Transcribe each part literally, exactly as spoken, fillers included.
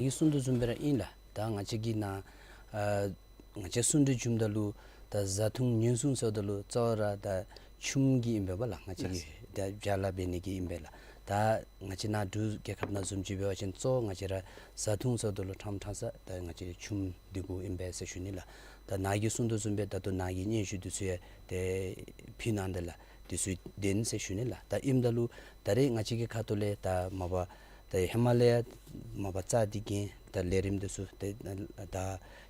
གིས་གསུང་དོ་བཟུམ་སྦེ་ར་ཨིན་ལགས། ད་ང་བཅས་ཀྱི་ནཱ་ཨ་ང་བཅས་གསུང་གྲོས་བྱུངམ་ད་ལུ་ད་བཟའ་འཐུང་ཉེན་སྲུང་ཟེརཝ་ད་ལུ་གཙོ་བོ་ར་ད་ཆུམ་གྱི་ཨིན་པས་ལགས། ང་བཅས་ཀྱི་ད་བྱཱ་ལཱ་འབད་ནི་གི་ཨིན་པས་ལགས། ད་ང་བཅས་ནཱ་འབྲུག་རྒྱལ་ཁབ་ནང་བཟུམ་ཅིག་འབད་བ་ཅིན་གཙོ་བོ་ང་བཅས་ར་བཟའ་འཐུང་ཟེརཝ་ད་ལུ་ཕྲངམ་ཕྲང་ས་ད་ང་བཅས་ཆུམ་འདི་གུ་ཨིན་པས་ཟེར་ཞུ་ནི་ལགས། ད་ནཱ་གིས་གསུང་དོ་བཟུམ་སྦེ་ད་ལྟོ་ནཱ་གི་སྙན་ཞུ་འདི་ཚུ་ཡང་ཏེ་ཕུལ་གནང་དེས་ལགས། འདི་ཚུ་བདེན་ཟེར་ཞུ་ནི་ལགས། ད་ཨིནམ་ད་ལུ་ད་རེས་ང་བཅས་ཀྱི་ཁ་ཐུག་ལས་ད་མ་པ་ད་ཧེ་མ་ལས་ཡང་མ་པ་རྩ་འདི་གི་ད་ལས་རིམ་འདི་ཚུ་ཏེ་ད་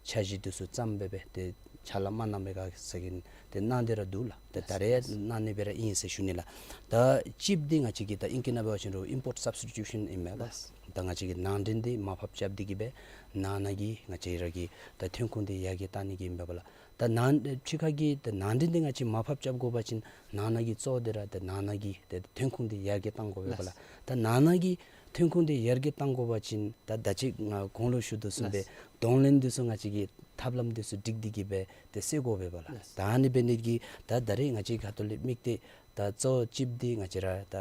འཆར་གཞི་འདི་ཚུ་བརྩམས་སྦེ་སྦེ་ཏེ་ཕྱག་ལཱ་མ་གནང་པའི་སྒང་ཟེར་གྱི་ཏེ་གནང་སྟེ་ར་འདུག་ལགས། ཏེ་ད་རེས་ཡང་གནང་ནི་སྦེ་ར་ཨིན་ཟེར་ཞུ་ནི་ལགས། ད་ཅིབ་འདི་ང་བཅས་ཀྱི་ད་ཨིང་སྐད་ནང་འབད་བ་ཅིན་རུང་ཨིམ་པོརཊ་སབ་སི་ཊི་ཊུ་ཤཱན་ཨིན་མས་པ། ལགས། ད་ང་བཅས་ཀྱིས་ནང་འདྲེན་འདི་མར་ཕབ་རྐྱབ་སྟེ་གི་སྦེ་ནང་ན་གི་ང་བཅས་ར་གི་ད་ཐོན་ཁུངས་འདི་ཡར་རྒྱས་བཏང་ནི་གི་ཨིན་པས་ལགས། ད་ནང་ཕྱི་ཁ་གི་ད་ནང་འདྲེན་འདི་ང་བཅས་མར་ཕབ་རྐྱབ་དགོ་པ་ཅིན་ནང་ན་གི་གཙོ་བོ་འདི་ར་ད་ནང་ན་གི་ད་ཐོན་ཁུངས་འདི་ཡར་རྒྱས་བཏང་དགོ་པས་ལགས། ལགས། ད་ནང་ན་གི་ཐོན་ཁུངས་འདི་ཡར་རྒྱས་བཏང་དགོ་པ་ཅིན་ད་ད་ཅི་ང་གོང་ལུ་ཞུ་དོ་བཟུམ་སྦེ་ལགས། གདོང་ལེན་འདི་ཚུ་ང་བཅས་ཀྱིས་ཐབས་ལམ་འདི་ཚུ་སྒྲིག་སྟེ་གི་སྦེ་ཏེ་སེལ་དགོ་པས་ལགས། ལགས། ད་ཨ་ནི་འབད་ནི་གིས་ད་ད་རེས་ང་བཅས་ཁ་ཐུག་ལས་དམིགས་ཏེ་ད་གཙོ་བོ་ཅིབ་འདི་ང་བཅས་ར་ད་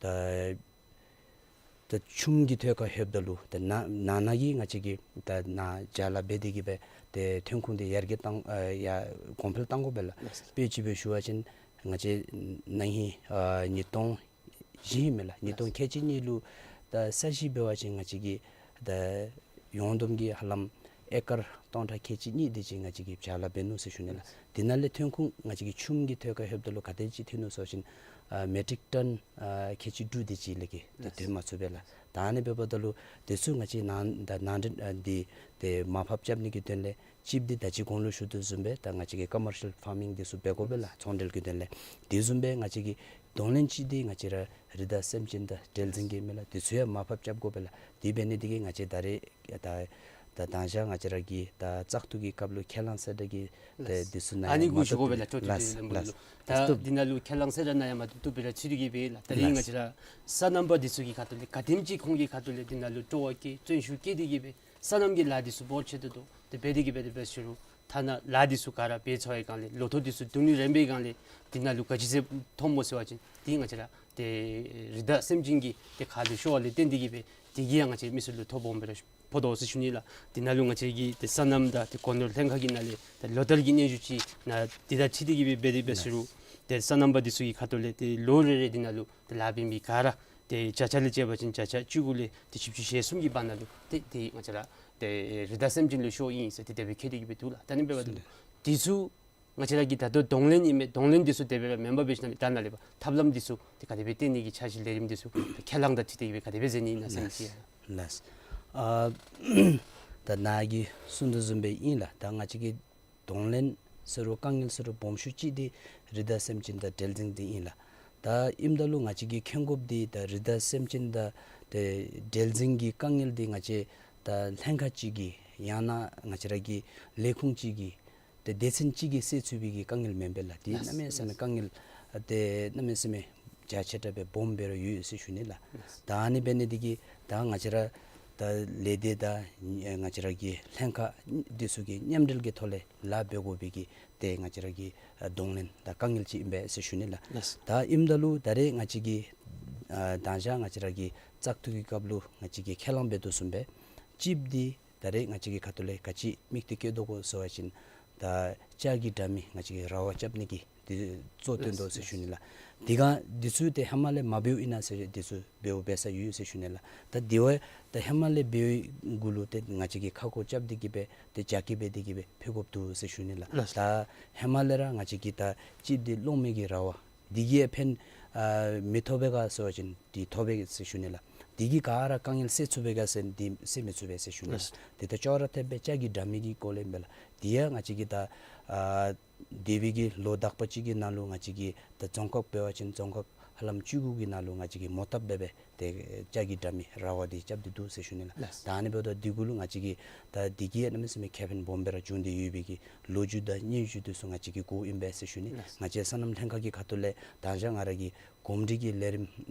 ད་ད་ཆུམ་གྱི་ཐོག་ཁར་ལྷོདཔ་ད་ལུ་ད་ནང་ནང་ན་གི་ང་བཅས་ཀྱིས་ད་ནཱ་བྱཱ་ལཱ་འབད་དེ་གི་སྦེ་ཏེ་ཐོན་ཁུངས་འདི་ཡར་རྒྱས་བཏང་ཨ་ཡར་གོང་འཕེལ་བཏང་དགོ་པས་ལགས། ལགས། དཔེ་ཅིག་སྦེ་ཞུ་བ་ཅིན་ང་བཅས་ན་ཧིང་ཨ་ཉིས་སྟོང་བཞི་ཨིན་མས་ལགས། ཉིས་སྟོང་ལགས། ཁལ་གཅིག་གཉིས་ལུ་ད་ས་གཞི་འབད་བ་ཅིན་ང་བཅས་ཀྱི་ད་ཡོངས་བསྡོམས་ཀྱི་ཧ་ལམ་ཨེ་ཀར་སྟོང་ཕྲག་ཁལ་གཅིག་གཉིས་དེ་ཅིག་ང་བཅས་ཀྱིས་བྱཱ་ལཱ་འབད་ནུག་ཟེར་ཞུ་ནི་ལགས། དེ་ནང་ལས་ཐོན་ཁུངས་ང་བཅས་ཀྱི་ཆུམ་གྱི་ཐོག་ཁར་ལྷོདཔ་ད་ལུ་ག་དེ་ཅིག་ཐོན་ནུག་ཟེར་བ་ཅིན་ཨ་མེ་ཊིག་ཊོན་ཨ་ཁལ་གཅིག་དྲུག་དེ་ཅིག་ལས་ཀྱི་ཏེ་ལགས། ཐོན་མ་ཚུགས་པས་ལགས། ད་ཨ་ནི་འབདཝ་ད་ལུ་དེ་ཚུ་ང་བཅས་ནང་ད་ནང་འདྲེན་ཨ་འདི་ཏེ་མར་ཕབ་རྐྱབ་ནི་གི་དོན་ལས་ཅིབ་འདི་ད་ཅི་གོང་ལུ་ཞུ་དོ་བཟུམ་སྦེ་ད་ང་བཅས་ཀྱིས་ཀོ་མར་ཤལ་ཕར་མིང་འདི་ཚུ་འབད་དགོ་པས་ལགས། ཚོང་འབྲེལ་གྱི་དོན་ལས། དེ་བཟུམ་སྦེ་ང་བཅས་ཀྱི་གདོང་ལེན་ཅིག་འདི་ང་བཅས་ར་རི་དྭགས་སེམས་ཅན་དང་འབྲེལ་འཛིང་གི་ཨིན་མས་ལགས། དེ་ཚུ་ཡང་མར་ཕབ་རྐྱབ་དགོ་པས་ལགས། དེ་འབད་ནི་དེ་གིས་ང་བཅས་ད་རེས་ད་ད་མདང་ཞག་ང་བཅས་ར་གི་ད་བཙག་འཐུ་གི་སྐབས་ལུ་ཁས་བླངས་གསལ་བསྒྲགས་ཀྱི་ཏེ་ལགས། འདི་ཚུ་ནང་ཨ་ནི་ཡང་གུ་མ་ཞུ་དགོ་པས་ལགས། ལགས། ལགས། ལགས། ད་འདི་ནང་ལུ་ཁས་བླངས་གསལ་བསྒྲགས་ནང་ཡང་མ་བཏུབ་བཏུབ་སྦེ་ར་ཚུད་དེ་གི་སྦེ་ལགས། ད་རེས་ང་བཅས་ར་སོ་ནམ་པ་འདི་ཚུ་གི་ཁ་ཐུག་ལས་ག་དེམ་ཅིག་ཁོང་གི་ཁ་ཐུག་ལས་འདི་ནང་ལུ་སྤྲོ་བ་བསྐྱེད་བརྩོན་ཤུགས་བསྐྱེད་དེ་གི་སྦེ་སོ་ནམ་གྱི་ལཱ་འདི་ཚུ་འབད་བར་བྱེད་དོ་དོ། ཏེ་འབད་དེ་གི་སྦེ་དེ་སྦེ་ཞུ་རུང་ཐ་ན་ལཱ་འདི་ཚུ་ག་ར་འབད་ཚར་བའི་སྒང་ལས་ལོ་ཐོག་འདི་ཚུ་བསྡུ་ནི་རན་པའི་སྒང་ལས་འདི་ནང་ལུ་ག་ཅི་ཟེར་ཐོབ་སྨོ་ཟེར་བ་ཅིན་འདི་ང་བཅས་ར་ཏེ་རི་དྭགས་སེམས་ཅན་གྱི་ཏེ་ཁ་ལུ་ཤོར་བ་ལས་བརྟེན་ཏེ་གི་སྦེ་དེ་གིས་ཡང་ང་བཅས་མི་སེར་ལུ་ཐོ་སྦོམ་སྦེ་ར་ཕོག་དོ་ཟེར་ཞུ་ནི་ལགས། འདི་ནང་ལུ་ང་བཅས་ཀྱི་ཏེ་སོ་ནམ་དང་ཏེ་སྒོ་ནོར་ལྷན་ཁག་གི་ནང་ལས་ཏེ་ལོ་ལྟར་གྱི་སྙན་ཞུ་ཅིག་ནཱ་འདི་དང་འཁྲིལ་ཏེ་གི་སྦེ་འབད་དེ་སྦེ་ཞུ་རུང་ཏེ་སོ་ནམ་པ་འདི་ཚུ་གི་ཁ་ཐུག་ལས་ཏེ་ལོ་རེ་རེ་འདི་ནང་ལུ་ཏེ་ལཱ་འབད་མི་ག་ར་ཏེ་བརྒྱ་ཆ་ལས་བཅད་པ་ཅིན་བརྒྱ་ཆ་བཅུ་དགུ་ལས་ཏེ་བཞི་བཅུ་ཞེ་གསུམ་གྱི་བར་ན་ལུ་ཏེ་ཏེ་ང་བཅས་ར་ཏེ་རི་དྭགས་སེམས་ཅན་ལུ་ཤོར་ཨིན་ཟེར་ཏེ་དེ་སྦེ་བཀོད་དེ་གི་སྦེ་འདུག་ལགས། ད་ཨ་ནི་འབདཝ་ད་ལུ་འདི་ཚུ་ང་བཅས་ར་གི་ད་ལྟོ་གདོང་ལེན་ཨིན་མས། གདོང་ལེན་འདི་ཚུ་དེ་སྦེ་མེན་པར་འབད་ཞིནམ་ལས་ད་ནཱ་ལས་ཕར་ཐབས་ལམ་འདི་ཚུ་ཏེ་ག་དེ་སྦེ་བཏོན་ནི་གི་འཆར་གཞི་ལས་རིམ་འདི་ཚུ་ཏེ་ཁས་བླངས་དང་འཁྲིལ་ཏེ་གི་སྦེ་ག་དེ་སྦེ་མཛད་ནི་ཨིན་ན་ཟེར་མི་ཅིག་ཡང་། ལགས། ཨ་ད་ནཱ་གིས་གསུང་དོ་བཟུམ་སྦེ་ཨིན་ལགས། ད་ང་བཅས་ཀྱི་གདོང་ལེན་ཟེར་རུང་དཀའ་ངལ་ཟེར་རུང་སྦོམ་ཤོས་ཅིག་འདི་རི་དྭགས་སེམས་ཅན་དང་འབྲེལ་འཛིང་འདི་ཨིན་ལགས། ད་ཨིནམ་ད་ལུ་ང་བཅས་ཀྱིས་མཁྱེན་དགོཔ་འདི་ད་རི་དྭགས་སེམས་ཅན་དང་ཏེ་འབྲེལ་འཛིང་གི་དཀའ་ངལ་འདི་ང་བཅས་ད་ལྷན་ཁག་ཅིག་གིས་ཡང་ན་ང་བཅས་ར་གི་ལས་ཁུངས་ཅིག་གིས་ཏེ་སྡེ་ཚན་ཅིག་གིས་སེལ་ཚུགས་པའི་གི་དཀའ་ངལ་མེན་པས་ལགས། འདི་ལགས། གནམ་མེད་ས་མེད་དཀའ་ངལ་ཏེ་གནམ་མེད་ས་མེད་རྒྱ་ཆེ་དྲགས་སྦེ་སྦོམ་སྦེ་ར་ཡོད་ཟེར་ཞུ་ནི་ལགས། ལགས། ད་ཨ་ནི་འབད་ནི་འདི་གིས་ད་ང་བཅས་ར་ད་ལས་སྡེ་དང་ང་བཅས་ར་གི་ལྷན་ཁག་འདི་ཚུ་གི་མཉམ་འབྲེལ་གྱི་ཐོག་ལས་ལཱ་འབད་དགོ་པའི་གི་ཏེ་ང་བཅས་ར་གི་ཨ་གདོང་ལེན་དང་དཀའ་ངལ་ཅིག་ཨིན་པས་ཟེར་ཞུ་ནི་ལགས། ལགས། ད་ཨིནམ་ད་ལུ་ད་རེས་ང་བཅས་ཀྱིས་ཨ་མདང་ཞག་ང་བཅས་ར་གི་བཙག་འཐུ་གི་སྐབས་ལུ་ང་བཅས་ཀྱིས་ཁས་བླངས་འབད་དོ་བཟུམ་སྦེ་ཅིབ་འདི་ད་རེས་ང་བཅས་ཀྱི་ཁ་ཐུག་ལས་ག་ཅི་དམིགས་གཏད་བསྐྱེད་དོ་གོ་ཟེར་བ་ཅིན་ད་ལྕགས་ཀྱི་དྲ་མིག་ང་བཅས་ཀྱིས་ར་བ་རྐྱབ་ནི་གི་འདི་གཙོ་བཏོན་དོ་ཟེར་ཞུ་ནི་ལགས། འདི་ག་འདི་ཚུ་ཏེ་ཧེ་མ་ལས་མ་འབདཝ་ཨིན་ན་ཟེར་འདི་ཚུ་འབདཝ་འབད་ས་ཡོད་ཟེར་ཞུ་ནི་ལགས། ད་དེ་བ་ད་ཧེ་མ་ལས་འབདཝ་གུ་ལུ་ཏེ་ང་བཅས་ཀྱིས་ཁ་སྐོང་རྐྱབ་སྟེ་གི་སྦེ་ཏེ་རྒྱ་སྐྱེད་འབད་དེ་གི་སྦེ་ཕུལ་དགོཔ་འདུག་ཟེར་ཞུ་ནི་ལགས། ལགས། ད་ཧེ་མ་ལས་ར་ང་བཅས་ཀྱིས་ད་ཅིབ་འདི་སློང་མི་གི་ར་བ་འདི་གིས་ཡང་ཕན་ཨ་མི་ཐོགས་པས་ག་ཟེར་བ་ཅིན་འདི་ཐོགས་པས་ཟེར་ཞུ་ནི་ལགས། འདི་གིས་ག་ར་དཀའ་ངལ་སེལ་ཚུགས་པས་ག་ཟེར་འདི་སེལ་མི་ཚུགས་པས་ཟེར་ཞུ་ནི་ལགས། ལགས། ཏེ་ད་ཅོག་ར་འཐདཔ་སྦེ་ལྕགས་ཀྱི་དྲ་མིག་གི་སྐོར་ལས་ཨིན་པས་ལགས། འདི་ཡང་ང་བཅས་ཀྱིས་ད་ཨ་འདས་པའི་གི་ལོ་དག་པ་ཅིག་གི་ནང་ལུ་ང་བཅས་ཀྱིས་ད་རྫོང་ཁག་འབད་བ་ཅིན་རྫོང་ཁག་ཧ་ལམ་བཅུ་དགུ་གི་ནང་ལུ་ང་བཅས་ཀྱིས་མོ་བཏབ་འབད་སྦེ་ཏེ་ལྕགས་ཀྱི་དྲ་མིག་ར་བ་འདི་རྐྱབ་སྟེ་འདུག་ཟེར་ཞུ་ནི་ལགས། ལགས། ད་ཨ་ནི་འབདཝ་ད་འདི་གུ་ལུ་ང་བཅས་ཀྱིས་ད་འདི་གིས་ཡང་གནམ་མེད་ས་མེད་ཁེ་ཕན་སྦོམ་སྦེ་ར་བྱུང་སྟེ་ཡོད་པའི་གི་ལོ་རྒྱུས་དང་སྙན་ཞུ་འདི་ཚུ་ང་བཅས་ཀྱིས་གོཝ་ཨིན་པས་ཟེར་ཞུ་ནི། ལགས། ང་བཅས་སོ་ནམ་ལྷན་ཁག་གི་ཁ་ཐུག་ལས་མདང་ཞག་ང་ར་གིས་ གོམས་འདྲིས་ཀྱི་ལས་རིམ་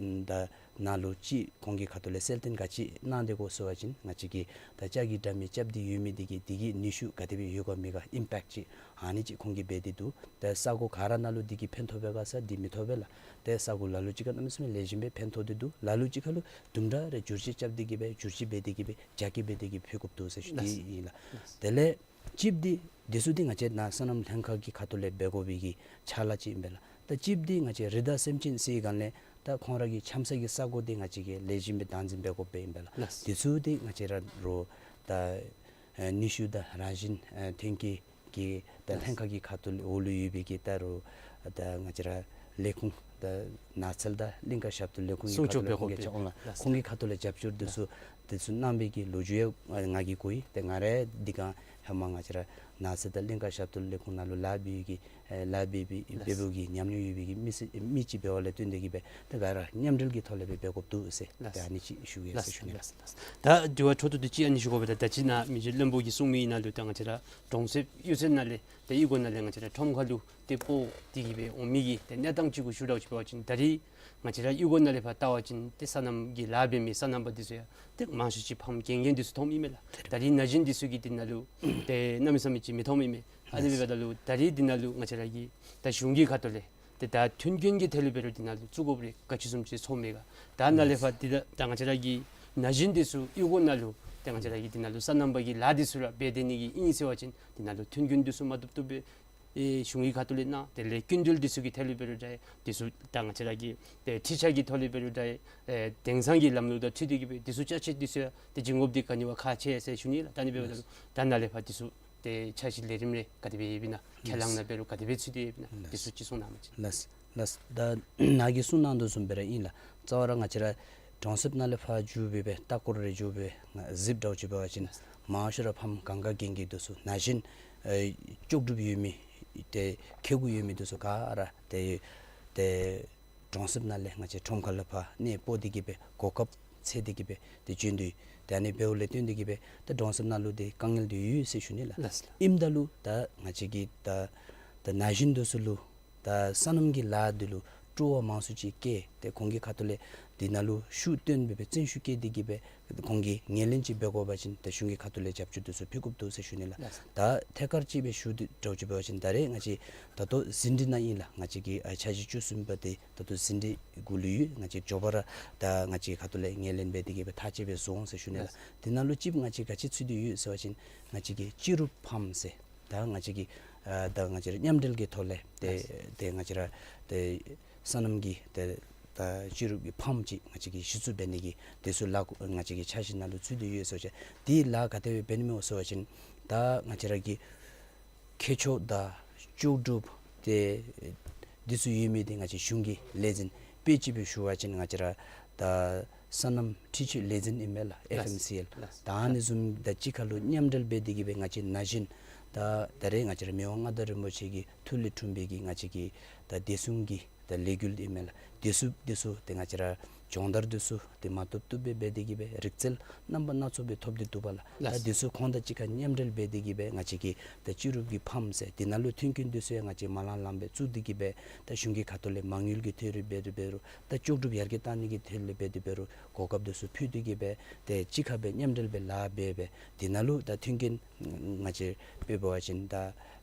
ད་ནང་ལུ་ཅིག་ཁོང་གི་ཁ་ཐུག་ལས་གསལ་སྟོན་ག་ཅི་གནང་དེ་གོ་ཟེར་བ་ཅིན་ང་བཅས་ཀྱི་ད་ལྕགས་ཀྱི་དྲ་མིག་རྐྱབ་སྟེ་ཡོད་མི་དེ་གིས་དེ་གི་ནུས་ཤུགས་ག་དེ་སྦེ་ཡོད་ག་མེད་ག་ཨིམ་པེཀཊ་ཅིག་ཨ་ནི་ཅིག་ཁོང་གིས་འབད་དེ་འདུག། ད་ས་གོ་ག་ར་ནང་ལུ་དེ་གིས་ཕན་ཐོགས་པས་ག་ཟེར་དེ་མི་ཐོགས་པས་ལགས། ཏེ་ས་གོ་ལ་ལུ་ཅིག་ཁར་གནམ་མེད་ས་མེད་ལེགས་ཤོམ་སྦེ་ཕན་ཐོགས་ཏེ་འདུག། ལ་ལུ་ཅིག་ཁར་ལུ་དུམ་གྲ་རེ་བསྒྱུར་བཅོས་རྐྱབ་སྟེ་གི་སྦེ་བསྒྱུར་བཅོས་འབད་དེ་གི་སྦེ་རྒྱ་སྐྱེད་འབད་དེ་གི་སྦེ་ཕུལ་དགོཔ་འདུག་ཟེར་ཞུ་ནི་ཨིན་ལགས། དེ་ལས་ཅིག་འདི་འདི་ཚུ་འདི་ང་བཅས་ནཱ་སོ་ནམ་ལྷན་ཁག་གི་ཁ་ཐུག་ལས་འབད་དགོ་པའི་གི་ཕྱག་ལཱ་ཅིག་ཨིན་པས་ལགས། ད་ཅིག་འདི་ང་བཅས་རི་དྭགས་སེམས་ཅན་ཟེར་སྒང་ལས་ད་ཁོང་ར་གི་འཁྱམ་ས་གི་ས་གོ་འདི་ང་བཅས་ཀྱིས་ལེགས་ཤོམ་སྦེ་བདག་འཛིན་འབད་དགོཔ་ཨིན་པས་ལགས། ལགས། འདི་ཚུ་འདི་ང་བཅས་ར་རོགས་ད་ཨེ་ནུས་ཤུགས་དང་རང་བཞིན་ཨེ་ཐོན་སྐྱེད་ཀྱི་ད་ལྷན་ཁག་གི་ཁ་ཐུག་ལས་འོག་ལུ་ཡོད་པའི་གི་ད་རུང་ད་ང་བཅས་ར་ལས་ཁུངས་ད་ནགས་ཚལ་དང་གླིང་ཀ་ཞབས་ཏོག་ལས་ཁུངས་ཀྱི་སྲུང་སྐྱོབ་ཁ་ཐུག་ལས་ཁོང་གིས་འབད་དགོ་པའི་ཆ་འོང་ལགས། ལགས། ཁོང་གི་ཁ་ཐུག་ལས་རྒྱབ་སྐྱོར་འདི་ཚུ་འདི་ཚུ་གནང་བའི་གི་ལོ་རྒྱུས་ཡང་ང་གིས་གོ་ཡི། ཏེ་ང་ར་འདི་ག་ཧེ་མ་ང་བཅས་ར་ནགས་ཚལ་དང་གླིང་ཀ་ཞབས་ཏོག་ལས་ཁུངས་ནང་ལུ་ལཱ་འབད་བའི་གི་ཨེ་ལཱ་འབད་འབད་འབད་བའི་གི་ཉམས་མྱོང་ཡོད་པའི་གི་མི་སེར་མི་ཅིག་འབད་བ་ལས་བརྟེན་ཏེ་གི་སྦེ་ཏེ་ག་ར་མཉམ་འབྲེལ་གྱི་ཐོག་ལས་སྦེ་འབད་དགོཔ་འདུག་ཟེར། ལགས། ཏེ་ཨ་ནི་ཅིག་ཞུ་གེ་ཟེར་ཞུ་ནི། ལགས། ད་དྲི་བ་འཕྲོ་མཐུད་དེ་ཅིག་ཨ་ནི་ཞུ་དགོ་པས། ད་ད་ཅི་ནཱ་མི་རྗེ་བློན་པོ་གིས་གསུངས་མི་ནང་ལུ་ད་ང་བཅས་ར་གྲོང་གསེབ་གཡུས་ཚན་ནང་ལས་ཏེ་གཡུས་སྒོ་ནང་ལས་ང་བཅས་ར་ཁྲོམ་ཁ་ལུ་ཏེ་སྤོ་སྟེ་གི་སྦེ་འོང་མི་གི་ཏེ་གནས་སྟངས་ཅིག་གུ་ཞུ་དགོཔ་ཅིག་འབད་བ་ཅིན་ད་རིས་ང་བཅས་ར་གཡུས་སྒོ་ནང་ལས་ཕར་བལྟ་བ་ཅིན་ཏེ་སོ་ནམ་གྱི་ལཱ་འབད་མི་སོ་ནམ་པ་འདི་ཚུ་ཡང་ཏེ་མང་ཤོས་ཅིག་ཕམ་རྐྱང་རྐྱང་འདི་ཚུ་མཐོངམ་ཨིན་མས་ལགས། ད་རིས་ན་གཞོན་འདི་ཚུ་གིས་འདི་ནང་ལུ་ཏེ་གནམ་མེད་ས་མེད་ཅིག་མི་མཐོངམ་ཨིན་མས། ཨ་ནི་འབདཝ་ད་ལུ་ད་རིས་འདི་ནང་ལུ་ང་བཅས་ར་གི་ད་གཞུང་གི་ཁ་ཐུག་ལས་ཏེ་ད་མཐུན་རྐྱེན་གྱི་ཐད་ལུ་འབད་རུང་འདི་ནང་ལུ་བཙུགས་དགོཔ་རེ་ག་ཅི་བཟུམ་ཅིག་ཚོར་མས་ག། ད་ནཱ་ལས་ཕར་འདི་ད་ད་ང་བཅས་ར་གི་ན་གཞོན་འདི་ཚུ་གཡུས་སྒོ་ནང་ལུ་ཏེ་ང་བཅས་ར་གི་འདི་ནང་ལུ་སོ་ནམ་པ་གི་ལཱ་འདི་ཚུ་ར་འབད་དེ་ནི་གི་ཨིན་ཟེར་བ་ཅིན་འདི་ནང་ལུ་མཐུན་རྐྱེན་འདི་ཚུ་མ་བཏུབ་བཏུབ་སྦེ་ཨེ་གཞུང་གི་ཁ་ཐུག་ལས་གནང་། དེ་ལས་སྐྱིན་འགྲུལ་འདི་ཚུ་གི་ཐད་ལུ་འབད་རུང་འདྲ། འདི་ཚུ་ད་ང་བཅས་ར་གི་ཏེ་འཕྲུལ་ཆས་ཀྱི་ཐོག་ལས་འབད་རུང་འདྲ། ཨེ་དེང་སང་གི་ལམ་ལུགས་དང་འཁྲིལ་ཏེ་གི་སྦེ་འདི་ཚུ་ཅ་ཆས་འདི་ཚུ་ཡང་ཏེ་བྱིན་དགོཔ་འདི་ག་ནི་བ་ཁག་ཆེ་ཟེར་ཞུ་ནི་ལགས། ད་ནི་འབདཝ་ད་ལུ་ད་ནཱ་ལས་ཕར་འདི་ཚུ་ཏེ་འཆར་གཞི་ལས་རིམ་རེ་ག་དེ་སྦེ་ཡོདཔ་ཨིན་ན། ཁས་བླངས་ནང་འབད་རུང་ག་དེ་སྦེ་ཚུད་དེ་ཡོདཔ་ཨིན་ན། འདི་ཚུ་ཅིག་གསུང་གནང་བ་ཅིན། ལགས། ལགས། ད་ནཱ་གིས་གསུང་གནང་དོ་བཟུམ་སྦེ་ར་ཨིན་ལགས། རྩ་བ་ར་ང་བཅས་ར་གྲོང་གསེབ་ནང་ལས་ཕར་འགྱོ་སྦེ་སྦེ་ལྟ་སྐོར་རེ་འགྱོ་སྦེ་གཟིགས་འདྲཝ་ཅིག་འབད་བ་ཅིན་མང་ཤོས་ར་ཕམ་གང་ག་རྐྱང་རྐྱང་འདི་ཚུ་ན་གཞོན་ཨེ་ལྕོགས་གྲུབ་ཡོད་མི་ཏེ་ཁེ་གུ་ཡོད་མི་འདི་ཚུ་ག་ར་ཏེ་ཏེ་གྲོང་གསེབ་ནང་ལས་ང་བཅས་ཁྲོམ་ཁ་ལས་ཕར་གནས་སྤོ་སྟེ་གི་སྦེ་གོ་སྐབས་འཚོལ་ཏེ་གི་སྦེ་ཏེ་བྱོན་དོ་ཡོད། ཏེ་ཨ་ནི་འབདཝ་ལས་བརྟེན་ཏེ་གི་སྦེ་ཏེ་གྲོང་གསེབ་ནང་ལུ་ཏེ་དཀའ་ངལ་འདི་ཡོད་ཟེར་ཞུ་ནི་ལགས། ལགས། ཨིནམ་ད་ལུ་ད་ང་བཅས་ཀྱི་ད་ད་ན་གཞོན་འདི་ཚུ་ལུ་ད་སོ་ནམ་གྱི་ལཱ་འདི་ལུ་སྤྲོ་བ་མང་སུ་ཅིག་སྐྱེས་ཏེ་ཁོང་གི་ཁ་ཐུག་ལས་འདི་ནང་ལུ་ཤུགས་བཏོན་སྦེ་སྦེ་བརྩོན་ཤུགས་བསྐྱེད་དེ་གི་སྦེ་ཁོང་གིས་ངོས་ལེན་ཅིག་འབད་དགོ་པ་ཅིན་ད་གཞུང་གི་ཁ་ཐུག་ལས་རྒྱབ་སྐྱོར་འདི་ཚུ་ཕུལ་དགོཔ་འདུག་ཟེར་ཞུ་ནི་ལགས། ལགས། ད་ཐད་ཀར་ཅིག་སྦེ་ཞུ་དོ་འདྲཝ་ཅིག་འབད་བ་ཅིན་ད་རེས་ང་བཅས་ད་ལྟོ་ཟིན་བྲིས་ནང་ཨིན་ལགས། ང་བཅས་ཀྱི་ཨ་འཆར་གཞི་བཅུ་གསུམ་པ་འདི་ད་ལྟོ་ཟིན་བྲིས་གུ་ལུ་ཡོད། ང་བཅས་མགྱོགས་པ་ར་ད་ང་བཅས་ཁ་ཐུག་ལས་ངོས་ལེན་འབད་དེ་གི་སྦེ་ཐག་བཅད་སྦེ་བཟོ་འོང་ཟེར་ཞུ་ནི་ལགས། ལགས། འདི་ནང་ལུ་ཅིག་ང་བཅས་ག་ཅི་ཚུད་དེ་ཡོད་ཟེར་བ་ཅིན་ང་བཅས་ཀྱི་སྤྱི་རུབ་ཕམ་ཟེར་ད་ང་བཅས་ཀྱི་ཨ་ད་ང་བཅས་ར་མཉམ་འབྲེལ་གྱི་ཐོག་ལས་ཏེ་ལགས། ཏེ་ང་བཅས་ར་ཏེ་སོ་ནམ་གྱི་ཏེ་ད་སྤྱི་རུབ་ཀྱི་ཕམ་ཅིག་ང་བཅས་ཀྱིས་གཞི་བཙུགས་འབད་ནི་གི་འདི་ཚུ་ལཱ་ང་བཅས་ཀྱི་འཆར་གཞི་ནང་ལུ་ཚུད་དེ་ཡོད་ཟེར་བ་ཅིན་འདི་ལཱ་ག་དེ་སྦེ་འབད་ནི་སྨོ་ཟེར་བ་ཅིན་ད་ང་བཅས་ར་གི་ཁྱད་ཆོས་དང་ལྕོགས་གྲུབ་ཏེ་འདི་ཚུ་ཡོད་མི་འདི་ང་བཅས་གཞུང་གི་ལས་འཛིན་དཔེ་ཅིག་སྦེ་ཞུ་བ་ཅིན་ང་བཅས་ར་ད་སོ་ནམ་འཕྲུལ་ཆས་ལས་འཛིན་ཨིན་མས་ལགས། ལགས། ཨེཕ་ཨེམ་སི་ཨེལ། ལགས། ད་ཨ་ནི་བཟུམ་དང་གཅིག་ཁར་ལུ་མཉམ་འབྲེལ་འབད་དེ་གི་སྦེ་ང་བཅས་ན་གཞོན་ད་ད་རེས་ང་བཅས་ར་མི་དབང་མངའ་བདག་རིན་པོ་ཆེ་གི་ཐུགས་ལས་འཁྲུངས་པའི་གི་ང་བཅས་ཀྱི་ད་བདེ་སྲུང་གི་ད་ལས་འགུལ་ཨིན་མས་ལགས། འདི་ཚུ་འདི་ཚུ་ཏེ་ང་བཅས་ར་སྦྱོང་བརྡར་འདི་ཚུ་ཏེ་མ་བཏུབ་བཏུབ་སྦེ་འབད་དེ་གི་སྦེ་རིག་རྩལ་རྣམ་པ་སྣ་ཚོགས་སྦེ་ཐོབ་སྟེ་འདུག་པ་ལགས། ལགས། ད་འདི་ཚུ་ཁོང་དང་གཅིག་ཁར་མཉམ་འབྲེལ་འབད་དེ་གི་སྦེ་ང་བཅས་ཀྱི་ད་སྤྱི་རུབ་ཀྱི་ཕམ་ཟེར་འདི་ནང་ལུ་མཐུན་རྐྱེན་འདི་ཚུ་ཡང་ང་བཅས་མ་ལང་ལང་སྦེ་བཙུགས་ཏེ་གི་སྦེ་ད་གཞུང་གི་ཁ་ཐུག་ལས་མ་དངུལ་གྱི་ཐད་ལུ་འབད་རུང་འབད་རུང་ད་ལྕོགས་གྲུབ་ཡར་རྒྱས་གཏང་ནི་གི་ཐད་ལུ་འབད་དེ་འབད་རུང་གོ་སྐབས་འདི་ཚུ་ཕུལ་ཏེ་གི་སྦེ་ཏེ་གཅིག་ཁར་སྦེ་མཉམ་འབྲེལ་སྦེ་ལཱ་འབད་སྦེ་འདི་ནང་ལུ་ད་མཐུན་རྐྱེན་ང་བཅས་དཔེ་འབད་བ་ཅིན་ད་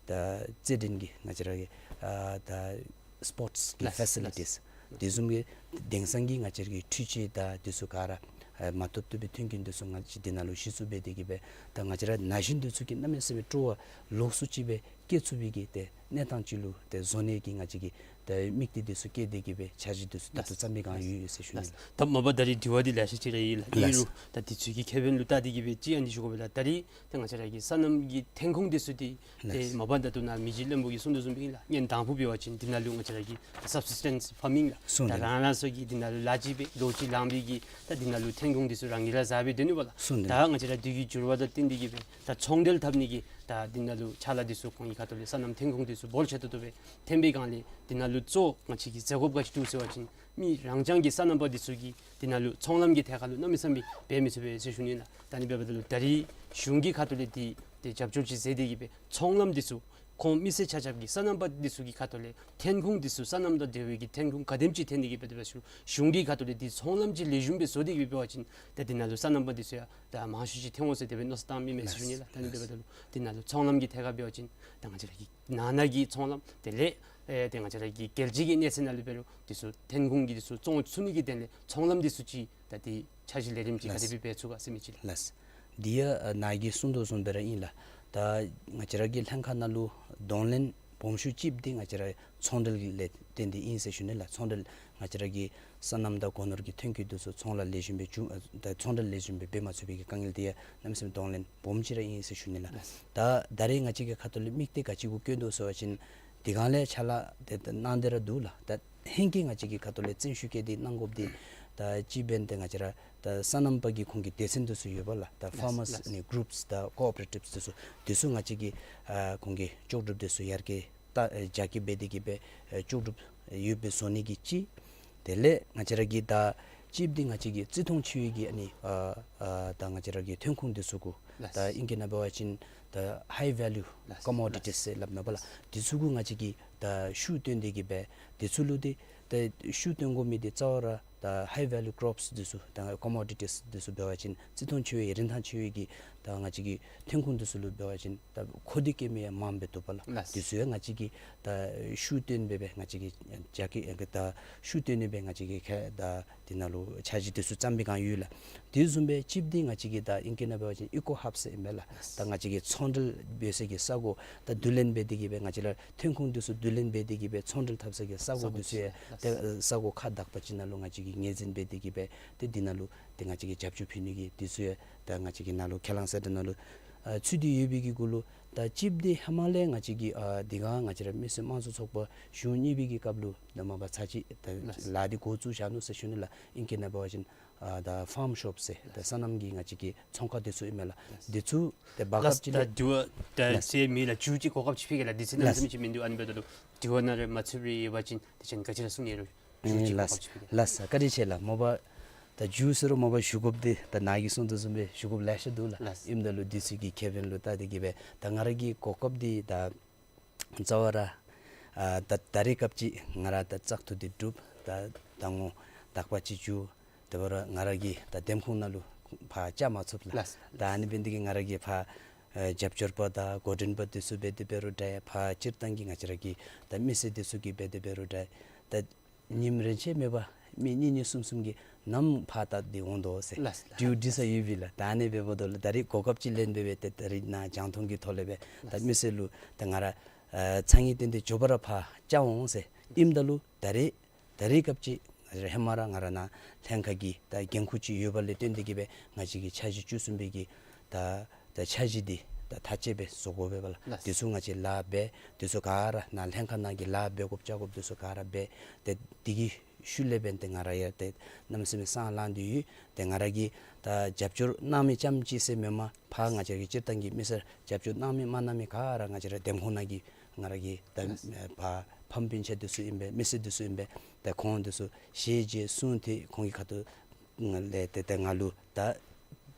ད་རྩེད་འགྲན་གྱི་ང་བཅས་ར་གི་ཨ་ད་སི་པོརཊསི་གི་ལགས། ཕེ་སི་ལི་ཊིས་ལགས། འདི་བཟུམ་གྱི་དེང་སང་གི་ང་བཅས་ར་གི་འཕྲུལ་ཆས་དང་འདི་ཚུ་ག་ར་ཨ་མ་བཏུབ་བཏུབ་སྦེ་མཐུན་རྐྱེན་འདི་ཚུ་ང་བཅས་འདི་ནང་ལུ་གཞི་བཙུགས་འབད་དེ་གི་སྦེ་ད་ང་བཅས་ར་ན་གཞོན་འདི་ཚུ་གིས་གནམ་མེད་ས་མེད་སྤྲོ་བ་ལོགས་སུ་ཅིག་སྦེ་སྐྱེ་ཚུགས་པའི་གི་ཏེ་གནས་སྟངས་ཅིག་ལུ་ཏེ་བཟོ་ནི་གི་ང་བཅས་ཀྱི་ད་དམིགས་གཏད་འདི་ཚུ་བསྐྱེད་དེ་གི་སྦེ་འཆར་གཞི་འདི་ཚུ་ད་ལྟོ་ལགས། བརྩམ་པའི་སྒང་ཡོད་ཡོད་ཟེར་ཞུ་ནི་ལགས། ལགས། ད་མ་པ་ད་རིས་དྲི་བ་འདི་ལེ་ཤ་ཅིག་ར་ཡོད་ལགས། ཨིན་ལགས། རུང་ད་འདི་ཚུ་གི་ཁེ་ཕན་ལུ་བལྟ་སྟེ་གི་སྦེ་ཅིག་ཨ་ནི་ཞུ་དགོ་པས་ལགས། ད་རིས་ཏེ་ང་བཅས་ར་གི་སོ་ནམ་གྱི་ཐོན་ཁུངས་འདི་ཚུ་འདི་ཏེ་ལགས། མ་པ་ད་ལྟོ་ནཱ་མི་རྗེ་བློན་པོ་གིས་གསུངས་དོ་བཟུམ་སྦེ་ཨིན་ལགས། ཉིནམ་དང་པོ་འབད་བ་ཅིན་འདི་ནང་ལུ་ང་བཅས་ར་གི་སབ་སིས་ཊེནསི་ཕར་མིང་ལགས། གསུངས་ད་ཏེ་རང་རང་སོ་གི་འདི་ནང་ལུ་ལཱ་ཅིག་སྦེ་ལོ་གཅིག་ལང་པའི་གི་ད་འདི་ནང་ལུ་ཐོན་ཁུངས་འདི་ཚུ་རང་གིས་ར་བཟའ་སྦེ་སྡོད་ནུག་པ་ལགས། གསུངས་ད་ད་ང་བཅས་ར་དུས་ཀྱི་འགྱུར་བ་དང་བསྟུན་ཏེ་གི་སྦེ་ད་ཚོང་འབྲེལ་འཐབ་ནི་གི་ད་འདི་ནང་ལུ་ཕྱག་ལཱ་འདི་ཚུ་ཁོང་གི་ཁ་ཐུག་ལས་སོ་ནམ་ཐོན་ཁུངས་འདི་ཚུ་འབོར་ཆེ་ཏོག་ཏོ་སྦེ་ཐོན་པའི་སྒང་ལས་འདི་ནང་ལུ་གཙོ་ང་བཅས་ཀྱིས་མཛད་དགོཔ་ག་ཅི་འདུག་ཟེར་བ་ཅིན་མི་རང་རྐྱང་གི་སོ་ནམ་པ་འདི་ཚུ་གིས་འདི་ནང་ལུ་ཚོང་ལམ་གྱི་ཐད་ཁར་ལུ་གནམ་མེད་ས་མེད་འབད་མི་ཚུགས་པས་ཟེར་ཞུ་ནི་ལགས། ད་ཨ་ནི་འབདཝ་ད་ལུ་ད་རིས་གཞུང་གི་ཁ་ཐུག་ལས་འདི་ཏེ་རྒྱབ་སྐྱོར་ཅིག་མཛད་དེ་གི་སྦེ་ཚོང་ལམ་འདི་ཚུ་ ཁོང་མི་སེར་ཆ་ཁྱབ་ཀྱི་སོ་ནམ་པ་འདི་ཚུ་གི་ཁ་ཐུག་ལས་ཐོན་ཁུངས་འདི་ཚུ་སོ་ནམ་དང་འབྲེལ་བའི་གི་ཐོན་ཁུངས་ག་དེམ་ཅིག་ཐོན་ཏེ་གི་འབད་དེ་འབད་ཞུ་གཞུང་གི་ཁ་ཐུག་ལས་འདི་ཚོང་ལམ་ཅིག་ལེགས་ཤོམ་སྦེ་བཟོ་སྟེ་གི་འབད་བ་ཅིན་ད་འདི་ནང་ལུ་སོ་ནམ་པ་འདི་ཚུ་ཡང་ད་མང་ཤོས་ཅིག་ཐོན་འོང་ཟེར་དེ་སྦེ་མནོ་བསམ་བཏངམ་ཨིན་མས་ཟེར་ཞུ་ནི་ལགས། ད་ནི་དེ་འབདཝ་ད་ལུ་འདི་ནང་ལུ་ཚོང་ལམ་གྱི་ཐད་ཁར་འབད་བ་ཅིན་ད་ང་བཅས་ར་གི་ནང་ན་གི་ཚོང་ལམ་དེ་ལས་ཨེ་ཏེ་ང་བཅས་ར་གི་རྒྱལ་སྤྱི་གི་གནས་ཚད་ནང་ལུ་འབད་རུང་འདི་ཚུ་ཐོན་ཁུངས་ཀྱི་འདི་ཚུ་བཙོང་ཚུགས་ནི་གི་དོན་ལས་ཚོང་ལམ་འདི་ཚུ་ཅིག་ད་འདི་འཆར་གཞི་ལས་རིམ་ཅིག་ག་དེ་སྦེ་འབད་ཚུགས་ག་ཟེར་མི་ཅིག་ལགས། ལགས། འདི་ཡང་ཨ་ནཱ་གིས་གསུངས་དོ་བཟུམ་སྦེ་ར་ཨིན་ལགས། ད་ང་བཅས་ར་གི་ལྷན་ཁག་ནང་ལུ་གདོང་ལེན་སྦོམ་ཤོས་ཅིག་འདི་ང་བཅས་ར་ཚོང་འབྲེལ་ལས་བརྟེན་ཏེ་ཨིན་ཟེར་ཞུ་ནི་ལགས། ཚོང་འབྲེལ་ང་བཅས་ར་གི་སོ་ནམ་དང་སྒོ་ནོར་གྱི་ཐོན་སྐྱེད་འདི་ཚུ་ཚོང་ལཱ་ལེགས་ཤོམ་སྦེ་འབྱུང་ཨ་ད་ཚོང་འབྲེལ་ལེགས་ཤོམ་སྦེ་འབད་མ་ཚུགས་པའི་གི་དཀའ་ངལ་འདི་ཡང་གནམ་མེད་ས་མེད་གདོང་ལེན་སྦོམ་ཅིག་ར་ཨིན་ཟེར་ཞུ་ནི་ལགས། ལགས། ད་ད་རེས་ང་བཅས་ཀྱི་ཁ་ཐུག་ལས་དམིགས་གཏད་ག་ཅི་གུ་བསྐྱོན་དོ་ཟེར་བ་ཅིན་དེ་སྒང་ལས་ཕྱག་ལཱ་དེ་ད་གནང་སྟེ་ར་འདུག་ལགས། ད་ཧེང་སྐལ་ང་བཅས་ཀྱི་ཁ་ཐུག་ལས་བརྩོན་ཤུགས་བསྐྱེད་དེ་གནང་དགོཔ་འདི་ད་ཅིག་འབདན་ཏེ་ང་བཅས་ར་ད་སོ་ནམ་པ་གི་ཁོང་གི་སྡེ་ཚན་འདི་ཚུ་ཡོད་པ་ལགས། ད་ལགས། ཕཱར་མརསི་ལགས། ནི་གུ་རུབས་དང་ཀོ་ཨོ་པ་རེ་ཊིབསི་འདི་ཚུ་འདི་ཚུ་ང་བཅས་ཀྱིས་ཨ་ཁོང་གི་ལྕོགས་གྲུབ་འདི་ཚུ་ཡར་རྒྱས་ད་ཨེ་རྒྱ་སྐྱེད་འབད་དེ་གི་སྦེ་ཨེ་ལྕོགས་གྲུབ་ཡོདཔ་སྦེ་བཟོ་ནི་གི་ཅིག། དེ་ལས་ང་བཅས་ར་གི་ད་ཅིག་འདི་ང་བཅས་ཀྱི་བརྩི་མཐོང་ཆེ་བའི་གི་ཨ་ནི་ཨ་ཨ་ད་ང་བཅས་ར་གི་ཐོན་ཁུངས་འདི་ཚུ་གུ་ལགས། ད་ཨིང་སྐད་ནང་འབད་བ་ཅིན་ད་ཧའི་ཝེ་ལུ་ལགས། ཀོ་མོ་ཌི་ཊིསི་ལགས། ཟེར་སླབ་མས་པ་ལགས། ལགས། འདི་ཚུ་གུ་ང་བཅས་ཀྱིས་ད་ཤུགས་བཏོན་ཏེ་གི་སྦེ་འདི་ཚུ་ལུ་འདི་ད་ཤུགས་བཏོན་དགོ་མི་འདི་རྩ་བ་ར་ད་ཧའི་ཝེ་ལུ་ཀོརོཔསི་འདི་ཚུ་ད་ཀོ་མོ་ཌི་ཊིསི་འདི་ཚུ་འབད་བ་ཅིན་བརྩི་མཐོང་ཆེ་བའི་རིན་ཐང་ཆེ་བའི་གི་ད་ང་བཅས་ཀྱི་ཐོན་ཁུངས་འདི་ཚུ་ལུ་འབད་བ་ཅིན་ད་མཁོ་འདོད་བསྐྱེད་མི་ཡང་མངམ་སྦེ་འདུག་པ་ལགས། ལགས། འདི་ཚུ་ཡང་ང་བཅས་ཀྱིས་ད་ཤུགས་བཏོན་སྦེ་སྦེ་ང་བཅས་ཀྱིས་རྒྱ་སྐྱེད་ད་ཤུགས་བཏོན་ནི་སྦེ་ང་བཅས་ཀྱིས་ཁ་ད་འདི་ནང་ལུ་འཆར་གཞི་འདི་ཚུ་བརྩམས་པའི་སྒང་ཡོད་ལགས། དེ་བཟུམ་སྦེ་ཅིག་འདི་ང་བཅས་ཀྱིས་ད་ཨིང་སྐད་ནང་འབད་བ་ཅིན་ཨི་ཀོ་ཧབ་ཟེར་ཨིན་མས་ལགས། ད་ང་བཅས་ཀྱིས་ཚོང་འབྲེལ་འབད་སའི་གི་ས་གོ་ད་བསྡུ་ལེན་འབད་དེ་གི་སྦེ་ང་བཅས་ར་ཐོན་ཁུངས་འདི་ཚུ་བསྡུ་ལེན་འབད་དེ་གི་སྦེ་ཚོང་འབྲེལ་འཐབ་སའི་གི་ས་གོ་འདི་ཚུ་ཡང་ད་ས་གོ་ཁག་དག་པ་ཅིག་ནང་ལུ་ང་བཅས་ཀྱིས་ངོས་འཛིན་འབད་དེ་གི་སྦེ་ཏེ་འདི་ནང་ལུ་ཏེ་ང་བཅས་ཀྱིས་རྒྱབ་སྐྱོར་ཕུལ་ནི་གི་འདི་ཚུ་ཡང་ད་ང་བཅས་ཀྱི་ནང་ལུ་ཁས་བླངས་གསལ་བསྒྲགས་ནང་ལུ་ཨ་ཚུད་དེ་ཡོད་པའི་གི་གུ་ལུ་ད་ཅིག་འདི་ཧེ་མ་ལས་ང་བཅས་ཀྱིས་ཨ་འདི་ག་ང་བཅས་ར་མི་སེར་དམངས་གཙོ་ཚོགས་པ་གཞུང་གཉིས་པའི་གི་སྐབས་ལུ་ད་མ་པ་ཚར་གཅིག་ད་ལགས། ལཱ་འདི་འགོ་བཙུགས་བཞག་ནུག་ཟེར་ཞུ་ནི་ལགས། ཨིང་སྐད་ནང་འབད་བ་ཅིན་ཨ་ད་ཕཱརམ་ཤོབ་ཟེར་ད་སོ་ནམ་གྱི་ང་བཅས་ཀྱི་ཚོང་ཁང་འདི་ཚུ་ཨིན་མས་ལགས། ལགས། འདི་ཚུ་ཏེ་བར་ལགས། སྐབས་ཅིག་ད་ལས་དྲི་བ་ད་ལགས། ཟེར་མི་ལགས་མཇུག་ཅིག་གོ་སྐབས་ཅིག་ཕུལ་གེ་ལགས། འདི་ཚེ་གནམ་མེད་ས་མེད་ཅིག་མིན་འདུག། ཨ་ནི་འབདཝ་ད་ལུ་དྲི་བ་ནང་ར་མ་ཚུད་པར་ཡོད་པ་ཅིན་དེ་ཅིག་ག་ཅི་ར་གསུང་ནི་རུང་མཇུག་ཅིག་གོ་སྐབས་ཅིག་ཕུལ་གེ། ལགས་སོ། བཀའ་དྲིན་ཆེ་ལགས། མ་པ་ད་མཇུག་ཟེར་རུང་མ་པ་ཞུ་དགོཔ་འདི་ད་ནཱ་གིས་གསུངས་དོ་བཟུམ་སྦེ་ཞུ་དགོཔ་ལེ་ཤ་འདུག་ལགས། ལགས། ཨིནམ་ད་ལུ་འདི་ཚུ་གི་ཁེ་ཕན་ལུ་བལྟ་སྟེ་གི་སྦེ་ད་ང་ར་གི་གོ་སྐབས་འདི་ད་རྩ་བ་ར་ཨ་ད་ད་རེས་སྐབས་ཅིག་ང་ར་ད་བཙག་འཐུ་འདི་གྲུབ། ད་ཟླ་ངོ་དག་པ་ཅིག་འགྱོ། དེ་འབད་རུང་ང་ར་གིས་ད་འདེམས་ཁོངས་ནང་ལུ་ཕར་བཅར་མ་ཚུགས་ལགས། ལགས། ད་ཨ་ནི་འབད་ནི་འདི་གིས་ང་ར་གིས་ཕར་ཨ་རྒྱབ་སྐྱོར་པ་དང་འགོ་འདྲེན་པ་འདི་ཚུ་འབད་དེ་འབད་རུང་འདྲ། ཕར་སྤྱིར་བཏང་གི་ང་བཅས་ར་གི་ད་མི་སེར་འདི་ཚུ་གིས་འབད་དེ་འབད་རུང་འདྲ། ད་ཉིནམ་རེ་ཆད་མེད་པར་མི་གཉིས་གཉིས་གསུམ་གསུམ་གྱིས་ནམ་ཕར་བལྟ་སྟེ་འོང་དོ་ཟེར། ལགས། ལགས། དྲིཝ་དྲི་ས་ཡོད་པས་ལགས། ད་ཨ་ནི་འབདཝ་ད་ལུ་ད་རེས་གོ་སྐབས་ཅིག་ལེན་སྦེ་སྦེ་ཏེ་ད་རེས་ནཱ་རྒྱང་མཐོང་གི་ཐོག་ལས་སྦེ་ད་ལགས། མི་སེར་ལུ་ད་ང་ར་ཨ་ཚ་ངེས་བཏོན་ཏེ་མགྱོགས་པ་ར་ཕར་བཅར་འོང་ཟེར། ཨིནམ་ད་ལུ་ད་རེས་ད་རེས་སྐབས་ཅིག་ང་བཅས་ར་ཧེ་མ་ར་ང་ར་ནཱ་ལྷན་ཁག་གི་ད་འགན་ཁུར་ཅིག་ཡོད་པ་ལས་བརྟེན་ཏེ་གི་སྦེ་ང་བཅས་ཀྱི་འཆར་གཞི་བཅུ་གསུམ་པའི་གི་ད་ད་འཆར་གཞི་འདི་ད་མཐའ་དཔྱད་སྦེ་བཟོ་དགོ་པས་པ་ལགས། ལགས། འདི་ཚུ་ང་བཅས་ལཱ་འབད། འདི་ཚུ་ག་ར་ནཱ་ལྷན་ཁག་ནང་གི་ལཱ་འབད་དགོཔ་བཅར་དགོཔ་འདི་ཚུ་ག་ར་འབད། ཏེ་འདི་གི་ཤུལ་ལས་འབདན་ཏེ་ང་ར་ཡང་ཏེ་གནམ་མེད་ས་མེད་སེམས་ལང་སྟེ་ཡོད། ཏེ་ང་ར་གིས་ད་རྒྱབ་སྐྱོར་གནང་མི་རྐྱངམ་ཅིག་ཟེར་མེན་པར་ཕར་ང་བཅས་ཀྱི་སྤྱིར་བཏང་གི་མི་སེར་རྒྱབ་སྐྱོར་གནང་མི་མ་གནང་མི་ག་ར་ང་བཅས་ར་འདེམས་ཁོངས་ནང་གི་ང་ར་གི་ད་ལགས། ཕ་ཕམ་སྤུན་ཆ་འདི་ཚུ་ཨིན་པས། མི་སེར་འདི་ཚུ་ཨིན་པས། ད་ཁོང་འདི་ཚུ་ཞལ་མཇལ་གསུང་ཐོས་ཁོང་གི་ཁ་ཐུག་ལས་ཏེ་ཏེ་ང་ལུ་ད་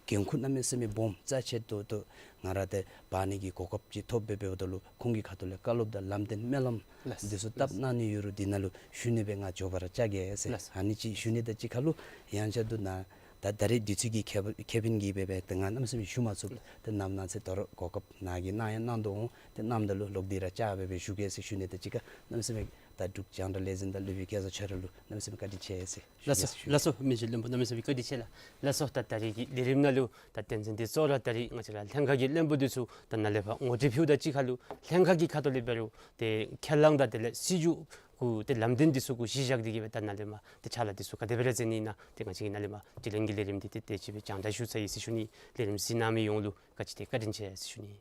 འགན་ཁུར་གནམ་མེད་ས་མེད་སྦོམ་རྩ་ཆེ་ཏོག་ཏོ་ང་ར་ཏེ་འབག་ནི་གི་གོ་སྐབས་ཅིག་ཐོབ་སྦེ་འབདཝ་ད་ལུ་ཁོང་གི་ཁ་ཐུག་ལས་བཀའ་སློབ་དང་ལམ་སྟོན་སྨོན་ལམ་ལགས། འདི་ཚུ་བཏབ་གནང་ནི་ཡོད་རུང་འདི་ནང་ལུ་ཞུ་ནི་སྦེ་ང་མགྱོགས་པ་ར་བཅར་གེ་ཟེར། ལགས། ཨ་ནི་ཅིག་ཞུ་ནི་དང་གཅིག་ཁར་ལུ་ཡང་བསྐྱར་དུ་ནཱ་ད་ད་རེས་དུས་ཚོད་ཀྱི་ཁེ་ཁེ་ཕན་གྱིས་སྦེ་སྦེ་ཏེ་ང་གནམ་མེད་ས་མེད་ཞུ་མ་ཚུགས། ཏེ་ནམ་གནངས་ཚེ་ད་རུང་གོ་སྐབས་ནཱ་གིས་གནང་ཡང་གནང་དོ་འོང་། ཏེ་གནངམ་ད་ལུ་ལོག་སྟེ་ར་བཅར་སྦེ་སྦེ་ཞུ་གེ་ཟེར་ཞུ་ནི་དང་གཅིག་ཁར་གནམ་མེད་ས་མེད་ད་འབྲུག་རྒྱང་བསྒྲགས་ལས་འཛིན་དང་སློབ་དཔོན་སྐལ་བཟང་ཆོས་རབ་ལུ་གནམ་མེད་ས་མེད་བཀའ་དྲིན་ཆེ་ཟེར་ཞུ་ལགས་སོ། ཞུ་ལགས་སོ། མི་རྗེ་བློན་པོ་གནམ་མེད་ས་མེད་བཀའ་དྲིན་ཆེ་ལགས། ལགས་སོ། ད་ད་རེས་ཀྱི་ལས་རིམ་ནང་ལུ་ད་དོན་ཚན་འདི་གཙོ་བོ་ར་ད་རེས་ང་བཅས་ར་ལྷན་ཁག་གི་བློན་པོ་འདི་ཚུ་ད་ནཱ་ལས་ཕར་ངོ་སྤྲོད་ཕུལཝ་དང་གཅིག་ཁར་ལུ་ལྷན་ཁག་གི་ཁ་ཐུག་ལས་འབད་རུང་ཏེ་ཁས་བླངས་དང་དེ་ལས་སྲིད་བྱུས་གུ་ཏེ་ལམ་སྟོན་འདི་ཚུ་གུ་གཞི་བཞག་སྟེ་གི་སྦེ་ད་ནཱ་ལས་མར་ཏེ་ཕྱག་ལཱ་འདི་ཚུ་ག་དེ་སྦེ་ར་མཛད་ནི་ཨིན་ན་ཏེ་ང་བཅས་ཀྱིས་ནཱ་ལས་མར་དྲི་ལན་གྱི་ལས་རིམ་འདི་ཏེ་དེ་ཅིག་སྦེ་རྒྱང་བསྒྲགས་ཞུ་ཚར་ཡི་ཟེར་ཞུ་ནི། ལས་རིམ་གཟིགས་གནང་མི་ཡོངས་ལུ་བཀའ་དྲིན་ཆེ་ཟེར་ཞུ་ནི།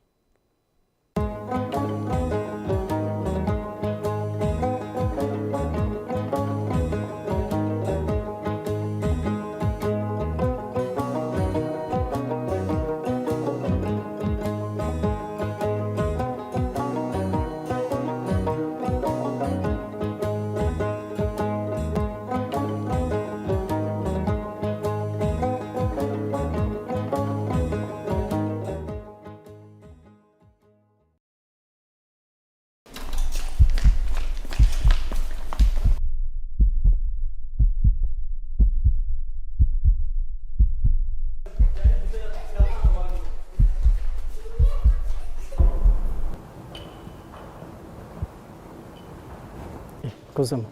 སྐུ་གཟུགས།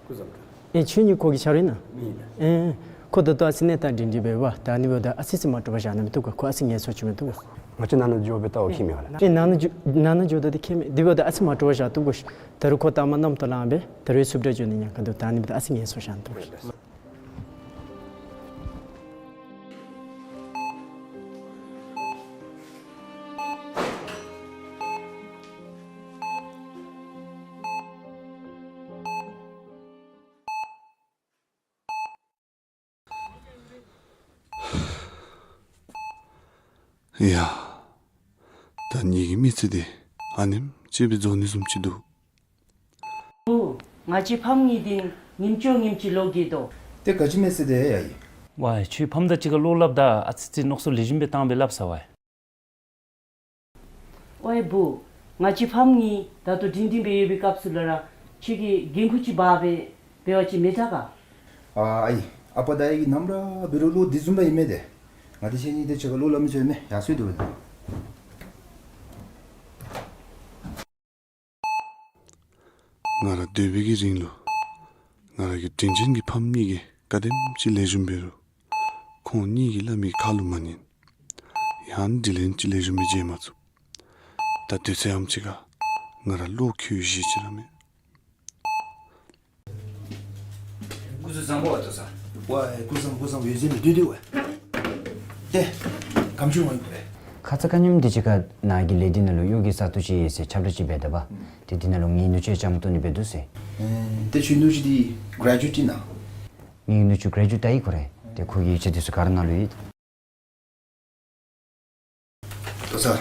སྐུ་གཟུགས། ཨེ་ཁྱོད་གཉིས་ཁོ་གི་ཆ་རེད་ན། ཨིན། ཨེ་ཁོ་ད་ལྟོ་ཨ་ཙི་ནད་དང་འདྲིས་འདྲིས་སྦེ་ཡོདཔ། ད་ཨ་ནི་འབདཝ་ད་ཨ་ཙི་ཙི་མ་དྲོ་བར་བཞག་ན་མི་བཏུབ་ག། ཁོ་ཨ་ཙི་ངལ་གསོ་བྱིན་མི་བཏུབ་ག། ང་བཅས་ནང་ན་འགྱོ་སྦེ་ལྟ་བ་ཁྱད་མེད་པ་ལགས། ཨེ་ནང་ན་འགྱོ་ནང་ན་འགྱོཝ་ད་དེ་ཁྱད་མེད། དེ་འབདཝ་ད་ཨ་ཙི་མ་དྲོ་བར་བཞག་བཏུབ་ག། ད་རུང་ཁོ་ད་མ་གནམ་ཐོག་ལངས་སྦེ་ད་རུང་སུབ་ཏྲ་འགྱོ་ནི་ཉེན་ཁ་འདུག། ད་ཨ་ནི་འབདཝ་ད་ཨ་ཙི་ངལ་གསོ་བཞག་ན་བཏུབ་ག། ཡ། ད་ངེ་གི་མི་ཚེ་འདི་ཨ་ནེམ་ཅིག་སྦེ་རྫོགས་ནི་བཟུམ་ཅིག་འདུག། བུ། ང་བཅས་ཕམ་གཉིས་འདི་ཉིནམ་གཅིག་ཉིནམ་གཅིག་ལོག་གི་དོ། ཏེ་ག་ཅི་མེད་ཟེར་ཏེ་ཡ་ཡི། ཝའེ་ཁྱོད་ཕམ་དང་གཅིག་ཁར་ལོག་སླབ་ད་ཨ་ཙི་ཙི་མནོ་བསམ་ལེགས་ཤོམ་སྦེ་བཏང་སྦེ་སླབ་ས་ཝའེ། ཝའེ་བུ། ང་བཅས་ཕམ་གཉིས་ད་ལྟོ་འགྲིག་འགྲིག་སྦེ་ཡོད་པའི་སྐབས་སུ་ལུ་ར་ཁྱོད་ཀྱིས་འགན་ཁུར་ཅིག་འབག་སྦེ་འབད་བ་ཅིན་མི་དྲག་ག། ཨ་ཨའི། ཨ་པ་དང་ཨའི་གིས་ནམ་ར་འབད་རུང་ལོག་འདི་བཟུམ་ར་ཨིན་མས་ཏེ། ང་བཅས་གཉིས་ཏེ་གཅིག་ཁར་ལོག་སླབ་མི་ཚུགས་མས། ཡར་སོང་སྟེ་འབད་དོ། ང་ར་སྡོད་པའི་གི་རིང་ལུ་ང་ར་གི་དྲིན་ཅན་གྱི་ཕམ་གཉིས་ཀྱིས་ག་དེམ་ཅིག་ལེགས་ཤོམ་འབད་རུང་ཁོང་གཉིས་ཀྱིས་སླབ་མི་ཁ་ལུ་མ་ཉན། ཡང་དྲིན་ལན་ཅིག་ལེགས་ཤོམ་སྦེ་འཇལ་མ་ཚུགས། ད་དུས་ཚོད་ཨམ་ཅིག་ཁར་ང་ར་བློ་འགྱོད་གཞི་ཅིག་ར་མེད། སྐུ་གཟུགས་བཟང་པོ་བ་ཏོ་ས། ཝའེ་སྐུ་གཟུགས་སྐུ་གཟུགས་ཡོད་ཟེར་མི་འདུག་དེ་ཝའེ། ཏེ་གམ་ཆུང་ངོ་ཡིན་པས། ཁ་ཙ་ཁ་ཉིནམ་འདི་ཅིག་ཁར་ནཱ་གི་ལས་སྡེ་ནང་ལུ་གཡོག་གི་ས་སྟོང་ཅིག་ཡོད་ཟེར་ཁྱབ་བསྒྲགས་ཅིག་འབད་ད་པ། ཏེ་འདི་ནང་ལུ་ངེའི་ནུ་གཅུང་ཡང་བཅའ་མར་གཏོགས་ནི་འབད་འདུག་ཟེར། ཨེ་ཏེ་ཁྱོད་ནུ་གཅུང་འདི་གྲེ་ཇུ་ཨེཊ་ཨིན་ན། ངེའི་ནུ་གཅུང་གྲེ་ཇུ་ཨེཊ་ད་ཨིན་ཁོ་ར། ཏེ་ཁོ་གི་ཡིག་ཆ་འདི་ཚུ་ག་ར་ནང་ལུ་ཡོད། ཏོ་ས།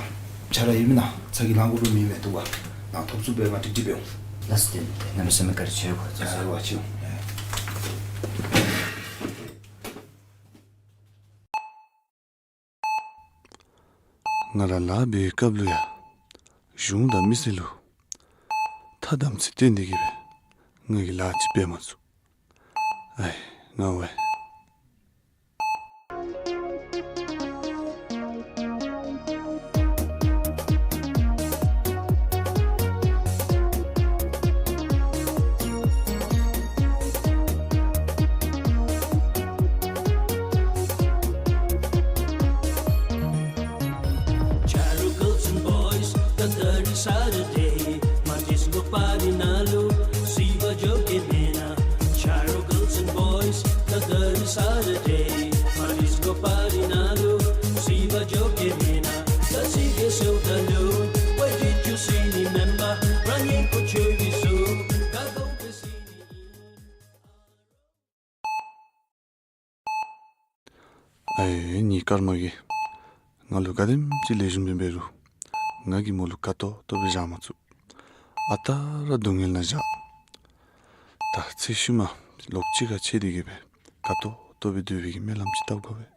ཆ་ར་ཡོད་མེན་ན། ཚ་གྱང་ལང་དགོཔ་མེད་མས། འདུག་པ། ནཱ་ཐོབ་ཚུགས་པའི་ང་ཀྲིག་ཀྲི་འབད་འོང་། ལགས་སོ། ཏེ་ཏེ་གནམ་མེད་ས་མེད་བཀའ་དྲིན་ཆེ་གོ། ལགས་སོ། ལགས་སོ། ང་ར་ལཱ་འབད་བའི་སྐབས་ལུ་ཡང་གཞུང་དང་མི་སེར་ལུ་ཐ་དམ་ཚིག་བསྟེན་ཏེ་གི་སྦེ་ང་གིས་ལཱ་ཅིག་འབད་མ་ཚུགས། ཨའི་ང་ཝའེ། Charo girls and boys, ད་ད་རིས་Saturday, མ་ཌིསི་ཀོ་པར་ཊི་ནང་ལུ་གཟིགས་པར་འགྱོ་གེ་མེན་ན། Charo girls and boys, ད་ད་རིས་Saturday, མ་ཌིསི་ཀོ་པར་ཊི་ནང་ལུ་གཟིགས་པར་འགྱོ་གེ་མེན་ན། ད་གཟིགས་གེ་ཟེརཝ་ད་ལུ། Why did you see me, remember? རང་ཉིད་ཁོ་ཆོས་བི་སུ་ཀ་གོང་པེ་སི་ནི་ཨིན། ཨའི་ངེའི་སྐར་མ་གིས་ང་ལུ་ག་དེམ་ཅིག་ལེགས་ཤོམ་སྦེ་འབད་རུང་ང་གིས་མོ་ལུ་དགའ་ཏོག་ཏོ་སྦེ་བཞག་མ་ཚུགས། ཨ་རྟག་ར་སྡུག་བསྔལ་ནང་བཞག། ད་ཚེ་ཤུལ་མ་ལོག་གཅིག་ཁར་ཕྱད་དེ་གི་སྦེ་དགའ་ཏོག་ཏོ་སྦེ་སྡོད་པའི་གི་སྨོན་ལམ་ཅིག་བཏབ་དགོ་པས།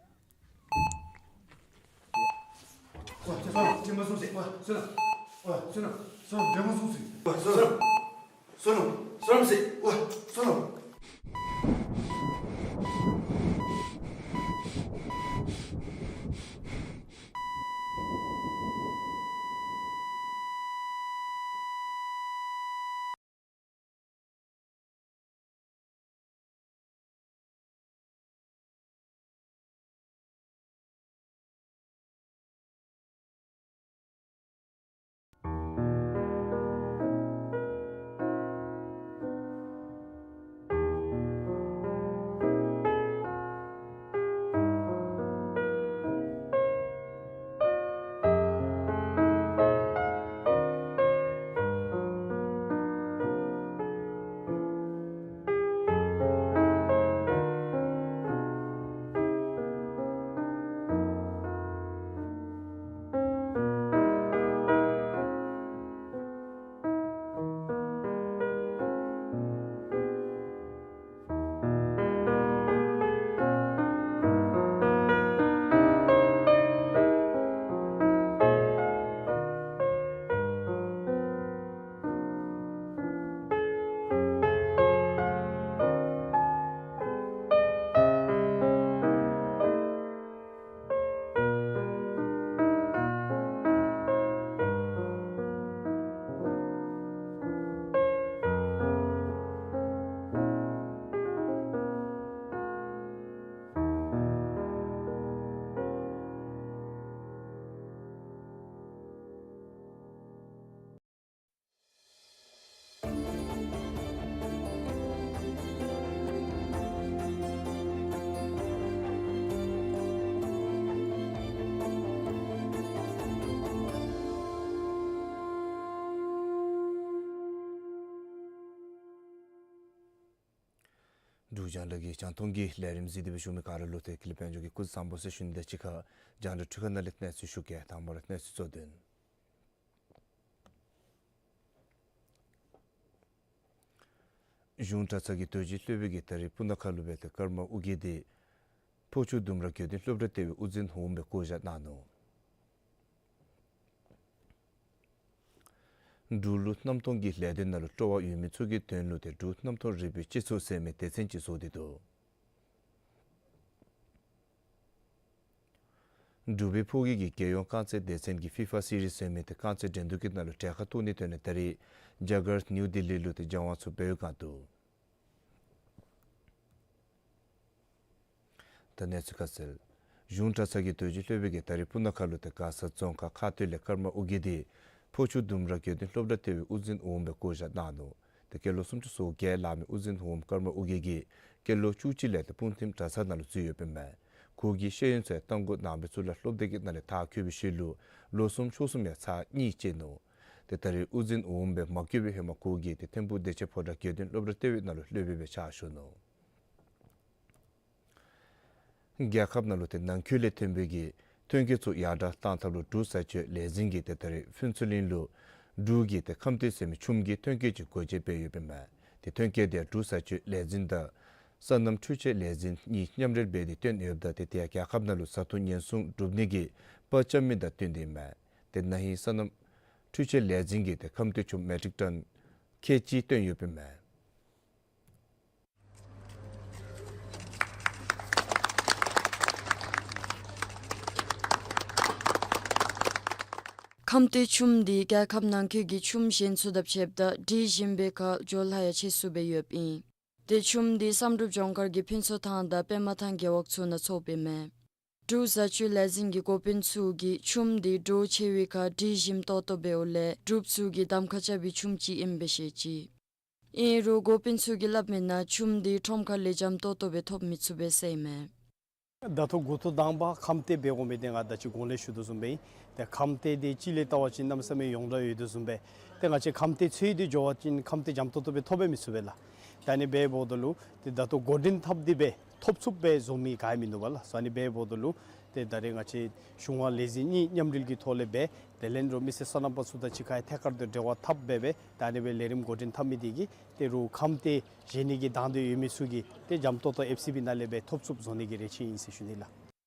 འབྲུག་རྒྱང་བསྒྲགས་ཀྱི་རྒྱང་མཐོང་གི་ལས་རིམ་གཟིགས་ཏེ་སྦེ་བཞུགས་མི་ག་ར་ལུ་ཏེ་ཀུན་ལེགས་དཔལ་འབྱོར་གྱིས་སྐུ་གཟུགས་བཟང་པོ་ཟེར་ཞུ་ནི་དང་གཅིག་ཁར་རྒྱང་བསྒྲགས་འཕྲུལ་ཁང་ནང་ལས་གནས་ཚུལ་ཞུ་གེ། དང་པ་ར་གནས་ཚུལ་གཙོ་དོན། གཞུང་གྲྭ་ཚང་གི་དུས་ཅི་སློབ་དཔོན་གྱིས་ད་རིས་སྤུ་ན་ཁ་ལུ་སྦེ་ཏེ་ཀརྨ་ཨོ་རྒྱན་འདི་ཕོ་ཆུ་ལྡུམ་ར་དགེ་འདུན་སློབ་གྲྭ་ལྟེ་བའི་དབུ་འཛིན་འོགམ་སྦེ་བསྐོ་བཞག་གནང་ནུག། འབྲུག་ལུ་གནམ་སྟོང་གི་ལས་དོན་ནང་ལུ་སྤྲོ་བ་ཡོད་མི་ཚུ་གི་དོན་ལུ་ཏེ་འབྲུག་གནམ་སྟོང་རིག་པའི་སྤྱི་ཚོགས་ཟེར་མི་སྡེ་ཚན་ཅིག་བཟོ་སྟེ་འདུག། འབྲུག་པའི་ཕོ་སྐྱེས་ཀྱིས་རྒྱལ་ཡོངས་རྐང་རྩེད་སྡེ་ཚན་གྱི་ཕི་ཕ་སི་རིས་ཟེར་མི་ཏེ་རྐང་རྩེད་འགྲན་བསྡུར་གྱི་ནང་ལུ་གྲལ་ཁར་གཏོགས་ནིའི་དོན་ལས་ད་རིས་རྒྱ་གར་ནིའུ་ལྡི་ལི་ལུ་ཏེ་སྦྱང་བ་ཚུ་འབད་བའི་བསྒང་འདུག། ད་གནས་ཚུལ་ཁ་གསལ། གཞུང་གྲྭ་ཚང་གི་དུས་ཅི་སློབ་དཔོན་གྱིས་ད་རིས་སྤུ་ན་ཁ་ལུ་ཏེ་མགར་ས་རྫོང་ཁག་ཁ་སྟོད་ལས་ཀརྨ་ཨོ་རྒྱན་འདི་ཕོ་ཆུ་ལྡུམ་ར་དགེ་འདུན་སློབ་གྲྭ་ལྟེ་བའི་དབུ་འཛིན་འོགམ་སྦེ་བསྐོ་བཞག་གནང་ནུག། ཏེ་སྐྱེས་ལོ་སུམ་ཅུ་སོ་བརྒྱད་ལང་མི་དབུ་འཛིན་འོགམ་ཀརྨ་ཨོ་རྒྱན་གྱིས་སྐྱེས་ལོ་བཅུ་གཅིག་ལས་ཏེ་སྤུངས་ཐིམ་གྲྭ་ཚང་ནང་ལུ་འཛུལ་ཡོདཔ་ཨིན་མས། ཁོ་གིས་ཤེས་ཡོན་ཚུ་ཡང་རྟ་མགོ་ནང་པའི་གཙུག་ལག་སློབ་སྡེ་གི་ནང་ལས་མཐར་འཁྱོལ་བའི་ཤུལ་ལུ་ལོ་གསུམ་ཕྱོགས་གསུམ་ཡང་ཚར་གཉིས་བཅད་ནུག། ཏེ་ད་རིས་དབུ་འཛིན་འོགམ་སྦེ་མ་བསྐོས་པའི་ཧེ་མ་ཁོ་གིས་ཏེ་ཐིམ་ཕུག་བདེ་ཆེན་ཕོ་བྲང་དགེ་འདུན་སློབ་གྲྭ་ལྟེ་བའི་ནང་ལུ་སློབ་དཔོན་སྦེ་ཕྱག་ཞུ་ནུག། རྒྱལ་ཁབ་ནང་ལུ་ཏེ་ནང་འཁོད་ལས་ཐོན་པའི་གི་ཐོན་སྐྱེད་ཚུ་ཡར་དྲག་གཏང་ཐབས་ལུ་འབྲུག་བཟའ་སྤྱོད་ལས་འཛིན་གྱིས་ཏེ་ད་རིས་ཕུན་ཚོགས་གླིང་ལུ་འབྲུག་གི་ཏེ་ཁམས་ཏེ་ཟེར་མི་ཆུམ་གྱི་ཐོན་སྐྱེད་ཅིག་སྒོ་འབྱེད་འབད་ཡོདཔ་ཨིན་མས། ཏེ་ཐོན་སྐྱེད་དེ་འབྲུག་བཟའ་སྤྱོད་ལས་འཛིན་དང་སོ་ནམ་འཕྲུལ་ཆས་ལས་འཛིན་གཉིས་མཉམ་འབྲེལ་འབད་དེ་བཏོན་ཡོདཔ་ད་ཏེ་དེ་ཡང་རྒྱལ་ཁབ་ནང་ལུ་བཟའ་འཐུང་ཉེན་སྲུང་སྒྲུབ་ནི་གི་པར་རྐྱབ་མི་དང་བསྟུན་ཏེ་ཨིན་མས། ཏེ་ན་ཧིང་སོ་ནམ་འཕྲུལ་ཆས་ལས་འཛིན་གྱིས་ཏེ་ཁམས་ཏེ་ཆུམ་མེ་ཊིག་ཊོན་ཁལ་གཅིག་བཏོན་ཡོདཔ་ཨིན་མས། ཁམས་ཏེ་ཆུམ་འདི་རྒྱལ་ཁབ་ནང་འཁོད་ཀྱི་ཆུམ་གཞན་ཚུ་དང་ཕྱདཔ་ད་སྒྲིག་ཞིམ་པའི་ཁར་འགྱོ་སླ་ཡང་ཆེ་སུ་སྦེ་ཡོདཔ་ཨིན། ཏེ་ཆུམ་འདི་བསམ་གྲུབ་ལྗོངས་མཁར་གྱི་ཕུན་ཚོགས་ཐང་དང་པདྨ་ཐང་རྒེད་འོག་ཚུ་ནང་འཚོགས་པའི་མས། འབྲུག་བཟའ་སྤྱོད་ལས་འཛིན་གྱི་འགོ་དཔོན་ཚུ་གིས་ཆུམ་འདི་འགྲོས་ཆེ་བའི་ཁར་སྒྲིག་ཞིམ་ཏོག་ཏོ་འབདཝ་ལས་འབྲུགཔ་ཚུ་གིས་གདམ་ཁ་རྐྱབ་པའི་ཆུམ་ཅིག་ཨིནམ་སྦེ་བཤད་ཅི། ཨིན་རུང་འགོ་དཔོན་ཚུ་གིས་སླབ་མིའི་ནང་ཆུམ་འདི་ཁྲོམ་ཁ་ལས་འཇམ་ཏོག་ཏོ་སྦེ་ཐོབ་མི་ཚུགས་པས་ཟེར་ཨིན་མས། ད་ལྟོ་འགོ་ཐོག་དང་པ་ཁམས་ཏེ་འབད་དགོ་མི་འདི་ང་ད་ཅི་གོང་ལས་ཞུ་དོ་བཟུམ་སྦེ་ཨིན། ཏེ་ཁམས་ཏེ་འདི་ཅིག་ལས་བལྟ་བ་ཅིན་གནམ་མེད་ས་མེད་ཡོངས་གྲགས་ཡོད་དོ་བཟུམ་སྦེ། ཏེ་ང་བཅས་ཁམས་ཏེ་ཚུ་འདི་འགྱོ་བ་ཅིན་ཁམས་ཏེ་འཇམ་ཏོག་ཏོ་སྦེ་ཐོབ་པས་མི་ཚུགས་པས་ལགས། ད་ཨ་ནི་འབདཝ་ད་ལུ་ཏེ་ད་ལྟོ་འགོ་འདྲེན་འཐབ་སྟེ་སྦེ་ཐོབ་ཚུགསཔ་སྦེ་བཟོ་མི་ག་ཡང་མིན་འདུག་པ་ལགས། སོ་ཨ་ནི་འབདཝ་ད་ལུ་ཏེ་ད་རེས་ང་བཅས་གཞུང་དབང་ལས་འཛིན་གཉིས་མཉམ་འབྲེལ་གྱི་ཐོག་ལས་སྦེ་དེ་ལས་རོགས་མི་སེར་སོ་ནམ་པ་ཚུ་དང་གཅིག་ཁར་ཐད་ཀར་དུ་འབྲེལ་བ་འཐབ་སྦེ་སྦེ་ད་ཨ་ནི་སྦེ་ལས་རིམ་འགོ་འདྲེན་འཐབ་མི་འདི་གིས་ཏེ་རོགས་ཁམས་ཏེ་བཞེས་ནི་གི་དང་འདོད་ཡོད་མི་ཚུ་གིས་ཏེ་འཇམ་ཏོག་ཏོ་ཨེཕ་སི་བི་ནང་ལས་སྦེ་ཐོབ་ཚུགསཔ་བཟོ་ནི་གི་རེ་ཆེ་ཨིན་ཟེར་ཞུ་ནི་ལགས།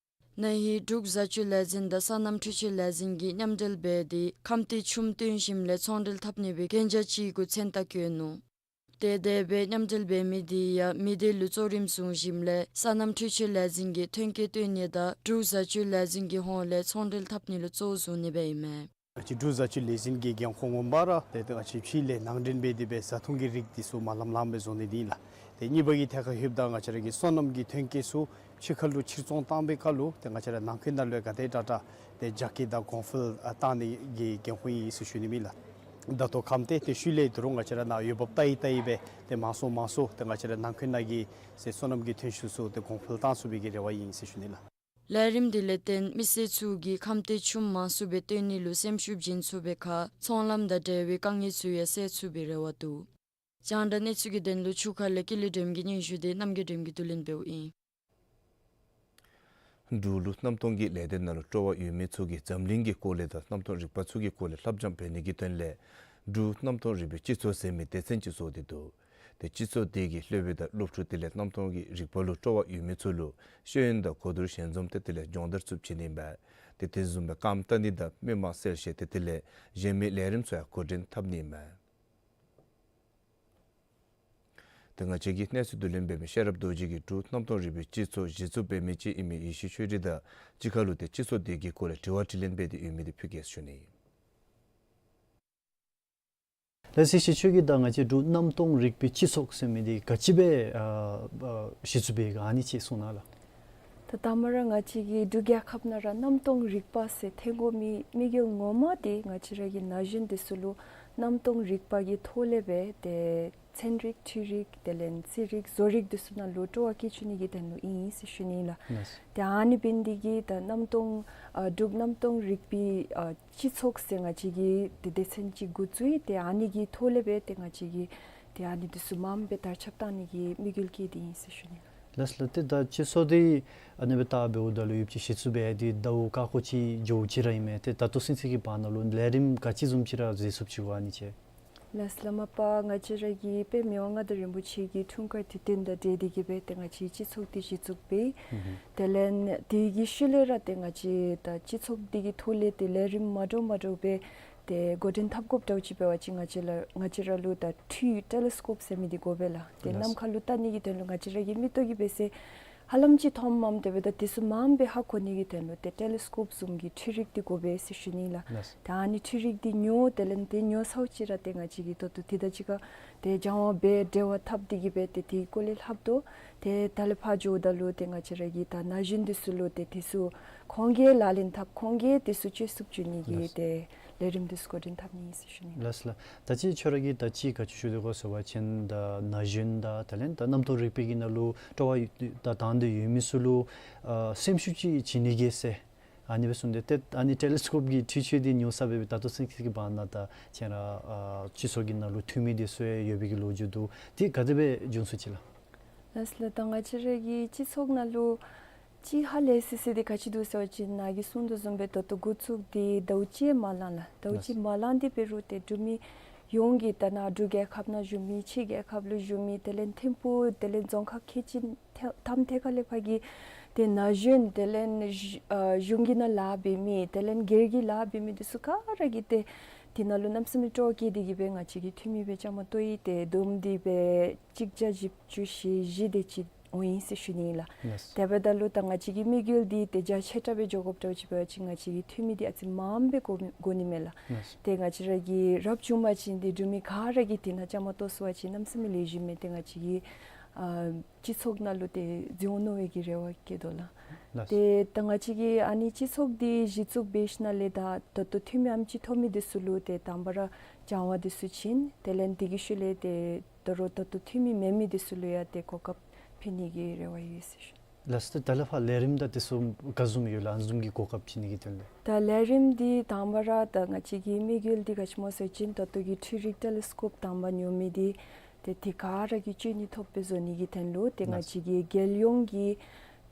ན་ཧིང་འབྲུག་བཟའ་སྤྱོད་ལས་འཛིན་དང་སོ་ནམ་འཕྲུལ་ཆས་ལས་འཛིན་གྱིས་མཉམ་འབྲེལ་འབད་དེ་ཁམས་ཏེ་ཆུམ་བཏོན་ཞིནམ་ལས་ཚོང་འབྲེལ་འཐབ་ནི་སྦེ་གན་རྒྱ་ཅིག་གུ་མཚན་རྟགས་བཀོད་ནུག། ཏེ་དེ་སྦེ་མཉམ་འབྲེལ་འབད་མི་འདི་ཡང་མི་སྡེ་ལུ་གཙོ་རིམ་བཟུང་ཞིནམ་ལས་སོ་ནམ་འཕྲུལ་ཆས་ལས་འཛིན་གྱིས་ཐོན་སྐྱེད་བཏོན་ནི་དང་འབྲུག་བཟའ་སྤྱོད་ལས་འཛིན་གྱི་ཧོངས་ལས་ཚོང་འབྲེལ་འཐབ་ནི་ལུ་གཙོ་བཟུང་ནི་སྦེ་ཨིན་མས། ང་བཅས་འབྲུག་བཟའ་སྤྱོད་ལས་འཛིན་གྱི་འགན་ཁུར་ངོ་མ་ར་ཏེ་ཏེ་ང་བཅས་ཕྱི་ལས་ནང་འདྲེན་འབད་དེ་སྦེ་བཟའ་འཐུང་གི་རིགས་འདི་ཚུ་མ་ལམ་ལམ་སྦེ་བཟོ་ནི་འདི་ཨིན་ལགས། ཏེ་གཉིས་པ་གི་ཐད་ཁར་ལྷོདཔ་ད་ང་བཅས་ར་གི་སོ་ནམ་གྱི་ཐོན་སྐྱེད་ཚུ་ཕྱི་ཁར་ལུ་ཕྱིར་ཚོང་བཏང་པའི་ཁར་ལུ་ཏེ་ང་བཅས་ར་ནང་འཁོད་ནང་ལུ་ག་དེ་དྲག་དྲག་ཏེ་རྒྱ་སྐྱེད་དང་གོང་འཕེལ་ཨ་བཏང་ནི་གི་འགན་ཁུར་ཨིན་ཟེར་ཞུ་ནི་ཨིན་ལགས། ད་ལྟོ་ཁམས་ཏེ་ཏེ་ཤུལ་ལས་ད་རུང་ང་བཅས་ར་ནཱ་འོས་འབབ་བལྟ་ཡི་བལྟ་ཡི་སྦེ་ཏེ་མང་སུ་མང་སུ་ཏེ་ང་བཅས་ར་ནང་འཁོད་ནང་གི་ཏེ་སོ་ནམ་གྱི་ཐོན་ཤུགས་ཚུ་ཏེ་གོང་འཕེལ་བཏང་ཚུགས་པའི་གི་རེ་བ་ཨིན་ཟེར་ཞུ་ནི་ལགས། ལས་རིམ་འདི་ལས་བརྟེན་མི་སེར་ཚུ་གིས་ཁམས་ཏེ་ཆུམ་མང་སུ་སྦེ་བཏོན་ནི་ལུ་སེམས་ཤུགས་བྱིན་ཚུགས་པའི་ཁར་ཚོང་ལམ་དང་འབྲེལ་བའི་དཀའ་ངལ་ཚུ་ཡང་སེལ་ཚུགས་པའི་རེ་བ་འདུག། རྒྱང་བསྒྲགས་གནས་ཚུལ་གྱི་དོན་ལུ་ཆུ་ཁ་ལས་ཀུན་ལེགས་སྒྲོལམ་གྱི་སྙན་ཞུ་འདི་རྣམ་རྒྱལ་སྒྲོལམ་གྱིས་བསྡུ་ལེན་འབདཝ་ཨིན། འབྲུག་ལུ་གནམ་སྟོང་གི་ལས་དོན་ནང་ལུ་སྤྲོ་བ་ཡོད་མི་ཚུ་གིས་འཛམ་གླིང་གི་སྐོར་ལས་དང་གནམ་སྟོང་རིག་པ་ཚུ་གི་སྐོར་ལས་ལྷབ་སྦྱང་འབད་ནི་གི་དོན་ལས་འབྲུག་གནམ་སྟོང་རིག་པའི་སྤྱི་ཚོགས་ཟེར་མི་སྡེ་ཚན་ཅིག་བཟོ་སྟེ་འདུག། ཏེ་སྤྱི་ཚོགས་དེ་གིས་སློབ་དཔོན་དང་སློབ་ཕྲུག་དེ་ལས་གནམ་སྟོང་གི་རིག་པ་ལུ་སྤྲོ་བ་ཡོད་མི་ཚུ་ལུ་ཤེས་ཡོན་དང་གོ་བསྡུར་ཞལ་འཛོམས་ཏེ་དེ་ལས་སྦྱོང་བརྡར་ཚུ་བྱིན་ནི་ཨིན་པས། ཏེ་དེ་བཟུམ་སྦེ་རྐངམ་བལྟ་ནི་དང་མི་མང་གསལ་བཤད་ཏེ་དེ་ལས་གཞན་མི་ལས་རིམ་ཚུ་ཡང་འགོ་འདྲེན་འཐབ་ནི་ཨིན་པས། ཏེ་ང་བཅས་ཀྱིས་གནས་ཚུལ་བསྡུ་ལེན་འབད་མི་ཤེས་རབ་རྡོ་རྗེ་གིས་འབྲུག་གནམ་སྟོང་རིག་པའི་སྤྱི་ཚོགས་གཞི་བཙུགས་འབད་མི་ཅིག་ཨིན་མི་ཡེ་ཤེས་ཆོས་སྒྲོན་དང་གཅིག་ཁར་ལུ་ཏེ་སྤྱི་ཚོགས་དེ་གི་སྐོར་ལས་དྲི་བ་དྲིས་ལན་འབད་དེ་ཡོད་མི་འདི་ཕུལ་གེ་ཟེར་ཞུ་ནི། ལགས་སོ། ཡེ་ཤེས་ཆོས་སྒྲོན་ད་ང་བཅས་འབྲུག་གནམ་སྟོང་རིག་པའི་སྤྱི་ཚོགས་ཟེར་མི་འདི་ག་ཅི་སྦེ་ཨ་ཨ་གཞི་བཙུགས་འབད་ག་ཨ་ནི་ཅིག་གསུང་གནང་ལགས། ད་དང་པ་ར་ང་བཅས་ཀྱི་འབྲུག་རྒྱལ་ཁབ་ནང་ར་གནམ་སྟོང་རིག་པ་ཟེར་ཐོན་དགོ་མི་དམིགས་ཡུལ་ངོ་མ་འདི་ང་བཅས་ར་གི་ན་གཞོན་འདི་ཚུ་ལུ་གནམ་སྟོང་རིག་པ་གི་ཐོག་ལས་སྦེ་ཏེ་ཚན་རིག་འཕྲུལ་རིག་དེ་ལས་རྩིས་རིག་བཟོ་རིག་འདི་ཚུ་ནང་ལུ་སྤྲོ་བ་བསྐྱེད་བཅུག་ནི་གི་དོན་ལུ་ཨིན་ཟེར་ཞུ་ནི་ལགས། ལགས་སོ། ཏེ་ཨ་ནི་འབད་ནི་འདི་གིས་ད་གནམ་སྟོང་ཨ་འབྲུག་གནམ་སྟོང་རིག་པའི་ཨ་སྤྱི་ཚོགས་ཟེར་ང་བཅས་ཀྱིས་ཏེ་སྡེ་ཚན་ཅིག་འགོ་བཙུགས་ཡི། ཏེ་ཨ་ནི་གི་ཐོག་ལས་སྦེ་ཏེ་ང་བཅས་ཀྱིས་ ཏེ་ཨ་ནི་འདི་ཚུ་མངམ་སྦེ་དར་ཁྱབ་གཏང་ནི་གི་དམིགས་ཡུལ་བསྐྱེད་དེ་ཨིན་ཟེར་ཞུ་ནི་ལགས། ལགས་ལགས། ཏེ་ད་སྤྱི་ཚོགས་འདི་ཨ་ནི་སྦེ་བལྟ་འབདཝ་ད་ལུ་ཡུདཔ་ཅིག་གཞི་བཙུགས་འབད་དེ་ཟླཝ་ཁ་སྐོར་ཅིག་འགྱོཝ་ཅིག་ར་ཨིན་མས། ཏེ་ད་ལྟོ་ཚུན་ཚོད་ཀྱི་བར་ན་ལུ་ལས་རིམ་ག་ཅི་བཟུམ་ཅིག་ར་མཛད་ཚུགསཔ་ཅིག་གོ་ཨ་ནི་ཅིག། ལགས་ལགས། མ་པ་ང་བཅས་ར་གི་དཔལ་མི་དབང་མངའ་བདག་རིན་པོ་ཆེ་གི་འཁྲུངས་སྐར་དུས་སྟོན་དང་འབྲེལ་ཏེ་གི་སྦེ་ཏེ་ང་བཅས་སྤྱི་ཚོགས་འདི་གཞི་བཙུགས་འབད། ཨུམ་ཧུམ། དེ་ལས་དེ་གི་ཤུལ་ལས་ར་ཏེ་ང་བཅས་ད་སྤྱི་ཚོགས་འདི་གི་ཐོག་ལས་ཏེ་ལས་རིམ་མ་འདྲཝ་མ་འདྲཝ་སྦེ་ཏེ་འགོ་འདྲེན་འཐབ་དགོཔ་འདྲཝ་ཅིག་འབད་བ་ཅིན་ང་བཅས་ལ་ང་བཅས་ར་ལུ་ད་འཕྲུལ་ཊེ་ལི་སི་ཀོབ་ཟེར་མི་འདི་དགོ་པས་ལགས། ཏེ་ལགས། ནམ་མཁའ་ལུ་བལྟ་ནི་གི་དོན་ལུ་ང་བཅས་ར་གི་མིག་ཏོ་གིས་འབད་ཟེར་ཧ་ལམ་ཅིག་མཐོངམ་མས། དེ་འབདཝ་ད་དེ་ཚུ་མངམ་སྦེ་ཧ་གོ་ནི་གི་དོན་ལུ་ཏེ་ཊེ་ལི་སི་ཀོབ་བཟུམ་གྱི་འཕྲུལ་རིག་འདི་དགོ་པས་ཟེར་ཞུ་ནི་ལགས། ལགས། ད་ཨ་ནི་འཕྲུལ་རིག་འདི་ཉོ་དེ་ལས་ཏེ་ཉོ་ཚརཝ་ཅིག་ར་ཏེ་ང་བཅས་ཀྱིས་ད་ལྟོ་དེ་དང་གཅིག་ཁར་ཏེ་སྦྱང་བ་འབད་འབྲེལ་བ་འཐབ་སྟེ་གི་སྦེ་ཏེ་དེའི་སྐོར་ལས་ལྷབ་དོ། ཏེ་ད་ལས་ཕར་འགྱོཝ་ད་ལུ་ཏེ་ང་བཅས་ར་གི་ད་ན་གཞོན་འདི་ཚུ་ལུ་ཏེ་དེ་ཚུ་ཁོང་གིས་ལག་ལེན་འཐབ་ཁོང་གིས་དེ་ཚུ་སྤྱོད་ཚུགསཔ་འགྱོ་ནི་གི་ལགས། ཏེ་ལས་རིམ་འདི་ཚུ་འགོ་འདྲེན་འཐབ་ནི་ཨིན་ཟེར་ཞུ་ནི། ལགས་ལགས། ད་ཅི་ཁྱོད་ར་གིས་ད་ཅི་ག་ཅི་ཞུ་དོ་ག་ཟེར་བ་ཅིན་ད་ན་གཞོན་དང་དེ་ལས་ད་གནམ་སྟོང་རིག་པའི་གི་ནང་ལུ་སྤྲོ་བ་ཡོད་ད་དང་འདོད་ཡོད་མི་ཚུ་ལུ་ཨ་སེམས་ཤུགས་ཅིག་བྱིན་ནི་གི་ཟེར་ཨ་ནི་སྦེ་གསུངས་ཏེ། ཏེ་ཨ་ནི་ཊེ་ལི་སི་ཀོབ་ཀྱི་འཕྲུལ་ཆས་འདི་ཉོ་ཚར་བའི་ད་ལྟོ་ཚུན་ཚོད་ཀྱི་བར་ན་ད་ཁྱེད་ར་ཨ་སྤྱི་ཚོགས་ཀྱི་ནང་ལུ་འཐུས་མི་འདི་ཚུ་ཡང་ཡོད་པའི་གི་ལོ་རྒྱུས་འདུག། དེ་ག་དེ་སྦེ་བྱུང་སོང་ཅི་ལགས། ལགས་ལགས། ད་ང་བཅས་ར་གི་སྤྱི་ཚོགས་ནང་ལུ་ཅིག་ཧ་ལས་སི་སི་འདི་ག་ཅི་འདུག་ཟེར་བ་ཅིན་ནཱ་གིས་གསུངས་དོ་བཟུམ་སྦེ་ད་ལྟོ་འགོ་བཙུགས་ཏེ་ཟླཝ་གཅིག་མ་ལང་ལགས། ཟླཝ་གཅིག་ལགས། མ་ལང་སྟེ་འབད་རུང་ཏེ་འབྲུག་མི་ཡོངས་ཀྱིས་ད་ནཱ་འབྲུག་རྒྱལ་ཁབ་ནང་བཞུགས་མི་ཕྱི་རྒྱལ་ཁབ་ལུ་བཞུགས་མི་དེ་ལས་ཐིམ་ཕུག་དེ་ལས་རྫོང་ཁག་ཁལ་གཅིག་ཐེ་ཐམ་ཐེ་ཁ་ལས་ཕར་གྱི་ཏེ་ན་གཞོན་དེ་ལས་གཞུང་ཨ་གཞུང་གི་ནང་ལཱ་འབད་མི་དེ་ལས་སྒེར་གྱི་ལཱ་འབད་མི་འདི་ཚུ་ག་ར་གིས་ཏེ་དེ་ནང་ལུ་གནམ་མེད་ས་མེད་སྤྲོ་བ་བསྐྱེད་དེ་གི་སྦེ་ང་བཅས་ཀྱི་འཐུས་མི་སྦེ་བཅའ་མར་གཏོགས་ཡི། ཏེ་བསྡོམས་ཏེ་སྦེ་གཅིག་བརྒྱ་བཞི་བཅུ་ཞེ་བཞི་དེ་ཅིག་འོང་ཡི་ཟེར་ཞུ་ནི་ཨིན་ལགས། ལགས། དེ་འབདཝ་ད་ལུ་ད་ང་བཅས་ཀྱི་དམིགས་ཡུལ་འདི་ཏེ་རྒྱ་ཆེ་དྲགས་སྦེ་འགྱོ་དགོཔ་འདྲཝ་ཅིག་འབད་བ་ཅིན་ང་བཅས་ཀྱི་འཐུས་མི་འདི་ཨ་ཙི་མངམ་སྦེ་དགོ་དགོ་ནི་མས་ལགས། ལགས། ཏེ་ང་བཅས་ར་གིས་རབ་བྱུང་པ་ཅིན་ཏེ་འབྲུག་མི་ག་ར་གིས་དེ་ནང་བཅའ་མར་གཏོགས་སོང་པ་ཅིན་གནམ་མེད་ས་མེད་ལེགས་ཤོམ་མས། ཏེ་ང་བཅས་ཀྱི་ཨ་སྤྱི་ཚོགས་ནང་ལུ་ཏེ་འཛུལ་འོང་མནོ་བའི་གི་རེ་བ་བསྐྱེད་དོ་ལགས། ལགས། ཏེ་ད་ང་བཅས་ཀྱིས་ཨ་ནི་སྤྱི་ཚོགས་འདི་གཞི་བཙུགས་འབད་ཞིནམ་ལས་ད་ད་ལྟོ་འཐུས་མི་ཨེམ་ཅིག་ཐོབ་མི་འདི་ཚུ་ལུ་ཏེ་དང་པ་ར་སྦྱང་བ་འདི་ཚུ་བྱིན། དེ་ལས་དེ་གི་ཤུལ་ལས་ཏེ་ད་རུང་ད་ལྟོ་འཐུས་མི་མེད་མི་འདི་ཚུ་ལུ་ཡང་ཏེ་གོ་སྐབས་ཕུལ་ནི་གི་རེ་བ་ཡོད་ཟེར་ཞུ། ལགས་སོ། ད་ལས་ཕར་ལས་རིམ་དང་དེ་ཚུ་ག་བཟུམ་ཡོད་ལགས། ཨ་ནི་བཟུམ་གྱི་གོ་སྐབས་བྱིན་ནི་གི་དོན་ལས། ད་ལས་རིམ་འདི་དང་པ་ར་ད་ང་བཅས་ཀྱི་དམིགས་ཡུལ་འདི་ག་ཅི་སྨོ་ཟེར་བ་ཅིན་ད་ལྟོ་གི་འཕྲུལ་རིག་ཊེ་ལི་སི་ཀོབ་དང་པ་ཉོ་མི་འདི་ཏེ་དེ་ག་ར་གིས་སྤྱོད་ནི་ཐོབ་སྦེ་བཟོ་ནི་གི་དོན་ལུ་ཏེ་ང་ལགས། བཅས་ཀྱི་རྒྱལ་ཡོངས་ཀྱི་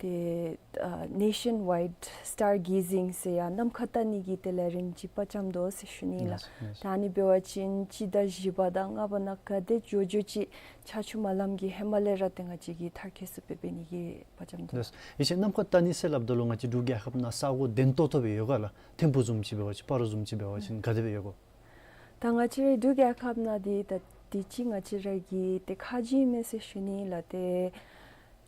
ཏེ་ཨ་ནེ་ཤཱན་ཝའིཌ་སི་ཊར་གེ་ཟིང་ཟེར་ཡང་ནམ་མཁའ་བལྟ་ནི་གི་ཏེ་ལས་རིམ་ཅིག་དཔའ་བཅམ་དོ་ཟེར་ཞུ་ནི་ལགས། ལགས་ལགས། ད་ཨ་ནི་འབད་བ་ཅིན་སྤྱི་ཟླ་བཞི་པ་དང་ལྔ་པ་ནང་ག་དེ་མགྱོགས་མགྱོགས་ཅིག་ཆར་ཆུ་མ་ལངམ་གི་ཧེ་མ་ལས་ར་ཏེ་ང་བཅས་ཀྱིས་མཐར་འཁྱོལ་ཚུགསཔ་སྦེ་འབད་ནི་གི་དཔའ་བཅམ་དོ། ལགས། ཡེ་ཤེས། ནམ་མཁའ་བལྟ་ནི་ཟེར་སླབ་ད་ལུ་ང་བཅས་འབྲུག་རྒྱལ་ཁབ་ནང་ས་གོ་བརྟན་ཏོག་ཏོ་སྦེ་ཡོད་ག་ལགས། ཐིམ་ཕུག་བཟུམ་ཅིག་འབད་བ་ཅིན་སྤ་རོ་བཟུམ་ཅིག་འབད་བ་ཅིན་ག་དེ་སྦེ་ཡོད་གོ། ད་ང་བཅས་རའི་འབྲུག་རྒྱལ་ཁབ་ནང་འདི་ད་དུས་ཅི་ང་བཅས་ར་གི་ཏེ་ཁ་རྗེ་མས་ཟེར་ཞུ་ནི་ལགས། ཏེ་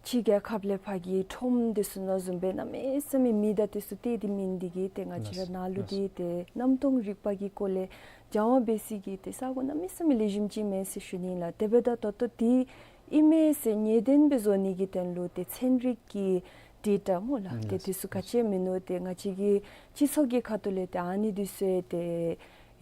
ཕྱི་རྒྱལ་ཁབ་ལས་ཕར་གྱི་ཁྲོམ་འདི་ཚུ་ནང་བཟུམ་སྦེ་གནམ་མེད་ས་མེད་མི་དང་དེ་ཚུ་གཏད་དེ་མེད་ནི་འདི་གིས་ཏེ་ང་བཅས་ར་ནཱ་ལུ་འདི་ཏེ་གནམ་སྟོང་རིག་པ་གི་སྐོར་ལས་སྦྱང་བ་འབད་ས་གི་ཏེ་ས་གོ་གནམ་མེད་ས་མེད་ལེགས་ཤོམ་ཅིག་མས་ཟེར་ཞུ་ནི་ལགས། དེ་འབདཝ་ད་ད་ལྟོ་འདི་ཨིན་མས་ཟེར་ངེས་གཏན་སྦེ་བཟོ་ནི་གི་དོན་ལུ་ཏེ་ཚན་རིག་གི་ཌེ་ཊ་སྨོ་ལགས། ཏེ་ལགས། དེ་ཚུ་ག་ཅི་མིན་ནུག། ཏེ་ང་བཅས་ཀྱི་སྤྱི་ཚོགས་ཀྱི་ཁ་ཐུག་ལས་ཏེ་ཨ་ནི་འདི་ཚུ་ཏེ་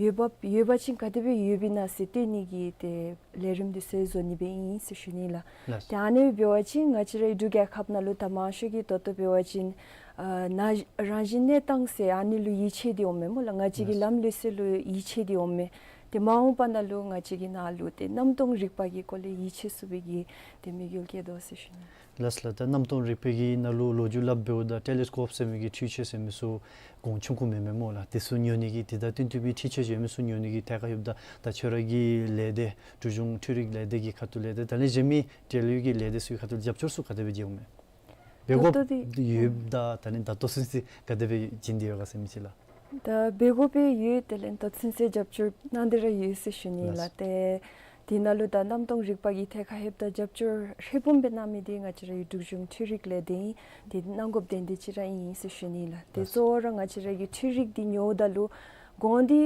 ཡོདཔ་ཡོད་པ་ཅིན་ག་དེ་སྦེ་ཡོདཔ་ཨིན་ན་ཟེར་སྟོན་ནི་གི་ཏེ་ལས་རིམ་འདི་ཚུ་བཟོ་ནི་སྦེ་ཨིན་ཟེར་ཞུ་ནི་ལགས། ལགས། ཏེ་ཨ་ནི་འབད་བ་ཅིན་ང་བཅས་རའི་འབྲུག་རྒྱལ་ཁབ་ནང་ལུ་ད་མང་ཤོས་ཀྱིས་ད་ལྟོ་འབད་བ་ཅིན་ཨ་ན་རང་བཞིན་གནས་སྟངས་ཟེར་ཨ་ནི་ལུ་ཡིད་ཆེས་ཏེ་འོང་མས་སྨོ་ལགས། ང་བཅས་ཀྱི་ལགས། ལམ་ལུགས་སྲོལ་ལུ་ཡིད་ཆེས་ཏེ་འོང་མས། ཏེ་མ་འོངས་པ་ནང་ལུ་ང་བཅས་ཀྱིས་ནཱ་ལུ་ཏེ་གནམ་སྟོང་རིག་པ་གི་སྐོར་ལས་ཡིད་ཆེས་ཚུགས་པའི་གི་ཏེ་དམིགས་ཡུལ་བསྐྱེད་དོ་ཟེར་ཞུ་ནི། ལགས་ལགས། ད་གནམ་སྟོང་རིག་པའི་གི་ནང་ལུ་ལོ་རྒྱུས་སླབ་འབདཝ་ད་ཊེ་ལི་སི་ཀོབ་ཟེར་མི་གི་འཕྲུལ་ཆས་ཟེར་མི་ཚུ་གོང་ཆུང་ཀུ་མེན་མས་སྨོ་ལགས། དེ་ཚུ་ཉོ་ནི་གི་དེ་དང་བསྟུན་ཏེ་སྦེ་འཕྲུལ་ཆས་ཟེར་མི་ཚུ་ཉོ་ནི་གི་ཐད་ཁར་ཡོདཔ་ད་ད་ཁྱོད་ར་གི་ལས་སྡེ་འབྲུག་གཞུང་འཕྲུལ་རིག་ལས་སྡེ་གི་ཁ་ཐུག་ལས་ཏེ་ད་ལས་གཞན་མི་འབྲེལ་ཡོད་ཀྱི་ལས་སྡེ་ཚུ་གི་ཁ་ཐུག་ལས་རྒྱབ་སྐྱོར་ཚུ་ག་དེ་སྦེ་མཇལཝ་མས། འབད་དགོཔ་ད་ལྟོ་འདི་ཡོདཔ་ད་ད་ནི་ད་ལྟོ་ཚུན་ཚོད་ག་དེ་སྦེ་བྱིན་ཏེ་ཡོད་ག་ཟེར་མི་ཅིག་ལགས། ད་འབད་དགོ་པའི་ཡོད། དེ་ལས་ད་ཚུན་ཚོད་རྒྱབ་སྐྱོར་གནང་སྟེ་ར་ཡོད་ཟེར་ཞུ་ནི་ལགས། ལགས། ཏེ་དེ་ནང་ལུ་ད་གནམ་སྟོང་རིག་པ་གི་ཐད་ཁར་ལྷོདཔ་ད་རྒྱབ་སྐྱོར་ཧྲིལ་བུམ་སྦེ་གནང་མི་འདི་ང་བཅས་རའི་འབྲུག་གཞུང་འཕྲུལ་རིག་ལས་སྡེ་ཨིན། ཏེ་གནང་དགོཔ་དོན་དེ་ཅིག་ར་ཨིན་ཟེར་ཞུ་ནི་ལགས། ཏེ་ལགས། གཙོ་བོ་ར་ང་བཅས་ར་གི་འཕྲུལ་རིག་འདི་ཉོཝ་ད་ལུ་གོང་འདི་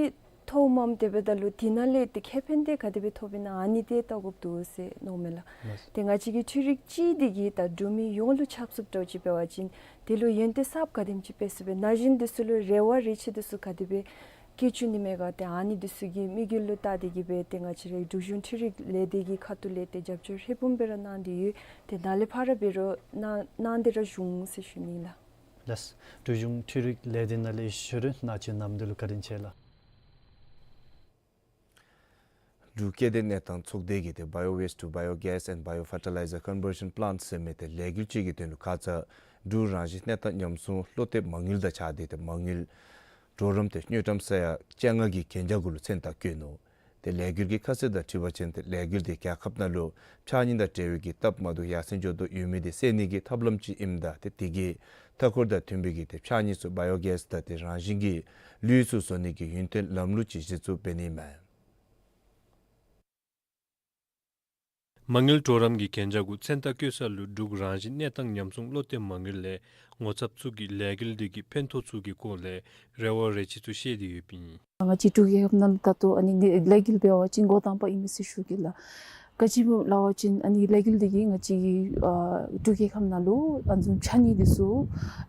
ཐོབ་མས། དེ་འབདཝ་ད་ལུ་དེ་ནང་ལས་ཏེ་ཁེ་ཕན་དེ་ག་དེ་སྦེ་ཐོབ་ཨིན་ན་ཨ་ནི་དེ་བལྟ་དགོཔ་འདུག་ཟེར་མནོཝ་མས་ལགས། ལགས། ཏེ་ང་བཅས་ཀྱི་འཕྲུལ་རིག་གཅིག་འདི་གིས་ད་འབྲུག་མི་ཡོངས་ལུ་ཁྱབ་ཚུགསཔ་འདྲཝ་ཅིག་འབད་བ་ཅིན་དེ་ལུ་ཡོན་ཏན་གསརཔ་ག་དེམ་ཅིག་སྤེལ་ཚུགས་པས། ན་གཞོན་འདི་ཚུ་ལུ་རེ་བ་རེ་ཆེ་འདི་ཚུ་ག་དེ་སྦེ་བསྐྱེད་བཅུག་ནི་མས་ག། ཏེ་ཨ་ནི་འདི་ཚུ་གི་དམིགས་ཡུལ་ལུ་བལྟ་སྟེ་གི་སྦེ་ཏེ་ང་བཅས་རའི་འབྲུག་གཞུང་འཕྲུལ་རིག་ལས་སྡེ་གི་ཁ་ཐུག་ལས་ཏེ་རྒྱབ་སྐྱོར་ཧྲིལ་བུམ་སྦེ་ར་གནང་སྟེ་ཡོད། ཏེ་ནཱ་ལས་ཕར་ར་འབད་རུང་གནང་གནང་སྟེ་ར་བཞུགས་ཟེར་ཞུ་ནི་ལགས། ལགས། འབྲུག་གཞུང་འཕྲུལ་རིག་ལས་སྡེ་ནང་ལས་ཡེ་ཤེས་མཆོག་རྣ་ཅན་རྣམ་འདི་ལུ་བཀའ་དྲིན་ཆེ་ལགས། འབྲུག་སྐྱེ་ལྡན་གནས་སྟངས་ཚོགས་སྡེ་གིས་ཏེ་Bio Waste to Biogas and Bio Fertilizer Conversion Plant ཟེར་མི་ཏེ་ལས་འགུལ་ཅིག་གི་དོན་ལུ་ཁ་ཙ་འབྲུག་རང་བཞིན་གནས་སྟངས་ཉམས་སྲུང་བློ་གཏད་མ་དངུལ་དང་བཅས་ཏེ་ཏེ་མ་དངུལ་གྲོགས་རམ་ཏེ་དངུལ་ཀྲམ་ས་ཡ་བཅོ་ལྔ་གི་གན་རྒྱ་གུ་ལུ་མཚན་རྟགས་བཀོད་ནུག། ཏེ་ལས་འགུལ་གྱི་ཁ་གསལ་དང་འཁྲིལ་བ་ཅིན་ཏེ་ལས་འགུལ་དེ་རྒྱལ་ཁབ་ནང་ལུ་ཕྱགས་སྙིགས་དང་འབྲེལ་བའི་གི་སྟབས་མ་བདེཝ་ཡར་སེང་འགྱོ་དོ་ཡོད་མི་དེ་སེལ་ནི་གི་ཐབས་ལམ་ཅིག་ཨིནམ་ད་ཏེ་དེ་གི་མཐའ་འཁོར་དང་མཐུན་པའི་གི་ཏེ་ཕྱགས་སྙིགས་ཚུ་བ་ཡོ་གེསི་དང་ཏེ་རང་བཞིན་གྱི་ལུད་ཚུ་བཟོ་ནི་གི་ཡུན་བརྟན་ལམ་ལུགས་ཅིག་གཞི་བཙུགས་འབད་ནི་མས། མ་དངུལ་གྲོགས་རམ་གྱི་གན་རྒྱ་གུ་མཚན་རྟགས་བཀོད་ས་ལུ་འབྲུག་རང་བཞིན་གནས་སྟངས་ཉམས་སྲུང་བློ་གཏད་མ་དངུལ་ལས་ངོ་ཚབ་ཚུ་གིས་ལས་འགུལ་འདི་གི་ཕན་ཐོགས་ཚུ་གི་སྐོར་ལས་རེ་བ་རེ་ཆེ་ཚུ་བཤད་དེ་ཡོདཔ་ཨིན། ང་བཅས་འབྲུག་རྒྱལ་ཁབ་ནང་ད་ལྟོ་ཨ་ནི་ལས་འགུལ་འབད་བ་ཅིན་འགོ་དང་པ་ཨིན་མས་ཟེར་ཞུ་གེ་ལགས། ག་ཅི་སྨོ་སླབ་པ་ཅིན་ཨ་ནི་ལས་འགུལ་འདི་གིས་ང་བཅས་ཀྱི་ཨ་འབྲུག་རྒྱལ་ཁབ་ནང་ལུ་ཨ་ནི་བཟུམ་ཕྱགས་སྙིགས་འདི་ཚུ་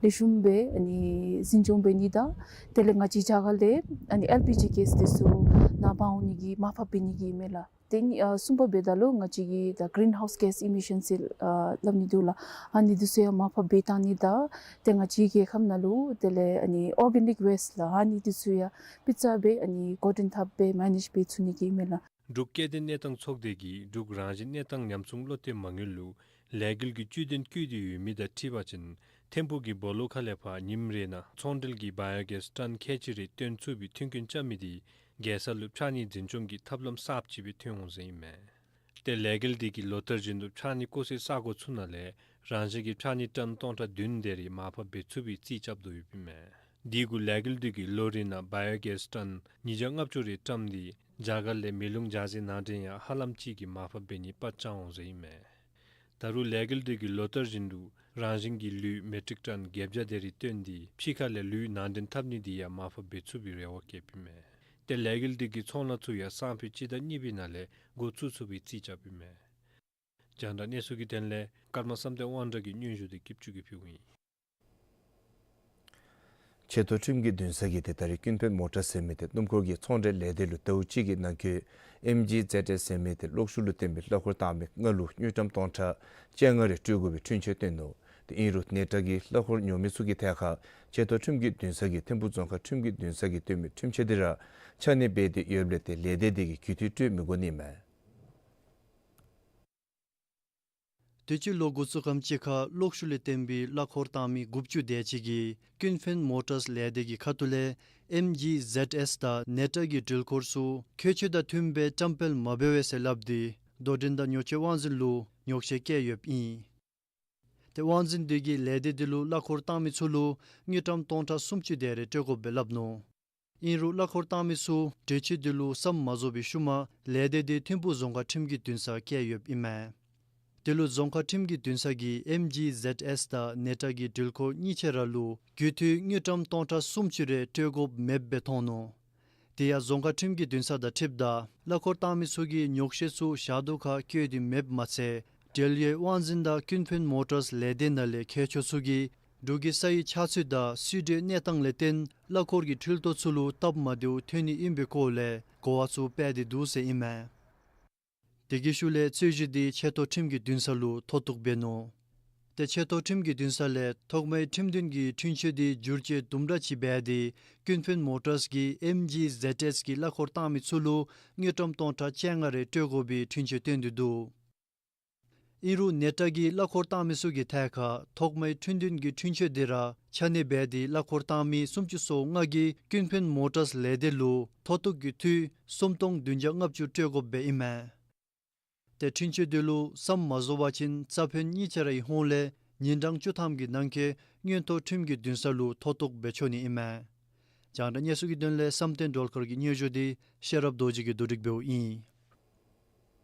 ལེགས་ཤོམ་སྦེ་ཨ་ནི་འཛིན་སྐྱོང་འབད་ནི་དང་དེ་ལས་ང་བཅས་རྒྱ་གར་ལས་ཨ་ནི་ཨེལ་པི་ཇི་གེསི་འདི་ཚུ་ནང་འབག་འོང་ནི་གི་མར་ཕབ་འབད་ནི་གི་ཨིན་མས་ལགས། དེ་ནི་ཨ་གསུམ་པ་འབདཝ་ད་ལུ་ང་བཅས་ཀྱི་ད་གི་རིན་ཧའུསི་གེསི་ཨི་མི་ཤཱནསི་ཟེར་ཨ་སླབ་ནི་འདུག་ལགས། ཨ་ནི་འདི་ཚུ་ཡང་མར་ཕབ་འབད་བཏང་ནི་དང་ཏེ་ང་བཅས་རྒྱལ་ཁབ་ནང་ལུ་དེ་ལས་ཨ་ནི་ཨོར་གེ་ནིཀ་ཝེསཊི་ལགས་ཨ་ནི་འདི་ཚུ་ཡང་སྤུས་ཚད་སྦེ་ཨ་ནི་འགོ་འདྲེན་འཐབ་སྦེ་མེ་ནེཇ་འབད་ཚུགས་ནི་གི་ཨིན་མས་ལགས། འབྲུག་སྐྱེ་ལྡན་གནས་སྟངས་ཚོགས་སྡེ་གིས་འབྲུག་རང་བཞིན་གནས་སྟངས་ཉམས་སྲུང་བློ་གཏད་མ་དངུལ་ལུ་ལས་འགུལ་གྱི་བཅུད་དོན་བཀོད་དེ་ཡོད་མི་དང་འཁྲིལ་བ་ཅིན་ཐིམ་ཕུག་གི་སྦོ་ལོགས་ཁ་ལས་ཕར་ཉིནམ་རེ་ནང་ཚོང་འབྲེལ་གྱི་བ་ཡོ་གེསི་ཊཱན་ཁལ་གཅིག་རེ་བཏོན་ཚུགས་པའི་མཐུན་རྐྱེན་བཅའ་མི་དེ་རྒྱལ་ས་ལུ་ཕྱགས་སྙིགས་འཛིན་སྐྱོང་གི་ཐབས་ལམ་གསརཔ་ཅིག་སྦེ་ཐོན་འོང་ཟེར་ཨིན་མས། ཏེ་ལས་འགུལ་འདི་གིས་ལོ་བསྟར་བཞིན་དུ་ཕྱགས་སྙིགས་བཀོག་སའི་ས་གོ་ཚུ་ནང་ལས་རང་བཞིན་གྱི་ཕྱགས་སྙིགས་ཊཱན་སྟོང་ཕྲག་བདུན་དེ་རེ་མར་ཕབ་འབད་ཚུགས་པའི་རྩིས་རྐྱབ་དོ་ཡོདཔ་ཨིན་མས། དེ་གུ་ལས་འགུལ་འདི་གིས་ལོ་རེ་ནང་བ་ཡོ་གེསི་ཊཱན་ཉིས་བརྒྱ་ལྔ་བཅུ་རེ་བཀྲམ་སྟེ་རྒྱ་གར་ལས་མེ་རླུང་འཇའ་ཟེར་ནང་འདྲེན་ཡང་ཧ་ལམ་ཅིག་གིས་མར་ཕབ་འབད་ནི་པར་བཅའ་འོང་ཟེར་ཨིན་མས། ད་རུང་ལས་འགུལ་འདི་གིས་ལོ་བསྟར་བཞིན་དུ་རང་བཞིན་གྱི་ལུད་མེ་ཊིག་ཊཱན་བརྒྱད་བརྒྱ་དེ་རེ་བཏོན་ཏེ་ཕྱི་ཁ་ལས་ལུད་ནང་འདྲེན་འཐབ་ནི་དེ་ཡང་མར་ཕབ་འབད་ཚུགས་པའི་རེ་བ་བསྐྱེདཔ་ཨིན་མས། ཏེ་ལས་འགུལ་འདི་གིས་ཚོང་ལཱ་ཚུ་ཡང་སང་ཕོད་སྤྱི་ཟླ་གཉིས་པའི་ནང་ལས་འགོ་བཙུགས་ཚུགས་པའི་རྩིས་རྐྱབ་ཨིན་མས། རྒྱང་བསྒྲགས་གནས་ཚུལ་གྱི་དོན་ལས་ཀརྨ་བསམ་གཏན་དབང་གྲགས་ཀྱི་སྙན་ཞུ་དེ་རྒྱབ་བཅུག་གིས་ཕུལཝ་ཨིན། ཆེ་མཐོ་ཁྲིམས་ཀྱི་འདུན་ས་གིས་ཏེ་ད་རིས་ཀུན་ཕན་མོ་ཊརསི་ཟེར་མི་ཏེ་སྣུམ་འཁོར་གྱི་ཚོང་འབྲེལ་ལས་སྡེ་ལུ་ཟླཝ་གཅིག་གི་ནང་འཁོད་ཨེམ་ཇི་ཟེཌ་ཨེསི་ཟེར་མི་ཏེ་གློག་ཤུགས་ལུ་བརྟེན་པའི་གླ་འཁོར་བཏང་མི་ལྔ་ལུ་དངུལ་ཀྲམ་སྟོང་ཕྲག་བཅོ་ལྔ་རེ་སྤྲོད་དགོ་པའི་འཁྲུན་ཆོད་བཏོན་ནུག། ཏེ་ཨིན་རུང་ནེ་ཊ་གི་གླ་འཁོར་ཉོ་མི་ཚུ་གི་ཐད་ཁར་ཆེ་མཐོ་ཁྲིམས་ཀྱི་འདུན་ས་གིས་ཐིམ་ཕུག་རྫོང་ཁག་ཁྲིམས་ཀྱི་འདུན་ས་གིས་བཏོན་མི་འཁྲུན་ཆོད་དེ་ར་ཆ་གནས་འབད་དེ་ཡོདཔ་ལས་ཏེ་ལས་སྡེ་དེ་གིས་རྒྱུན་མཐུད་སྤྲོད་མི་དགོ་ནི་མས། དུས་ཅི་ལོ་འགོ་བཙུགས་ཁམས་ཅིག་ཁར་གློག་ཤུགས་ལས་བརྟེན་པའི་གླ་འཁོར་བཏང་མི་དགུ་བཅུ་དེ་ཅིག་གིས་ཀུན་ཕན་མོ་ཊརསི་ལས་སྡེ་གི་ཁ་ཐུག་ལས་ཨེམ་ཇི་ཟེཌ་ཨེསི་དང་ནེ་ཊ་གི་འགྲུལ་འཁོར་ཚུ་ཁྱད་ཆོས་དང་མཐུན་པའི་བཀྲམ་སྤེལ་མ་འབད་བས་ཟེར་སླབ་སྟེ་དོ་འགྲན་དང་ཉོ་སྤྱོད་དབང་འཛིན་ལུ་ཉོགས་བཤད་བཀལ་ཡོདཔ་ཨིན། ཏེ་དབང་འཛིན་དེ་གིས་ལས་སྡེ་དེ་ལུ་གླ་འཁོར་བཏང་མི་ཚུ་ལུ་དངུལ་ཀྲམ་སྟོང་ཕྲག་སུམ་ཅུ་དེ་རེ་སྤྲོད་དགོཔ་སྦེ་སླབ་ནུག། ཨིན་རུང་གླ་འཁོར་བཏང་མི་ཚུ་གྲོས་ཆོད་དེ་ལུ་བསམ་མ་རྫོགས་པའི་ཤུལ་མ་ལས་སྡེ་དེ་ཐིམ་ཕུག་རྫོང་ཁག་ཁྲིམས་ཀྱི་འདུན་སར་བསྐྱལ་ཡོདཔ་ཨིན་མས། དེ་ལུ་རྫོང་ཁག་ཁྲིམས་ཀྱི་འདུན་ས་གིས་ཨེམ་ཇི་ཟེཌ་ཨེསི་དང་ནེ་ཊ་གི་འགྲུལ་འཁོར་གཉིས་ཆ་ར་ལུ་རྒྱུན་མཐུད་དངུལ་ཀྲམ་སྟོང་ཕྲག་སུམ་ཅུ་རེ་སྤྲོད་དགོཔ་མེདཔ་སྦེ་མཐོང་ནུག། དེ་ཡང་རྫོང་ཁག་ཁྲིམས་ཀྱི་འདུན་ས་དང་འཁྲིལཝ་ད་གླ་འཁོར་བཏང་མི་ཚུ་གིས་ཉོགས་བཤད་ཚུ་ཞག་དུས་ཁར་བཀོད་དེ་མེདཔ་མ་ཚད་འབྲེལ་ཡོད་དབང་འཛིན་དང་ཀུན་ཕན་མོ་ཊརསི་ལས་སྡེ་ནང་ལས་མཁས་མཆོག་ཚུ་གིས་འབྲུག་གི་ས་ཡི་ཆགས་ཚུལ་དང་སྲིད་གྲོས་གནས་སྟངས་ལས་བརྟེན་གླ་འཁོར་གྱི་འཕྲུལ་ཐོག་ཚུ་ལུ་སྟབས་མ་བདེཝ་ཐོན་ནི་ཨིན་པའི་སྐོར་ལས་གོ་བ་ཚུ་སྤེལ་ཏེ་འདུག་ཟེར་ཨིན་མས། དེ་གི་ཤུལ་ལས་རྩོད་གཞི་དེ་ཆེ་མཐོ་ཁྲིམས་ཀྱི་འདུན་ས་ལུ་མཐོ་གཏུགས་འབད་ནུག། ཏེ་ཆེ་མཐོ་ཁྲིམས་ཀྱི་འདུན་ས་ལས་ཐོག་མའི་ཁྲིམས་འདུན་གྱི་འཁྲུན་ཆོད་དེ་བསྒྱུར་བཅོས་དུམ་གྲ་ཅིག་འབད་དེ་ཀུན་ཕན་མོ་ཊརསི་གིས་ཨེམ་ཇི་ཟེཌ་ཨེསི་གི་གླ་འཁོར་བཏང་མི་ཚུ་ལུ་དངུལ་ཀྲམ་སྟོང་ཕྲག་བཅོ་ལྔ་རེ་སྤྲོད་དགོ་པའི་འཁྲུན་ཆོད་བཏོན་ཏེ་འདུག། ཨིན་རུང་ནེ་ཊ་གིས་གླ་འཁོར་བཏང་མི་ཚུ་གི་ཐད་ཁར་ཐོག་མའི་ཁྲིམས་འདུན་གྱི་འཁྲུན་ཆོད་དེ་ར་ཆ་གནས་འབད་དེ་གླ་འཁོར་བཏང་མི་སུམ་ཅུ་སོ་ལྔ་གིས་ཀུན་ཕན་མོ་ཊརསི་ལས་སྡེ་ལུ་མཐོ་གཏུགས་ཀྱི་འཐུས་སུམ་སྟོང་བདུན་བརྒྱ་ལྔ་བཅུ་སྤྲོད་དགོཔ་སྦེ་ཨིན་མས། ཏེ་འཁྲུན་ཆོད་དེ་ལུ་བསམ་མ་རྫོགས་པ་ཅིན་རྩ་ཕན་གཉིས་ཆ་རའི་ཧོངས་ལས་ཉིན་གྲངས་བཅུ་ཐམ་གྱི་ནང་འཁོད་མངོན་མཐོ་ཁྲིམས་ཀྱི་འདུན་ས་ལུ་མཐོ་གཏུགས་འབད་ཆོག་ནི་ཨིན་མས། རྒྱང་བསྒྲགས་གནས་ཚུལ་གྱི་དོན་ལས་བསམ་གཏན་སྒྲོལ་དཀར་གྱི་སྙན་ཞུ་དེ་ཤེས་རབ་རྡོ་རྗེ་གིས་བསྡུ་སྒྲིག་འབདཝ་ཨིན།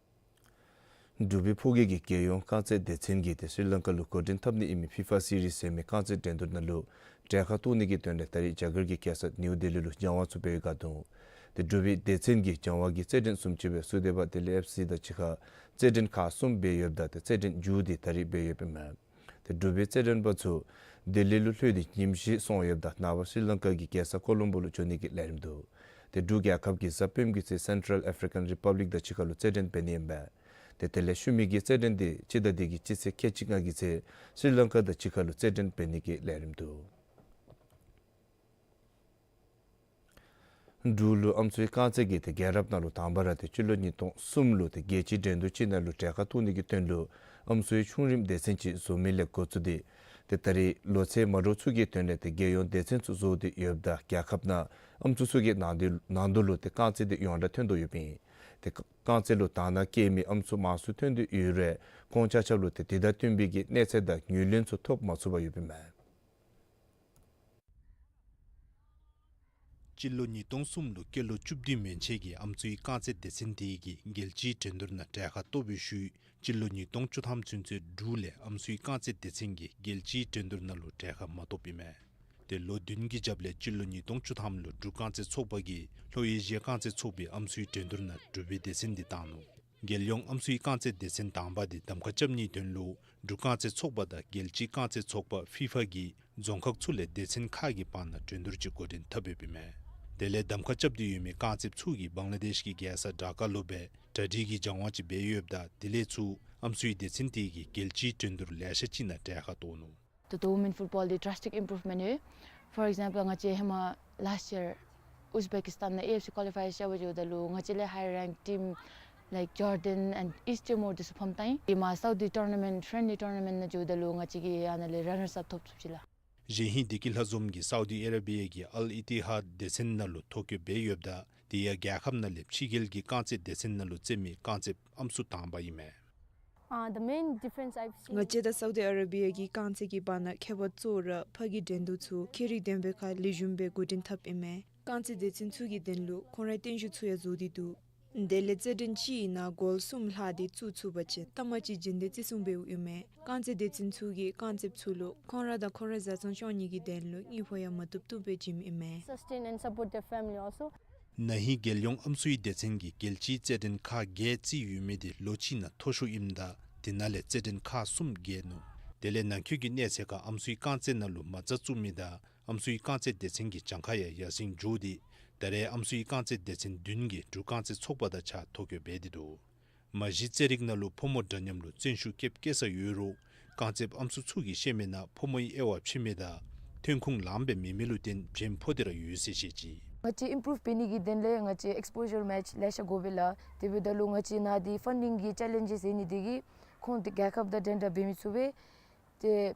འབྲུག་པའི་ཕོ་སྐྱེས་ཀྱི་རྒྱལ་ཡོངས་རྐང་རྩེད་སྡེ་ཚན་གྱིས་ཏེ་སི་རི་ལང་ཀ་ལུ་འགོ་འདྲེན་འཐབ་ནི་ཨིན་མི་ཕི་ཕ་སི་རིས་ཟེར་མི་རྐང་རྩེད་འགྲན་བསྡུར་ནང་ལུ་གྲལ་ཁར་གཏོགས་ནི་གི་དོན་ལས་ད་རིས་རྒྱ་གར་གྱི་རྒྱལ་ས་ནིའུ་ལྡི་ལི་ལུ་སྦྱང་བ་ཚུ་འབད་བའི་བཀའ་དྲིན། ཏེ་འབྲུག་པའི་སྡེ་ཚན་གྱིས་སྦྱང་བ་གི་རྩེད་འགྲན་སུམ་ཅུ་པའི་སུ་དེ་བ་ལྡི་ལི་ཨེཕ་སི་དང་གཅིག་ཁར་རྩེད་འགྲན་ཁག་གསུམ་འབད་ཡོདཔ་ད་ཏེ་རྩེད་འགྲན་མཇུག་དེ་ད་རིས་འབད་ཡོདཔ་ཨིན་མས། ཏེ་འབྲུག་པའི་རྩེད་འགྲན་པ་ཚུ་ལྡི་ལི་ལུ་ལྷོད་དེ་ཉིནམ་བཞི་སོང་ཡོདཔ་ད་ནངས་པ་སི་རི་ལང་ཀ་གི་རྒྱལ་ས་ཀོ་ལོམ་བོ་ལུ་འགྱོ་ནི་གི་ལས་རིམ་འདུག། ཏེ་འབྲུག་རྒྱལ་ཁབ་ཀྱིས་གཟའ་སྤེནམ་གི་ཚེ་སེན་ཊྲལ་ཨེཕ་རི་ཀན་རི་པབ་ལིཀ་དང་གཅིག་ཁར་ལུ་རྩེད་འགྲན་འབད་ནི་ཨིན་པས། ཏེ་དེ་ལས་ཤུལ་མི་གི་རྩེད་འགྲན་དེ་སྤྱི་ཟླ་འདི་གི་སྤྱི་ཚེས་ཁལ་གཅིག་ལྔ་གི་ཚེ་སི་རི་ལང་ཀ་དང་གཅིག་ཁར་ལུ་རྩེད་འགྲན་འབད་ནི་གི་ལས་རིམ་འདུག། འབྲུག་ལུ་ཨམ་སྲུའི་རྐང་རྩེད་ཀྱི་ཏེ་རྒྱལ་རབས་ནང་ལུ་དང་པ་ར་ཏེ་སྤྱི་ལོ་ཉིས་སྟོང་གསུམ་ལུ་ཏེ་རྒྱལ་སྤྱིའི་འགྲན་བསྡུར་ཅིག་ནང་ལུ་གྲལ་ཁར་གཏོགས་ནི་གི་དོན་ལུ་ཨམ་སྲུའི་ཆུང་རིམ་སྡེ་ཚན་ཅིག་བཟོ་མི་ལས་འགོ་བཙུགས་ཏེ་ཏེ་ད་རེས་ལོ་ཚད་མ་འདྲཝ་ཚུ་གི་དོན་ལས་ཏེ་རྒྱལ་ཡོངས་སྡེ་ཚན་ཚུ་བཟོ་སྟེ་ཡོདཔ་ད་རྒྱལ་ཁབ་ནང་ཨམ་སྲུ་ཚུ་གི་ནང་དོན་ནང་དོན་ལུ་ཏེ་རྐང་རྩེད་འདི་ཡོངས་གྲགས་ཐོན་དོ་ཡོདཔ་ཨིན། ཏེ་རྐང་རྩེད་ལུ་དང་ན་བཀལ་མི་ཨམ་སྲུ་མང་སུ་ཐོན་དོ་ཡོད་རུང་ཁོང་ཆ་ཁྱབ་ལུ་ཏེ་དེ་དང་བསྟུན་པའི་གི་གནས་ཚད་དང་ངོས་ལེན་ཚུ་ཐོབ་མ་ཚུགས་པར་ཡོདཔ་ཨིན་མས། སྤྱི་ལོ་ཉིས་སྟོང་གསུམ་ལུ་སྐྱེས་ལོ་བཅུ་བདུན་མན་ཆད་ཀྱི་ཨམ་སྲུའི་རྐང་རྩེད་སྡེ་ཚན་དེ་གིས་རྒྱལ་སྤྱིའི་འགྲན་བསྡུར་ནང་གྲལ་ཁར་གཏོགས་པའི་ཤུལ་སྤྱི་ལོ་ཉིས་སྟོང་བཅུ་ཐམ་ཚུན་ཚོད་འབྲུག་ལས་ཨམ་སྲུའི་རྐང་རྩེད་སྡེ་ཚན་གྱིས་རྒྱལ་སྤྱིའི་འགྲན་བསྡུར་ནང་ལུ་གྲལ་ཁར་མ་གཏོགསཔ་ཨིན་མས། ཏེ་ལོ་བདུན་གྱི་རྒྱབ་ལས་སྤྱི་ལོ་ཉིས་སྟོང་བཅུ་ཐམ་ལུ་འབྲུག་རྐང་རྩེད་ཚོགས་པ་གིས་ལྷོ་ཨེ་ཤི་ཡ་རྐང་རྩེད་ཚོགས་པའི་ཨམ་སྲུའི་འགྲན་བསྡུར་ནང་འབྲུག་པའི་སྡེ་ཚན་འདི་བཏང་ནུག། རྒྱལ་ཡོངས་ཨམ་སྲུའི་རྐང་རྩེད་སྡེ་ཚན་དང་པ་འདི་གདམ་ཁ་རྐྱབ་ནིའི་དོན་ལུ་འབྲུག་རྐང་རྩེད་ཚོགས་པ་དང་རྒྱལ་སྤྱིའི་རྐང་རྩེད་ཚོགས་པ་ཕི་ཕ་གིས་རྫོང་ཁག་ཚུ་ལས་སྡེ་ཚན་ཁག་གི་བར་ན་འགྲན་བསྡུར་ཅིག་འགོ་འདྲེན་འཐབ་ཡོདཔ་ཨིན་མས། དེ་ལས་གདམ་ཁ་རྐྱབ་སྟེ་ཡོད་མི་རྐང་རྩེདཔ་ཚུ་གིས་བང་ལ་དེཤ་གི་རྒྱལ་ས་ཌ་ཀ་ལུ་སྦེ་གྲ་སྒྲིག་གི་སྦྱང་བ་ཅིག་འབད་ཡོདཔ་ད་དེ་ལས་ཚུར་ཨམ་སྲུའི་སྡེ་ཚན་དེ་གིས་རྒྱལ་སྤྱིའི་འགྲན་བསྡུར་ལེ་ཤ་ཅིག་ནང་གྲལ་ཁར་གཏོགས་ནུག། ད་ལྟོ་women football འདི་drastic improvement ཡོད། For example ང་བཅས་ཧེ་མ་last year Uzbekistan ནང་ཨེ་ཨེཕ་སི་ཀོ་ལི་ཕའི་རྐྱབ་པར་འགྱོཝ་ད་ལུ་ང་བཅས་ལས་high rank team like Jordan and East Timor འདི་ཚུ་ཕམ་བཏང་ཡི། ཨེ་མ་སའུ་ཌི་ཊོར་ན་མེནཊ་ཕྲེནཌ་ལི་ཊོར་ན་མེནཊ་ནང་འགྱོཝ་ད་ལུ་ང་བཅས་ཀྱིས་ཨ་ནཱ་ལས་ར་ནརསི་ཨཔ་ཐོབ་ཚུགས་ཅི་ལགས། གཞེས་ཧིང་བདེ་སྐྱིད་ལྷ་འཛོམས་ཀྱིས་སའུ་ཌི་ཨ་ར་བི་ཡ་གི་ཨལ་ཨི་ཏི་ཧཱད་སྡེ་ཚན་ནང་ལུ་ཐོ་བཀོད་འབད་ཡོདཔ་ད་དེ་ཡང་རྒྱལ་ཁབ་ནང་ལས་ཕྱི་རྒྱལ་གྱི་རྐང་རྩེད་སྡེ་ཚན་ནང་ལུ་རྩེད་མི་རྐང་རྩེདཔ་ཨམ་སྲུ་དང་པ་ཨིན་མས། Uh, the main difference I've seen ང་བཅས་དང་སའུ་ཌི་ཨ་ར་བི་ཡ་གི་རྐང་རྩེད་ཀྱི་བར་ན་ཁྱད་པར་གཙོ་བོ་ར་ཕར་གྱི་འགྲན་བསྡུར་ཚུ་ཁྱད་རིག་ལྡན་པའི་ཁར་ལེགས་ཤོམ་སྦེ་འགོ་འདྲེན་འཐབ་ཨིན་མས། རྐང་རྩེད་སྡེ་ཚན་ཚུ་གི་དོན་ལུ་ཁོང་རའི་རྟེན་གཞི་ཚུ་ཡང་བཟོ་སྟེ་འདུག། དེ་ལས་རྩེད་འགྲན་གཅིག་ཨིན་ན་གོལ་གསུམ་ལྷག་སྟེ་བཙུགས་ཚུགས་པ་ཅིན་ལྟ་མ་གཅིག་རྗེས་འདེད་བརྩི་སྲུང་འབདཝ་ཨིན་མས། རྐང་རྩེད་སྡེ་ཚན་ཚུ་གིས་རྐང་རྩེདཔ་ཚུ་ལུ་ཁོང་ར་དང་ཁོང་རའི་བཟའ་ཚང་སྐྱོང་ནི་གི་དོན་ལུ་དངུལ་ཕོགས་ཡང་མ་བཏུབ་བཏུབ་སྦེ་བྱིནམ་ཨིན་མས། Sustain and support their family also. ན་ཧིང་རྒྱལ་ཡོངས་ཨམ་སྲུའི་སྡེ་ཚན་གྱིས་རྒྱལ་སྤྱིའི་རྩེད་འགྲན་ཁག་བརྒྱད་བརྩིས་ཡོད་མི་དེ་ལོ་གཅིག་ནང་མཐོ་ཤོས་ཨིནམ་ད་དེ་ནང་ལས་རྩེད་འགྲན་ཁག་གསུམ་རྒྱལ་ནུག། དེ་ལས་ནང་འཁོད་ཀྱི་གནས་ཚད་ཁར་ཨམ་སྲུའི་རྐང་རྩེད་ནང་ལུ་མ་རྩ་བཙུགས་མི་དང་ཨམ་སྲུའི་རྐང་རྩེད་སྡེ་ཚན་གྱི་གྱངས་ཁ་ཡང་ཡར་སེང་འགྱོ་སྟེ་ད་རེས་ཨམ་སྲུའི་རྐང་རྩེད་སྡེ་ཚན་བདུན་གྱིས་འབྲུག་རྐང་རྩེད་ཚོགས་པ་དང་གཅིག་ཁར་ཐོ་བཀོད་འབད་དེ་འདུག། མ་གཞི་རྩེད་རིགས་ནང་ལུ་ཕོ་མོ་འདྲ་མཉམ་ལུ་བརྩོན་ཤུགས་བསྐྱེད་བསྐྱེད་ས་ཡོད་རུང་རྐང་རྩེདཔ་ཨམ་སྲུ་ཚུ་གིས་ཤེས་མི་ནང་ཕོ་མོའི་དབྱེ་བ་ཕྱེ་མི་དང་ཐོན་ཁུངས་ལངམ་སྦེ་མེད་མི་ལུ་བརྟེན་བྱེམ་ཕོག་སྟེ་ར་ཡོད་ཟེར་བཤད་ཅི། ང་བཅས་ཨིམ་པྲུབ་འབད་ནི་གི་དོན་ལས་ང་བཅས་ཨེགསི་པོ་ཞར་མེཆ་ལེ་ཤ་དགོ་པས་ལགས། དེ་འབདཝ་ད་ལུ་ང་བཅས་ནང་འདི་ཕན་ཌིང་གི་ཅེ་ལེནཇེསི་ཡོད་ནི་དེ་གིས་ཁོང་དེ་རྒྱལ་ཁབ་དང་འགྲན་ཟླ་འབད་མི་ཚུགས་པས། ཏེ་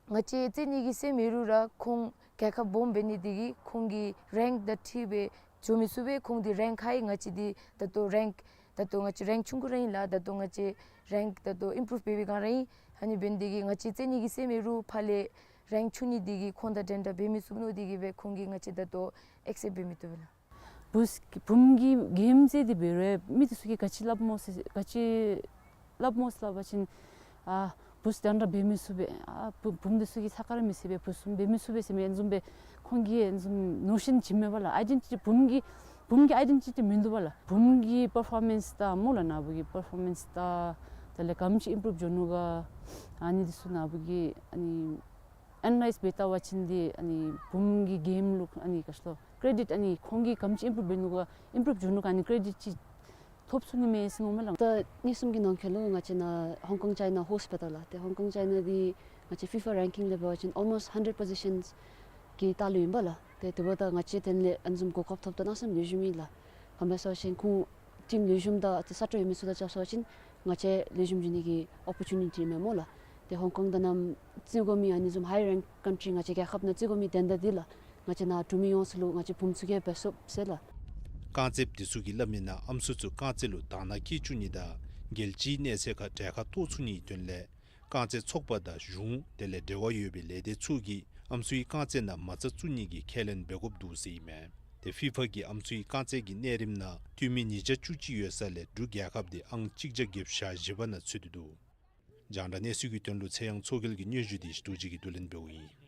ང་བཅས་རྩེད་ནི་གི་སེམས་ཡོད་རུང་ར་ཁོང་རྒྱལ་ཁབ་སྦོམ་འབད་ནི་དེ་གིས་ཁོང་གི་རེངཀ་དང་འཁྲིལ་སྦེ་འགྱོ་མི་ཚུགས་པས། ཁོང་དེ་རེངཀ་ཧའི་ང་བཅས་དེ་ད་ལྟོ་རེངཀ་ད་ལྟོ་ང་བཅས་རེངཀ་ཆུང་ཀུ་ར་ཨིན་ལགས། ད་ལྟོ་ང་བཅས་རེངཀ་ད་ལྟོ་ཨིམ་པྲུབ་འབད་བའི་སྒང་ར་ཨིན། ཨ་ནི་འབད་ནི་དེ་གིས་ང་བཅས་རྩེད་ནི་གི་སེམས་ཡོད་རུང་ཕར་ལས་རེངཀ་ཆུང་ནི་དེ་གིས་ཁོང་དང་འགྲན་ཟླ་འབད་མི་ཚུགས་མནོ་དེ་གིས་སྦེ་ཁོང་གིས་ང་བཅས་ད་ལྟོ་ཨེག་སེབ་འབད་མི་བཏུབ་པས་ལགས། བུཚ་བུམོ་གིས་གེམ་རྩེད་དེ་འབད་རུང་མི་དེ་ཚུ་གིས་ག་ཅི་སླབ་སྨོ་ཟེར་ག་ཅི་སླབ་སྨོ་ཟེར་སླབ་པ་ཅིན་ཨ་བུཚ་འདྲན་འདྲ་འབད་མི་ཚུགས་པས། ཨ་བུ་བུམོ་དེ་ཚུ་གིས་ས་ཁར་མི་ཟེར་བས། བུཚ་བུམོ་འབད་མི་ཚུགས་པས་ཟེར་མི་ཨ་ནི་བཟུམ་སྦེ་ཁོང་གིས་ཨ་ནི་བཟུམ་ནོ་ཤཱན་བྱིནམ་མས་པ་ལགས། ཨའི་ཌེན་ཊི་ཊི་བུམོ་གི་བུམོ་གི་ཨའི་ཌེན་ཊི་ཊི་མིན་འདུག་པ་ལགས། བུམོ་གི་པར་ཕོར་མེནསི་དང་སྨོ་ལགས་ནཱ་བུ་གི་པར་ཕོར་མེནསི་དང་དེ་ལས་ག་དེམ་ཅིག་ཨིམ་པྲུབ་འགྱོ་ནུག་ག་ཨ་ནི་དེ་ཚུ་ནཱ་བུ་གིས་ཨ་ནི་ཨེ་ན་ལའིཛ་འབད་བལྟ་བ་ཅིན་དེ་ཨ་ནི་བུམོ་གི་གེམ་ལུ་ཨ་ནི་ག་ཅི་ལོ་ཀེ་རེ་ཌིཊ་ཨ་ནི་ཁོང་གིས་ག་དེམ་ཅིག་ཨིམ་པྲུབ་འབད་ནུག་ག་ཨིམ་པྲུབ་འགྱོ་ནུག་ག་ཨ་ནི་ཀེ་རེ་ཌིཊ་ཅིག་ཐོབ་ཚུགས་ནི་མས་ཟེར་མནོཝ་མས་ལགས། ད་གནས་གསུམ་གྱི་ནང་འཁོད་ལུ་ང་བཅས་ནཱ་ཧོང་ཀོང་ཅའི་ན་ཧོསཊ་འབད་དོ་ལགས། ཏེ་ཧོང་ཀོང་ཅའི་ན་འདི་ང་བཅས་ཕི་ཕ་རེང་ཀིང་ལས་འབད་བ་ཅིན་ཨོལ་མོསཊ་ཧན་ཌེཌ་པོ་ཟི་ཤཱནསི་གི་ལྟག་ལུ་ཨིན་པ་ལགས། ཏེ་དེ་འབདཝ་ད་ང་བཅས་དེ་ལས་ཨ་ནི་བཟུམ་གོ་སྐབས་ཐོབ་དོ་གནམ་མེད་ས་མེད་ལེགས་ཤོམ་ཨིན་ལགས། ག་དེམ་སྦེ་ཟེར་བ་ཅིན་ཁོང་ཊིམ་ལེགས་ཤོམ་དང་ཏེ་ས་སྤྲོ་ཡོད་མི་ཚུ་དང་རྐྱབ་ཟེར་བ་ཅིན་ང་བཅས་ལེགས་ཤོམ་འགྱོ་ནི་གི་ཨོ་པོར་ཅུ་ནི་ཊི་ཨིན་མས་སྨོ་ལགས། ཏེ་ཧོང་ཀོང་དང་ནམ་རྩེད་དགོ་མི་ཨ་ནི་བཟུམ་ཧའི་རེང་ཀིང་ཀཱན་ཊི་རི་ང་བཅས་རྒྱལ་ཁབ་ནང་རྩེད་དགོ་མི་དོན་དག་འདི་ལགས། ང་བཅས་ནཱ་འབྲུག་མི་ཡོངས་སུ་ལུ་ང་བཅས་བུམོ་ཚུ་གིས་འབད་ཚུགས་ཟེར་ལགས། རྐང་རྩེདཔ་དེ་ཚུ་གིས་སླབ་མི་ནང་ཨམ་སྲུ་ཚུ་རྐང་རྩེད་ལུ་དང་ན་བསྐྱེད་བཅུག་ནི་དང་རྒྱལ་སྤྱིའི་གནས་ཚད་ཁར་གྲལ་ཁར་གཏོགས་ཚུགས་ནིའི་དོན་ལས་རྐང་རྩེད་ཚོགས་པ་དང་གཞུང་དེ་ལས་འབྲེལ་བ་ཡོད་པའི་ལས་སྡེ་ཚུ་གིས་ཨམ་སྲུའི་རྐང་རྩེད་ནང་མ་རྩ་བཙུགས་ནི་གི་ཁས་ལེན་འབད་དགོཔ་འདུག་ཟེར་ཨིན་མས། ཏེ་ཕི་ཕ་གིས་ཨམ་སྲུའི་རྐང་རྩེད་ཀྱི་གནས་རིམ་ནང་འཐུས་མི་ཉིས་བརྒྱ་བཅུ་གཅིག་ཡོད་ས་ལས་འབྲུག་རྒྱལ་ཁབ་འདི་ཨང་གཅིག་བརྒྱ་བརྒྱད་ཅུ་གྱ་བཞི་པ་ནང་ཚུད་དེ་འདུག། རྒྱང་བསྒྲགས་གནས་ཚུལ་གྱི་དོན་ལུ་ཚེ་དབྱངས་མཚོ་རྒྱལ་གྱི་སྙན་ཞུ་འདི་རྡོ་རྗེ་གིས་བསྡུ་ལེན་འབདཝ་ཨིན།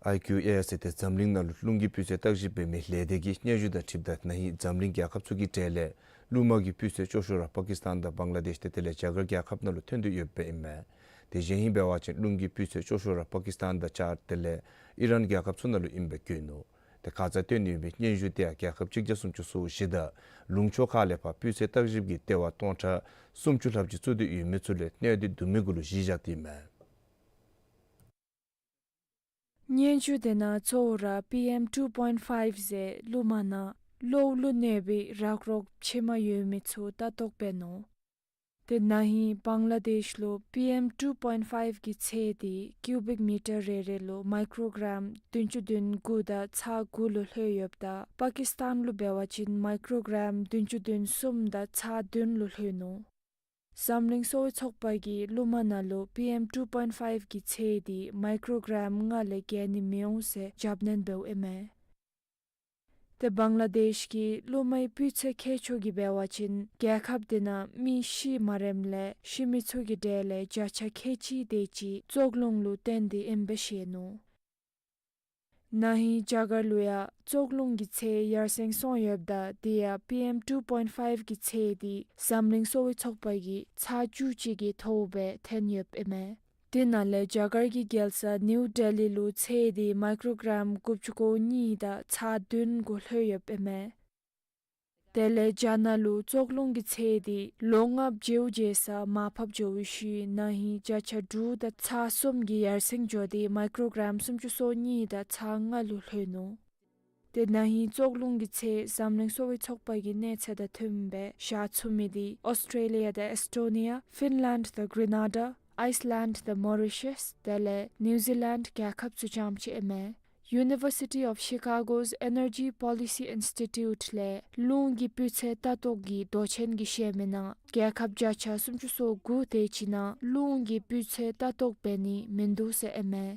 ཨའི་ཀིའུ་ཨེ་ཟེར་ཏེ་འཛམ་གླིང་ནང་ལུ་རླུང་གི་སྤུས་ཚད་བརྟག་ཞིབ་འབད་མི་ལས་སྡེ་གི་སྙན་ཞུ་དང་འཁྲིལཝ་ད་ན་ཧིང་འཛམ་གླིང་རྒྱལ་ཁབ་ཚུ་གི་གྲས་ལས་རླུང་མ་གི་སྤུས་ཚད་སྐྱོ་ཤོས་ར་པ་ཀི་སི་ཐན་དང་བང་ལ་དེཤ་ཏེ་དེ་ལས་རྒྱ་གར་རྒྱལ་ཁབ་ནང་ལུ་ཐོན་དོ་ཡོདཔ་ཨིན་མས། ཏེ་གཞེས་ཧིང་འབད་བ་ཅིན་རླུང་གི་སྤུས་ཚད་སྐྱོ་ཤོས་ར་པ་ཀི་སི་ཐན་དང་ཅཱཌ་དེ་ལས་ཨི་རཱན་རྒྱལ་ཁབ་ཚུ་ནང་ལུ་ཨིནམ་སྦེ་བཀོད་ནུག། ཏེ་ཁ་ཙ་བཏོན་ཡོད་པའི་སྙན་ཞུ་དེ་ཡང་རྒྱལ་ཁབ་གཅིག་བརྒྱ་སུམ་ཅུ་སོ་བཞི་དང་ལུང་ཕྱོགས་ཁག་ལས་ཕར་སྤུས་ཚད་བརྟག་ཞིབ་ཀྱི་ལྟེ་བ་སྟོང་ཕྲག་སུམ་ཅུ་ལྷགཔ་ཅིག་བཙུགས་ཏེ་ཡོད་མི་ཚུ་ལས་གནོད་འདི་བསྡུ་མི་གུ་ལུ་གཞི་བཞག་སྟེ་ཨིན་མས། སྙན་ཞུ་དེ་ནང་གཙོ་བོ་ར་པི་ཨེམ་ཊུ་པོའིནཊ་ཕའིབ་ཟེར་ཀླུ་མ་ནང་གློག་ལུ་གནོད་པའི་རག་རོག་ཕྱེ་མ་ཡོད་མི་ཚུ་ལྟ་རྟོག་འབད་ནུག། དེ་ན་ཧིང་བང་ལ་དེཤ་ལུ་པི་ཨེམ་ཊུ་པོའིནཊ་ཕའིབ་ཀྱི་ཚད་དེ་ཀིའུ་བིཀ་མི་ཊར་རེ་རེ་ལུ་མའི་ཀྲོ་གྲམ་བདུན་ཅུ་དོན་དགུ་དང་ཚག་དགུ་ལུ་ལྷོད་ཡོདཔ་ད་པ་ཀིསི་ཏཱན་ལུ་འབད་བ་ཅིན་མའི་ཀྲོ་གྲམ་བདུན་ཅུ་དོན་གསུམ་དང་ཚག་བདུན་ལུ་ལྷོད་ནུག། འཛམ་གླིང་གསོ་བའི་ཚོགས་པ་གིས་ཀླུ་མ་ནང་ལུ་པི་ཨེམ་ཊུ་པོའིནཊ་ཕའིབ་ཀྱི་ཚད་དེ་མའི་ཀྲོ་གྲམ་ལྔ་ལས་བརྒལ་ནི་མི་འོང་ཟེར་རྒྱབ་སྣོན་འབདཝ་ཨིན་མས། དེ་བང་ལ་དེཤ་གི་གླུ་མའི་སྤུས་ཚད་མཁས་མཆོག་གིས་འབད་བ་ཅིན་རྒྱལ་ཁབ་དེ་ནང་མི་ཤི་མ་རནམ་ལས་ཤི་མི་ཚུ་གི་གྲས་ལས་བརྒྱ་ཆ་ཁལ་གཅིག་དེ་ཅིག་བཙོག་རླུང་ལུ་བརྟེན་ཏེ་ཨིནམ་སྦེ་བཤད་ནུག། ན་ཧིང་རྒྱ་གར་ལུ་ཡང་བཙོག་རླུང་གི་ཚད་ཡར་སེང་སོང་ཡོདཔ་ད་དེ་ཡང་པི་ཨེམ་ཊུ་པོའིནཊ་ཕའིབ་ཀྱི་ཚད་དེ་འཛམ་གླིང་གསོ་བའི་ཚོགས་པ་གིས་ཚག་བཅུ་གཅིག་གི་མཐོཝ་སྦེ་ཐོན་ཡོདཔ་ཨིན་མས། དེ་ནང་ལས་རྒྱ་གར་གྱི་རྒྱལ་ས་ནིའུ་ཌེ་ལི་ལུ་ཚད་དེ་མའི་ཀྲོ་གྲམ་དགུ་བཅུ་གོ་གཉིས་དང་ཚག་བདུན་གུ་ལྷོད་ཡོདཔ་ཨིན་མས། དེ་ལས་རྒྱ་ནག་ལུ་བཙོག་རླུང་གི་ཚད་དེ་ལོ་ལྔ་བརྗེཝ་བརྗེ་ས་མར་ཕབ་འགྱོ་བའི་ཤུལ་ན་ཧིང་བརྒྱ་ཆ་དྲུག་དང་ཚག་གསུམ་གྱིས་ཡར་སེང་འགྱོ་སྟེ་མའི་ཀྲོ་གྲམ་སུམ་ཅུ་སོ་གཉིས་དང་ཚག་ལྔ་ལུ་ལྷོད་ནུག། དེ་ན་ཧིང་བཙོག་རླུང་གི་ཚད་འཛམ་གླིང་གསོ་བའི་ཚོགས་པ་གི་གནས་ཚད་དང་མཐུནམ་སྦེ་བཞག་ཚུགས་མི་དེ་ཨོསི་ཊྲེ་ལི་ཡ་དང་ཨེསི་ཊོ་ནི་ཡ་ཕིན་ལེནཌ་དང་གྲི་ན་ཌ་ཨའི་སི་ལེནཌ་དང་མོ་རི་ཤཱསི་དེ་ལས་ནིའུ་ཛི་ལེནཌ་རྒྱལ་ཁབ་ཚུ་རྐྱངམ་ཅིག་ཨིན་མས། University of Chicago's Energy Policy Institute ལས་རླུང་གི་སྤུས་ཚད་ལྟ་རྟོག་གི་མདོ་ཆེན་གྱིས་བཤད་མི་ནང་རྒྱལ་ཁབ་བརྒྱ་ཆ་སུམ་ཅུ་སོ་དགུ་དེ་ཅིག་ནང་རླུང་གི་སྤུས་ཚད་ལྟ་རྟོག་འབད་ནི་མིན་འདུག་ཟེར་ཨིན་མས།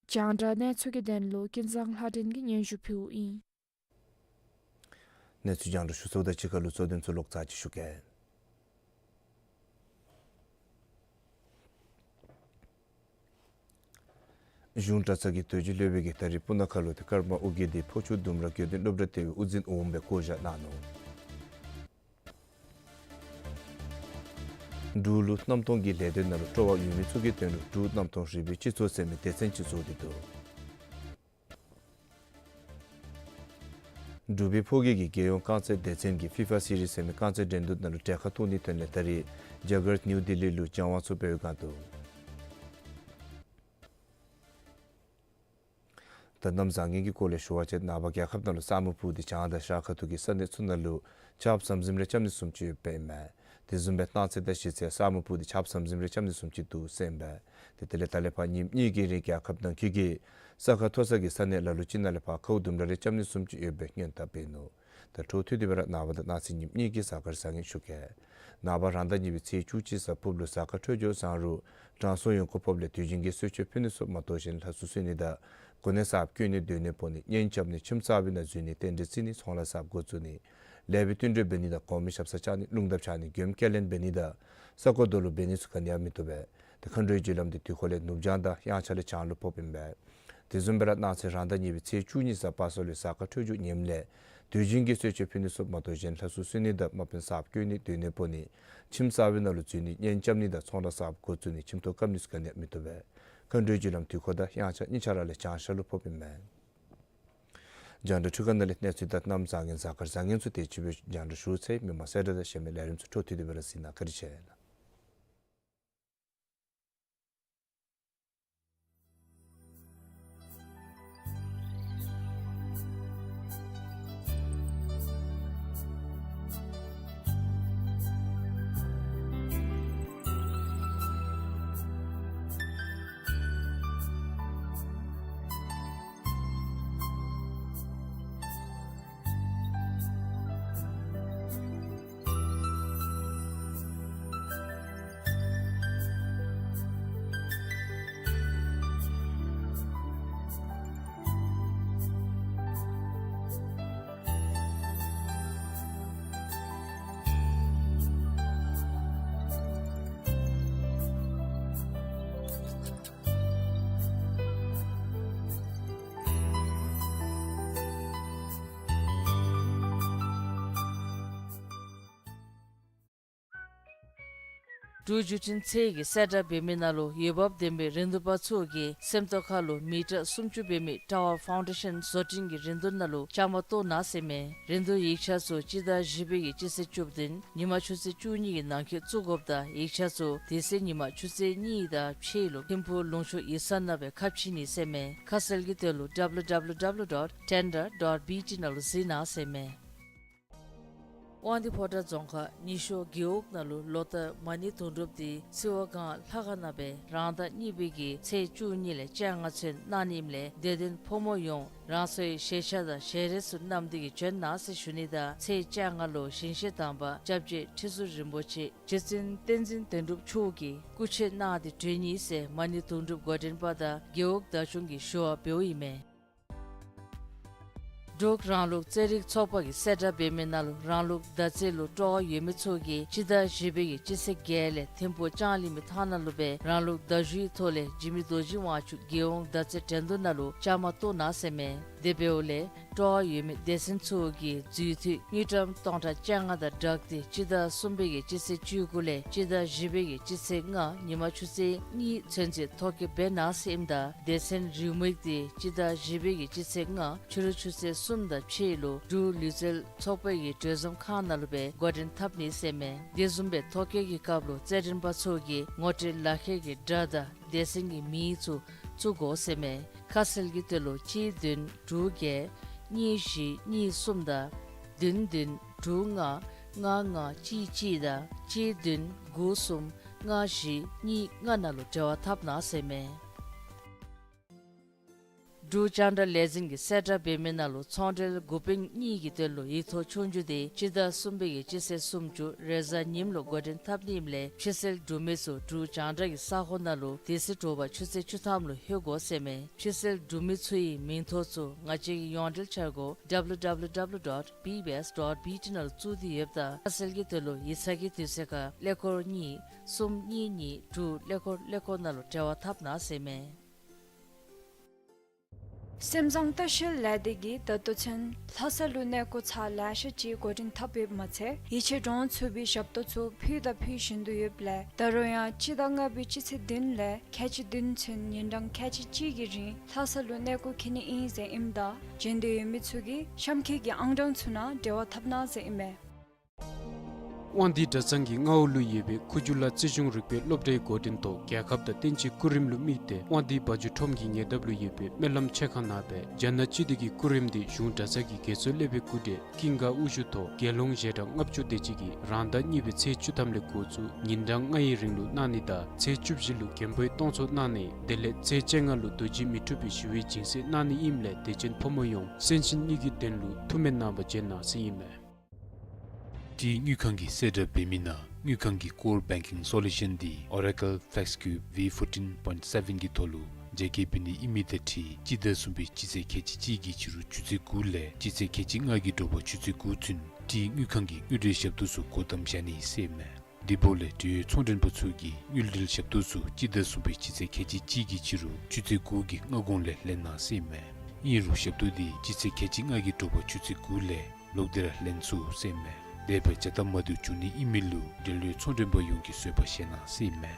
རྒྱང་བསྒྲགས་གནས་ཚུལ་གྱི་དོན་ལུ་ཀུན་བཟང་ལྷ་སྒྲོན་གྱིས་སྙན་ཞུ་ཕུལཝ་ཨིན། གནས་ཚུལ་རྒྱང་བསྒྲགས་ཞུ་ཚརཝ་དང་གཅིག་ཁར་ལུ་གཙོ་དོན་ཚུ་ལོག་ཙམ་ཅིག་ཞུ་གེ། གཞུང་གྲྭ་ཚང་གི་དོལ་རྒྱལ་སློབ་དཔོན་གྱིས་ད་རིས་སྤུ་ན་ཁ་ལུ་ཏེ་ཀརྨ་ཨོ་རྒྱན་དེ་ཕོ་ཆུ་ལྡུམ་ར་དགེ་འདུན་སློབ་གྲྭ་ལྟེ་བའི་དབུ་འཛིན་འོགམ་སྦེ་བསྐོ་བཞག་གནང་ནུག། འབྲུག་ལུ་གནམ་སྟོང་གི་ལས་དོན་ནང་ལུ་སྤྲོ་བ་ཡོད་མི་ཚུ་གི་དོན་ལུ་འབྲུག་གནམ་སྟོང་རིག་པའི་སྤྱི་ཚོགས་ཟེར་མི་སྡེ་ཚན་ཅིག་བཟོ་སྟེ་འདུག། འབྲུག་པའི་ཕོ་རྒྱས་ཀྱི་རྒྱལ་ཡོངས་རྐང་རྩེད་སྡེ་ཚན་གྱིས་ཕི་ཕ་སི་རིས་ཟེར་མི་རྐང་རྩེད་འགྲན་བསྡུར་ནང་ལུ་གྲལ་ཁར་གཏོགས་ནིའི་དོན་ལས་ད་རིས་རྒྱ་གར་ནིའུ་ལྡི་ལི་ལུ་སྦྱང་བ་ཚུ་འབད་བའི་སྒང་འདུག། ད་གནམ་བཟང་ངན་གྱི་སྐོར་ལས་ཞུ་བ་ཅིན་ནངས་པ་རྒྱལ་ཁབ་ནང་ལུ་ས་སྨུག་སྤུབས་ཏེ་བྱང་དང་ཤར་ཁ་ཐུག་གི་ས་གནས་ཚུ་ནང་ལུ་ཆརཔ་ཟམ་ཟིམ་རེ་རྐྱབ་ནི་བཟུམ་ཅིག་ཡོདཔ་ཨིན་མས། དེ་བཟུམ་སྦེ་གནངས་ཚེ་དང་གཞེས་ཚེ་ས་སྨུག་སྤུབས་ཏེ་ཆརཔ་ཟམ་ཟིམ་རེ་རྐྱབ་ནི་བཟུམ་ཅིག་འདུག་ཟེར་ཨིན་པས། ཏེ་དེ་ལས་ད་ལས་ཕར་ཉིནམ་གཉིས་ཀྱི་རིང་རྒྱལ་ཁབ་ནང་འཁོད་ཀྱི་ས་ཁ་མཐོ་ས་གི་ས་གནས་ལ་ལུ་ཅིག་ནང་ལས་ཕར་ཁཝ་ལྡུམ་ར་རེ་རྐྱབ་ནི་བཟུམ་ཅིག་ཡོད་པའི་སྔོན་བརྡ་འབད་ནུག། ད་འཕྲོ་མཐུད་དེ་སྦེ་ར་ནངས་པ་དང་གནངས་ཚེ་ཉིནམ་གཉིས་ཀྱི་གཟའ་སྐར་བཟང་ངན་ཞུ་གེ། ནངས་པ་རང་ཟླ་གཉིས་པའི་ཚེས་བཅུ་གཅིག་གཟའ་ཕུརབ་ལུ་གཟའ་སྐར་འཕྲོད་སྦྱོར་བཟང་རུང་དྲང་སྲོང་ཡོན་ཁུངས་ཕོགཔ་ལས་དུས་རྒྱུན་གྱི་གསོལ་མཆོད་ཕུལ་ནི་ཚུ་མ་གཏོགས་གཞན་ལྷ་སྲུང་གསོལ་ནི་དང་གོ་གནས་གསརཔ་བསྐོ་ནི་སྡོད་གནས་སྤོ་ནི་གཉེན་རྐྱབ་ནི་ཁྱིམ་གསར་པའི་ནང་འཛུལ་ནི་རྟེན་འབྲེལ་བརྩི་ནི་ཚོང་ལཱ་གསརཔ་འགོ་བཙུགས་ནི་ལེགས་པའི་བསྟུན་གྲོས་འབད་ནི་དང་གོང་མའི་ཞབས་སར་བཅར་ནི་རླུང་རྟ་བཅར་ནི་མགྱོནམ་སྐྱེལ་ལེན་འབད་ནི་དང་ས་གོ་རྡོ་ལུ་འབད་ནི་ཚུ་ག་ནི་ཡང་མི་བཏུབ་པས། ཏེ་མཁའ་འགྲོའི་རྒྱུ་ལམ་དེ་དུས་འཁོར་ལས་ནུབ་བྱང་དང་དབྱངས་འཆར་ལས་བྱང་ལུ་ཕོགཔ་ཨིན་པས། དེ་བཟུམ་སྦེ་ར་གནངས་ཚེ་རང་ཟླ་གཉིས་པའི་ཚེས་བཅུ་གཉིས་གཟའ་པ་སངས་ལུ་གཟའ་སྐར་འཕྲོད་སྦྱོར་ངནམ་ལས་དུས་རྒྱུན་གྱི་གསོལ་མཆོད་ཕུལ་ནི་ཚུ་མ་གཏོགས་གཞན་ལྷ་སྲུང་གསོལ་ནི་དང་དམག་དཔོན་གསརཔ་བསྐོ་ནི་སྡོད་གནས་སྤོ་ནི་ཁྱིམ་གསར་པའི་ནང་ལུ་འཛུལ་ནི་གཉེན་རྐྱབ་ནི་དང་ཚོང་ལཱ་གསརཔ་འགོ་བཙུགས་ནི་ཁྱིམ་ཐོག་བཀབ་ནི་ཚུ་ག་ནི་ཡང་མི་བཏུབ་པས། མཁའ་འགྲོའི་རྒྱུ་ལམ་དུས་འཁོར་དང་དབྱངས་འཆར་གཉིས་ཆ་ར་ལས་བྱང་ཤར་ལུ་ཕོགཔ་ཨིན་མས། རྒྱང་བསྒྲགས་འཕྲུལ་ཁང་ནང་ལས་གནས་ཚུལ་དང་གནམ་བཟང་ངན་གཟའ་སྐར་བཟང་ངན་ཚུ་དེ་ཅིག་སྦེ་རྒྱང་བསྒྲགས་ཞུ་ཚར་ཡི། མི་མང་གསལ་བསྒྲགས་དང་གཞན་མི་ལས་རིམ་ཚུ་འཕྲོ་མཐུད་དེ་སྦེ་ར་གཟིགས་གནང་། བཀའ་དྲིན་ཆེ་ལགས། འབྲུག་བརྒྱུད་འཕྲིན་ཚད་ཀྱི་གསལ་བསྒྲགས་འབད་མི་ནང་ལུ་འོས་འབབ་ལྡན་པའི་རིན་བསྡུར་པ་ཚུ་གིས་སེམས་རྟོགས་ཁ་ལུ་མི་ཊར་སུམ་ཅུ་འབད་མི་ཊ་ཝར་ཕའུན་ཌེ་ཤཱན་བཟོ་སྐྲུན་གྱི་རིན་བསྡུར་ནང་ལུ་བཅའ་མར་གཏོགས་གནང་ཟེར་མས། རིན་བསྡུར་ཡིག་ཆ་ཚུ་སྤྱི་ཟླ་བཞི་པའི་གི་སྤྱི་ཚེས་བཅུ་བདུན་ཉིན་མ་ཆུ་ཚོད་བཅུ་གཉིས་ཀྱི་ནང་འཁོད་བཙུགས་དགོཔ་དང་ཡིག་ཆ་ཚུ་དེ་ཚེ་ཉིན་མ་ཆུ་ཚོད་གཉིས་དང་ཕྱེད་ལུ་ཐིམ་ཕུག་ལུང་ཕྱོགས་ཡིག་ཚང་ནང་སྦེ་ཁ་ཕྱེ་ནི་ཟེར་མས། ཁ་གསལ་གྱི་དོན་ལུ་W W W dot tender dot B T ནང་ལུ་གཟིགས་གནང་ཟེར་མས། དབང་འདུས་ཕོ་བྲང་རྫོང་ཁག་ཉི་ཤོ་རྒེད་འོག་ནང་ལུ་ལོ་ལྟར་མ་ཎི་དུང་སྒྲུབ་འདི་སིལ་བ་སྒང་ལྷ་ཁང་ནང་སྦེ་རང་ཟླ་གཉིས་པའི་གི་ཚེས་བཅུ་གཉིས་ལས་བཅོ་ལྔ་ཚུན་གནང་ནི་ཨིནམ་ལས་དད་ལྡན་ཕོ་མོ་ཡོངས་རང་སོའི་ཞལ་ཆས་དང་ཞལ་རས་ཚུ་བསྣམས་ཏེ་གིས་བྱོན་གནང་ཟེར་ཞུ་ནི་དང་ཚེས་བཅོ་ལྔ་ལུ་ཞིང་གཤེགས་དམ་པ་སྐྱབས་རྗེ་ཁྲི་ཟུར་རིན་པོ་ཆེ་རྗེ་བཙུན་བསྟན་འཛིན་དོན་གྲུབ་མཆོག་གིས་སྐུ་མཆོད་གནང་སྟེ་གྲོལ་ནི་ཟེར་མ་ཎི་དུང་སྒྲུབ་འགོ་འདྲེན་པ་དང་རྒེད་འོག་བདག་སྐྱོང་གིས་ཞུ་བ་འབདཝ་ཨིན་མས། འབྲུག་རང་ལུགས་རྩེད་རིགས་ཚོགས་པ་གི་གསལ་བསྒྲགས་འབད་མི་ནང་ལུ་རང་ལུགས་མདའ་རྩེད་ལུ་སྤྲོ་བ་ཡོད་མི་ཚུ་གིས་སྤྱི་ཟླ་བཞི་པའི་གི་སྤྱི་ཚེས་བརྒྱད་ལས་ཐིམ་ཕུག་ལྕང་གླིང་མི་ཐང་ནང་ལུ་སྦེ་རང་ལུགས་མདའ་གཞུའི་ཐོག་ལས་འཇིགས་མེད་རྡོ་རྗེ་དབང་ཕྱུག་རྒྱལ་ཡོངས་མདའ་རྩེད་འགྲན་བསྡུར་ནང་ལུ་བཅའ་མར་གཏོགས་གནང་ཟེར་མས། དེ་འབདཝ་ལས་སྤྲོ་བ་ཡོད་མི་སྡེ་ཚན་ཚུ་གིས་འཛུལ་འཐུས་དངུལ་ཀྲམ་སྟོང་ཕྲག་བཅོ་ལྔ་དང་སྦྲགས་ཏེ་སྤྱི་ཟླ་གསུམ་པའི་གི་སྤྱི་ཚེས་བཅུ་དགུ་ལས་སྤྱི་ཟླ་བཞི་པའི་གི་སྤྱི་ཚེས་ལྔ་ཉིན་མ་ཆུ་ཚོད་གཉིས་ཚུན་ཚོད་ཐོ་བཀོད་འབད་གནང་ཟེར་ཨིནམ་ད་སྡེ་ཚན་རེའུ་མིག་འདི་སྤྱི་ཟླ་བཞི་པའི་གི་སྤྱི་ཚེས་ལྔ་ཕྱི་རུ་ཆུ་ཚོད་གསུམ་དང་ཕྱེད་ལུ་འབྲུག་ལུས་རྩལ་ཚོགས་པའི་གི་གྲོས་འཛོམས་ཁང་ནང་ལུ་སྦེ་འགོ་འདྲེན་འཐབ་ནི་ཟེར་མས། དེ་བཟུམ་སྦེ་ཐོ་བཀོད་ཀྱི་སྐབས་ལུ་རྩེད་འགྲན་པ་ཚུ་གིས་ངོ་སྤྲོད་ལག་ཁྱེར་གྱི་སྒྲ་དང་སྡེ་ཚན་གྱི་མིང་ཚུ་བཙུགས་དགོ་ཟེར་མས། ཁ་གསལ་གྱི་དོན་ལུ་གཅིག་བདུན་དྲུག་བརྒྱད་གཉིས་བཞི་གཉིས་གསུམ་དང་བདུན་བདུན་དྲུག་ལྔ་ལྔ་ལྔ་གཅིག་གཅིག་དང་གཅིག་བདུན་དགུ་གསུམ་ལྔ་བཞི་གཉིས་ལྔ་ནང་ལུ་འབྲེལ་བ་འཐབ་གནང་ཟེར་མས། འབྲུག་རྒྱང་བསྒྲགས་ལས་འཛིན་གྱི་གསལ་བསྒྲགས་འབད་མི་ནང་ལུ་ཚོང་འབྲེལ་འགོ་དཔོན་གཉིས་ཀྱི་དོན་ལུ་ཡིག་ཐོག་ཆོས་རྒྱུགས་འདི་སྤྱི་ཟླ་གསུམ་པའི་གི་སྤྱི་ཚེས་སུམ་ཅུ་རེས་གཟའ་ཉིམ་ལུ་འགོ་འདྲེན་འཐབ་ནི་ཨིནམ་ལས་ཕྱི་སེལ་འབྲུག་མི་ཚུ་འབྲུག་རྒྱང་བསྒྲགས་ཀྱི་ས་ཁོངས་ནང་ལུ་དེ་ཚེ་དྲོ་པ་ཆུ་ཚོད་བཅུ་ཐམ་ལུ་ལྷོད་དགོ་ཟེར་མས། ཕྱི་སེལ་འབྲུག་མི་ཚུ་གི་མིང་ཐོ་ཚུ་ང་བཅས་ཀྱི་ཡོངས་འབྲེལ་འཆར་སྒོ་W W W dot B B S dot B T ནང་ལུ་བཙུགས་ཏེ་ཡོདཔ་ད་ཁ་གསལ་གྱི་དོན་ལུ་ཡིག་ཚང་གི་དུས་ཚོད་ཁར་ཀླད་ཀོར་གཉིས་གསུམ་གཉིས་གཉིས་དྲུག་ཀླད་ཀོར་ཀླད་ཀོར་ནང་ལུ་འབྲེལ་བ་འཐབ་གནང་ཟེར་མས། སེམས་བཟང་ལྟ་བཤལ་ལས་སྡེ་གིས་ད་ལྟོ་ཚུན་ལྷ་ས་ལུ་གནས་སྐོར་ཚར་ལེ་ཤ་ཅིག་འགོ་འདྲེན་འཐབ་ཡོདཔ་མ་ཚད་ཡིད་ཆེས་འདྲོངས་ཚུགས་པའི་ཞབས་ཏོག་ཚུ་ཕུལ་དང་ཕུལ་བཞིན་དུ་ཡོདཔ་ལས་ད་རུང་ཡང་སྤྱི་ཟླ་ལྔ་པའི་སྤྱི་ཚེས་བདུན་ལས་ཁལ་གཅིག་བདུན་ཚུན་ཉིན་གྲངས་ཁལ་གཅིག་གཅིག་གི་རིང་ལྷ་ས་ལུ་གནས་སྐོར་འཁྱིད་ནི་ཨིན་ཟེར་ཨིནམ་ད་བྱོན་འདོད་ཡོད་མི་ཚུ་གིས་གཤམ་འཁོད་ཀྱི་ཨང་གྲངས་ཚུ་ནང་འབྲེལ་བ་འཐབ་གནང་ཟེར་ཨིན་མས། དབང་འདུས་གྲྭ་ཚང་གི་མངའ་འོག་ལུ་ཡོད་པའི་ཁུ་བྱུག་ལ་རྩིས་གཞུང་རིག་པའི་སློབ་གྲྭའི་འགོ་འདྲེན་ཐོག་རྒྱལ་ཁབ་དང་བསྟན་སྤྱིའི་སྐུ་རིམ་ལུ་དམིགས་ཏེ་དབང་འདུས་བ་བྱུང་ཁྲོམ་གྱི་ཉེ་འདབས་ལུ་ཡོད་པའི་སྨོན་ལམ་མཆོད་ཁང་ནང་སྦེ་རྒྱ་ནག་སྤྱི་མདོས་ཀྱི་སྐུ་རིམ་འདི་གཞུང་གྲྭ་ཚང་གི་དགེ་ཚུལ་སློབ་དཔོན་སྐུ་བགྲེས་ཀུན་དགའ་དབུ་བཞུགས་ཐོག་རྒྱལ་ཡོངས་ཞལ་གྲངས་ལྔ་བཅུ་དེ་ཅིག་གིས་རང་ཟླ་གཉིས་པའི་ཚེས་བཅུ་ཐམ་ལས་འགོ་བཙུགས་ཉིན་གྲངས་ལྔའི་རིང་ལུ་གནང་ནི་དང་ཚེས་བཅུ་བཞི་ལུ་མགོན་པོའི་གཏོང་ཚོགས་གནང་ནི་དེ་ལས་ཚེས་བཅོ་ལྔ་ལུ་རྡོ་རྗེ་མི་འཁྲུགས་པའི་ཞི་བའི་སྦྱིན་སྲེག་གནང་ནི་ཨིནམ་ལས་དད་ཅན་ཕོ་མོ་ཡོངས་གསན་ཞིང་གཉིས་ཀྱི་དོན་ལུ་ཐུགས་སྨོན་གནང་བར་བྱོན་གནང་ཟེར་ཨིན་མས། ཏི་དངུལ་ཁང་གི་གསལ་བསྒྲགས་འབད་མི་ནང་དངུལ་ཁང་གི་ཀོར་བེང་ཀིང་སོ་ལུ་ཤཱན་འདི་ཨོ་ར་ཀལ་ཕེལ་ཀིའུབ་ཝི་ཕོར་ཊིན་པོའིནཊ་སེ་བེན་གྱི་ཐོག་ལུ་རྒྱ་སྐྱེད་འབད་ནི་ཨིན་མི་དང་འཁྲིལ་སྤྱི་ཟླ་གསུམ་པའི་སྤྱི་ཚེས་ཁལ་གཅིག་གཅིག་གི་ཕྱི་རུ་ཆུ་ཚོད་དགུ་ལས་སྤྱི་ཚེས་ཁལ་གཅིག་ལྔ་གི་དྲོ་པ་ཆུ་ཚོད་དགུ་ཚུན་ཏི་དངུལ་ཁང་གི་དངུལ་འབྲེལ་ཞབས་ཏོག་ཚུ་སྒོ་བསྡམ་བཞག་ནི་ཟེར་ཨིན་མས། དེ་འབདཝ་ལས་འབྲེལ་ཡོད་ཚོང་མགྲོན་པ་ཚུ་གིས་དངུལ་འབྲེལ་ཞབས་ཏོག་ཚུ་སྤྱི་ཟླ་གསུམ་པའི་སྤྱི་ཚེས་ཁལ་གཅིག་གཅིག་གི་ཕྱི་རུ་ཆུ་ཚོད་དགུ་གི་སྔ་གོང་ལས་ལེན་གནང་ཟེར་ཨིན་མས། ཨིན་རུང་ཞབས་ཏོག་འདི་སྤྱི་ཚེས་ཁལ་གཅིག་ལྔ་གི་དྲོ་པ་ཆུ་ཚོད་དགུ་ལས་ལོག་སྟེ་ར་ལེན་ཚུགས་ཟེར་ཨིན་མས། དེ་སྦེ་བྱ་ལྟ་མ་བདེཝ་བྱུང་ནི་ཨིན་མི་ལུ་འབྲེལ་ཡོད་ཚོང་མགྲོན་པ་ཡོངས་ཀྱིས་བཟོད་པ་བཞེས་གནང་ཟེར་ཨིན་མས།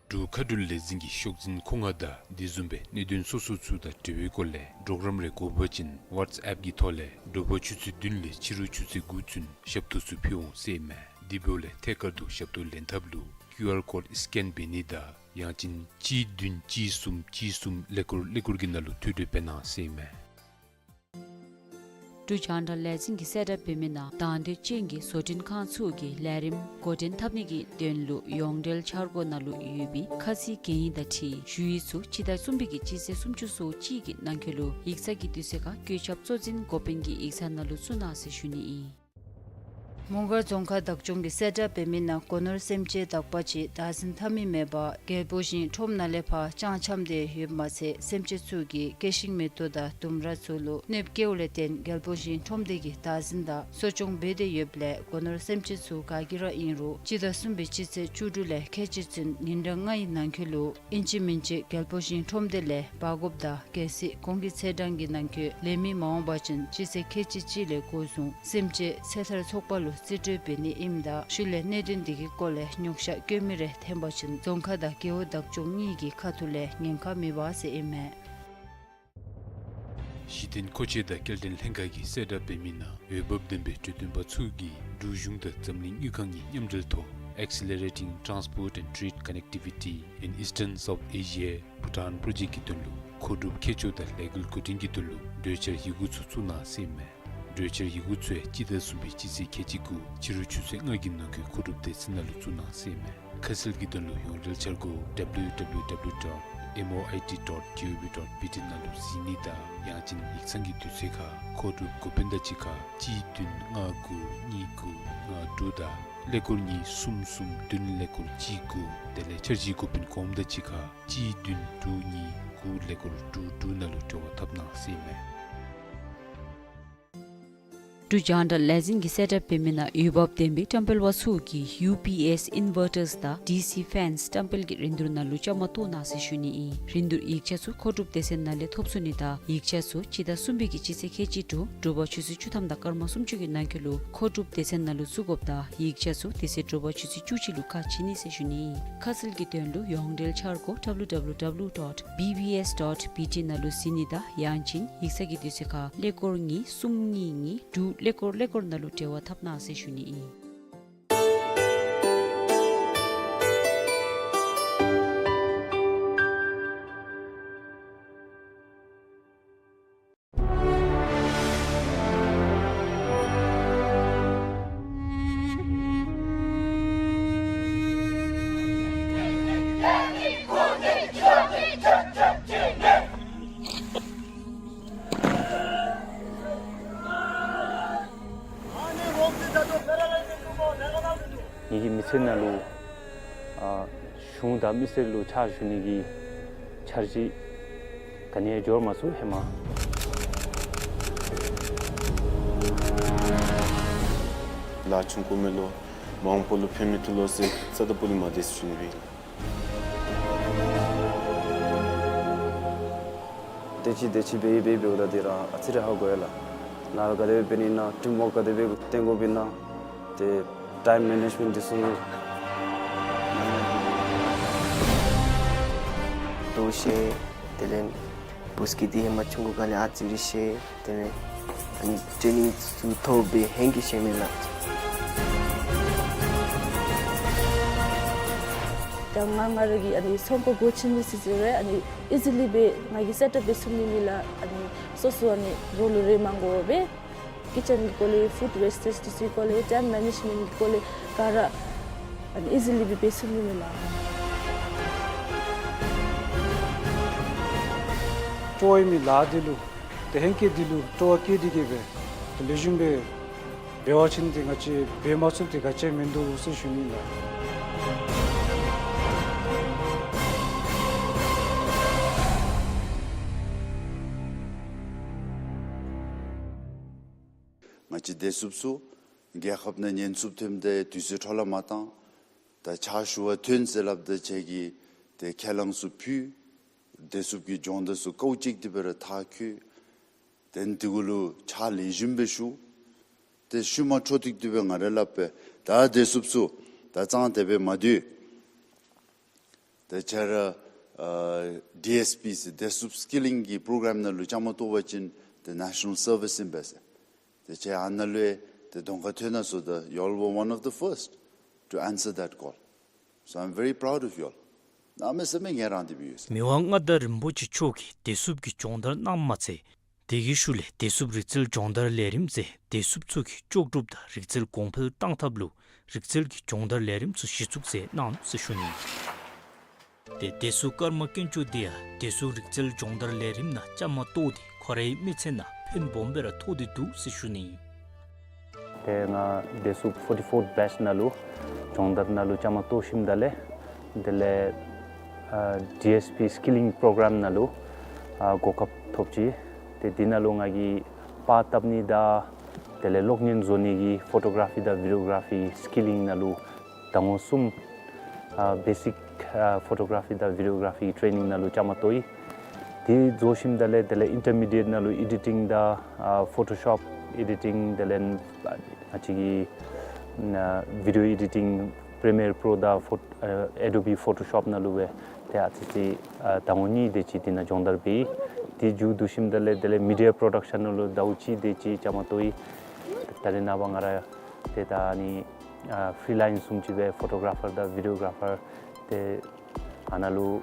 འབྲུག་མཁའ་འགྲུལ་ལས་འཛིན་གྱི་ཤོག་འཛིན་ཁོ་ང་དང་དེ་བཟུམ་སྦེ་གནད་དོན་སོ་སོ་ཚུ་དང་འབྲེལ་བའི་སྐོར་ལས་གྲོགས་རམ་རེ་དགོ་པ་ཅིན་ཝཊས་ཨེཔ་གི་ཐོག་ལས་དྲོ་པ་ཆུ་ཚོད་བདུན་ལས་ཕྱི་རུ་ཆུ་ཚོད་དགུ་ཚུན་ཞབས་ཏོག་ཚུ་ཕུལ་འོང་ཟེར་ཨིན་མས། དེ་འབདཝ་ལས་ཐད་ཀར་དུ་ཞབས་ཏོག་ལེན་ཐབས་ལུ་ཀིའུ་ཨར་ཀོཌ་སི་ཀེན་འབད་ནི་དང་ཡང་ཅིན་གཅིག་བདུན་གཅིག་གསུམ་གཅིག་གསུམ་ཀླད་ཀོར་ཀླད་ཀོར་གྱི་ནང་ལུ་ཐོ་འགོད་འབད་གནང་ཟེར་ཨིན་མས། འབྲུག་རྒྱང་བསྒྲགས་ལས་འཛིན་གྱི་གསལ་བསྒྲགས་འབད་མི་ནང་དང་འདོད་ཅན་གྱི་བཟོ་སྐྲུན་ཁང་ཚུ་གིས་ལས་རིམ་འགོ་འདྲེན་འཐབ་ནི་གི་དོན་ལུ་ཡོངས་འབྲེལ་འཆར་སྒོ་ནང་ལུ་ཡོད་པའི་ཁ་ཚིག་གན་ཡིག་དང་འཁྲིལ་ཞུ་ཡིག་ཚུ་སྤྱི་ཟླ་གསུམ་པའི་གི་སྤྱི་ཚེས་སུམ་ཅུ་སོ་གཅིག་གི་ནང་འཁོད་ལུ་ཡིག་ཚང་གི་དུས་ཚོད་ཁར་བཀོད་ཁྱབ་གཙོ་འཛིན་འགོ་དཔོན་གྱི་ཡིག་ཚང་ནང་ལུ་བཙུགས་གནང་ཟེར་ཞུ་ནི་ཨིན། མོང་སྒར་རྫོང་ཁག་བདག་སྐྱོང་གི་གསལ་བསྒྲགས་འབད་མི་ནང་སྒོ་ནོར་སེམས་ཅན་དག་པ་ཅིག་བདག་འཛིན་འཐབ་མི་མེད་པར་རྒྱལ་པོ་ཞིང་ཁྲོམ་ནང་ལས་ཕར་བཅང་འཁྱམས་ཏེ་ཡོདཔ་མ་ཚད་སེམས་ཅན་ཚུ་གིས་སྐྱེ་ཤིང་མེ་ཏོག་དང་ལྡུམ་ར་ཚུ་ལུ་གནོདཔ་བཀལཝ་ལས་བརྟེན་རྒྱལ་པོ་ཞིང་ཁྲོམ་སྡེ་གིས་བདག་འཛིན་དང་གསོ་སྐྱོང་འབད་དེ་ཡོདཔ་ལས་སྒོ་ནོར་སེམས་ཅན་ཚུ་ག་གིས་ར་ཨིན་རུང་སྤྱི་ཟླ་གསུམ་པའི་སྤྱི་ཚེས་བཅུ་དྲུག་ལས་ཁལ་གཅིག་ཚུན་ཉིན་གྲངས་ལྔའི་ནང་འཁོད་ལུ་ཨིན་ཅི་མིན་ཅི་རྒྱལ་པོ་ཞིང་ཁྲོམ་སྡེ་ལས་འབག་དགོཔ་དང་གལ་སྲིད་གོང་གི་ཚེས་གྲངས་ཀྱི་ནང་འཁོད་ལེན་མི་མ་འོང་པ་ཅིན་སྤྱི་ཚེས་ཁལ་གཅིག་གཅིག་ལས་འགོ་བཟུང་སེམས་ཅན་ཚེ་ཐར་ཚོགས་པ་ལུ་ རྩིས་སྤྲོད་འབད་ནི་ཨིནམ་ད་ཤུལ་ལས་གནད་དོན་དེ་གི་སྐོར་ལས་ཉོགས་བཤད་བཀོད་མི་རེ་འཐོན་པ་ཅིན་རྫོང་ཁག་དང་རྒེད་འོག་བདག་སྐྱོང་གཉིས་ཀྱི་ཁ་ཐུག་ལས་ཉེན་ཁ་མེད་པ་ཟེར་ཨིན་མས། གཞི་རྟེན་མཁོ་ཆས་དང་སྐྱེལ་འདྲེན་ལྷན་ཁག་གིས་གསལ་བསྒྲགས་འབད་མི་ནང་འོས་འབབ་ལྡན་པའི་འབྲུག་སྟོན་པ་ཚུ་གིས་འབྲུག་གཞུང་དང་འཛམ་གླིང་དངུལ་ཁང་གི་མཉམ་འབྲེལ་ཐོག Accelerating Transport and Trade Connectivity in Eastern South Asia Bhutan Project གི་དོན་ལུ་མཁོ་སྒྲུབ་མཁས་མཆོག་དང་ལས་འགུལ་འགོ་འདྲེན་གྱི་དོན་ལུ་གྲོས་འཆར་ཡི་གུ་ཚུ་བཙུགས་གནང་ཟེར་ཨིན་མས། གྲོས་འཆར་ཡི་གུ་ཚུ་ཡང་སྤྱི་ཟླ་གསུམ་པའི་སྤྱི་ཚེས་ཁལ་གཅིག་དགུ་ཕྱི་རུ་ཆུ་ཚོད་ལྔ་གི་ནང་འཁོད་མཁོ་སྒྲུབ་སྡེ་ཚན་ནང་ལུ་བཙུགས་གནང་ཟེར་ཨིན་མས། ཁ་གསལ་གྱི་དོན་ལུ་ཡོངས་འབྲེལ་འཆར་སྒོ་W W W dot M O I T dot G O V dot B T ནང་ལུ་གཟིགས་ནི་དང་ཡང་ཅིན་ཡིག་ཚང་གི་དུས་ཚོད་ཁར་མཁོ་སྒྲུབ་འགོ་དཔོན་དང་གཅིག་ཁར་གཅིག་བདུན་ལྔ་དགུ་གཉིས་དགུ་ལྔ་དྲུག་དང་ཀླད་ཀོར་གཉིས་གསུམ་གསུམ་བདུན་ཀླད་ཀོར་གཅིག་དགུ་དེ་ལས་འཆར་གཞི་འགོ་དཔོན་གོངམ་དང་གཅིག་ཁར་གཅིག་བདུན་དྲུག་གཉིས་དགུ་ཀླད་ཀོར་དྲུག་དྲུག་ནང་ལུ་འབྲེལ་བ་འཐབ་གནང་ཟེར་ཨིན་མས། འབྲུག་རྒྱང་བསྒྲགས་ལས་འཛིན་གྱིས་གསལ་བསྒྲགས་འབད་མི་ནང་འོས་འབབ་ལྡན་པའི་བཀྲམ་སྤེལ་པ་ཚུ་གིས་ཡུ་པི་ཨེསི་ཨིན་ཝར་ཊརསི་དང་ཌི་སི་ཕེནསི་བཀྲམ་སྤེལ་གྱི་རིན་བསྡུར་ནང་ལུ་བཅའ་མར་གཏོགས་གནང་ཟེར་ཞུ་ནི་ཨིན། རིན་བསྡུར་ཡིག་ཆ་ཚུ་མཁོ་སྒྲུབ་སྡེ་ཚན་ནང་ལས་ཐོབ་ཚུགས་ནི་དང་ཡིག་ཆ་ཚུ་སྤྱི་ཟླ་གསུམ་པའི་གི་སྤྱི་ཚེས་ཁལ་གཅིག་དྲུག་དྲོ་པ་ཆུ་ཚོད་བཅུ་ཐམ་དང་སྐར་མ་སུམ་ཅུ་གི་ནང་འཁོད་ལུ་མཁོ་སྒྲུབ་སྡེ་ཚན་ནང་ལུ་བཙུགས་དགོཔ་དང་ཡིག་ཆ་ཚུ་དེ་ཚེ་དྲོ་པ་ཆུ་ཚོད་བཅུ་གཅིག་ལུ་ཁ་ཕྱེ་ནི་ཟེར་ཞུ་ནི་ཨིན། ཁ་གསལ་གྱི་དོན་ལུ་ཡོངས་འབྲེལ་འཆར་སྒོ་W W W dot B B S dot B T ནང་ལུ་གཟིགས་ནི་དང་ཡང་ཅིན་ཡིག་ཚང་གི་དུས་ཚོད་ཁར་ཀླད་ཀོར་གཉིས་གསུམ་གཉིས་གཉིས་དྲུག་ཀླད་ཀོར་ཀླད་ཀོར་ནང་ལུ་འབྲེལ་བ་འཐབ་གནང་ཟེར་ཞུ་ནི་ཨིན། ངེ་གི་མི་ཚེ་ནང་ལུ་ཨ་གཞུང་དང་མི་སེར་ལུ་ཕྱག་ཞུ་ནི་གི་འཆར་གཞི་ག་ནི་ཡང་འབྱོར་མ་ཚུགས་ཧེ་མ། ལཱ་ཆུང་ཀུ་མེད་ལོ། མ་འོངས་པ་ལུ་ཕན་མི་ཐོགས་ལོ་ཟེར་རྩ་དང་སྤུ་ལས་མ་དེ་ཞུ་ནི་སྦེ། དེ་ཅིག་དེ་ཅིག་འབད་འབད་འབདཝ་ད་འདི་ར་ཨ་ཙི་རེ་ཧ་གོ་ཡི་ལགས། ལཱ་ག་དེ་སྦེ་འབད་ནི་ཨིན་ན་ཊིམ་ཝརཀ་ག་དེ་སྦེ་བཏོན་དགོཔ་ཨིན་ན་ཏེ་ཊའིམ་མེ་ནེཇ་མེནཊ་འདི་ཚུ་དོ་ཤེས། དེ་ལས་བུ་སྐྱེས་འདི་ཧེ་མ་ཆུང་ཀུ་སྒང་ལས་ཨ་ཙི་རེ་ཤེས། དེ་ལས་ཨ་ནི་ཊེ་ནིང་ཚུ་ཐོབ་སྦེ་ཧེང་གིས་ཤེས་མས་ལགས། ད་ང་ང་ར་གི་ཨ་ནི་ཚོང་ཁང་སྒོ་ཕྱེ་ནི་ཟེར་ཟེར་རུང་ཨ་ནི་ཨི་ཛི་ལི་སྦེ་ང་གིས་སེཊ་ཨཔ་འབད་ཚུགས་ནི་མས་ལགས། ཨ་ནི་སོ་སོ་ཨ་ནི་རོགས་ལུ་རེ་མ་དགོ་པར་ཀི་ཅན་གྱི་སྐོར་ལས་ཕུཌ་ཝེསི་ཊེཇ་འདི་ཚུ་གི་སྐོར་ལས་ཊའིམ་མེ་ནེཇ་མེནཊ་གི་སྐོར་ལས་ག་ར་ཨ་ནི་ཨི་ཛི་ལི་སྦེ་འབད་ཚུགས་ནི་མས་ལགས། སྤྲོ་བའི་མི་ལཱ་འདི་ལུ་ཏེ་ཧེང་སྐལ་འདི་ལུ་སྤྲོ་བ་བསྐྱེད་དེ་གིས་སྦེ་ཏེ་ལེགས་ཤོམ་སྦེ་འབད་བ་ཅིན་ཏེ་ང་བཅས་འབད་མ་ཚུགས་ཏེ་ག་ཅི་མིན་འདུག་ཟེར་ཞུ་ནི་ལགས། ང་བཅས་བདེ་སྲུངཔ་ཚུ་རྒྱལ་ཁབ་ནང་ཉེན་ཚབས་ཐོནམ་ད་དུས་ཚོད་འཕྲོ་བརླག་མ་བཏང་། ད་ཕྱག་ཞུ་བར་ཐོན་ཟེར་སླབ་ད་ཁྱེད་ཀྱིས་ཏེ་ཁས་བླངས་ཚུ་ཕུལ། བདེ་སྲུངཔ་གི་སྦྱོང་བརྡར་ཚུ་ཀོ་ཅིག་ཏེ་སྦེ་ར་མཐར་འཁྱོལ། དེ་ནི་དེ་གུ་ལུ་ཕྱག་ལེགས་ཤོམ་སྦེ་ཞུ། ཏེ་ཤུལ་མ་འཕྲོ་མཐུད་དེ་སྦེ་ང་ར་སླབ་པས། ད་བདེ་སྲུངཔ་ཚུ་ད་ཙང་དེ་སྦེ་མ་སྡོད། ཏེ་ཁྱེད་ར་ཨ་ཌི་ཨེསི་པི་ཟེར་བདེ་སྲུངཔ་སི་ཀི་ལིང་གི་པོ་རོ་གརམ་ནང་ལུ་བཅའ་མར་གཏོགས་པ་ཅིན་ཏེ་ནེ་ཤ་ནཱལ་སར་བིསི་ཨིན་པས་ཟེར། ཏེ་ཁྱེད་ཨ་ནཱ་ལུ་ཡང་ཏེ་གདོང་ཁར་ཐོན་གནང་སོང་ད། You all were one of the first to answer that call. So I'm very proud of you all. གནམ་མེད་ས་མེད་ངལ་རངས་ཏེ་སྦེ་ཡོད་ཟེར། མི་དབང་མངའ་བདག་རིན་པོ་ཆེ་མཆོག་གིས་བདེ་སྲུངཔ་གི་སྦྱོང་བརྡར་གནངམ་མ་ཚད་དེ་གི་ཤུལ་ལས་བདེ་སྲུངཔ་རིག་རྩལ་སྦྱོང་བརྡར་ལས་རིམ་ཟེར་བདེ་སྲུངཔ་ཚུ་གི་ལྕོགས་གྲུབ་དང་རིག་རྩལ་གོང་འཕེལ་གཏང་ཐབས་ལུ་རིག་རྩལ་གྱི་སྦྱོང་བརྡར་ལས་རིམ་ཚུ་གཞི་བཙུགས་མཛད་གནང་ནུག་ཟེར་ཞུ་ནི། ཏེ་བདེ་སྲུངཔ་ཀརྨ་དཀོན་མཆོག་འདི་ཡང་བདེ་སྲུངཔ་རིག་རྩལ་སྦྱོང་བརྡར་ལས་རིམ་ནང་བཅའ་མར་གཏོགས་ཏེ་ཁོ་རའི་མི་ཚེ་ནང་ཕན་སྦོམ་སྦེ་ར་ཐོགས་ཏེ་འདུག་ཟེར་ཞུ་ནི། ཏེ་ང་བདེ་སྲུངཔ་ཕོར་ཊི་ཕོརཐ་བེཆ་ནང་ལུ་སྦྱོང་བརྡར་ནང་ལུ་བཅའ་མར་གཏོགས་ཞིནམ་ད་ལས་དེ་ལས་ཨ་ཌི་ཨེསི་པི་སི་ཀི་ལིང་པོ་རོ་གརམ་ནང་ལུ་ཨ་གོ་སྐབས་ཐོབ་ཅི། ཏེ་འདི་ནང་ལུ་ང་གིས་པར་བཏབ་ནི་དང་དེ་ལས་གློག་བརྙན་བཟོ་ནི་གི་ཕོ་ཊོ་གར་ཕི་དང་བི་ཌི་ཡོ་གར་ཕི་སི་ཀི་ལིང་ནང་ལུ་ཟླ་ངོ་གསུམ་ཨ་བེ་སིཀ་ཨ་ཕོ་ཊོ་གར་ཕི་དང་བི་ཌི་ཡོ་གར་ཕི་ཊེ་ནིང་ནང་ལུ་བཅའ་མར་གཏོགས་ཡི། དེ་རྫོགས་ཞིནམ་ད་ལས་དེ་ལས་ཨིན་ཊར་མི་ཌི་ཡེཊ་ནང་ལུ་ཨེ་ཌི་ཊིང་དང་ཨ་ཕོ་ཊོ་ཤོབ་ཨེ་ཌི་ཊིང་དེ་ལས་ང་བཅས་ཀྱི་ ཨ་video editing Premiere Pro དང་ཕོ་ཨ་Adobe Photoshop ནང་ལུ་སྦེ་ཏེ་ཨ་ཙི་ཅིག་ཨ་ཟླ་ངོ་གཉིས་དེ་ཅིག་དེ་ནང་སྦྱོང་བརྡར་འབད་ཡི། དེ་མཇུག་བསྡུ་ཞིནམ་ད་ལས་དེ་ལས་media production ནང་ལུ་ཟླཝ་གཅིག་དེ་ཅིག་བཅའ་མར་གཏོགས་ཡི། ད་རེས་ནངས་པ་ང་ར་ཏེ་ད་ཨ་ནི་ཨ་ཕི་རི་ལེནསི་བཟུམ་ཅིག་སྦེ་ཕོ་ཊོ་གར་ཕར་དང་བི་ཌི་ཡོ་གར་ཕར་ཏེ་ཨ་ནཱ་ལུ་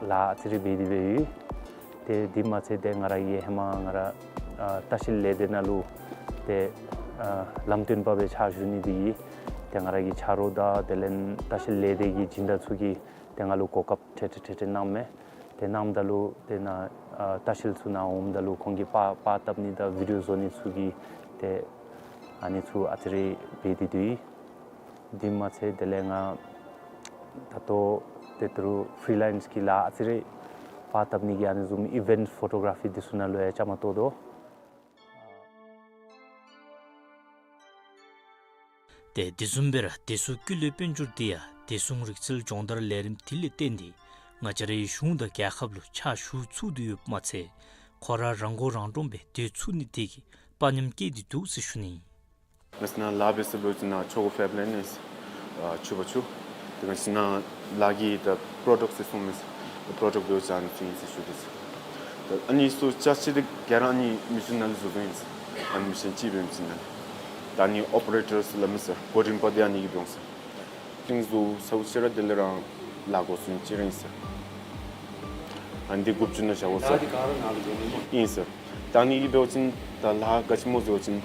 ལཱ་ཨ་ཙི་རེ་འབད་དེ་སྦེ་ཡོད། ཏེ་དེ་མ་ཚད་ཏེ་ང་ར་གིས་ཧེ་མ་ང་ར་ཨ་ལྟ་བཤལ་ལས་སྡེ་ནང་ལུ་ཏེ་ཨ་ལམ་སྟོན་པ་སྦེ་ཕྱག་ཞུ་ནི་དེ་གིས་ཏེ་ང་ར་གི་ཆ་རོགས་དང་དེ་ལས་ལྟ་བཤལ་ལས་སྡེ་གི་སྦྱིན་བདག་ཚུ་གིས་ཏེ་ང་ལུ་གོ་སྐབས་ཐེངས་ཐེངས་ཐེངས་ཐེངས་གནང་མས། ཏེ་གནངམ་ད་ལུ་ཏེ་ནཱ་ཨ་ལྟ་བཤལ་ཚུ་ནཱ་འོངམ་ད་ལུ་ཁོང་གིས་པར་པར་བཏབ་ནི་དང་བི་ཌི་ཡོ་བཟོ་ནི་ཚུ་གི་ཏེ་ཨ་ནི་ཚུ་ཨ་ཙི་རེ་འབད་དེ་འདུག། དེ་མ་ཚད་དེ་ལས་ང་ད་ལྟོ་ཏེ་ད་རུང་ཕི་རི་ལེནསི་གི་ལཱ་ཨ་ཙི་རེ་པར་བཏབ་ནི་གི་ཨ་ནི་བཟུམ་ཨི་ཝེནཊི་ཕོ་ཊོ་གར་ཕི་དེ་ཚུ་ནང་ལུ་ཡང་བཅའ་མར་གཏོགས་དོ། ཏེ་དེ་བཟུམ་སྦེ་ར་བདེ་སྲུང་སྐུ་ལས་དཔལ་འབྱོར་འདི་ཡང་བདེ་སྲུང་རིག་རྩལ་སྦྱོང་བརྡར་ལས་རིམ་དེ་ལས་བརྟེན་ཏེ་ང་བཅས་རའི་གཞུང་དང་རྒྱལ་ཁབ་ལུ་ཕྱག་ཞུ་ཚུགས་ཏེ་ཡོདཔ་མ་ཚད་ཁོ་ར་རང་མགོ་རང་འདྲོངས་སྦེ་སྡོད་ཚུགས་ནི་དེ་གིས་དཔའ་ཉམས་སྐྱེས་ཏེ་འདུག་ཟེར་ཞུ་ནི། ང་བཅས་ནཱ་ལཱ་འབད་ས་འབད་བ་ཅིན་ནཱ་ཆོ་ག་ཕེབ་ལེན་ཨིན། ཨ་ཕྱུ་པ་ཕྱུ། ཏེ་ང་བཅས་ནཱ་ལཱ་གི་ད་པྲོ་ཌཀཊ་ཚུ་ཚུ་ཨིན་མས་ཟེར། ད་པྲོ་ཌཀཊ་འབད་བ་ཅིན་ཨ་ནི་ཚུ་ཨིན་ཟེར་ཞུ་དེས་ཟེར། ད་ཨ་ནི་ཚུ་ཅ་ཆས་འདི་ག་ར་ཨ་ནི་མེ་ཤིན་ནང་ལས་བཟོ་བཟོཝ་ཨིན་ཟེར། ཨ་ནི་མེ་ཤིན་ཅིག་འབད་བ་ཅིན་ནཱ་ད་ཨ་ནི་ཨོ་པ་རེ་ཊརསི་སླབ་མས་ཟེར། འགོ་འདྲེན་པ་འདི་ཨ་ནི་གིས་འབད་འོང་ཟེར། ཏིང་བཟོ་ས་བོ་ཅིག་ར་དེ་ལས་རང་ལཱ་འགོ་བཙུགས་ཅི་ར་ཨིན་ཟེར། ཨ་ནི་འདི་དགུ་བཅུ་ནང་བཞག་དགོ་ཟེར། ཨིན་ཟེར། ད་ཨ་ནི་གིས་འབད་བ་ཅིན་ད་ལཱ་ག་ཅི་སྨོ་ཟེར་བ་ཅིན་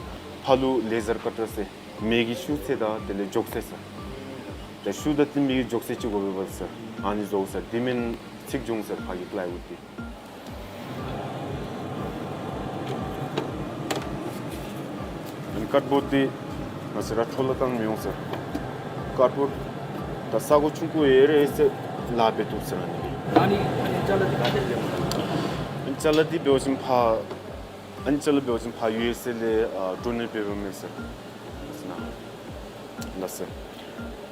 ཕར་ལུ་ལེ་ཟར་ཀཊར་ཟེར་མེ་གི་ཤུགས་ཚད་དང་དེ་ལས་མགྱོགས་ཚད་ཟེར། ད་ཤུགས་དང་མེ་གི་མགྱོགས་ཚད་ཅིག་དགོ་པས་ཟེར། ཨ་ནི་བཟོ་དགོ་ཟེར། དེ་མེན་ཚིག་འགྱོ་འོང་ཟེར་ཕར་གྱི་པ་ལའི་ཝུཌ་འདི། ཨ་ནི་ཀཊ་བོརཌ་འདི་ང་བཅས་ར་འཕྲོ་བརླག་བཏང་མི་འོང་ཟེར། ཀཊ་བོརཌ་ད་ས་གོ་ཆུང་ཀུ་ཡོད་རུང་ཟེར་ལཱ་འབད་བཏུབ་ཟེར་ཨ་ནི་གིས། ཨ་ནི་ཨ་ནི་ཅ་ལ་འདི་ག་ཏེ་ལས་སྨོ། ཨ་ནི་ཅ་ལ་འདི་འབད་བ་ཅིན་ཕར་ཨ་ནི་ཅ་ལ་འབད་བ་ཅིན་ཕར་ཡུ་ཨེསི་ཨེ་ལས་ཨ་ཌོ་ནེཊ་འབད་འབདཝ་མས་ཟེར། ལགས་སོ།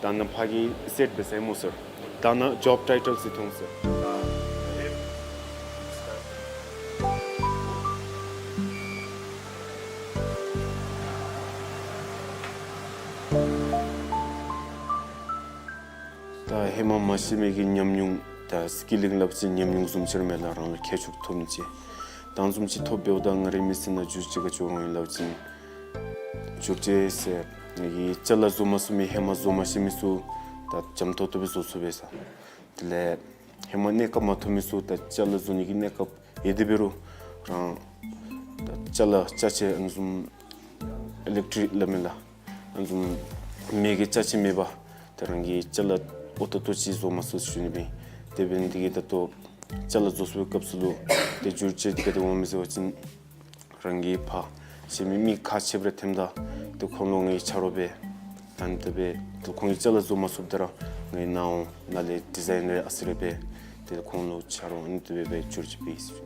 ད་ནཱ་ཕར་གྱི་སེཊ་འབད་ས་ཨིན་སྨོ་ཟེར། ད་ནཱ་ཇོབ་ཊའི་ཊལ་ཟེར་ཐོན་ཟེར། ད་ཧེ་མ་མ་ཤེས་མི་གི་ཉམས་མྱོང་ད་སི་ཀི་ལིང་སླབ་ཅིན་ཉམས་མྱོང་བཟུམ་ཅིག་ར་མས་ལགས། རང་ལུ་ཁྱད་ཆོས་ཐོབ་ནི་ཅིག་ད་བཟུམ་ཅིག་ཐོབ་འབདཝ་ད་ང་རའི་མི་ཚེ་ནང་འགྱུར་བཅོས་ག་ཅི་འོང་ཡི་སླབ་ཅིན་འགྱུར་བཅོས་ཟེར་ང་གིས་ཅ་ལ་བཟོ་མ་ཚུགས་མི་ཧེ་མ་བཟོ་མ་ཤེས་མི་ཚུ་ད་འཇམ་ཏོག་ཏོ་སྦེ་བཟོ་ཚུགས་པས་ཟེར། དེ་ལས་ཧེ་མ་གནས་སྐབས་མ་ཐོབ་མི་ཚུ་ད་ཅ་ལ་བཟོ་ནི་གི་གནས་སྐབས་ཡོད་དེ་འབད་རུང་རང་ད་ཅ་ལ་ཅ་ཆས་ཨ་ནི་བཟུམ་ཨི་ལེག་ཊིག་སླབ་མས་ལགས། ཨ་ནི་བཟུམ་མེ་གི་ཅ་ཆས་མེད་པར་ད་རང་གིས་ཅ་ལ་ཨོ་ཏོག་ཏོ་ཅིག་བཟོ་མ་ཚུགས་ཞུ་ནི་སྦེ། དེ་འབད་ནི་དེ་གིས་ད་ལྟོ་ཅ་ལ་བཟོ་ཚུགས་པའི་སྐབས་སུ་ལུ་ཏེ་འགྱུར་བཅོས་འདི་ག་དེ་འོང་མས་ཟེར་བ་ཅིན་རང་གིས་ཕར་གཞན་མི་མི་ཁག་ཆེ་བར་ཐེམ་ད་ཏེ་ཁོང་ལུ་ངེའི་ཆ་རོགས་འབད་ད་ནི་དེ་སྦེ་ཏེ་ཁོང་གིས་ཅ་ལ་བཟོ་མ་ཚུགསཔ་ད་ར་ངེའི་ནཱ་འོང་ནཱ་ལས་ཌི་ཛའིན་རེ་ཨ་ཙི་རེ་འབད་ཏེ་ཁོང་ལུ་ཆ་རོགས་ཨ་ནི་དེ་སྦེ་འབད་འགྱུར་བཅོས་འབད་ཡི་ཟེར།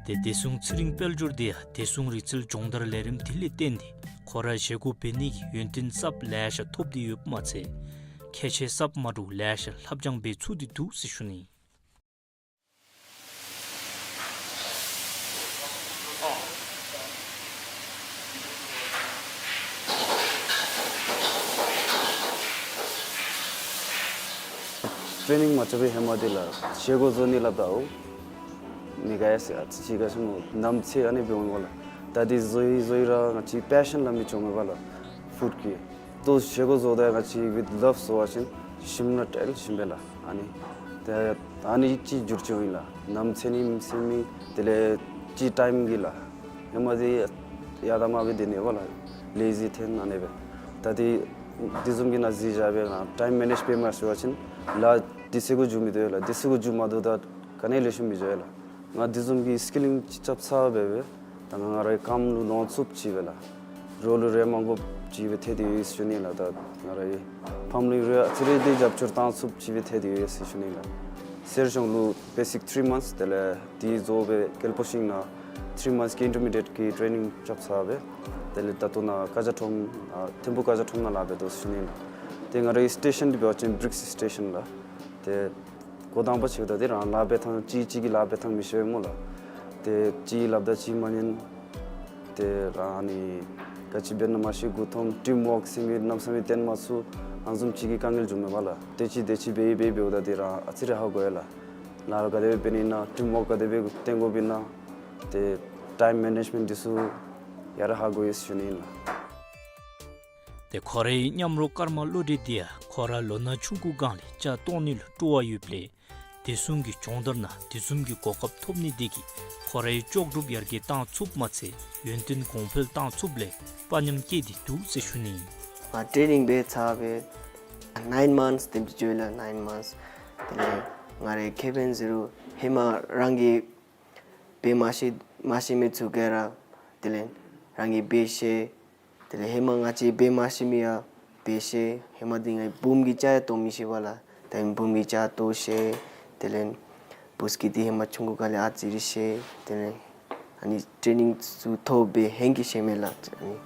ཏེ་བདེ་སྲུང་ཚེ་རིང་དཔལ་འབྱོར་འདི་ཡང་བདེ་སྲུང་རིག་རྩལ་སྦྱོང་བརྡར་ལས་རིམ་དེ་ལས་བརྟེན་ཏེ་ཁོ་ར་བཞེས་སྒོ་འབད་ནི་གི་ཡོན་ཏན་གསརཔ་ལེ་ཤ་ཐོབ་སྟེ་ཡོདཔ་མ་ཚད་ཁྱད་ཆོས་གསརཔ་མ་འདྲཝ་ལེ་ཤ་ལྷབ་སྦྱང་འབད་ཚུགས་ཏེ་འདུག་ཟེར་ཞུ་ནི། ཊེ་ནིང་མ་རྐྱབ་པའི་ཧེ་མ་འདི་ལགས་བཞེས་སྒོ་བཟོ་ནི་སླབ་ད་འོང་། ནི་ག་ཡ་ཟེར་ཨ་ཙི་ཅིག་ག་ཅི་སྨོ་ནམ་ཚོད་ཨ་ནི་འབད་འོང་ལགས། ད་འདི་བཟོ་ཡི་བཟོ་ཡི་ར་ང་བཅས་པེ་ཤཱན་སླབ་མི་བྱུང་མས་པ་ལགས་ཕུཌ་ཀྱི། ཏེ་བཞེས་སྒོ་བཟོཝ་ད་ང་བཅས་with love བཟོ་བ་ཅིན་ཞིམ་ར་དྲག་ཞིམ་པས་ལགས། ཨ་ནི་ཏེ་ཨ་ནི་ཅིག་འགྱུར་བཅོས་ཨིན་ལགས། ནམ་ཚོད་ནི་མི་ཚོད་མི་དེ་ལས་ཅིག་ཊའིམ་གྱིས་ལགས། ཧེ་མ་འདི་ཡར་དང་མར་སྦེ་སྡོད་ནི་པ་ལགས། ལེ་ཟི་ཐོན་ཨ་ནི་སྦེ། ད་འདི་འདི་བཟུམ་གྱི་ནང་གཟིགས་བཞག་སྦེ་ཊའིམ་མེ་ནེཇ་འབད་མ་ཤེས་པ་ཅིན་ལགས་དུས་ཚོད་གུ་འགྱོ་མི་བཏུབ་ལགས། དུས་ཚོད་གུ་འགྱོ་མ་བཏུབ་ད་ག་ནི་ལེགས་ཤོམ་མི་འགྱོ་ལགས། ང་འདི་བཟུམ་གྱི་སི་ཀི་ལིང་ཅིག་རྐྱབ་ཚར་སྦེ་སྦེ་ད་ང་ང་རའི་ཀམ་ལུ་ལོངས་ཚུགསཔ་ཅིག་སྦེ་ལགས། རོགས་ལུ་རེ་མ་དགོཔ་ཅིག་སྦེ་ཐལ་ཏེ་ཡོད་ཟེར་ཞུ་ནི་ལགས། ད་ང་རའི་ཕམ་ལུ་རེ་ཨ་ཙི་རེ་འདི་རྒྱབ་སྐྱོར་བཏང་ཚུགསཔ་ཅིག་སྦེ་ཐལ་ཏེ་ཡོད་ཟེར་ཞུ་ནི་ལགས། སེར་གཞོང་ལུ་བེ་སིཀ་ཐིརི་མནཐས་དེ་ལས་འདི་རྫོགས་སྦེ་ཀལ་པོ་ཤིང་ནང་ཐིརི་མནཐས་ཀྱི་ཨིན་ཊར་མི་ཌི་ཡེཊ་ཀྱི་ཊེ་ནིང་རྐྱབ་ཚར་སྦེ་དེ་ལས་ད་ལྟོ་ནཱ་ཀ་ཇ་ཁྲོམ་ཨ་ཐིམ་ཕུག་ཀ་ཇ་ཁྲོམ་ནང་ལཱ་འབད་དོ་ཟེར་ཞུ་ནི་ལགས། ཏེ་ང་རའི་སི་ཊེ་ཤཱན་འདི་འབད་བ་ཅིན་བི་རིཀསི་སི་ཊེ་ཤཱན་ལགས། ཏེ་འགོ་དང་པ་ཅིག་ད་འདི་རང་ལཱ་འབད་ཐངས་གཅིག་གཅིག་གི་ལཱ་འབད་ཐངས་མི་ཤེས་སྨོ་ལགས། ཏེ་གཅིག་སླབ་ད་གཅིག་མ་ཉན། ཏེ་རང་ཨ་ནི་ ག་ཅི་འབད་ན་མ་ཤེས། མགུ་འཐོམ། ཊིམ་ཝརཀ་ཟེར་མི་གནམ་མེད་ས་མེད་སྟོན་མ་ཚུགས། ཨ་ནི་བཟུམ་ཅིག་གི་དཀའ་ངལ་བྱུངམ་མས་པ་ལགས། དེ་ཅིག་དེ་ཅིག་འབད་འབད་འབདཝ་ད་དེ་ར་ཨ་ཙི་རེ་ཧ་གོ་ཡི་ལགས། ནཱ་ལུ་ག་དེ་སྦེ་འབད་ནི་ཨིན་ན། ཊིམ་ཝརཀ་ག་དེ་སྦེ་སྟོན་དགོཔ་ཨིན་ན། ཏེ་ཊའིམ་མེ་ནེཇ་མེནཊ་འདི་ཚུ་ཡར་ཧ་གོ་ཡི་ཟེར་ཞུ་ནི་ཨིན་ལགས། ཏེ་ཁོ་རའི་མཉམ་རོགས་ཀརྨ་བློ་གྲོས་འདི་ཡང་ཁོ་ར་ལོ་ན་ཆུང་ཀུ་སྒང་ལས་ལྕགས་བཏོག་ནི་ལུ་སྤྲོ་བ་ཡོདཔ་ལས་བདེ་སྲུང་གི་སྦྱོང་བརྡར་ནང་དེ་བཟུམ་གྱི་གོ་སྐབས་ཐོབ་ནི་འདི་གིས་ཁོ་རའི་ལྕོགས་གྲུབ་ཡར་རྒྱས་བཏང་ཚུགསཔ་མ་ཚད་ཡོན་ཏན་གོང་འཕེལ་བཏང་ཚུགསཔ་ལས་དཔའ་ཉམས་བསྐྱེད་དེ་འདུག་ཟེར་ཞུ་ནི་ཨིན། ང་ཊེ་ནིང་འབད་ཚར་སྦེ་ནའིན་མནཐས་དེམ་ཅིག་འགྱོ་ཡི་ལགས། ནའིན་མནཐས། དེ་ལས་ང་རའི་ཁེ་ཕན་ཟེར་རུང་ཧེ་མ་རང་གིས་འབད་མ་ཤེས་མ་ཤེས་མི་ཚུ་ག་ར་དེ་ལས་རང་གིས་འབད་ཤེས། དེ་ལས་ཧེ་མ་ང་བཅས་འབད་མ་ཤེས་མི་ཡང་འབད་ཤེས། ཧེ་མ་འདི་ང་བུམོ་གིས་ལྕགས་ཡང་བཏོག་མི་ཤེས་པ་ལགས། ད་ཨིན་བུམོ་གིས་ལྕགས་བཏོག་ཤེས། དེ་ལས་བུ་སྐྱིད་འདི་ཧེ་མ་ཆུང་ཀུ་སྒང་ལས་ཨ་ཙི་རེ་ཤེས། དེ་ལས་ཨ་ནི་ཊེ་ནིང་ཚུ་ཐོབ་སྦེ་ཧེང་སྐལ་ཤེས་མས་ལགས། ཨ་ནི་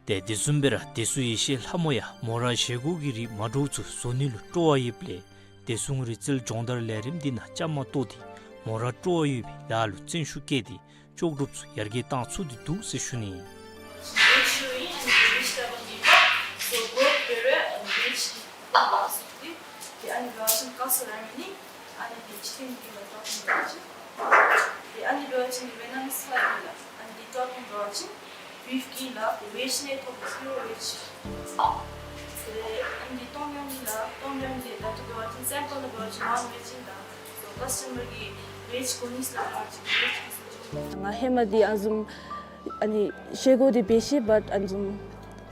ཏེ་དེ་བཟུམ་སྦེ་ར་བདེ་སྲུང་ཡེ་ཤེས་ལྷ་མོ་ཡང་མོ་ར་བཞེས་སྒོ་གི་རིགས་མ་འདྲཝ་ཚུ་བཟོ་ནི་ལུ་སྤྲོ་བ་ཡོདཔ་ལས་བདེ་སྲུང་རིག་རྩལ་སྦྱོང་བརྡར་ལས་རིམ་འདི་ནང་བཅའ་མར་གཏོགས་ཏེ་མོ་ར་སྤྲོ་བ་ཡོད་པའི་ལཱ་ལུ་བརྩོན་ཤུགས་བསྐྱེད་དེ་ལྕོགས་གྲུབ་ཚུ་ཡར་རྒྱས་བཏང་ཚུགས་ཏེ་འདུག་ཟེར་ཞུ་ནི་ཨིན། ཨ་ནི་འབད་བ་ཅིན་ཀཱ་སི་ཊམ་ར་མེན་ནི། ཨ་ནི་འདི་ཅི་ཐིམ་གྱི་ལ་ཊོག་ཊོག་འབད་བ་ཅིན། ཏེ་ཨ་ནི་འབད་བ་ཅིན་ཝེ་ནམ་སི་ལ་ཨིན་ལགས། ཨ་ནི་འདི་ཊོག་ཊོག་འབད་བ་ཅིན་བིཕ་གི་ལགས། ཝེཇ་ནང་ཐོབ་ཟི་རོ་ཝེཇ། ཏེ་ཨ་ནི་འདི་ཏོང་ཡམ་ཨིན་ལགས། ཏོང་ཡམ་འདི་ད་ལྟོ་འབད་བ་ཅིན་སེམ་པལ་ནང་འབད་བ་ཅིན་ཝན་ཝེཇ་ཨིན་ལགས། སོ་ཀཱ་སི་ཊམ་ར་གིས་ཝེཇ་དགོ་ནི་ཟེར་སླབ་པ་ཅིན་ཝེཇ་གི་ང་ཧེ་མ་འདི་ཨ་ནི་བཟུམ་ཨ་ནི་བཞེས་སྒོ་འདི་འབད་ཤེས། བཊ་ཨ་ནི་བཟུམ་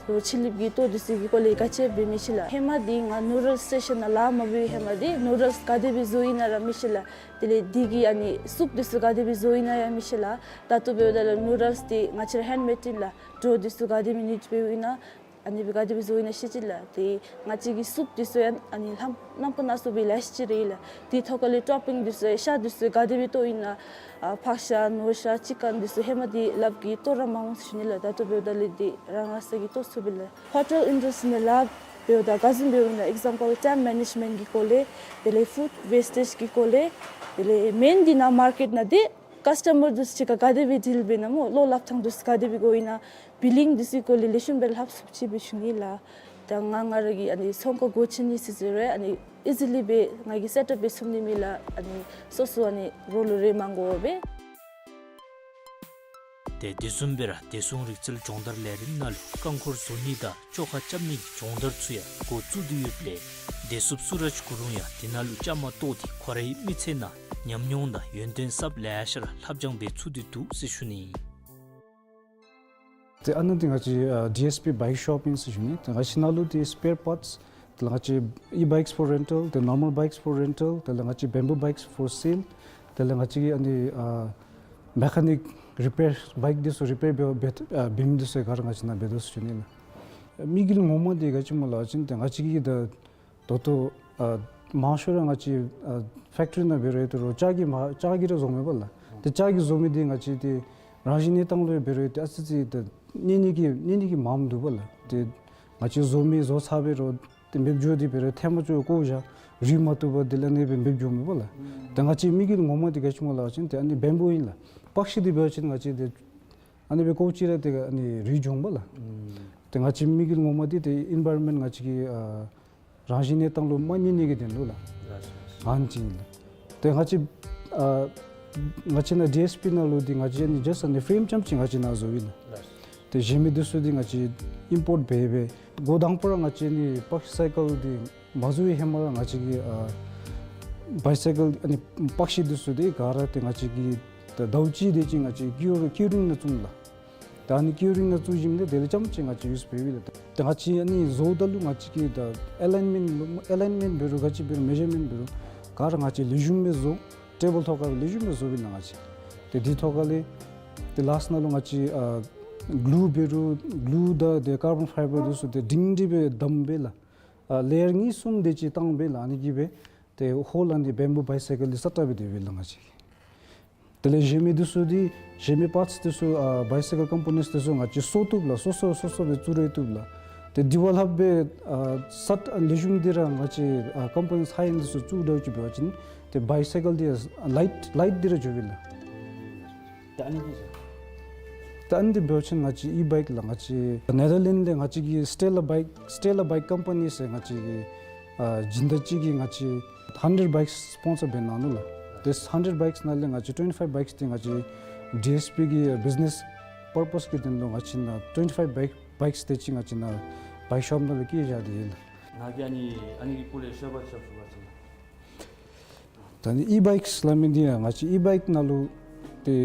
རོ་ཕྱི་གླིངཔ་གི་ལྟོ་འདི་ཚུ་གི་སྐོར་ལས་ག་ཅི་འབད་མི་ཤེས་ལགས། ཧེ་མ་འདི་ང་ནུ་ཌལ་སི་ཊེ་ཤཱན་ནང་ལཱ་མ་འབད་བའི་ཧེ་མ་འདི་ནུ་ཌལ་སི་ག་དེ་སྦེ་བཟོཝ་ཨིན་ན་ར་མི་ཤེས་ལགས། དེ་ལས་འདི་གི་ཨ་ནི་སུབ་འདི་ཚུ་ག་དེ་སྦེ་བཟོཝ་ཨིན་ན་ཡང་མི་ཤེས་ལགས། ད་ལྟོ་འབདཝ་ད་ལུ་ནུ་ཌལ་སི་འདི་ང་བཅས་ར་ཧེནཌ་མེཌ་ཨིན་ལགས། ཌོ་འདི་ཚུ་ག་དེ་སྦེ་ནིཌ་འབདཝ་ཨིན་ན་ཨ་ནི་སྦེ་ག་དེ་སྦེ་བཟོཝ་ཨིན་ན་ཤེས་ཅི་ལགས། ཏེ་ང་བཅས་ཀྱི་སུབ་འདི་ཚུ་ཡང་ཨ་ནི་ལྷམ་རྣམ་པ་སྣ་ཚོགས་སྦེ་ལེ་ཤ་ཅིག་ར་ཡོད་ལགས། དེ་ཐོག་ཁ་ལས་ཊོ་པིང་འདི་ཚུ་ཤ་འདི་ཚུ་ག་དེ་སྦེ་བཏོག་ཨིན་ན། ཨ་ཕག་ཤ་ནོར་ཤ་ཅི་ཀན་འདི་ཚུ་ཧེ་མ་འདི་ལགཔ་གིས་བཏོག་ར་མ་འོང་ཟེར་ཞུ་ནི་ལགས། ད་ལྟོ་འབདཝ་ད་ལུ་འདི་རང་རང་སོ་གིས་བཏོག་ཚུགས་པས་ལགས། ཧོ་ཊེལ་ཨིན་ཌསི་ཊི་རི་ནང་ལཱ་འབདཝ་ད་ག་བཟུམ་འབདཝ་ཨིན་ན། ཨེག་ཛམ་པལ་ཊའིམ་མེ་ནེཇ་མེནཊ་གི་སྐོར་ལས། དེ་ལས་ཕུཌ་ཝེསི་ཊེཇ་གི་སྐོར་ལས། དེ་ལས་མེན་འདི་ནཱ་མར་ཀེཊ་ནང་འདི་ཀཱསི་ཊ་མར་འདི་ཚུ་གཅིག་ཁར་ག་དེ་སྦེ་ཌིལ་འབད་ནི་སྨོ། བློ་སླབ་ཐངས་འདི་ཚུ་ག་དེ་སྦེ་དགོ་ཨིན་ན། བིལ་ལིང་འདི་ཚུ་གི་སྐོར་ལས་ལེགས་ཤོམ་སྦེ་སླབ་ཚུགས་ཅི་སྦེ་ཞུ་ནི་ལགས། ད་ང་ང་ར་གིས་ཨ་ནི་ཚོང་ཁང་སྒོ་ཕྱེ་ནི་ཟེར་ཟེར་རུང་ཨ་ནི་ཨི་ཛི་ལི་སྦེ་ང་གིས་སེཊ་ཨཔ་འབད་ཚུགས་ནི་མས་ལགས། ཨ་ནི་སོ་སོ་ཨ་ནི་རོགས་ལུ་རེ་མ་དགོ་པར་སྦེ། ཏེ་དེ་བཟུམ་སྦེ་ར་བདེ་སྲུང་རིག་རྩལ་སྦྱོང་བརྡར་ལས་རིམ་ནང་ལུ་རྐང་འཁོར་བཟོ་ནི་དང་བཅོ་ཁ་རྐྱབ་ནི་གི་སྦྱོང་བརྡར་ཚུ་ཡང་འགོ་བཙུགས་ཏེ་ཡོདཔ་ལས་བདེ་སྲུངཔ་སུ་རཱཇ་གུ་རུང་ཡང་དེ་ནང་ལུ་བཅའ་མར་གཏོགས་ཏེ་ཁོ་རའི་མི་ཚེ་ནང་ཉམས་མྱོང་དང་ཡོན་ཏན་གསརཔ་ལེ་ཤ་ར་ལྷབ་སྦྱང་འབད་ཚུགས་ཏེ་འདུག་ཟེར་ཞུ་ནི་ཨིན། ཏེ་ཨ་ནཱ་འདི་ང་བཅས་ཨ་ཌི་ཨེསི་པི་བཱའིཀ་ཤོབ་ཨིན་ཟེར་ཞུ་ནི། ཏེ་ང་བཅས་ནཱ་ལུ་འདི་སི་པེར་པཱརཊསི་དེ་ལས་ང་བཅས་ཨི་བཱའིཀསི་ཕོར་རེན་ཊལ། ཏེ་ནོར་མཱལ་བཱའིཀསི་ཕོར་རེན་ཊལ། དེ་ལས་ང་བཅས་བེམ་བུ་བཱའིཀསི་ཕོར་སེལ། དེ་ལས་ང་བཅས་ཀྱི་ཨ་ནི་ཨ་མེ་ཀ་ནིཀ་རི་པེར་བཱའིཀ་འདི་ཚུ་རི་པེར་འབད་འབད་ཨ་འབད་མི་འདི་ཚུ་ག་ར་ང་བཅས་ནཱ་འབད་དོ་ཟེར་ཞུ་ནི་ལགས། དམིགས་ཡུལ་ངོ་མ་འདི་ག་ཅི་སྨོ་ལབ་པ་ཅིན་ཏེ་ང་བཅས་ཀྱི་ད་ད་ལྟོ་ཨ་མང་ཤོས་ར་ང་བཅས་ཨ་ཕེཀ་ཊི་རི་ནང་འབད་རུང་ཡོད་དོ་རུང་ལྕགས་ཀྱི་མ་ལྕགས་ཀྱིས་ར་བཟོཝ་མས་པ་ལགས། ཏེ་ལྕགས་ཀྱིས་བཟོ་མི་འདི་ང་བཅས་ཏེ་རང་བཞིན་གནས་སྟངས་ལུ་འབད་རུང་ཡོད་དེ་ཨ་ཙི་ཙི་ད་གནས་ནི་གི་གནས་ནི་གི་མངམ་འདུག་པ་ལགས། ཏེ་ང་བཅས་བཟོ་མི་བཟོ་ཚར་འབད་རུང་ཏེ་འབེབས་འགྱོ་སྟེ་འབད་རུང་ཐལ་མོ་སྦྱར་བཀོ་བཞག་རུལ་མ་བཏུབ་པར་དེ་ལས་ཨ་ནི་སྦེ་འབེབས་འགྱོཝ་མས་པ་ལགས། ཏེ་ང་བཅས་དམིགས་ཡུལ་ངོ་མ་འདི་ག་ཅི་སྨོ་ལབ་པ་ཅིན་ཏེ་ཨ་ནི་བེམ་བུ་ཨིན་ལགས། པགས་ཤིང་འདི་འབད་བ་ཅིན་ང་བཅས་ཏེ་ཨ་ནི་སྦེ་བཀོ་ཅི་ར་ཏེ་ཨ་ནི་རུལ་འགྱོ་འོང་པ་ལགས། ཏེ་ང་བཅས་དམིགས་ཡུལ་ངོ་མ་འདི་ཏེ་ཨིན་བཱའི་རོན་མེནཊ་ང་བཅས་ཀྱི་ཨ་རང་བཞིན་གནས་སྟངས་ལུ་མ་གནས་ནི་གི་དོན་ལུ་ལགས། ཨ་ནི་ཅིག་ཨིན་ལགས། ཏེ་ང་བཅས་ཨ་ང་བཅས་ནཱ་ཌི་ཨེསི་པི་ནང་ལུ་འདི་ང་བཅས་ཨ་ནི་ཇཱསཊ་ཨ་ནི་ཕྲེམ་རྐྱངམ་ཅིག་ང་བཅས་ནཱ་བཟོཝ་ཨིན་ལགས། ཏེ་གཞན་མི་འདི་ཚུ་འདི་ང་བཅས་ཨིམ་པོརཊ་འབད་འབད་འགོ་དང་པ་ར་ང་བཅས་ཨ་ནི་པགས་སའི་ཀལ་འདི་མ་བཟོ་བའི་ཧེ་མ་ར་ང་བཅས་ཀྱིས་ཨ་བཱའི་སའི་ཀལ་ཨ་ནི་པགས་ཤིང་འདི་ཚུ་འདི་ག་ར་ཏེ་ང་བཅས་ཀྱིས་ད་ཟླཝ་གཅིག་དེ་ཅིག་ང་བཅས་ཀིའུ་རི་ཀིའུ་རིང་ནང་བཙུགས་ལགས། ད་ཨ་ནི་ཀིའུ་རིང་ནང་བཙུགས་ཞིནམ་ལས་དེ་ལས་རྐྱངམ་ཅིག་ང་བཅས་ཡུསི་འབདཝ་ཨིན་ལགས། ད་ང་བཅས་ཨ་ནི་བཟོཝ་ད་ལུ་ང་བཅས་ཀྱིས་ད་ཨེ་ལའིན་མེནཊ་ལུ་ཨེ་ལའིན་མེནཊ་འབད་རུང་ག་ཅི་འབད་རུང་མེ་ཇར་མེནཊ་འབད་རུང་ག་ར་ང་བཅས་ལེགས་ཤོམ་སྦེ་བཟོ། ཊེ་བཱལ་ཐོག་ཁར་ལེགས་ཤོམ་སྦེ་བཟོཝ་ཨིན་ལགས་ང་བཅས། ཏེ་འདི་ཐོག་ཁ་ལས་ཏེ་ལཱསཊ་ནང་ལུ་ང་བཅས་ཨ་གླུ་འབད་རུང་གླུ་དང་ཏེ་ཀར་བཱན་ཕའི་བར་འདི་ཚུ་ཏེ་སྒྲིང་སྒྲི་སྦེ་བསྡམས་སྦེ་ལགས། ཨ་ལེ་ཡར་གཉིས་གསུམ་དེ་ཅིག་བཏང་སྦེ་ལགས། ཨ་ནི་གིས་སྦེ་ཏེ་ཧོལ་ཨ་ནི་བེམ་བུ་བཱའི་སའི་ཀལ་འདི་སེཊ་ཨཔ་འབད་དེ་སྦེ་ལགས་ང་བཅས། དེ་ལས་གཞན་མི་འདི་ཚུ་འདི་གཞན་མི་པཱརཊསི་འདི་ཚུ་ཨ་བཱའི་སའི་ཀལ་ཀམ་པོ་ནེནཊསི་འདི་ཚུ་ང་བཅས་བཟོ་བཏུབ་ལགས། སོ་སོ་སོ་སོ་སྦེ་བཙུགས་ར་བཏུབ་ལགས། ཏེ་དེ་བ་ལྷག་སྦེ་ཨ་སེཊ་ཨ་ལེགས་ཤོམ་འདི་ར་ང་བཅས་ཨ་ཀམ་པོ་ནེནཊསི་ཧའི་ཨེནཌ་འདི་ཚུ་བཙུགས་འདྲཝ་ཅིག་འབད་བ་ཅིན་ཏེ་བཱའི་སའི་ཀལ་འདི་ཨ་ལའིཊ་ལའིཊ་འདི་ར་འགྱོཝ་ཨིན་ལགས། ད་ཨ་ནི་འདི་ཚུ་ ཨ་ནི་འདི་འབད་བ་ཅིན་ང་བཅས་ཨི་བའིཀ་ལགས་ང་བཅས་ནེ་དར་ལེནཌ་ལས་ང་བཅས་ཀྱི་སི་ཊེ་ལ་བའིཀ་སི་ཊེ་ལ་བའིཀ་ཀམ་པ་ནི་ཟེར་ང་བཅས་ཀྱི་ཨ་སྦྱིན་བདག་ཅིག་གིས་ང་བཅས་ཧན་ཌེཌ་བའིཀསི་སི་པོན་སར་འབད་གནང་ནུག་ལགས། དེ་ཧན་ཌེཌ་བའིཀསི་ནང་ལས་ང་བཅས་ཊུ་ཝེན་ཊི་ཕའིབ་བའིཀསི་འདི་ང་བཅས་ཌི་ཨེསི་པི་གི་བིཛི་ནེསི་པར་པོས་ཀྱི་དོན་ལུ་ང་བཅས་ནཱ་ཊུ་ཝེན་ཊི་ཕའིབ་བའིཀ་བའིཀསི་དེ་ཅིག་ང་བཅས་ནཱ་བའིཀ་ཤོབ་ནང་ལུ་བསྐྱལ་བཞག་སྟེ་ཡོད་ལགས། ང་གིས་ཨ་ནི་ཨ་ནི་གི་སྐོར་ལས་བཤད་པ་ཞུ་བ་ཅིན། ད་ནི་ཨི་བའིཀསི་སླབ་མི་འདི་ཡང་ང་བཅས་ཨི་བའིཀ་ནང་ལུ་ཏེ་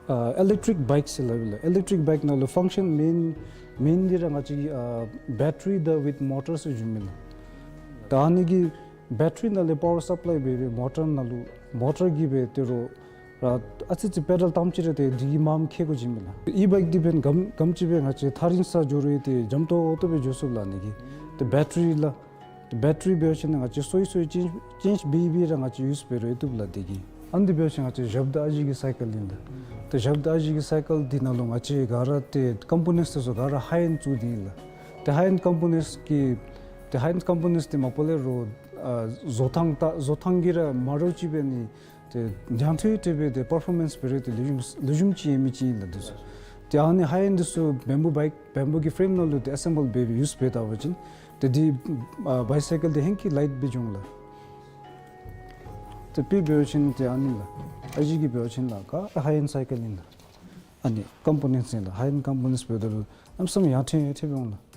ཨ་ཨི་ལེཀ་ཊིག་བའིཀསི་ཟེར་སླབ་ཨིན་ལགས། ཨི་ལེཀ་ཊིག་བའིཀསི་ནང་ལུ་ཕང་ཤཱན་མེན་མེན་འདི་ར་ང་བཅས་ཀྱི་ཨ་བེ་ཊ་རི་དང་ཝིཐ་མོ་ཊར་ཟེར་ཞུཝ་ཨིན་ལགས། ད་ཨ་ནི་གི་བེ་ཊ་རི་ནང་ལས་པ་ཝར་སབ་ལའི་འབད་བའི་མོ་ཊར་ནང་ལུ་མོ་ཊར་གྱིས་སྦེ་ཏེ་རོགས་ར་ཨ་ཙི་ཙི་པེ་ཌལ་བཏངམ་ཅིག་ར་ཏེ་འདི་གིས་མངམ་འཁྱིད་དགོཔ་ཅིག་ཨིན་ལགས། ཨི་བའིཀ་འདི་འབདན་ག་ག་དེམ་ཅིག་སྦེ་ང་བཅས་ཐག་རིང་ས་འགྱོ་རུང་ཏེ་འཇམ་ཏོང་ཏོ་སྦེ་འགྱོ་ཚུགས་ལགས། ཨ་ནི་གི་ཏེ་བེ་ཊ་རི་ལགས། ཏེ་བེ་ཊ་རི་འབད་བ་ཅིན་ང་བཅས་སོ་སོ་སོ་ཅེནཇ་ཅེནཇ་འབད་འབད་ར་ང་བཅས་ཡུསི་འབད་རུང་བཏུབ་ལགས་འདི་གིས། ཨ་ནི་འདི་འབད་བ་ཅིན་ང་བཅས་ཞབས་དང་ཨ་ཞེ་གི་སའི་ཀལ་ཨིན་ལགས། ཏེ་ཞབས་དང་ཨ་ཞེ་གི་སའི་ཀལ་འདི་ནང་ལུ་ང་བཅས་ག་ར་ཏེ་ཀམ་པོ་ནེནཊསི་དེ་ཚུ་ག་ར་ཧའི་ཨེནཌ་བཙུགས་ཏེ་ཨིན་ལགས། ཏེ་ཧའི་ཨེནཌ་ཀམ་པོ་ནེནཊསི་གི་ཏེ་ཧའི་ཨེནཌ་ཀམ་པོ་ནེནཊསི་འདི་མ་པ་ལས་རོགས་ཨ་བཟོ་ཐངས་ད་བཟོ་ཐངས་ཀྱིས་ར་མ་འདྲཝ་ཅིག་སྦེ་ནི་ཏེ་ཡང་ཐོན་ཏེ་སྦེ་ཏེ་པར་ཕོར་མེནསི་འབད་རུང་ཏེ་ལེགས་ཤོམ་ལེགས་ཤོམ་ཅིག་ཡོད་མི་ཅིག་ཨིན་ལགས་འདི་ཚུ། ཏེ་ཨ་ནི་ཧའི་ཨེནཌ་འདི་ཚུ་བེམ་བུ་བའིཀ་བེམ་བུ་གི་ཕེརེམ་ནང་ལུ་ཏེ་ཨེ་སེམ་བཱལ་འབད་འབད་ཡུསི་འབད་ད་པ་ཅིན་ཏེ་འདི་ཨ་བའི་སའི་ཀལ་འདི་ཧེང་སྐལ་ལའིཊ་སྦེ་འགྱོ་འོང་ལགས། ཏེ་དཔེ་འབད་བ་ཅིན་ཏེ་ཨ་ནི་ལགས། ཨ་ཞེ་གི་འབད་བ་ཅིན་ལགས་ག་ཧའི་ཨེནཌ་སའི་ཀལ་ཨིན་ལགས། ཨ་ནི་ཀམ་པོ་ནེནཊསི་ཨིན་ལགས། ཧའི་ཨེནཌ་ཀམ་པོ་ནེནཊསི་འབདཝ་ད་ལུ་གནམ་མེད་ས་མེད་ཡར་ཐོན་ཡར་ཐོན་འོང་ལགས།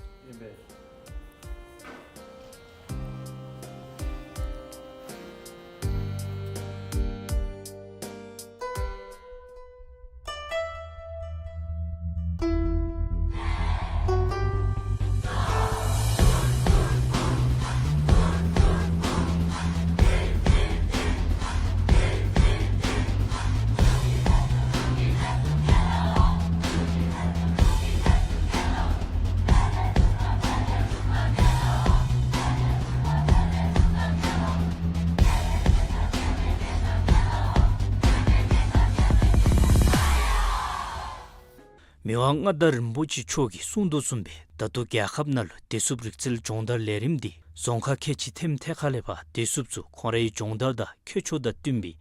མི་དབང་མངའ་བདག་རིན་པོ་ཆེ་མཆོག་གིས་གསུངས་དོ་བཟུམ་སྦེ་ད་ལྟོ་རྒྱལ་ཁབ་ནང་ལུ་བདེ་སྲུངཔ་རིག་རྩལ་སྦྱོང་བརྡར་ལས་རིམ་འདི་རྫོང་ཁག་ཁལ་གཅིག་ཐེམ་ཐེ་ཁ་ལས་ཕར་བདེ་སྲུངཔ་ཚུ་ཁོང་རའི་སྦྱོང་བརྡར་དང་ཁྱད་ཆོས་དང་བསྟུན་པའི་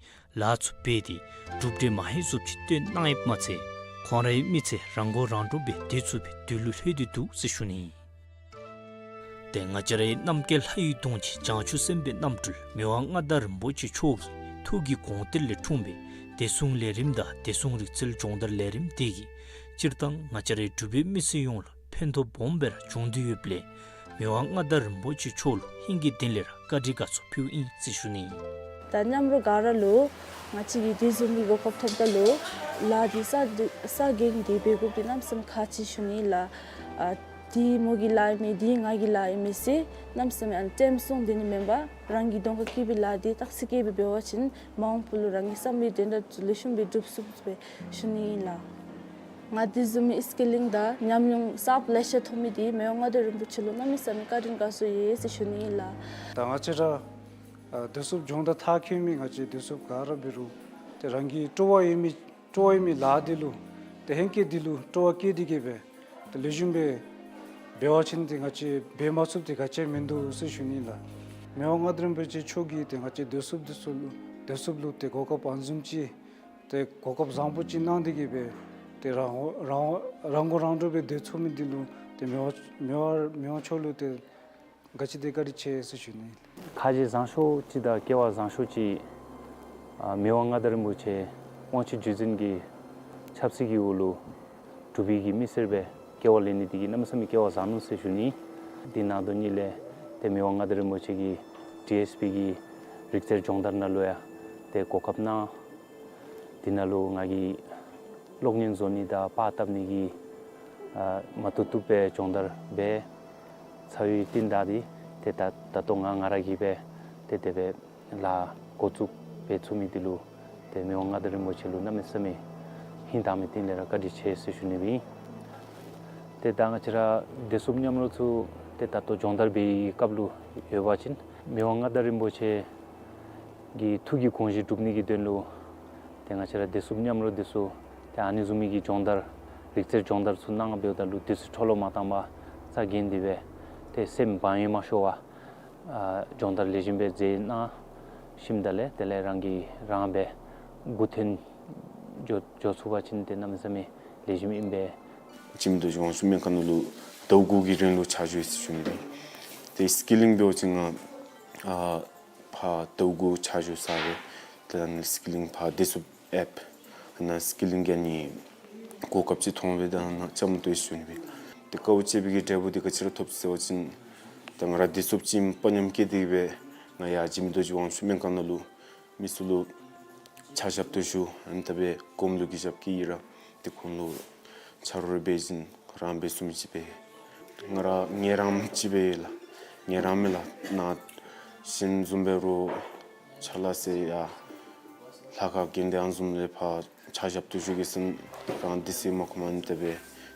ལཱ་ཚུ་འབད་དེ་གྲུབ་འབྲས་མ་ཧེ་བཟུམ་ཅིག་སྟོན་གནང་ཡོདཔ་མ་ཚད་ཁོང་རའི་མི་ཚེ་རང་མགོ་རང་འདྲོངས་སྦེ་སྡོད་ཚུགས་པའི་དུས་ལུ་ལྷོད་དེ་འདུག་ཟེར་ཞུ་ནི། ཏེ་ང་བཅས་རའི་རྣམ་རྒྱལ་ལྷ་ཡི་གདུང་ཆེན་བྱང་ཆུབ་སེམས་དཔའི་རྣམ་སྤྲུལ་མི་དབང་མངའ་བདག་རིན་པོ་ཆེ་མཆོག་གི་ཐུགས་ཀྱི་དགོངས་གཏེར་ལས་འཁྲུངས་པའི་བདེ་སྲུང་ལས་རིམ་དང་བདེ་སྲུང་རིག་རྩལ་སྦྱོང་བརྡར་ལས་རིམ་དེ་གིས་སྤྱིར་བཏང་ང་བཅས་རའི་འབྲུག་པའི་མི་སེར་ཡོངས་ལུ་ཕན་ཐོགས་སྦོམ་སྦེ་ར་བྱུང་སྟེ་ཡོདཔ་ལས་མི་དབང་མངའ་བདག་རིན་པོ་ཆེ་མཆོག་ལུ་ཧིང་གི་གཏིང་ལས་ར་བཀའ་དྲིན་དགའ་ཚོར་ཕུལཝ་ཨིན་ཟེར་ཞུ་ནི། ད་མཉམ་རོགས་ག་ར་ལུ་ང་བཅས་ཀྱིས་དེ་བཟུམ་གྱི་གོ་སྐབས་ཐོབ་ད་ལུ་ལཱ་འདི་ས་འདི་ས་འགེངས་ཏེ་འབད་དགོཔ་འདི་གནམ་མེད་ས་མེད་ཁག་ཆེ་ཟེར་ཞུ་ནི་ལགས། ཨ་འདི་མོ་གི་ལཱ་ཨིན་མས་འདི་ང་གི་ལཱ་ཨིན་མས་ཟེར་གནམ་མེད་ས་མེད་ཨ་ནི་ཊེམ་སོང་སྟེ་ནི་མེན་པར་རང་གི་གདོང་ཁར་བཀལ་བའི་ལཱ་འདི་ཏག་ཅིག་བཀལ་སྦེ་འབད་བ་ཅིན་མ་འོངས་པ་ལུ་རང་གི་བསམ་པའི་དོན་དག་ཚུ་ལེགས་ཤོམ་སྦེ་འགྲུབ་ཚུགས་པས་ཟེར་ཞུ་ནི་ཨིན་ལགས། ང་དེ་བཟུམ་མའི་སི་ཀིལ་ལིང་དང་ཉམས་མྱོང་གསརཔ་ལེ་ཤ་ཐོབ་མི་འདི་མི་དབང་མངའ་བདག་རིན་པོ་ཆེ་ལུ་གནམ་མེད་ས་མེད་བཀའ་དྲིན་དགའ་ཚོར་ཡོད་ཟེར་ཞུ་ནི་ཨིན་ལགས། ད་ང་བཅས་ར་ཨ་བདེ་སྲུངཔ་སྦྱོང་བརྡར་མཐར་འཁྱོལ་མི་ང་བཅས་བདེ་སྲུངཔ་ག་ར་འབད་རུང་ཏེ་རང་གི་སྤྲོ་བ་ཡོད་མི་སྤྲོ་བ་ཡོད་མི་ལཱ་འདི་ལུ་ཏེ་ཧེང་སྐལ་འདི་ལུ་སྤྲོ་བ་བསྐྱེད་དེ་གི་སྦེ་ཏེ་ལེགས་ཤོམ་སྦེ་འབད་བ་ཅིན་ཏེ་ང་བཅས་འབད་མ་ཚུགསཔ་འདི་ག་ཅི་ཡང་མིན་འདུག་ཟེར་ཞུ་ནི་ལགས། མི་དབང་མངའ་བདག་རིན་པོ་ཆེ་མཆོག་གིས་ཏེ་ང་བཅས་བདེ་སྲུངཔ་འདི་ཚུ་ལུ་བདེ་སྲུངཔ་ལུ་ཏེ་གོ་སྐབས་ཨ་ནི་བཟུམ་ཅིག་ཏེ་གོ་སྐབས་བཟང་པོ་ཅིག་གནང་སྟེ་གི་སྦེ་ཏེ་རང་རང་རང་མགོ་རང་འདྲོངས་སྦེ་སྡོད་ཚུགས་མི་འདི་ལུ་ཏེ་མི་དབང་མི་དབང་མི་དབང་མཆོག་ལུ་ཏེ་ག་ཅི་དེ་བཀའ་དྲིན་ཆེ་ཟེར་ཞུ་ནི། ཁ་རྗེ་བཟང་ཤོས་ཅིག་དང་སྐལ་བ་བཟང་ཤོས་ཅིག་ཨ་མི་དབང་མངའ་བདག་རིན་པོ་ཆེ་དབང་ཕྱུག་བརྒྱུད་འཛིན་གྱི་ཆབ་སྲིད་ཀྱི་འོག་ལུ་འབྲུག་པའི་གི་མི་སེར་སྦེ་སྐྱེ་བ་ལེན་ནི་འདི་གིས་གནམ་མེད་ས་མེད་སྐལ་བ་བཟང་ནུག་ཟེར་ཞུ་ནི། དེ་ནང་དོན་ཉིད་ལས་ཏེ་མི་དབང་མངའ་བདག་རིན་པོ་ཆེ་གིས་ཌི་ཨེསི་པི་གི་རིག་རྩལ་སྦྱོང་བརྡར་ནང་ལུ་ཡང་ཏེ་གོ་སྐབས་གནང་། དེ་ནང་ལུ་ང་གིས་གློག་བརྙན་བཟོ་ནི་དང་པར་བཏབ་ནི་གི་ཨ་མ་བཏུབ་བཏུབ་སྦེ་སྦྱོང་བརྡར་འབད་ཚར་བའི་རྟིང་བདའ་སྟེ་ཏེ་ད་ད་ལྟོ་ང་ང་ར་གིས་སྦེ་ཏེ་དེ་སྦེ་ལཱ་འགོ་བཙུགས་འབད་ཚུགས་མི་འདི་ལུ་ཏེ་མི་དབང་མངའ་བདག་རིན་པོ་ཆེ་ལུ་གནམ་མེད་ས་མེད་ཧིང་དྭངས་མའི་གཏིང་ལས་ར་བཀའ་དྲིན་ཆེ་ཟེར་ཞུ་ནི་ཨིན། ཏེ་ད་ང་བཅས་ར་བདེ་སྲུངཔ་མཉམ་རོགས་ཚུ་ཏེ་ད་ལྟོ་སྦྱོང་བརྡར་འབད་བའི་སྐབས་ལུ་ཡོད་པ་ཅིན་མི་དབང་མངའ་བདག་རིན་པོ་ཆེ་གི་ཐུགས་ཀྱི་དགོངས་བཞེད་སྒྲུབ་ནི་གི་དོན་ལུ་ཏེ་ང་བཅས་ར་བདེ་སྲུངཔ་མཉམ་རོགས་འདི་ཚུ་ཏེ་ཨ་ནི་བཟུམ་མའི་གི་སྦྱོང་བརྡར་རིག་རྩལ་སྦྱོང་བརྡར་ཚུ་གནང་འབདཝ་ད་ལུ་དུས་ཚོད་འཕྲོ་བརླག་མ་བཏང་པར་རྩ་འགེངས་ཏེ་སྦེ་ཏེ་སེམས་བག་ཡོད་མ་ཤོར་བར་ཨ་སྦྱོང་བརྡར་ལེགས་ཤོམ་སྦེ་མཛད་གནང་ཞིནམ་ད་ལས་དེ་ལས་རང་གིས་རང་སྦེ་མགུ་འཐོན་འགྱོ་འགྱོ་ཚུགས་པ་ཅིན་ཏེ་གནམ་མེད་ས་མེད་ ལེགས་ཤོམ་ཨིན་པས། འཇིགས་མེད་རྡོ་རྗེ་དབང་ཕྱུག་སྨན་ཁང་ནང་ལུ་ཟླཝ་དགུ་གི་རིང་ལུ་ཕྱག་ཞུ་ཡི་ཟེར་ཞུ་ནི་ཨིན། ཏེ་སི་ཀི་ལིང་འབད་བ་ཅིན་ང་ཨ་ཕར་ཟླཝ་དགུ་ཕྱག་ཞུ་ཚར་ཡི། ཏེ་ཨ་ནི་སི་ཀི་ལིང་ཕར་བདེ་སྲུངཔ་ཨེབ་ཨ་ནཱ་སི་ཀི་ལིང་གི་ཨ་ནི་གོ་སྐབས་ཅིག་མཐོང་སྦེ་ད་ནཱ་བཅའ་མར་གཏོགས་ཡི་ཟེར་ཞུ་ནི་ཨིན། ཏེ་དཀའཝ་སྤྱད་པའི་གི་འབྲས་བུ་འདི་ག་ཅི་ར་ཐོབ་ཅི་ཟེར་བ་ཅིན་ད་ང་ར་བདེ་སྲུངཔ་ཅིག་ཨིནམ་དཔའ་ཉམས་བསྐྱེད་དེ་གི་སྦེ་ང་ཡར་འཇིགས་མེད་རྡོ་རྗེ་དབང་ཕྱུག་སྨན་ཁང་ནང་ལུ་མི་ཚུ་ལུ་ཕྱག་ཞབས་ཏོག་ཞུ། ཨ་ནི་ད་སྦེ་སྒོམ་ལུགས་ཀྱི་ཞབས་ཀྱིས་ཡི་ར་ཏེ་ཁོང་ལུ་ཆ་རོགས་རེ་འབད་བཞིན་རང་འབད་ཚུགས་མི་ཅིག་འབད་ཡི། ང་ར་ངལ་རངས་ཅིག་འབད་ཡི་ལགས། ངལ་རངས་མས་ལགས། ནཱ་གཞན་བཟུམ་འབད་རུང་ཕྱག་ལཱ་ཟེར་ཡང་ལྷ་ཁང་དགོན་སྡེ་ཨ་ནི་བཟུམ་ལས་ཕར་ཕྱག་ཞབས་ཏོག་ཞུ་གེ་ཟེར་རང་བདེ་སྲིད་མ་ཁོམ། ཨ་ནི་ད་སྦེ་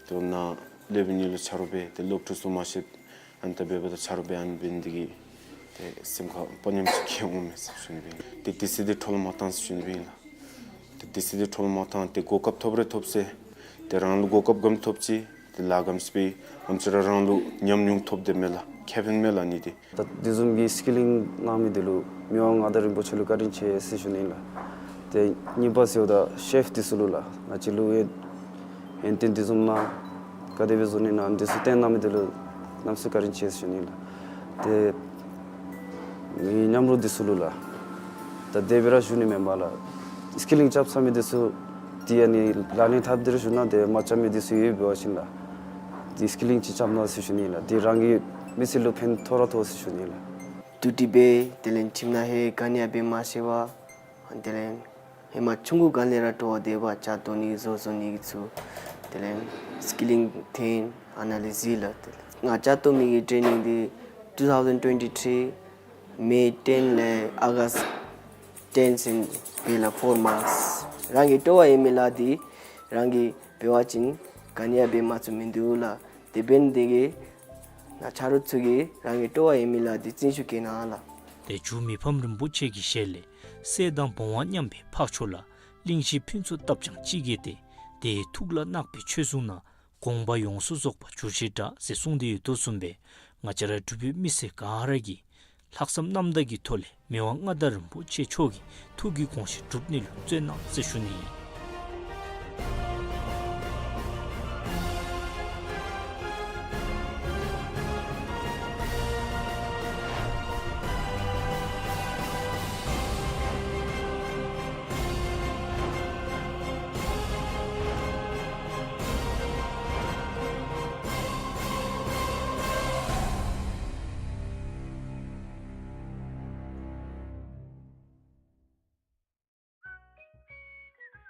ཏེ་ནཱ་སློབ་དཔོན་གཉིས་ལུ་ཆ་རོགས་འབད་ཏེ་སློབ་ཕྲུག་ཚུ་མ་ཤེསཔ་ཨ་ནི་ད་འབདཝ་ད་ཆ་རོགས་འབད་ཨ་ནི་འབད་ནི་དེ་གིས་ཏེ་སེམས་ཁར་དཔའ་ཉམས་ཅིག་སྐྱེ་འོང་མས་ཟེར་ཞུ་ནི་ཨིན། ཏེ་དུས་ཚོད་འདི་འཕྲོ་བརླག་མ་བཏང་ཟེར་ཞུ་ནི་ཨིན་ལགས། ཏེ་དུས་ཚོད་འདི་འཕྲོ་བརླག་མ་བཏང་། ཏེ་གོ་སྐབས་ཐོབ་རེ་ཐོབ་ཟེར་ཏེ་རང་ལུ་གོ་སྐབས་ག་དེམ་ཐོབ་ཅི་ཏེ་ལཱ་ག་དེམ་ཅིག་འབད་ཨམ་ཅིག་ར་རང་ལུ་ཉམས་མྱོང་ཐོབ་སྟེ་མས་ལགས། ཁེ་ཕན་མས་ལགས་ཨ་ནི་འདི། ད་དེ་བཟུམ་གྱི་སི་ཀི་ལིང་གནང་མི་འདི་ལུ་མི་དབང་མངའ་བདག་རིན་པོ་ཆེ་ལུ་བཀའ་དྲིན་ཆེ་ཟེར་ཞུ་ནི་ཨིན་ལགས། ཏེ་གཉིས་པ་ཟེརཝ་ད་ཤེཕ་འདི་ཚུ་ལུ་ལགས། ང་བཅས་ལུ་ཡང་ཡོན་ཏན་འདི་བཟུམ་གནང་ག་དེ་སྦེ་བཟོ་ནི་ཨིན་ན་འདི་ཚུ་སྟོན་གནང་མི་འདི་ལུ་གནམ་མེད་ས་མེད་བཀའ་དྲིན་ཆེ་ཟེར་ཞུ་ནི་ཨིན་ལགས། ཏེ་ངེའི་མཉམ་རོགས་འདི་ཚུ་ལུ་ལགས། ད་དེ་སྦེ་ར་ཞུ་ནི་མེན་པར་ལགས། སི་ཀི་ལིང་རྐྱབ་ཚར་མི་འདི་ཚུ་ཏེ་ཨ་ནི་ལག་ལེན་འཐབ་སྟེ་ར་ཞུ་ན་ཏེ་མ་རྐྱབ་མི་འདི་ཚུ་ཡོད་པ་ཅིན་ལགས། ཏེ་སི་ཀི་ལིང་ཅིག་རྐྱབ་གནང་ཟེར་ཞུ་ནི་ཨིན་ལགས། ཏེ་རང་གི་མི་ཚེ་ལུ་ཕན་ཐོགས་ར་ཐོགས་ཟེར་ཞུ་ནི་ཨིན་ལགས། ཏུ་ཏི་སྦེ་དེ་ལས་ཁྱིམ་ནང་ཧེ་ག་ནི་ཡང་འབད་མ་ཤེས་པར་དེ་ལས་ཧེ་མ་ཆུང་ཀུ་སྒང་ལས་ར་སྤྲོ་བ་དེ་སྦེ་ཇ་བཏོག་ནི་བཟོ་བཟོ་ནི་གི་ཚུ་དེ་ལས་སི་ཀི་ལིང་འཐོན་ཨ་ནཱ་ལས་གཟིགས་ལགས། དེ་ལས་ང་ཇ་བཏོག་མི་གི་ཊེ་ནིང་འདི་two thousand twenty-three May ten ལས་August ten ཚུན་འབད་ལགས། four months། རང་གི་སྤྲོ་བ་ཡོད་མི་ལཱ་འདི་རང་གིས་འབད་བ་ཅིན་ག་ནི་ཡང་འབད་མ་ཚུགས་མི་འདུག་ལགས། དེ་འབད་ནི་དེ་གིས་ནཱ་ཆ་རོགས་ཚུ་གིས་རང་གི་སྤྲོ་བ་ཡོད་མི་ལཱ་འདི་བརྩོན་ཤུགས་བསྐྱེད་གནང་ལགས། ཏེ་འཇུ་མི་ཕམ་རིན་པོ་ཆེ་གི་ཞལ་ལས་སྲས་དང་བུམ་དབང་མཉམ་པའི་འཕགས་མཆོག་ལ། གླིང་བཞི་ཕུན་ཚོགས་བཏབ་ཀྱང་ཅི་དགེ་སྟེ། དེ་ཡི་ཐུགས་ལ་བརྣག་པའི་ཆོས་བཟུང་ན། དགོངས་པ་ཡོངས་སུ་རྫོགས་པ་འགྱུར་ཞེས་གྲགས་ཟེར་གསུངས་ཏེ་ཡོད་དོ་བཟུམ་སྦེ་ང་བཅས་ར་འབྲུག་པའི་མི་སེར་ག་ར་གིས་ལྷག་བསམ་རྣམ་དག་གི་ཐོག་ལས་མི་དབང་མངའ་བདག་རིན་པོ་ཆེ་མཆོག་གི་ཐུགས་ཀྱི་དགོངས་བཞེད་འགྲུབ་ནི་ལུ་བརྩོན་གནང་ཟེར་ཞུ་ནི་ཨིན།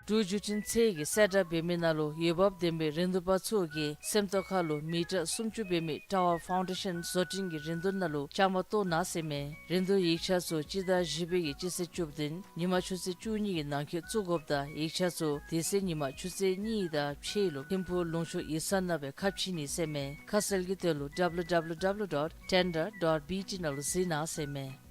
འབྲུག་བརྒྱུད་འཕྲིན་ཚད་ཀྱི་གསལ་བསྒྲགས་འབད་མི་ནང་ལུ་འོས་འབབ་ལྡན་པའི་རིན་བསྡུར་པ་ཚུ་གིས་སེམས་རྟོགས་ཁ་ལུ་མི་ཊར་སུམ་ཅུ་འབད་མི་ཊ་ཝར་ཕའུན་ཌེ་ཤཱན་བཟོ་སྐྲུན་གྱི་རིན་བསྡུར་ནང་ལུ་བཅའ་མར་གཏོགས་གནང་ཟེར་མས། རིན་བསྡུར་ཡིག་ཆ་ཚུ་སྤྱི་ཟླ་བཞི་པའི་གི་སྤྱི་ཚེས་བཅུ་བདུན་ཉིན་མ་ཆུ་ཚོད་བཅུ་གཉིས་ཀྱི་ནང་འཁོད་བཙུགས་དགོཔ་དང་ཡིག་ཆ་ཚུ་དེ་ཚེ་ཉིན་མ་ཆུ་ཚོད་གཉིས་དང་ཕྱེད་ལུ་ཐིམ་ཕུག་ལུང་ཕྱོགས་ཡིག་ཚང་ནང་སྦེ་ཁ་ཕྱེ་ནི་ཟེར་མས། ཁ་གསལ་གྱི་དོན་ལུ་www dot tender dot bt ནང་ལུ་གཟིགས་གནང་ཟེར་མས།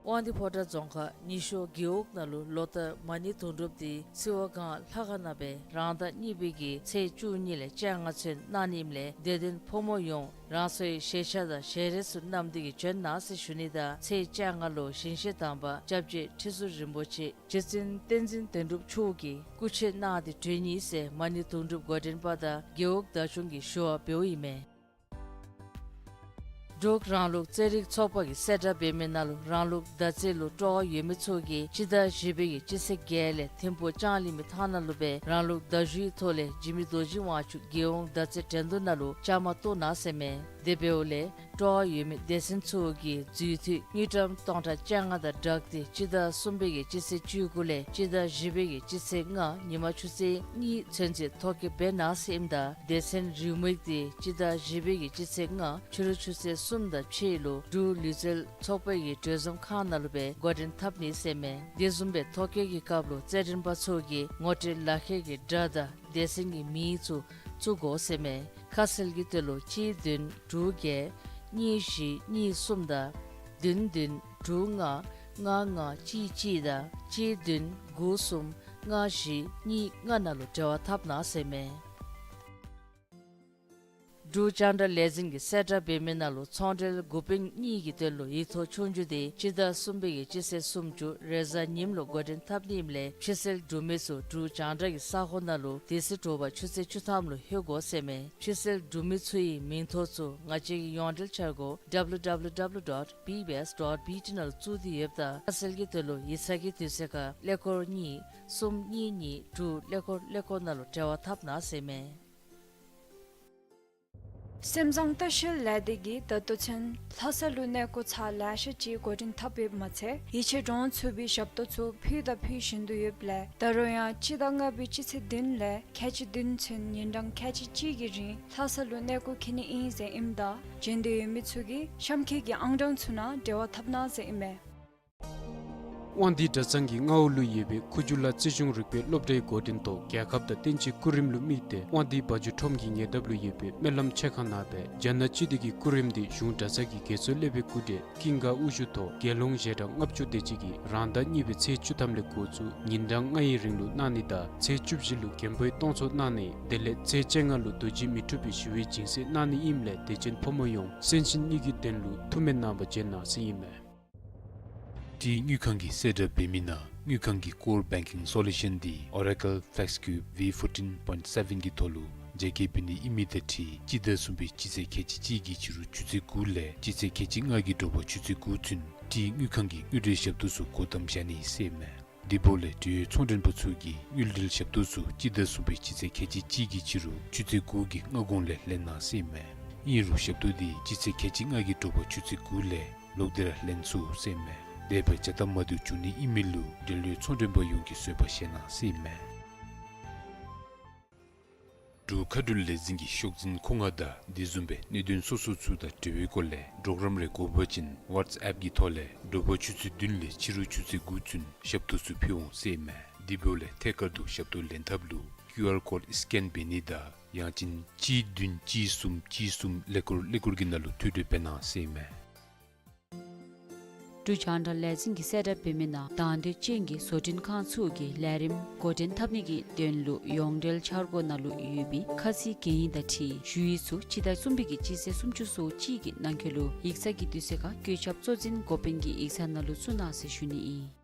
དབང་འདུས་ཕོ་བྲང་རྫོང་ཁག་ཉི་ཤོར་རྒེད་འོག་ནང་ལུ་ལོ་ལྟར་མ་ཎི་དུང་སྒྲུབ་འདི་སིལ་བ་སྒང་ལྷ་ཁང་ནང་སྦེ་རང་ཟླ་གཉིས་པའི་གི་ཚེས་བཅུ་གཉིས་ལས་བཅོ་ལྔ་ཚུན་གནང་ནི་ཨིནམ་ལས་དད་ལྡན་ཕོ་མོ་ཡོངས་རང་སོའི་ཞལ་ཆས་དང་ཞལ་རས་ཚུ་བསྣམས་ཏེ་གིས་བྱོན་གནང་ཟེར་ཞུ་ནི་དང་ཚེས་བཅོ་ལྔ་ལུ་ཞིང་གཤེགས་དམ་པ་སྐྱབས་རྗེ་ཁྲི་ཟུར་རིན་པོ་ཆེ་རྗེ་བཙུན་བསྟན་འཛིན་དོན་གྲུབ་མཆོག་གིས་སྐུ་ཆས་གནང་སྟེ་བྱོན་ནི་ཟེར་མ་ཎི་དུང་སྒྲུབ་འགོ་འདྲེན་པ་དང་རྒེད་འོག་བདག་སྐྱོང་གིས་ཞུ་བ་འབདཝ་ཨིན་མས། འབྲུག་རང་ལུགས་རྩེད་རིགས་ཚོགས་པ་གི་གསལ་བསྒྲགས་འབད་མི་ནང་ལུ་རང་ལུགས་མདའ་རྩེད་ལུ་སྤྲོ་བ་ཡོད་མི་ཚུ་གིས་སྤྱི་ཟླ་བཞི་པའི་གི་སྤྱི་ཚེས་བརྒྱད་ལས་ཐིམ་ཕུག་ལྕང་གླིང་མི་ཐང་ནང་ལུ་སྦེ་རང་ལུགས་མདའ་གཞུའི་ཐོག་ལས་འཇིགས་མེད་རྡོ་རྗེ་དབང་ཕྱུག་རྒྱལ་ཡོངས་མདའ་རྩེད་འགྲན་བསྡུར་ནང་ལུ་བཅའ་མར་གཏོགས་གནང་ཟེར་མས། དེ་འབདཝ་ལས་སྤྲོ་བ་ཡོད་མི་སྡེ་ཚན་ཚུ་གིས་འཛུལ་འཐུས་དངུལ་ཀྲམ་སྟོང་ཕྲག་བཅོ་ལྔ་དང་སྦྲགས་ཏེ་སྤྱི་ཟླ་གསུམ་པའི་གི་སྤྱི་ཚེས་བཅུ་དགུ་ལས་སྤྱི་ཟླ་བཞི་པའི་གི་སྤྱི་ཚེས་ལྔ་ཉིན་མ་ཆུ་ཚོད་གཉིས་ཚུན་ཚོད་ཐོ་བཀོད་འབད་གནང་ཟེར་ཨིནམ་ད་སྡེ་ཚན་རེའུ་མིག་འདི་སྤྱི་ཟླ་བཞི་པའི་གི་སྤྱི་ཚེས་ལྔ་ཕྱི་རུ་ཆུ་ཚོད་གསུམ་དང་ཕྱེད་ལུ་འབྲུག་ལུས་རྩལ་ཚོགས་པའི་གི་གྲོས་འཛོམས་ཁང་ནང་ལུ་སྦེ་འགོ་འདྲེན་འཐབ་ནི་ཟེར་མས། དེ་བཟུམ་སྦེ་ཐོ་བཀོད་ཀྱི་སྐབས་ལུ་རྩེད་འགྲན་པ་ཚུ་གིས་ངོ་སྤྲོད་ལག་ཁྱེར་གྱི་སྒྲ་དང་སྡེ་ཚན་གྱི་མིང་ཚུ་བཙུགས་དགོ་ཟེར་མས། ཁ་གསལ་གྱི་དོན་ལུ་གཅིག་བདུན་དྲུག་བརྒྱད་གཉིས་བཞི་གཉིས་གསུམ་དང་བདུན་བདུན་དྲུག་ལྔ་ལྔ་ལྔ་གཅིག་གཅིག་དང་གཅིག་བདུན་དགུ་གསུམ་ལྔ་བཞི་གཉིས་ལྔ་ནང་ལུ་འབྲེལ་བ་འཐབ་གནང་ཟེར་མས། འབྲུག་རྒྱང་བསྒྲགས་ལས་འཛིན་གྱིས་གསལ་བསྒྲགས་འབད་མི་ནང་ལུ་ཚོང་འབྲེལ་འགོ་དཔོན་གཉིས་ཀྱི་དོན་ལུ་ཡིག་ཐོག་ཆོས་རྒྱུགས་དེ་སྤྱི་ཟླ་གསུམ་པའི་གི་སྤྱི་ཚེས་སུམ་ཅུ་རེས་གཟའ་ཉིམ་ལུ་འགོ་འདྲེན་འཐབ་ནི་ཨིནམ་ལས་ཕྱི་སེལ་འབྲུག་མི་ཚུ་འབྲུག་རྒྱང་བསྒྲགས་ཀྱི་ས་ཁོངས་ནང་ལུ་དེ་ཚེ་དྲོ་པ་ཆུ་ཚོད་བཅུ་ཐམ་ལུ་ལྷོད་དགོ་ཟེར་མས། ཕྱི་སེལ་འབྲུག་མི་ཚུ་གི་མིང་ཐོ་ཚུ་ང་བཅས་ཀྱི་ཡོངས་འབྲེལ་འཆར་སྒོ་W W W dot B B S dot B T ནང་ལུ་བཙུགས་ཏེ་ཡོདཔ་ད་ཁ་གསལ་གྱི་དོན་ལུ་ཡིག་ཚང་གི་དུས་ཚོད་ཁར་ཀླད་ཀོར་གཉིས་གསུམ་གཉིས་གཉིས་དྲུག་ཀླད་ཀོར་ཀླད་ཀོར་ནང་ལུ་འབྲེལ་བ་འཐབ་གནང་ཟེར་མས། སེམས་བཟང་ལྟ་བཤལ་ལས་སྡེ་གིས་ད་ལྟོ་ཚུན་ལྷ་ས་ལུ་གནས་སྐོར་ཚར་ལེ་ཤ་ཅིག་འགོ་འདྲེན་འཐབ་ཡོདཔ་མ་ཚད་ཡིད་ཆེས་འདྲོངས་ཚུགས་པའི་ཞབས་ཏོག་ཚུ་ཕུལ་དང་ཕུལ་བཞིན་དུ་ཡོདཔ་ལས་ད་རུང་ཡང་སྤྱི་ཟླ་ལྔ་པའི་སྤྱི་ཚེས་བདུན་ལས་ཁལ་གཅིག་བདུན་ཚུན་ཉིན་གྲངས་ཁལ་གཅིག་གཅིག་གི་རིང་ལྷ་ས་ལུ་གནས་སྐོར་འཁྱིད་ནི་ཨིན་ཟེར་ཨིནམ་ད་འབྱོན་འདོད་ཡོད་མི་ཚུ་གིས་གཤམ་འཁོད་ཀྱི་ཨང་གྲངས་ཚུ་ནང་འབྲེལ་བ་འཐབ་གནང་ཟེར་ཨིན་མས། དབང་འདུས་གྲྭ་ཚང་གི་མངའ་འོག་ལུ་ཡོད་པའི་ཁུ་བྱུག་ལ་རྩིས་གཞུང་རིག་པའི་སློབ་གྲྭའི་འགོ་འདྲེན་ཐོག་རྒྱལ་ཁབ་དང་བསྟན་སྤྱིའི་སྐུ་རིམ་ལུ་དམིགས་ཏེ་དབང་འདུས་བ་ཕྱུགས་ཁྲོམ་གྱི་ཉེ་འདབས་ལུ་ཡོད་པའི་སྨོན་ལམ་ཆེ་ཁང་ནང་སྦེ་རྒྱ་ནག་སྤྱི་མདོས་ཀྱི་སྐུ་རིམ་འདི་གཞུང་གྲྭ་ཚང་གི་དགེ་ཚུལ་སློབ་དཔོན་སྐུ་བགྲེས་ཀུན་དགའ་དབུ་བཞུགས་ཐོག་དགེ་སློང་ཞལ་གྲངས་ལྔ་བཅུ་དེ་ཅིག་གིས་རང་ཟླ་གཉིས་པའི་ཚེས་བཅུ་ཐམ་ལས་འགོ་བཙུགས་ཉིན་གྲངས་ལྔ་ཡི་རིང་ལུ་གནང་ནི་དང་ཚེས་བཅུ་བཞི་ལུ་མགོན་པོའི་གཏོང་ཚོགས་གནང་ནི་དེ་ལས་ཚེས་བཅོ་ལྔ་ལུ་རྡོ་རྗེ་མི་འཁྲུགས་པའི་ཞི་བའི་སྦྱིན་སྲེག་གནང་ནི་ཨིནམ་ལས་དད་ཅན་ཕོ་མོ་ཡོངས་གསན་ཞིང་གཉིས་ཀྱི་དོན་ལུ་ཐུགས་སྨོན་གནང་བར་འབྱོན་གནང་ཟེར་ཨིན་མས། འབྲུག་དངུལ་ཁང་གིས་གསལ་བསྒྲགས་འབད་མི་ནང་དངུལ་ཁང་གི་ཀོར་བེང་ཀིང་སོ་ལུ་ཤཱན་འདི་Oracle FlexCube V fourteen point seven གི་ཐོག་ལུ་རྒྱ་སྐྱེད་འབད་ནི་ཨིན་མི་དང་འཁྲིལ་སྤྱི་ཟླ་གསུམ་པའི་སྤྱི་ཚེས་ཁལ་གཅིག་གཅིག་གི་ཕྱི་རུ་ཆུ་ཚོད་དགུ་ལས་སྤྱི་ཚེས་ཁལ་གཅིག་ལྔ་གི་དྲོ་པ་ཆུ་ཚོད་དགུ་ཚུན་འབྲུག་དངུལ་ཁང་གི་དངུལ་འབྲེལ་ཞབས་ཏོག་ཚུ་སྒོ་བསྡམ་བཞག་ནི་ཟེར་མས། དེ་འབདཝ་ལས་འབྲེལ་ཡོད་ཚོང་མགྲོན་པ་ཚུ་གིས་དངུལ་འབྲེལ་ཞབས་ཏོག་ཚུ་སྤྱི་ཟླ་གསུམ་པའི་སྤྱི་ཚེས་ཁལ་གཅིག་གཅིག་གི་ཕྱི་རུ་ཆུ་ཚོད་དགུ་གི་སྔ་གོང་ལས་ལེན་གནང་ཟེར་མས། ཨིན་རུང་ཞབས་ཏོག་འདི་སྤྱི་ཚེས་ཁལ་གཅིག་ལྔ་གི་དྲོ་པ་ཆུ་ཚོད་དགུ་ལས་ལོག་སྟེ་ར་ལེན་ཚུགས་ཟེར་མས། དེ་སྦེ་བྱ་ལྟ་མ་བཏུབ་བྱུང་ནི་ཨིན་མི་ལུ་འབྲེལ་ཡོད་ཚོང་མགྲོན་པ་ཡོངས་ཀྱིས་བཟོད་པ་བཞེས་གནང་ཟེར་མས། འབྲུག་མཁའ་འགྲུལ་ལས་འཛིན་གྱི་ཤོག་འཛིན་མཁོ་མངགས་དང་དེ་བཟུམ་སྦེ་གནད་དོན་སོ་སོ་ཚུ་དང་འབྲེལ་བའི་སྐོར་ལས་གྲོགས་རམ་རེ་དགོ་པ་ཅིན་ཝཊས་ཨེཔ་གི་ཐོག་ལས་དྲོ་པ་ཆུ་ཚོད་བདུན་ལས་ཕྱི་རུ་ཆུ་ཚོད་དགུ་ཚུན་ཞབས་ཏོག་ཚུ་ཕུལ་འོང་ཟེར་མས། དེ་འབདཝ་ལས་ཐད་ཀར་དུ་ཞབས་ཏོག་ལེན་ཐབས་ལུ་ཀིའུ་ཨར་ཀོཌ་སི་ཀེན་འབད་ནི་དང་ཡང་ཅིན་གཅིག་བདུན་གཅིག་གསུམ་གཅིག་གསུམ་ཀླད་ཀོར་ཀླད་ཀོར་གྱི་ནང་ལུ་ཐོ་འགོད་འབད་གནང་ཟེར་མས། འབྲུག་རྒྱང་བསྒྲགས་ལས་འཛིན་གྱིས་གསལ་བསྒྲགས་འབད་མི་ནང་དང་འདོད་ཅན་གྱི་བཟོ་སྐྲུན་ཁང་ཚུ་གིས་ལས་རིམ་འགོ་འདྲེན་འཐབ་ནི་གི་དོན་ལུ་ཡོངས་འབྲེལ་འཆར་སྒོ་ནང་ལུ་ཡོད་པའི་ཁ་ཚིག་གན་ཡིག་དང་འཁྲིལ་ཞུ་ཡིག་ཚུ་སྤྱི་ཟླ་གསུམ་པའི་གི་སྤྱི་ཚེས་སུམ་ཅུ་སོ་གཅིག་གི་ནང་འཁོད་ལུ་ཡིག་ཚང་གི་དུས་ཚོད་ཁར་བཀོད་ཁྱབ་གཙོ་འཛིན་འགོ་དཔོན་གྱི་ཡིག་ཚང་ནང་ལུ་བཙུགས་གནང་ཟེར་ཞུ་ནི་ཨིན།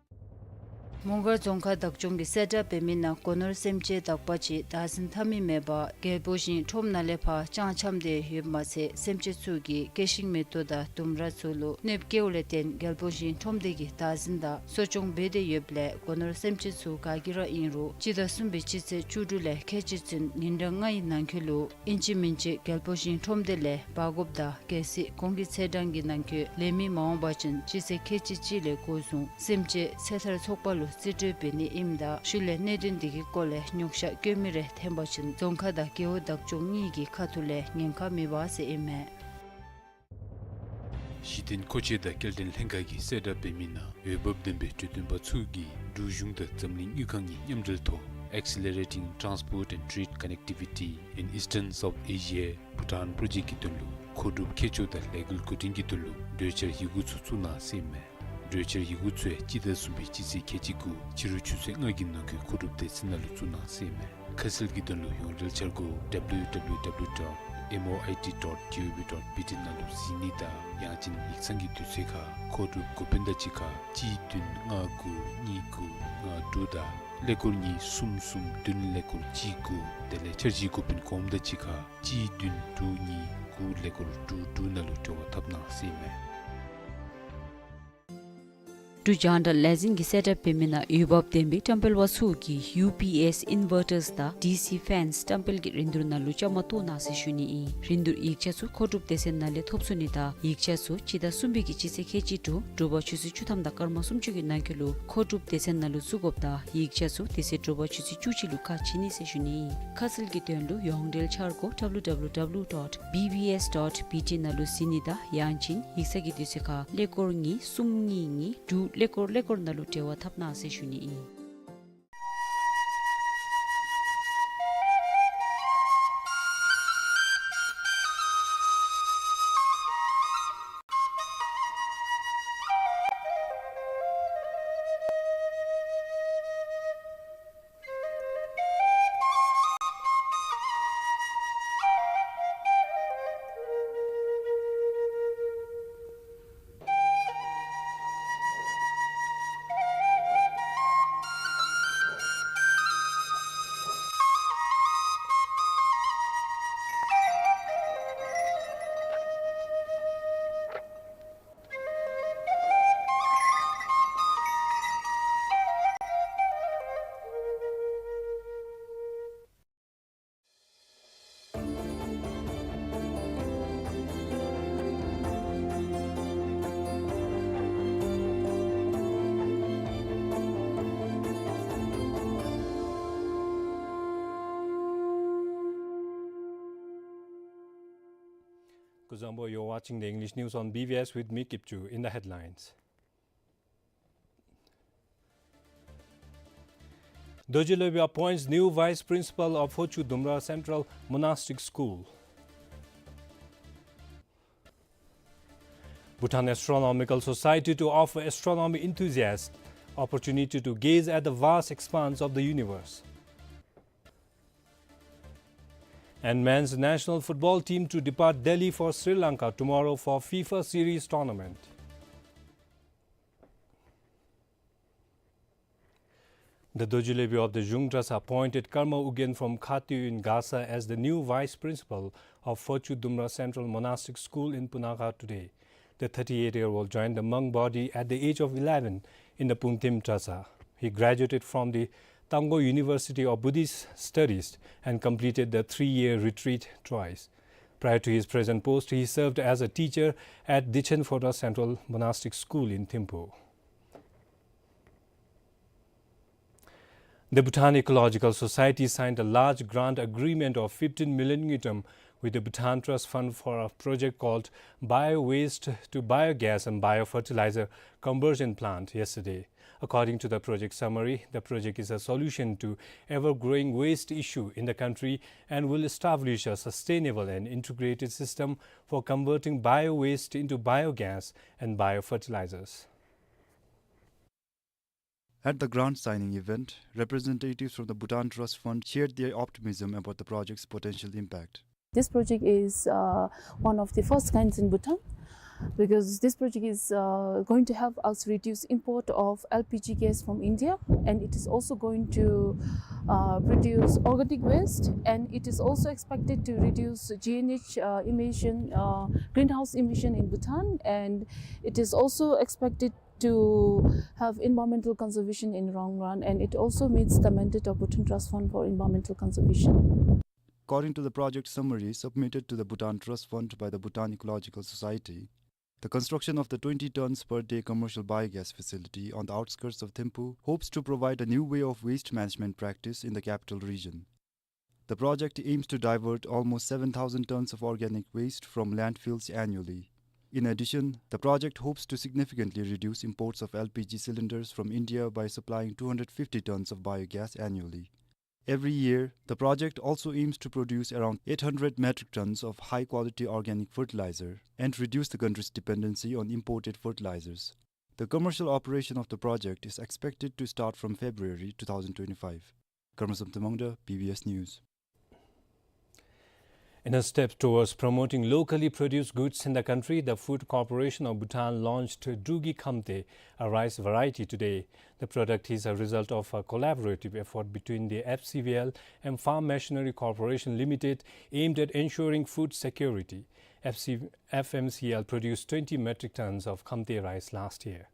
མོང་སྒར་རྫོང་ཁག་བདག་སྐྱོང་གིས་གསལ་བསྒྲགས་འབད་མི་ནང་སྒོ་ནོར་སེམས་ཅན་དག་པ་ཅིག་བདག་འཛིན་འཐབ་མི་མེད་པར་རྒྱལ་པོ་ཞིང་ཁྲོམ་ནང་ལས་ཕར་ལྕང་འཁྱམས་ཏེ་ཡོདཔ་མ་ཚད་སེམས་ཅན་ཚུ་གིས་སྐྱེ་ཤིང་མེ་ཏོག་དང་ལྡུམ་ར་ཚུ་ལུ་གནོདཔ་བཀལཝ་ལས་བརྟེན་རྒྱལ་པོ་ཞིང་ཁྲོམ་སྡེ་གིས་བདག་འཛིན་དང་གསོ་སྐྱོང་འབད་དེ་ཡོདཔ་ལས་སྒོ་ནོར་སེམས་ཅན་ཚུ་ག་གིས་ར་ཨིན་རུང་སྤྱི་ཟླ་གསུམ་པའི་སྤྱི་ཚེས་བཅུ་དྲུག་ལས་ཁལ་གཅིག་ཚུན་ཉིན་གྲངས་ལྔ་ཡི་ནང་འཁོད་ལུ་ཨིན་ཅི་མིན་ཅི་རྒྱལ་པོ་ཞིང་ཁྲོམ་སྡེ་ལས་འབག་དགོཔ་དང་གལ་སྲིད་གོང་གི་ཚེས་གྲངས་ཀྱི་ནང་འཁོད་ལེན་མི་མ་འོང་པ་ཅིན་སྤྱི་ཚེས་ཁལ་གཅིག་གཅིག་ལས་འགོ་བཟུང་སེམས་ཅན་ཚེ་ཐར་ཚོགས་པ་ལུ་རྩིས་སྤྲོད་འབད་ནི་ཨིནམ་ད་ཤུལ་ལས་གནད་དོན་འདི་གི་སྐོར་ལས་ཉོགས་བཤད་བཀོད་མི་རེ་འཐོན་པ་ཅིན་རྫོང་ཁག་དང་རྒེད་འོག་བདག་སྐྱོང་གཉིས་ཀྱི་ཁ་ཐུག་ལས་ཉེན་ཁ་མེད་པ་ཟེར་ཨིན་མས། གཞི་རྟེན་མཁོ་ཆས་དང་སྐྱེལ་འདྲེན་ལྷན་ཁག་གིས་གསལ་བསྒྲགས་འབད་མི་ནང་འོས་འབབ་ལྡན་པའི་གྲོས་སྟོན་པ་ཚུ་གིས་འབྲུག་གཞུང་དང་འཛམ་གླིང་དངུལ་ཁང་གི་མཉམ་འབྲེལ་ཐོག་Accelerating Transport and Trade Connectivity in Eastern South Asia Bhutan Project གི་དོན་ལུ་མཁོ་སྒྲུབ་མཁས་མཆོག་དང་ལས་འགུལ་འགོ་འདྲེན་གྱི་དོན་ལུ་གྲོས་འཆར་ཡི་གུ་ཚུ་བཙུགས་གནང་ཟེར་མས། གྲོས་འཆར་ཡི་གུ་ཚུ་ཡང་སྤྱི་ཟླ་གསུམ་པའི་སྤྱི་ཚེས་ཁལ་གཅིག་དགུ་ཕྱི་རུ་ཆུ་ཚོད་ལྔ་གི་ནང་འཁོད་མཁོ་སྒྲུབ་སྡེ་ཚན་ནང་ལུ་བཙུགས་གནང་ཟེར་མས། ཁ་གསལ་གྱི་དོན་ལུ་ཡོངས་འབྲེལ་འཆར་སྒོ་W W W dot M O I T dot G O V dot B T ནང་ལུ་གཟིགས་ནི་དང་ཡང་ཅིན་ཡིག་ཚང་གི་དུས་ཚོད་ཁར་མཁོ་སྒྲུབ་འགོ་དཔོན་དང་གཅིག་ཁར་གཅིག་བདུན་ལྔ་དགུ་གཉིས་དགུ་ལྔ་དྲུག་དང་ཀླད་ཀོར་གཉིས་གསུམ་གསུམ་བདུན་ཀླད་ཀོར་གཅིག་དགུ། དེ་ལས་འཆར་གཞིའི་འགོ་དཔོན་གོངམ་དང་གཅིག་ཁར་གཅིག་བདུན་དྲུག་གཉིས་དགུ་ཀླད་ཀོར་དྲུག་དྲུག་ནང་ལུ་འབྲེལ་བ་འཐབ་གནང་ཟེར་མས། འབྲུག་རྒྱང་བསྒྲགས་ལས་འཛིན་གྱིས་གསལ་བསྒྲགས་འབད་མི་ནང་འོས་འབབ་ལྡན་པའི་བཀྲམ་སྤེལ་པ་ཚུ་གིས་ཡུ་པི་ཨེསི་ཨིན་ཝར་ཊརསི་དང་ཌི་སི་ཕེནསི་བཀྲམ་སྤེལ་གྱི་རིན་བསྡུར་ནང་ལུ་བཅའ་མར་གཏོགས་གནང་ཟེར་ཞུ་ནི་ཨིན། རིན་བསྡུར་ཡིག་ཆ་ཚུ་མཁོ་སྒྲུབ་སྡེ་ཚན་ནང་ལས་ཐོབ་ཚུགས་ནི་དང་ཡིག་ཆ་ཚུ་སྤྱི་ཟླ་གསུམ་པའི་གི་སྤྱི་ཚེས་ཁལ་གཅིག་དྲུག་དྲོ་པ་ཆུ་ཚོད་བཅུ་ཐམ་དང་སྐར་མ་སུམ་ཅུ་གི་ནང་འཁོད་ལུ་མཁོ་སྒྲུབ་སྡེ་ཚན་ནང་ལུ་བཙུགས་དགོཔ་དང་ཡིག་ཆ་ཚུ་དེ་ཚེ་དྲོ་པ་ཆུ་ཚོད་བཅུ་གཅིག་ལུ་ཁ་ཕྱེ་ནི་ཟེར་ཞུ་ནི་ཨིན། ཁ་གསལ་གྱི་དོན་ལུ་ཡོངས་འབྲེལ་འཆར་སྒོ W W W dot B B S dot B T ནང་ལུ་གཟིགས་ནི་དང་ཡང་ཅིན་ཡིག་ཚང་གི་དུས་ཚོད་ཁར་ཀླད་ཀོར་གཉིས་གསུམ་གཉིས་གཉིས་དྲུག་ཀླད་ཀོར་ཀླད་ཀོར་ནང་ལུ་འབྲེལ་བ་འཐབ་གནང་ཟེར་ཞུ་ནི་ཨིན། Kuzuzangpo, you're watching the English news on B B S with me, Kipchu. In the headlines: Dorji Lobyu appoints new vice principal of Phochu Dumra Central Monastic School. Bhutan Astronomical Society to offer astronomy enthusiasts opportunity to gaze at the vast expanse of the universe. And men's national football team to depart Delhi for Sri Lanka tomorrow for FIFA Series tournament. The Dorji Lobyu of the Zhung Trust appointed Karma Ugyen from Khatui in Gasa as the new vice principal of Phochu Dumra Central Monastic School in Punakha today. The thirty-eight-year-old joined the monk body at the age of eleven in the Pungtim Trasa. He graduated from the Tangkhul University of Buddhist Studies and completed the three-year retreat twice. Prior to his present post, he served as a teacher at Dichen Phodrang Central Monastic School in Thimphu. The Bhutan Ecological Society signed a large grant agreement of fifteen million ngultrum with the Bhutan Trust Fund for a project called Bio-Waste to Biogas and Biofertilizer Conversion Plant yesterday. According to the project summary, the project is a solution to ever-growing waste issue in the country and will establish a sustainable and integrated system for converting bio-waste into biogas and biofertilizers. At the grant signing event, representatives from the Bhutan Trust Fund shared their optimism about the project's potential impact. This project is, uh, one of the first kinds in Bhutan, because this project is, uh, going to help us reduce import of L P G gas from India, and it is also going to, uh, reduce organic waste, and it is also expected to reduce G N H, uh, emission, uh, greenhouse emission in Bhutan, and it is also expected to have environmental conservation in long run, and it also meets the mandate of Bhutan Trust Fund for environmental conservation. According to the project summary submitted to the Bhutan Trust Fund by the Bhutan Ecological Society, the construction of the twenty tons per day commercial biogas facility on the outskirts of Thimphu hopes to provide a new way of waste management practice in the capital region. The project aims to divert almost seven thousand tons of organic waste from landfills annually. In addition, the project hopes to significantly reduce imports of L P G cylinders from India by supplying two hundred fifty tons of biogas annually. Every year, the project also aims to produce around eight hundred metric tons of high-quality organic fertilizer and reduce the country's dependency on imported fertilizers. The commercial operation of the project is expected to start from February two thousand twenty-five. Karma Samten Mangda, B B S News. In a step towards promoting locally produced goods in the country, the Food Corporation of Bhutan launched Drugi Khamte, a rice variety, today. The product is a result of a collaborative effort between the F C B L and Farm Machinery Corporation Limited, aimed at ensuring food security. F C, F M C L produced twenty metric tons of Khamte rice last year.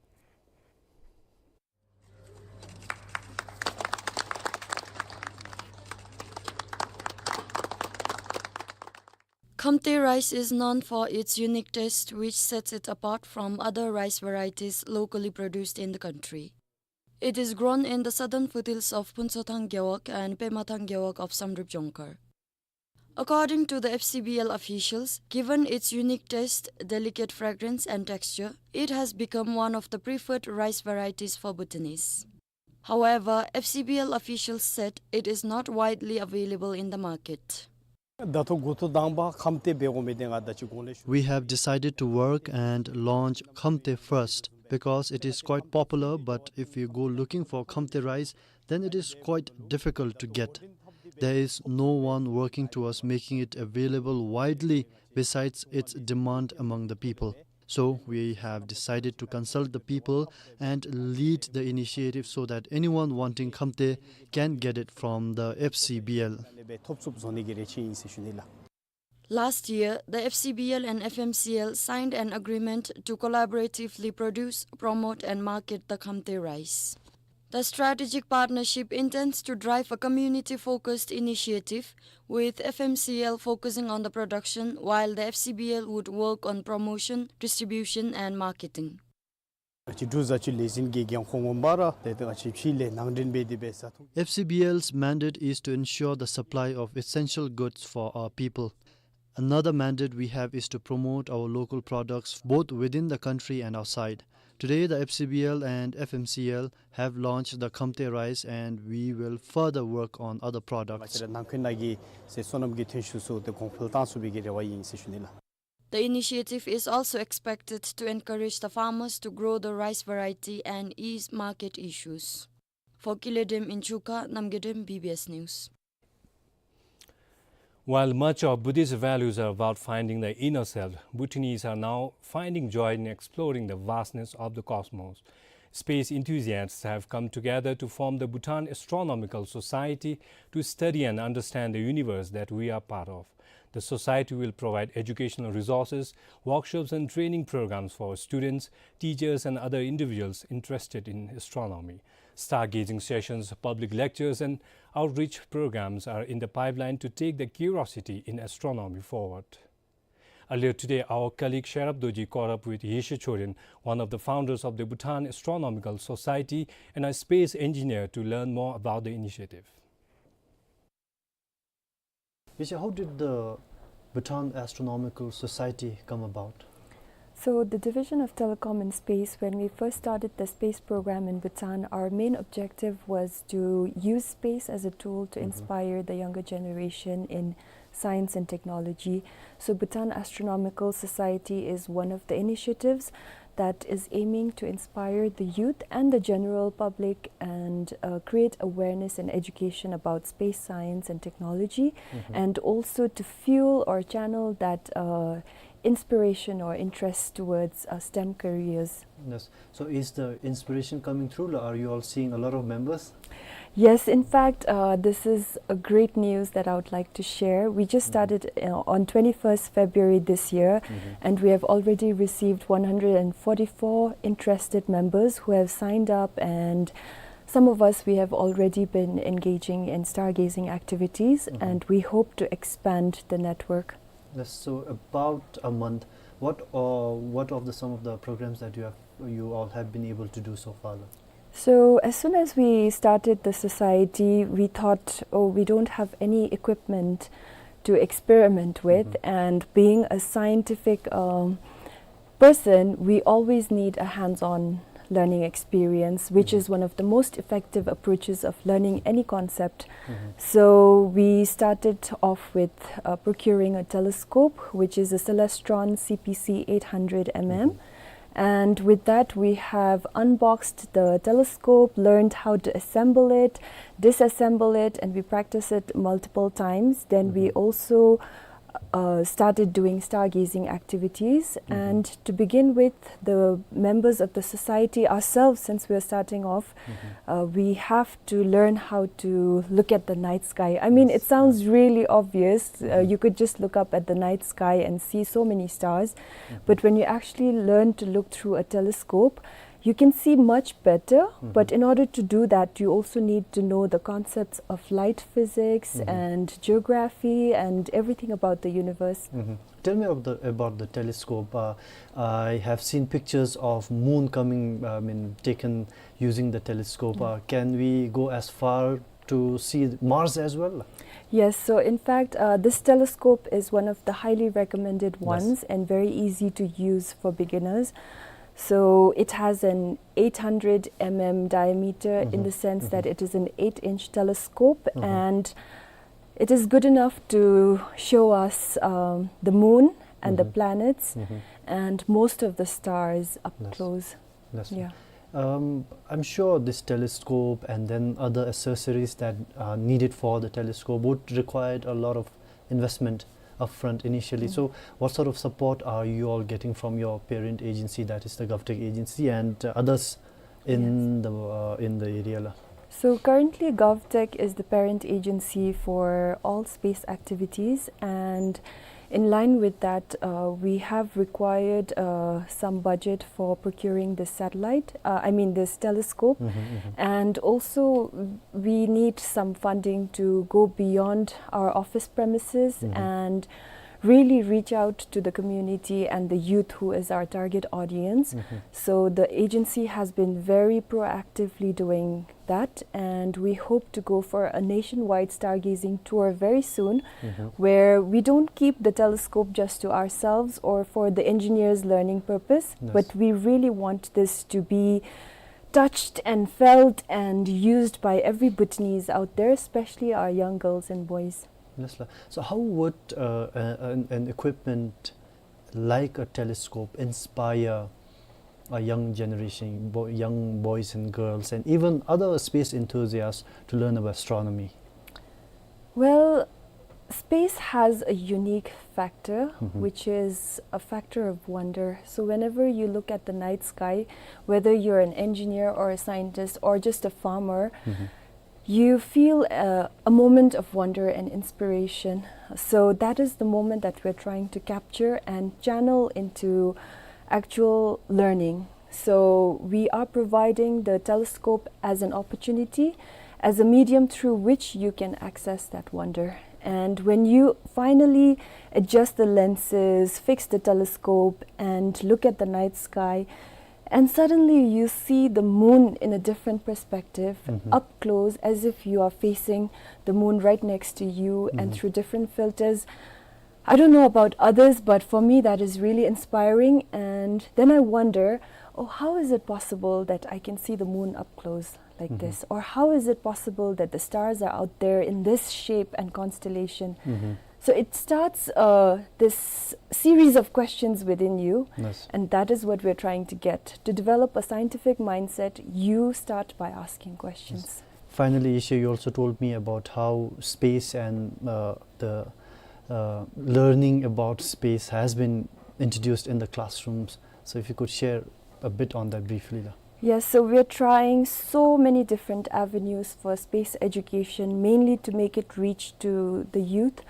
Khamte rice is known for its unique taste, which sets it apart from other rice varieties locally produced in the country. It is grown in the southern foothills of Phuntshothang Gewog and Pemathang Gewog of Samdrup Jongkhar. According to the F C B L officials, given its unique taste, delicate fragrance and texture, it has become one of the preferred rice varieties for Bhutanese. However, F C B L officials said it is not widely available in the market. ད་ལྟོ་འགོ་ཐོག་དང་པ་ཁམས་ཏེ་འབད་དགོ་མི་འདི་ང་ད་ཅི་གོང་ལས་ཞུ། We have decided to work and launch Khamte first because it is quite popular, but if you go looking for Khamte rice, then it is quite difficult to get. There is no one working towards making it available widely besides its demand among the people. So we have decided to consult the people and lead the initiative so that anyone wanting Khamte can get it from the F C B L. ཐོབ་ཚུགསཔ་བཟོ་ནི་གི་རེ་ཆེ་ཨིན་ཟེར་ཞུ་ནི་ལགས། Last year, the F C B L and F M C L signed an agreement to collaboratively produce, promote and market the Khamte rice. The strategic partnership intends to drive a community-focused initiative, with F M C L focusing on the production, while the F C B L would work on promotion, distribution and marketing. ཨ་ཅི་འབྲུག་བཟའ་སྤྱོད་ལས་འཛིན་གྱི་འགན་ཁུར་ངོ་མ་ར་ཏེ་ཏེ་ཨ་ཅི་ཕྱི་ལས་ནང་འདྲེན་འབད་དེ་འབད་ས་ཐུག། F C B L's mandate is to ensure the supply of essential goods for our people. Another mandate we have is to promote our local products both within the country and outside. Today, the F C B L and F M C L have launched the Khamte rice, and we will further work on other products. ང་བཅས་ར་ནང་འཁོད་ནང་གི་ཟས་སོ་ནམ་གྱི་ཐོན་ཤུགས་ཚུ་དེ་གོང་འཕེལ་གཏང་ཚུགས་པའི་གི་རེ་བ་ཨིན་ཟེར་ཞུ་ནི་ལགས། The initiative is also expected to encourage the farmers to grow the rice variety and ease market issues. For Kile Dem in Chuka, Namgay Dem, B B S News. While much of Buddhist values are about finding the inner self, Bhutanese are now finding joy in exploring the vastness of the cosmos. Space enthusiasts have come together to form the Bhutan Astronomical Society to study and understand the universe that we are part of. The society will provide educational resources, workshops, and training programs for students, teachers, and other individuals interested in astronomy. Stargazing sessions, public lectures, and outreach programs are in the pipeline to take the curiosity in astronomy forward. Earlier today, our colleague Sherab Dorji caught up with Yeshe Choden, one of the founders of the Bhutan Astronomical Society and a space engineer, to learn more about the initiative. Yeshe, how did the Bhutan Astronomical Society come about? So the Division of Telecom and Space, when we first started the space program in Bhutan, our main objective was to use space as a tool to Mm-hmm. inspire the younger generation in science and technology. So Bhutan Astronomical Society is one of the initiatives that is aiming to inspire the youth and the general public and, uh, create awareness and education about space science and technology, Mm-hmm. and also to fuel or channel that, uh, inspiration or interest towards, uh, STEM careers. Yes. So is the inspiration coming through? Are you all seeing a lot of members? Yes, in fact, uh, this is a great news that I would like to share. We just Mm-hmm. started, uh, on twenty-first February this year, Mm-hmm. and we have already received one hundred forty-four interested members who have signed up, and some of us, we have already been engaging in stargazing activities, Mm-hmm. and we hope to expand the network. Yes, so about a month, what, uh, what of the, some of the programs that you have, you all have been able to do so far? So as soon as we started the society, we thought, "Oh, we don't have any equipment to experiment with," Mm-hmm. and being a scientific, um, person, we always need a hands-on learning experience, which Mm-hmm. is one of the most effective approaches of learning any concept. Mm-hmm. So we started off with, uh, procuring a telescope, which is a Celestron C P C eight hundred M M. Mm-hmm. And with that, we have unboxed the telescope, learned how to assemble it, disassemble it, and we practice it multiple times. Then we Mm-hmm. also uh, started doing stargazing activities. Mm-hmm. And to begin with, the members of the society ourselves, since we are starting off, Mm-hmm. uh, we have to learn how to look at the night sky. I mean, Yes, it sounds yes. really obvious. Uh, Mm-hmm. you could just look up at the night sky and see so many stars. Mm-hmm. But when you actually learn to look through a telescope, you can see much better, Mm-hmm. but in order to do that, you also need to know the concepts of light physics Mm-hmm. and geography and everything about the universe. Mm-hmm. Tell me of the, about the telescope. Uh, I have seen pictures of moon coming, I mean, taken using the telescope. Mm. Uh, can we go as far to see Mars as well? Yes, so in fact, uh, this telescope is one of the highly recommended Yes. ones and very easy to use for beginners. So it has an eight hundred M M diameter in Mm-hmm. the sense that Mm-hmm. it is an eight-inch telescope, Mm-hmm. and it is good enough to show us, um, the moon and the Mm-hmm. planets Mm-hmm. and most of the stars up Yes. close. Yes. Yeah. Um, I'm sure this telescope and then other accessories that are needed for the telescope would require a lot of investment upfront initially. Mm. So what sort of support are you all getting from your parent agency, that is the GovTech agency, and, uh, others in Yes. the, uh, in the area, la? So currently, GovTech is the parent agency for all space activities, and in line with that, uh, we have required, uh, some budget for procuring this satellite, uh, I mean, this telescope. Mm-hmm, mm-hmm. And also, we need some funding to go beyond our office premises Mm-hmm. and really reach out to the community and the youth who is our target audience. Mm-hmm. So the agency has been very proactively doing that, and we hope to go for a nationwide stargazing tour very soon, mm-hmm, where we don't keep the telescope just to ourselves or for the engineers' learning purpose, yes, but we really want this to be touched and felt and used by every Bhutanese out there, especially our young girls and boys. Yes, sir. So how would, uh, a-, an, an equipment like a telescope inspire a young generation, bo-, young boys and girls, and even other space enthusiasts to learn about astronomy? Well, space has a unique factor, mm-hmm, which is a factor of wonder. So whenever you look at the night sky, whether you're an engineer or a scientist or just a farmer, mm-hmm, you feel a, a moment of wonder and inspiration. So that is the moment that we're trying to capture and channel into actual learning. So we are providing the telescope as an opportunity, as a medium through which you can access that wonder. And when you finally adjust the lenses, fix the telescope, and look at the night sky, and suddenly you see the moon in a different perspective, mm-hmm, up close, as if you are facing the moon right next to you, and, mm-hmm, through different filters. I don't know about others, but for me that is really inspiring. And then I wonder, oh, how is it possible that I can see the moon up close like, mm-hmm, this? Or how is it possible that the stars are out there in this shape and constellation? Mm-hmm. So it starts, uh, this series of questions within you, yes, and that is what we're trying to get. To develop a scientific mindset, you start by asking questions. Yes. Finally, Isha, you also told me about how space and, uh, the, uh, learning about space has been introduced in the classrooms. So if you could share a bit on that briefly, la. Yes, so we're trying so many different avenues for space education, mainly to make it reach to the youth.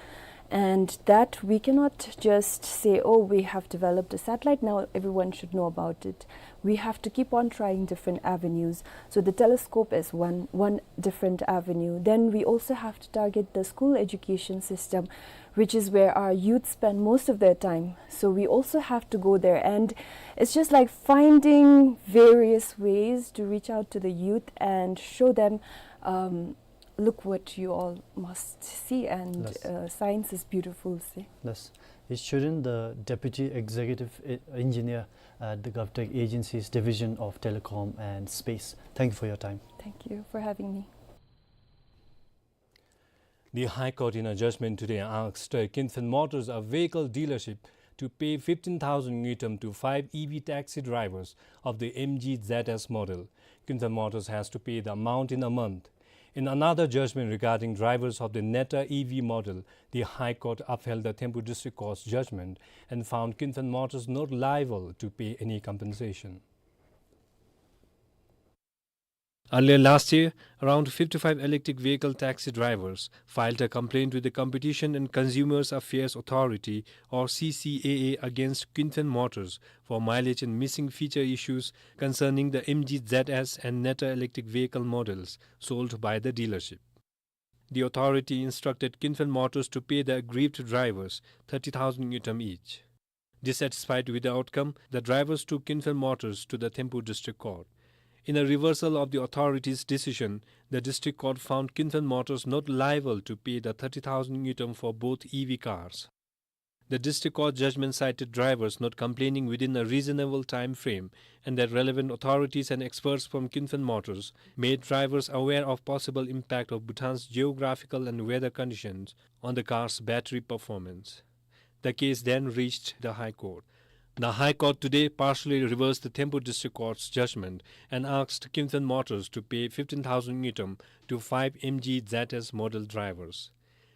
And that we cannot just say, "Oh, we have developed a satellite, now everyone should know about it." We have to keep on trying different avenues. So the telescope is one, one different avenue. Then we also have to target the school education system, which is where our youth spend most of their time. So we also have to go there, and it's just like finding various ways to reach out to the youth and show them, um, "Look what you all must see, and, yes, uh, science is beautiful, see." Yes. Is Churin, the Deputy Executive E-, Engineer at the GovTech Agency's Division of Telecom and Space. Thank you for your time. Thank you for having me. The High Court in a judgment today asked, uh, Kin Fin Motors, a vehicle dealership, to pay fifteen thousand ngultrum to five E V taxi drivers of the M G Z S model. Kin Fin Motors has to pay the amount in a month. In another judgment regarding drivers of the Neta E V model, the High Court upheld the Thimphu District Court's judgment and found Kin Fin Motors not liable to pay any compensation. Earlier last year, around fifty-five electric vehicle taxi drivers filed a complaint with the Competition and Consumers Affairs Authority, or C C A A, against Kin Fin Motors for mileage and missing feature issues concerning the M G Z S and Neta electric vehicle models sold by the dealership. The authority instructed Kin Fin Motors to pay the aggrieved drivers thirty thousand ngultrum each. Dissatisfied with the outcome, the drivers took Kin Fin Motors to the Thimphu District Court. In a reversal of the authority's decision, the District Court found Kin Fin Motors not liable to pay the thirty thousand ngultrum for both E V cars. The District Court judgment cited drivers not complaining within a reasonable time frame, and that relevant authorities and experts from Kin Fin Motors made drivers aware of possible impact of Bhutan's geographical and weather conditions on the car's battery performance. The case then reached the High Court. The High Court today partially reversed the Thimphu District Court's judgment and asked Kin Fin Motors to pay fifteen thousand ngultrum to five M G Z S model drivers.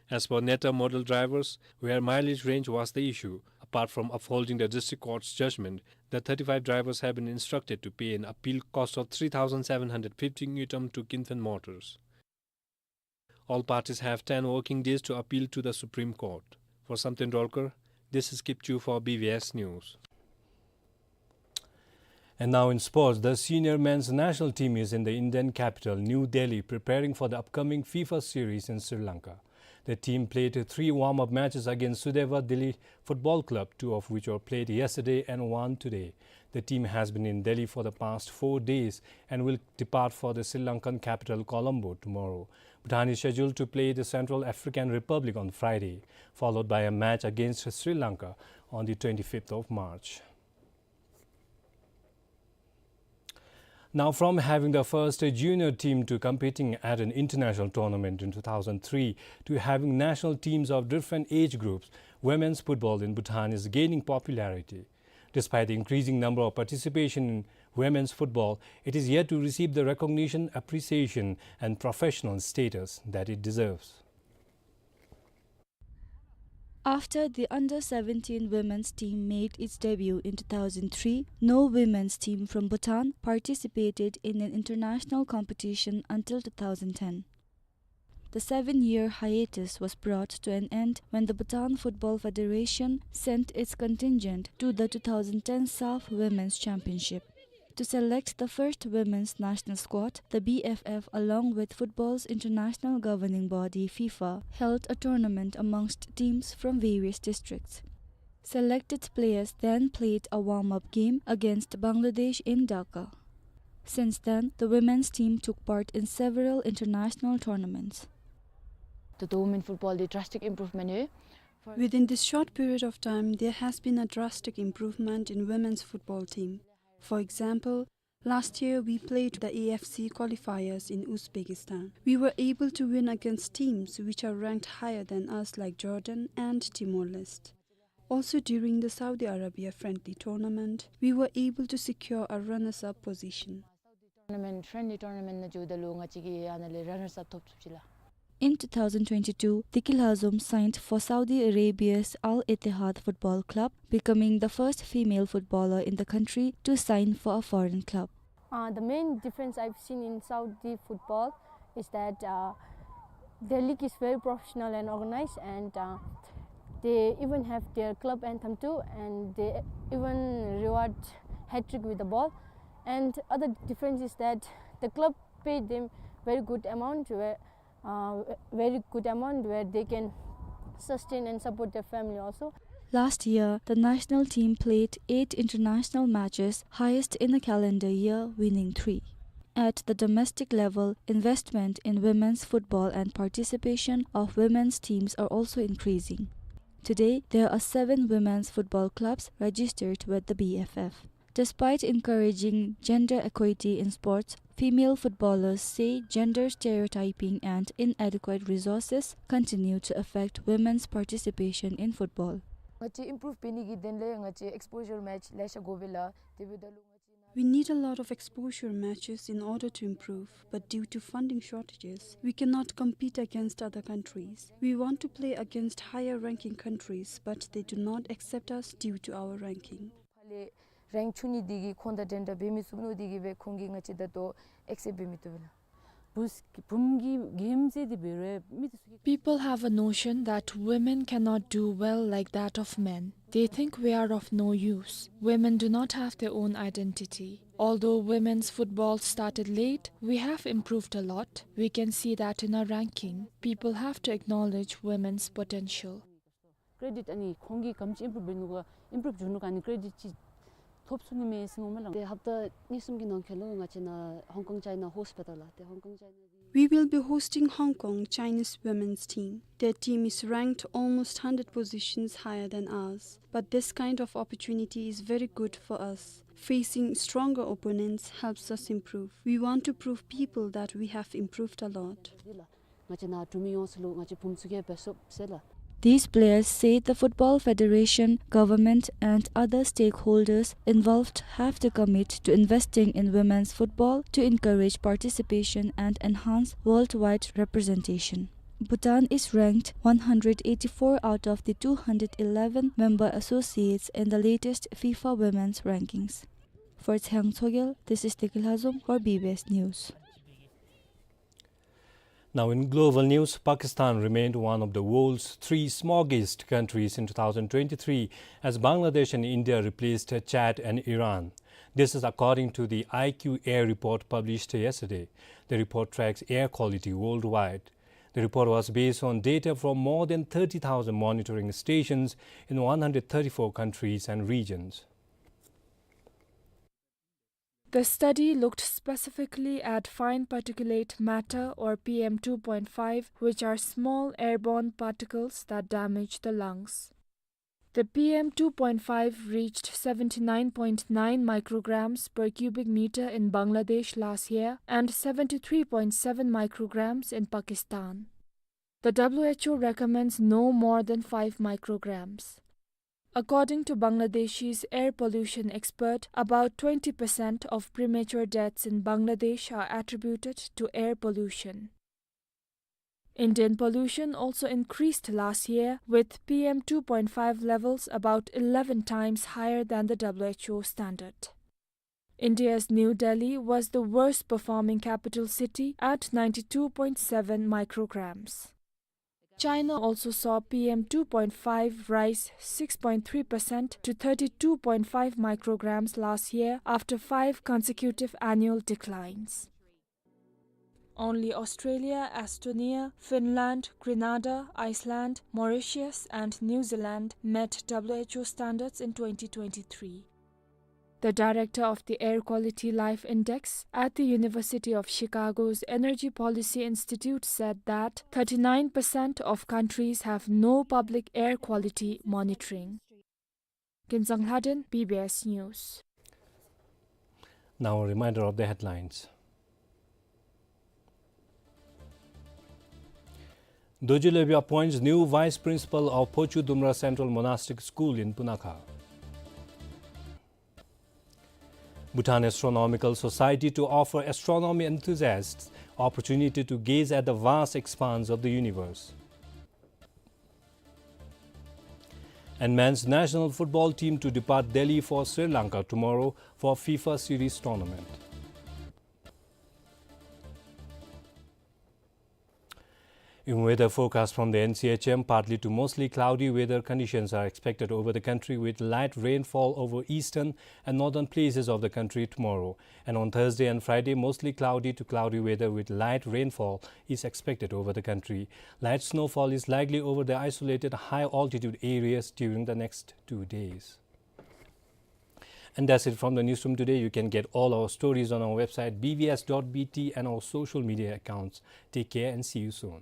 As for Neta model drivers, where mileage range was the issue, apart from upholding the District Court's judgment, the thirty-five drivers have been instructed to pay an appeal cost of three thousand seven hundred fifty ngultrum to Kin Fin Motors. All parties have ten working days to appeal to the Supreme Court. For Samten Dolkar, this is Kipchu for B V S News. And now in sports, the senior men's national team is in the Indian capital, New Delhi, preparing for the upcoming FIFA series in Sri Lanka. The team played three warm-up matches against Sudeva Delhi Football Club, two of which were played yesterday and one today. The team has been in Delhi for the past four days and will depart for the Sri Lankan capital Colombo tomorrow. Bhutan is scheduled to play the Central African Republic on Friday, followed by a match against Sri Lanka on the twenty-fifth of March. Now, from having the first junior team to competing at an international tournament in two thousand three to having national teams of different age groups, women's football in Bhutan is gaining popularity. Despite the increasing number of participation in women's football, it is yet to receive the recognition, appreciation, and professional status that it deserves. After the under seventeen women's team made its debut in two thousand three, no women's team from Bhutan participated in an international competition until two thousand ten. The seven-year hiatus was brought to an end when the Bhutan Football Federation sent its contingent to the two thousand ten SAFF Women's Championship. To select the first women's national squad, the B F F, along with football's international governing body, FIFA, held a tournament amongst teams from various districts. Selected players then played a warm-up game against Bangladesh in Dhaka. Since then, the women's team took part in several international tournaments. The, the women football, the drastic improvement है। Within this short period of time, there has been a drastic improvement in women's football team. For example, last year we played the A F C qualifiers in Uzbekistan. We were able to win against teams which are ranked higher than us, like Jordan and Timor-Leste. Also, during the Saudi Arabia friendly tournament, we were able to secure a runners-up position. Tournament, friendly tournament ནང་འཛུལཝ་ད་ལུ་ང་བཅས་ཀྱིས་ཨ་ནཱ་ལས་runners-up ཐོབ་ཚུགས་ཅི་ལགས། In two thousand twenty-two, Tiki Lhazom signed for Saudi Arabia's Al Ittihad Football Club, becoming the first female footballer in the country to sign for a foreign club. Uh, the main difference I've seen in Saudi football is that, uh, their league is very professional and organized, and, uh, they even have their club anthem too, and they even reward hat-trick with the ball. And other difference is that the club paid them very good amount where, uh, very good amount where they can sustain and support their family also. Last year, the national team played eight international matches, highest in a calendar year, winning three. At the domestic level, investment in women's football and participation of women's teams are also increasing. Today, there are seven women's football clubs registered with the B F F. Despite encouraging gender equity in sports, female footballers say gender stereotyping and inadequate resources continue to affect women's participation in football. ང་བཅས་improve འབད་ནི་གི་དོན་ལས་ང་བཅས་exposure match ལེ་ཤ་དགོ་པས་ལགས། དེ་འབདཝ་ད་ལུ་ང་བཅས་We need a lot of exposure matches in order to improve, but due to funding shortages, we cannot compete against other countries. We want to play against higher ranking countries, but they do not accept us due to our ranking. ཕར་ལས་rank ཆུང་ནི་འདི་གིས་ཁོང་དང་འགྲན་ཟླ་འབད་མི་ཚུགས་ནི་འདི་གིས་སྦེ་ཁོང་གིས་ང་བཅས་ད་ལྟོ་accept འབད་མི་བཏུབ་པས་ལགས། བུམོ་གི་game ཟེར་དེ་འབད་རུང་མི་དེ་ཚུ་གིས། People have a notion that women cannot do well like that of men. They think we are of no use. Women do not have their own identity. Although women's football started late, we have improved a lot. We can see that in our ranking. People have to acknowledge women's potential. Credit ཨ་ནི་ཁོང་གིས་ག་དེམ་ཅིག་improve འབད་ནུག་ག་improve བྱུང་ནུག་ག་ཨ་ནི་credit ཅིག་ཐོབ་ཚུགས་ནི་མས་ཟེར་མནོཝ་མས་ལགས། ཏེ་ཧབ་ཏ་གཉིས་གསུམ་གྱི་ནང་འཁོད་ལུ་ང་བཅས་ནཱ་Hong Kong China host འབད་དོ་ལགས། ཏེ་Hong Kong China We will be hosting Hong Kong Chinese women's team. Their team is ranked almost hundred positions higher than ours. But this kind of opportunity is very good for us. Facing stronger opponents helps us improve. We want to prove people that we have improved a lot. ང་བཅས་ནཱ་འབྲུག་མི་ཡོངས་ལུ་ང་བཅས་བུམོ་ཚུ་གིས་འབད་ཚུགས་ཟེར་ལགས། These players say the Football Federation, government and other stakeholders involved have to commit to investing in women's football to encourage participation and enhance worldwide representation. Bhutan is ranked one hundred eighty-four out of the two hundred eleven member associates in the latest FIFA Women's Rankings. For Tseng Tsogyal, this is Tiki Lhazom for B B S News. Now, in global news, Pakistan remained one of the world's three smoggiest countries in two thousand twenty-three, as Bangladesh and India replaced Chad and Iran. This is according to the I Q A report published yesterday. The report tracks air quality worldwide. The report was based on data from more than thirty thousand monitoring stations in one hundred thirty-four countries and regions. The study looked specifically at fine particulate matter, or P M two point five, which are small airborne particles that damage the lungs. The P M two point five reached seventy-nine point nine micrograms per cubic meter in Bangladesh last year and seventy-three point seven micrograms in Pakistan. The W H O recommends no more than five micrograms. According to Bangladeshi's air pollution expert, about twenty percent of premature deaths in Bangladesh are attributed to air pollution. Indian pollution also increased last year, with P M two point five levels about eleven times higher than the W H O standard. India's New Delhi was the worst performing capital city at ninety-two point seven micrograms. China also saw P M two point five rise six point three percent to thirty-two point five micrograms last year after five consecutive annual declines. Only Australia, Estonia, Finland, Grenada, Iceland, Mauritius, and New Zealand met W H O standards in twenty twenty-three. The director of the Air Quality Life Index at the University of Chicago's Energy Policy Institute said that thirty-nine percent of countries have no public air quality monitoring. Kinzang Lhaden, B B S News. Now a reminder of the headlines. Dorji Lobyu appoints new vice principal of Phochu Dumra Central Monastic School in Punakha. Bhutan Astronomical Society to offer astronomy enthusiasts opportunity to gaze at the vast expanse of the universe. And men's national football team to depart Delhi for Sri Lanka tomorrow for FIFA Series tournament. In weather forecast from the N C H M, partly to mostly cloudy weather conditions are expected over the country, with light rainfall over eastern and northern places of the country tomorrow. And on Thursday and Friday, mostly cloudy to cloudy weather with light rainfall is expected over the country. Light snowfall is likely over the isolated high altitude areas during the next two days. And that's it from the newsroom today. You can get all our stories on our website, B V S dot B T, and our social media accounts. Take care and see you soon.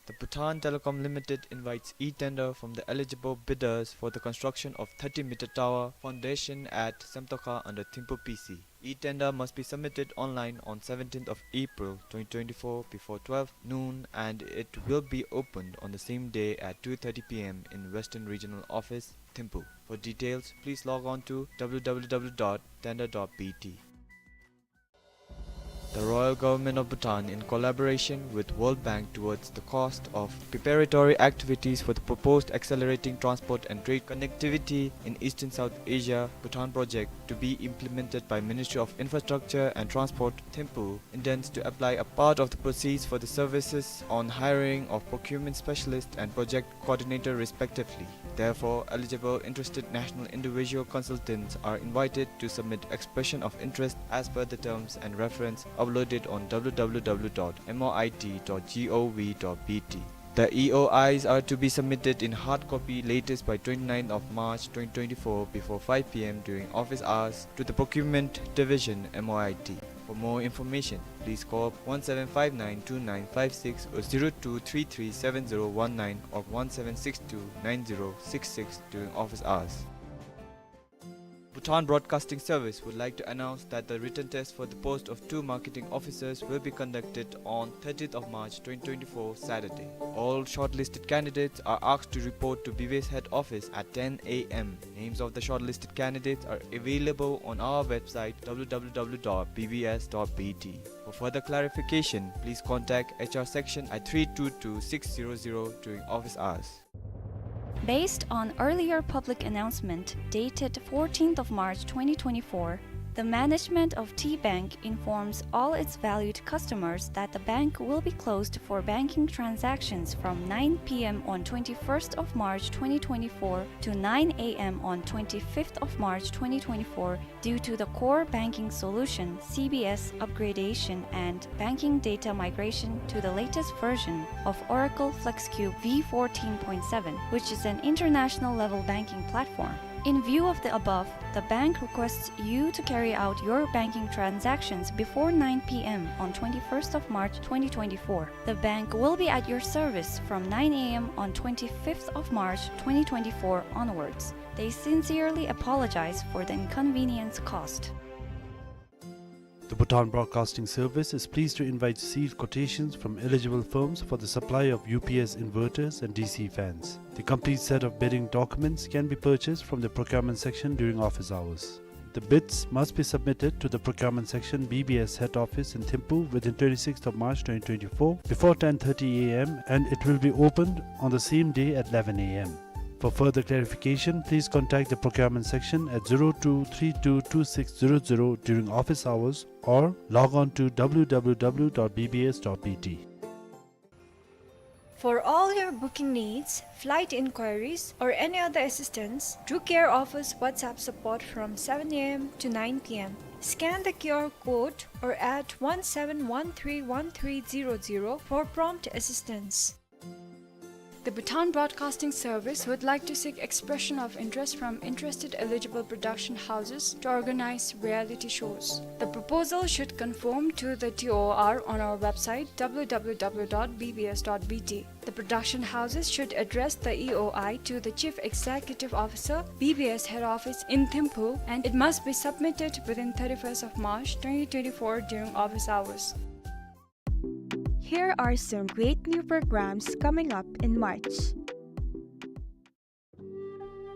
The Bhutan Telecom Limited invites e-tender from the eligible bidders for the construction of thirty meter tower foundation at Semtokha under Thimphu P C. E-tender must be submitted online on seventeenth of April twenty twenty-four before twelve noon, and it will be opened on the same day at two thirty P M in Western Regional Office, Thimphu. For details, please log on to W W W dot tender dot B T. The Royal Government of Bhutan, in collaboration with World Bank towards the cost of preparatory activities for the proposed accelerating transport and trade connectivity in Eastern South Asia, Bhutan project to be implemented by Ministry of Infrastructure and Transport, Thimphu, intends to apply a part of the proceeds for the services on hiring of procurement specialist and project coordinator respectively. Therefore, eligible interested national individual consultants are invited to submit expression of interest as per the terms and reference uploaded on W W W dot M O I T dot G O V dot B T. The E O Is are to be submitted in hard copy latest by twenty-ninth of March twenty twenty-four before five P M during office hours to the Procurement Division, M O I T. For more information, please call one seven five nine two nine five six or zero two three three seven zero one nine or one seven six two nine zero six six during office hours. Bhutan Broadcasting Service would like to announce that the written test for the post of two marketing officers will be conducted on thirtieth of March twenty twenty-four, Saturday. All shortlisted candidates are asked to report to B B S head office at ten A M. Names of the shortlisted candidates are available on our website, W W W dot B B S dot B T. For further clarification, please contact H R section at three two two six zero zero during office hours. Based on earlier public announcement dated fourteenth of March twenty twenty-four, the management of T Bank informs all its valued customers that the bank will be closed for banking transactions from nine P M on twenty-first of March twenty twenty-four to nine A M on twenty-fifth of March twenty twenty-four due to the core banking solution, C B S upgradation and banking data migration to the latest version of Oracle FlexCube V fourteen point seven, which is an international level banking platform. In view of the above, the bank requests you to carry out your banking transactions before nine P M on twenty-first of March twenty twenty-four. The bank will be at your service from nine A M on twenty-fifth of March twenty twenty-four onwards. They sincerely apologize for the inconvenience caused. The Bhutan Broadcasting Service is pleased to invite sealed quotations from eligible firms for the supply of U P S inverters and D C fans. The complete set of bidding documents can be purchased from the procurement section during office hours. The bids must be submitted to the procurement section, B B S head office in Thimphu within twenty-sixth of March twenty twenty-four before ten thirty A M, and it will be opened on the same day at eleven A M. For further clarification, please contact the procurement section at zero two three two two six zero zero during office hours or log on to W W W dot B B S dot B T. For all your booking needs, flight inquiries, or any other assistance, do care offers WhatsApp support from seven A M to nine P M. Scan the Q R code or at one seven one three one three zero zero for prompt assistance. The Bhutan Broadcasting Service would like to seek expression of interest from interested eligible production houses to organize reality shows. The proposal should conform to the T O R on our website, W W W dot B B S dot B T. The production houses should address the E O I to the Chief Executive Officer, B B S Head Office in Thimphu, and it must be submitted within thirty-first of March twenty twenty-four during office hours. Here are some great new programs coming up in March.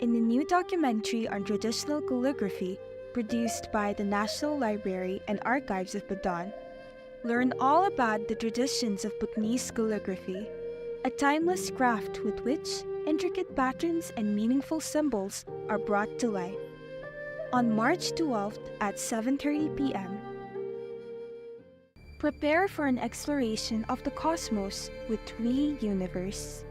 In a new documentary on traditional calligraphy produced by the National Library and Archives of Bhutan, learn all about the traditions of Bhutanese calligraphy, a timeless craft with which intricate patterns and meaningful symbols are brought to life. On March twelfth at seven thirty P M, prepare for an exploration of the cosmos with WEEuniverse.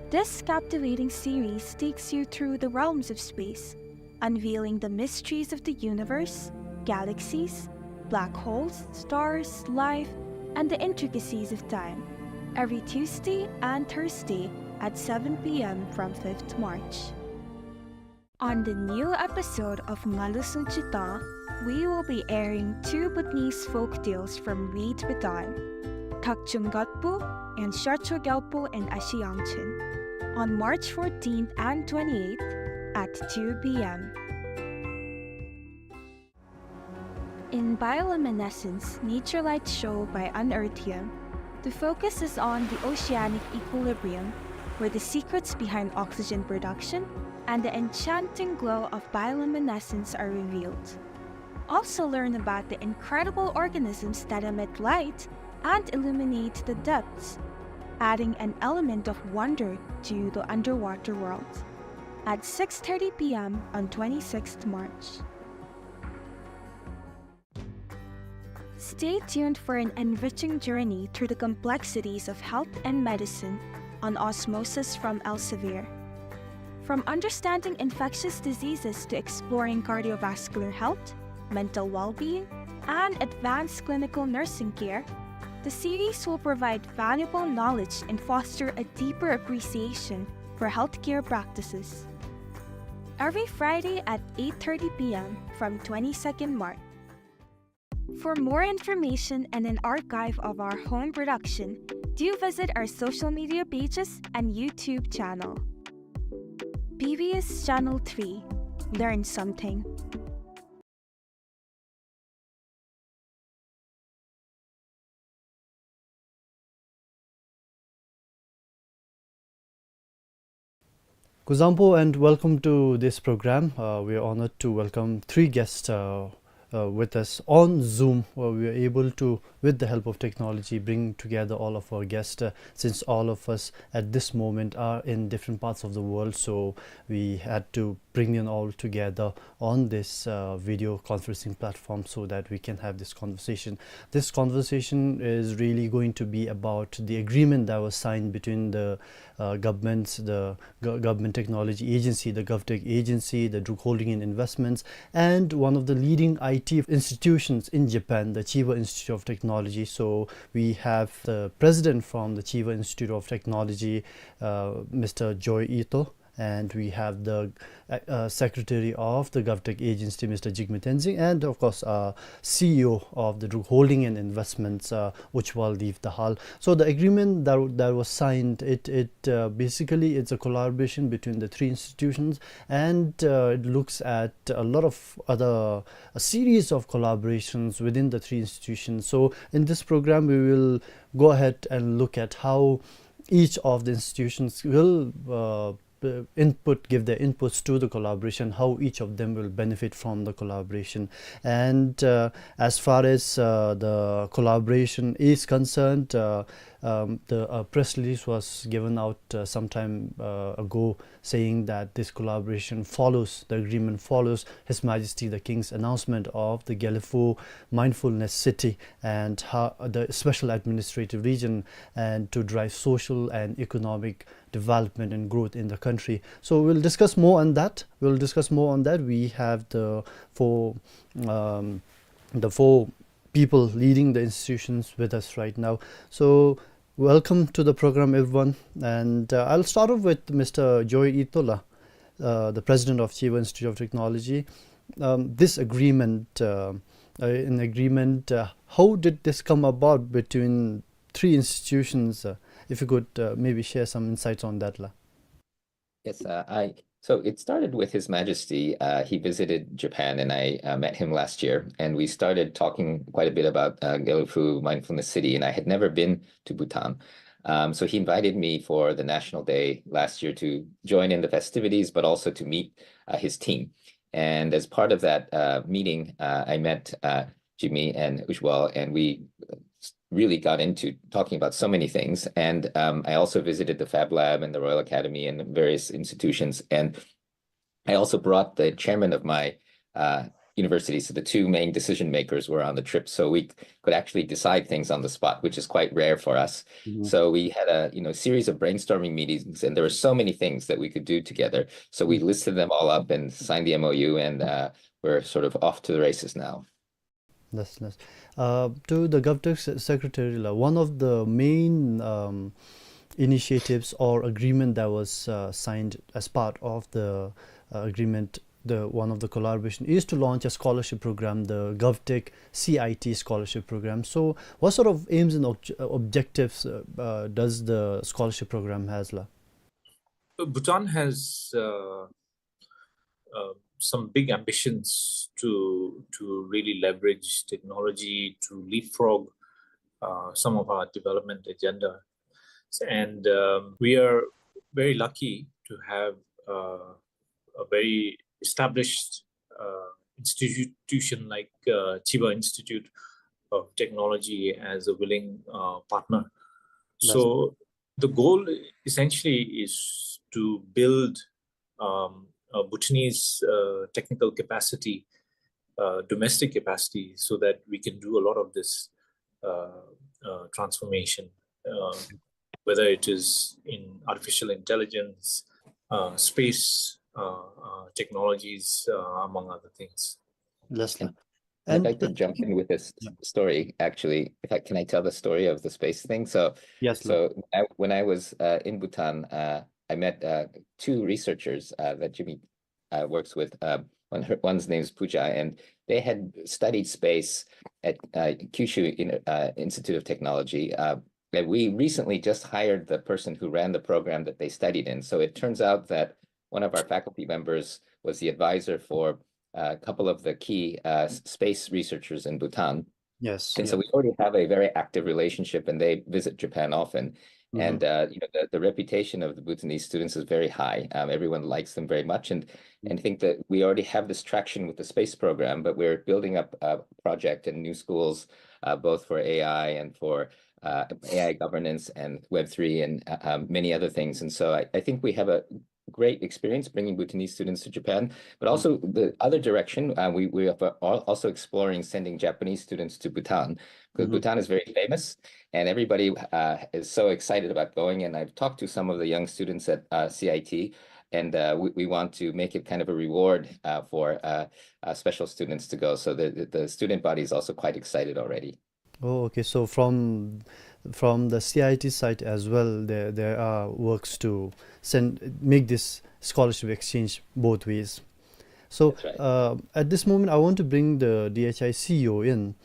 This captivating series takes you through the realms of space, unveiling the mysteries of the universe, galaxies, black holes, stars, life, and the intricacies of time, every Tuesday and Thursday at seven P M from fifth March. On the new episode of Ngalu Sunchita, we will be airing two Bhutanese folk tales from Reed Bhutan, Thakchung Gatpu and Sharcho Gyalpo and Ashi Yangchen, on March fourteenth and twenty-eighth at two P M. In Bioluminescence, Nature Light Show by Unearthium, the focus is on the oceanic equilibrium, where the secrets behind oxygen production and the enchanting glow of bioluminescence are revealed. Also learn about the incredible organisms that emit light and illuminate the depths, adding an element of wonder to the underwater world, at six thirty P M on twenty-sixth March. Stay tuned for an enriching journey through the complexities of health and medicine on Osmosis from Elsevier. From understanding infectious diseases to exploring cardiovascular health, mental well-being, and advanced clinical nursing care, the series will provide valuable knowledge and foster a deeper appreciation for healthcare practices. Every Friday at eight thirty P M from twenty-second March. For more information and an archive of our home production, do visit our social media pages and YouTube channel. B B S Channel three. Learn something. Kuzuzangpo and welcome to this program. Uh, we are honored to welcome three guests, uh, uh, with us on Zoom. Uh, we are able to, with the help of technology, bring together all of our guests, uh, since all of us at this moment are in different parts of the world. So we had to bring them all together on this, uh, video conferencing platform so that we can have this conversation. This conversation is really going to be about the agreement that was signed between the, uh, governments, the Go-, Government Technology Agency, the GovTech Agency, the Druk Holding and Investments, and one of the leading I T institutions in Japan, the Chiba Institute of Technology. So we have the president from the Chiba Institute of Technology, uh, Mister Joi Ito, and we have the, uh, uh, secretary of the GovTech Agency, Mister Jigme Tenzing, and of course, uh, C E O of the Druk Holding and Investments, uh, Ujwal Dev Dahal. So the agreement that, that was signed, it, it, uh, basically it's a collaboration between the three institutions, and, uh, it looks at a lot of other, a series of collaborations within the three institutions. So in this program, we will go ahead and look at how each of the institutions will, uh, uh, input, give their inputs to the collaboration, how each of them will benefit from the collaboration. And, uh, as far as, uh, the collaboration is concerned, uh, um, the, uh, press release was given out, uh, some time, uh, ago, saying that this collaboration follows, the agreement follows His Majesty the King's announcement of the Gelephu Mindfulness City and how, the special administrative region, and to drive social and economic development and growth in the country. So we'll discuss more on that. We'll discuss more on that. We have the four, um, the four people leading the institutions with us right now. So welcome to the program, everyone. And, uh, I'll start off with Mister Joi Ito la, uh, the president of Chiba Institute of Technology. Um, this agreement, uh, uh, an agreement, uh, how did this come about between three institutions? Uh, if you could, uh, maybe share some insights on that la. Yes, uh, I, so it started with His Majesty. Uh, he visited Japan, and I, uh, met him last year, and we started talking quite a bit about, uh, Gelephu Mindfulness City, and I had never been to Bhutan. Um, so he invited me for the National Day last year to join in the festivities, but also to meet, uh, his team. And as part of that, uh, meeting, uh, I met, uh, Jigme and Ujwal, and we, uh, s-, really got into talking about so many things. And, um, I also visited the Fab Lab and the Royal Academy and various institutions. And I also brought the chairman of my, uh, university. So the two main decision makers were on the trip. So we c-, could actually decide things on the spot, which is quite rare for us. Mm-hmm. So we had a, you know, series of brainstorming meetings, and there were so many things that we could do together. So we, mm, listed them all up and signed the M O U, and, uh, we're sort of off to the races now. That's nice. Uh, to the GovTech se-, secretary la, one of the main, um, initiatives or agreement that was, uh, signed as part of the, uh, agreement, the, one of the collaboration is to launch a scholarship program, the GovTech C I T scholarship program. So what sort of aims and obj-, uh, objectives, uh, uh, does the scholarship program has la? Bhutan has, uh, uh, some big ambitions to, to really leverage technology to leapfrog, uh, some of our development agenda. And, um, we are very lucky to have, uh, a very established, uh, institution like, uh, Chiba Institute of Technology as a willing, uh, partner. That's So the goal essentially is to build, um, uh, Bhutanese, uh, technical capacity, uh, domestic capacity, so that we can do a lot of this, uh, uh, transformation, uh, whether it is in artificial intelligence, uh, space, uh, uh, technologies, uh, among other things. That's Can, nice. I'd And, like to uh, jump in with this, yeah, story, actually. If I, can I tell the story of the space thing? So, yes, so please. When I, when I was, uh, in Bhutan, uh, I met, uh, two researchers, uh, that Jigme, uh, works with. Uh, one, her, one's name is Pooja, and they had studied space at uh, Kyushu in, uh, Institute of Technology. Uh, and we recently just hired the person who ran the program that they studied in. So it turns out that one of our faculty members was the advisor for uh, a couple of the key uh, space researchers in Bhutan. Yes. And yeah. So we already have a very active relationship, and they visit Japan often. Mm-hmm. And uh, you know, the, the reputation of the Bhutanese students is very high. Um, everyone likes them very much, and mm-hmm. and think that we already have this traction with the space program, but we're building up a project and new schools, uh, both for A I and for uh, A I governance and Web three and uh, um, many other things. And so I, I think we have a great experience bringing Bhutanese students to Japan, but also the other direction. Uh, we, we are also exploring sending Japanese students to Bhutan because mm-hmm. Bhutan is very famous and everybody uh, is so excited about going. And I've talked to some of the young students at uh, C I T, and uh, we, we want to make it kind of a reward uh, for uh, uh, special students to go. So the, the, the student body is also quite excited already. Oh, okay. So from from the C I T side as well, there there are works to send make this scholarship exchange both ways. So right. uh, at this moment, I want to bring the D H I C E O in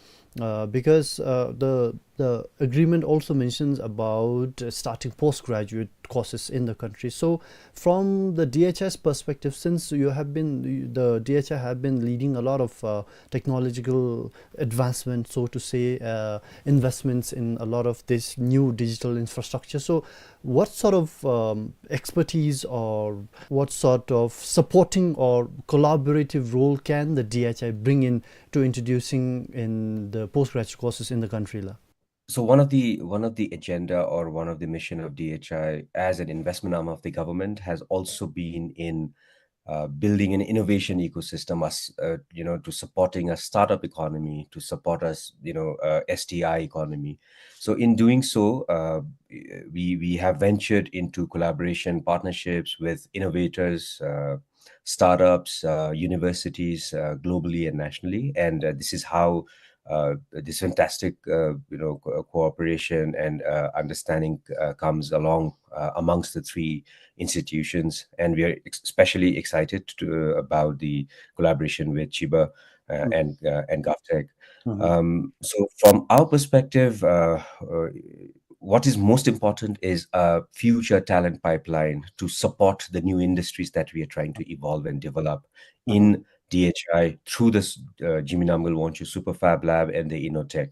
uh, because uh, the the agreement also mentions about uh, starting postgraduate courses in the country. So from the D H I's perspective, since you have been the D H I have been leading a lot of uh, technological advancement, so to say, uh, investments in a lot of this new digital infrastructure. So, what sort of um, expertise or what sort of supporting or collaborative role can the D H I bring in to introducing in the postgraduate courses in the country, la? So one of the one of the agenda or one of the mission of D H I as an investment arm of the government has also been in uh, building an innovation ecosystem, as uh, you know, to supporting a startup economy, to support us, you know, uh, S T I economy. So in doing so, uh, we we have ventured into collaboration partnerships with innovators, uh, startups, uh, universities, uh, globally and nationally, and uh, this is how uh, this fantastic, uh, you know, co- cooperation and uh, understanding uh, comes along uh, amongst the three institutions, and we are ex- especially excited to, about the collaboration with Chiba uh, and uh, and GovTech. Um, so, from our perspective, uh, uh, what is most important is a future talent pipeline to support the new industries that we are trying to evolve and develop in D H I through this uh, Zemi Namgyel Wangchuck Super Fab Lab and the Innotech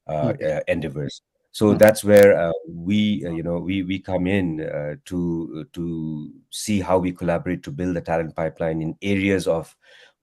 uh, uh, endeavors. So that's where uh, we, uh, you know, we we come in uh, to to see how we collaborate to build the talent pipeline in areas of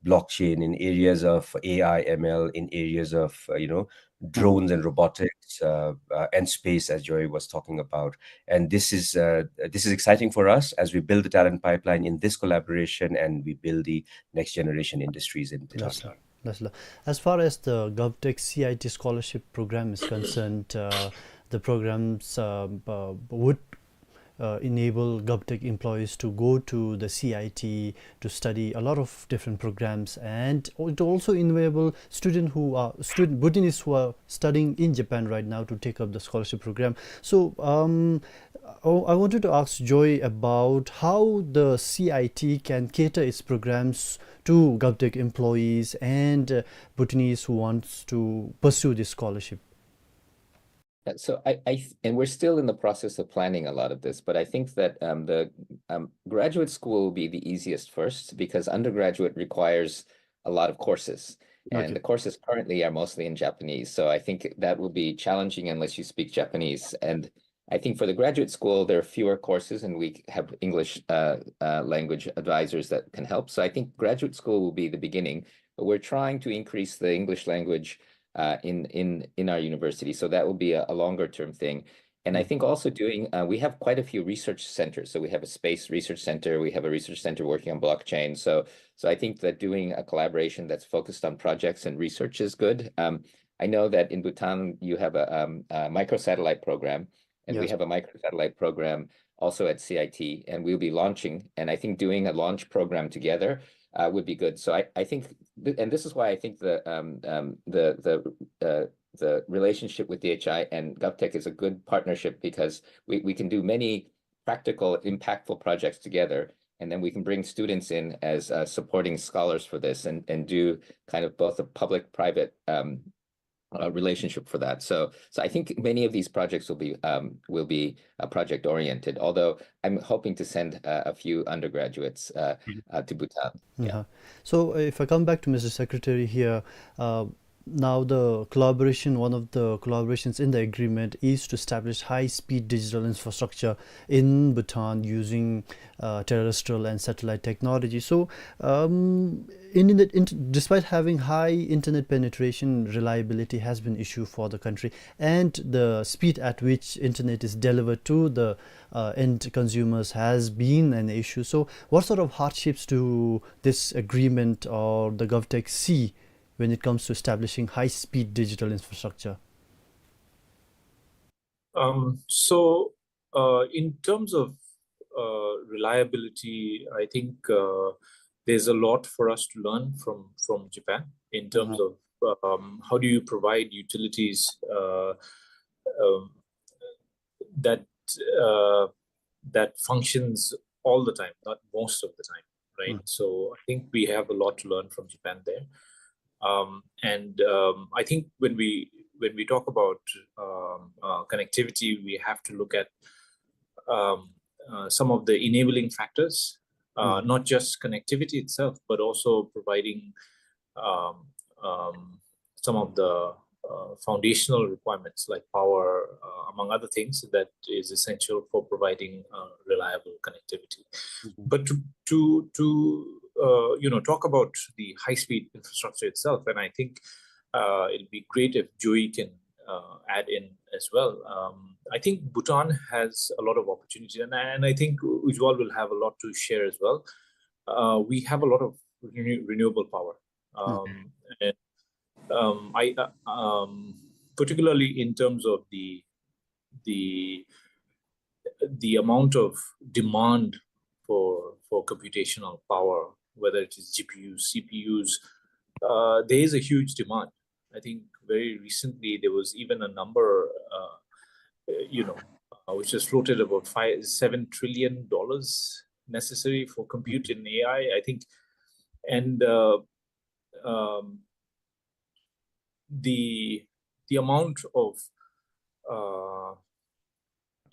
blockchain, in areas of A I M L, in areas of uh, you know, drones and robotics uh, uh, and space, as Joy was talking about. And this is uh, this is exciting for us as we build the talent pipeline in this collaboration and we build the next generation industries in Bhutan. Yes, sir. Yes, sir. As far as the GovTech C I T scholarship program is concerned, uh, the programs um, uh, would uh, enable GovTech employees to go to the C I T to study a lot of different programs, and it also enable student who are student Bhutanese who are studying in Japan right now to take up the scholarship program. So um, I I wanted to ask Joy about how the C I T can cater its programs to GovTech employees and uh, Bhutanese who wants to pursue this scholarship. Uh, So I, I th- and we're still in the process of planning a lot of this, but I think that um, the um, graduate school will be the easiest first because undergraduate requires a lot of courses, and the courses currently are mostly in Japanese. So I think that will be challenging unless you speak Japanese. And I think for the graduate school, there are fewer courses, and we have English uh, uh, language advisors that can help. So I think graduate school will be the beginning, but we're trying to increase the English language uh, in in in our university. So that will be a, a longer term thing. And I think also doing, uh, we have quite a few research centers. So we have a space research center, we have a research center working on blockchain. So, so I think that doing a collaboration that's focused on projects and research is good. Um, I know that in Bhutan you have a, um, a microsatellite program, and we have a microsatellite program also at C I T, and we'll be launching. And I think doing a launch program together uh, would be good. So I, I think, th- and this is why I think the um, um, the the uh, the relationship with D H I and GovTech is a good partnership because we, we can do many practical, impactful projects together. and then we can bring students in as uh, supporting scholars for this and, and do kind of both a public-private um, uh, relationship for that. So, so I think many of these projects will be um, will be uh, project oriented. Although I'm hoping to send uh, a few undergraduates uh, uh, to Bhutan. Yeah. Uh-huh. So, uh, if I come back to Mister Secretary here, uh, now the collaboration, one of the collaborations in the agreement is to establish high-speed digital infrastructure in Bhutan using uh, terrestrial and satellite technology. So, um, in, in, the, in, despite having high internet penetration, reliability has been issue for the country, and the speed at which internet is delivered to the uh, end consumers has been an issue. So, what sort of hardships do this agreement or the GovTech see when it comes to establishing high-speed digital infrastructure? Um, so, uh, in terms of uh, reliability, I think uh, there's a lot for us to learn from from Japan in terms of um, how do you provide utilities uh, um, that uh, that functions all the time, not most of the time, right? So I think we have a lot to learn from Japan there. Um, and um, I think when we when we talk about um, uh, connectivity, we have to look at um, uh, some of the enabling factors, uh, not just connectivity itself, but also providing um, um, some of the uh, foundational requirements like power, uh, among other things, that is essential for providing uh, reliable connectivity. But to to to uh, you know, talk about the high-speed infrastructure itself, and I think uh, it'll be great if Joy can uh, add in as well. Um, I think Bhutan has a lot of opportunity, and, and I think Ujwal will have a lot to share as well. Uh, we have a lot of renew- renewable power, um, and um, I uh, um, particularly in terms of the the the amount of demand for for computational power, whether it is G P Us, C P Us, uh, there is a huge demand. I think very recently there was even a number, uh, uh, you know, uh, which was floated about five, seven trillion dollars necessary for compute in A I. I think, and uh, um, the the amount of uh,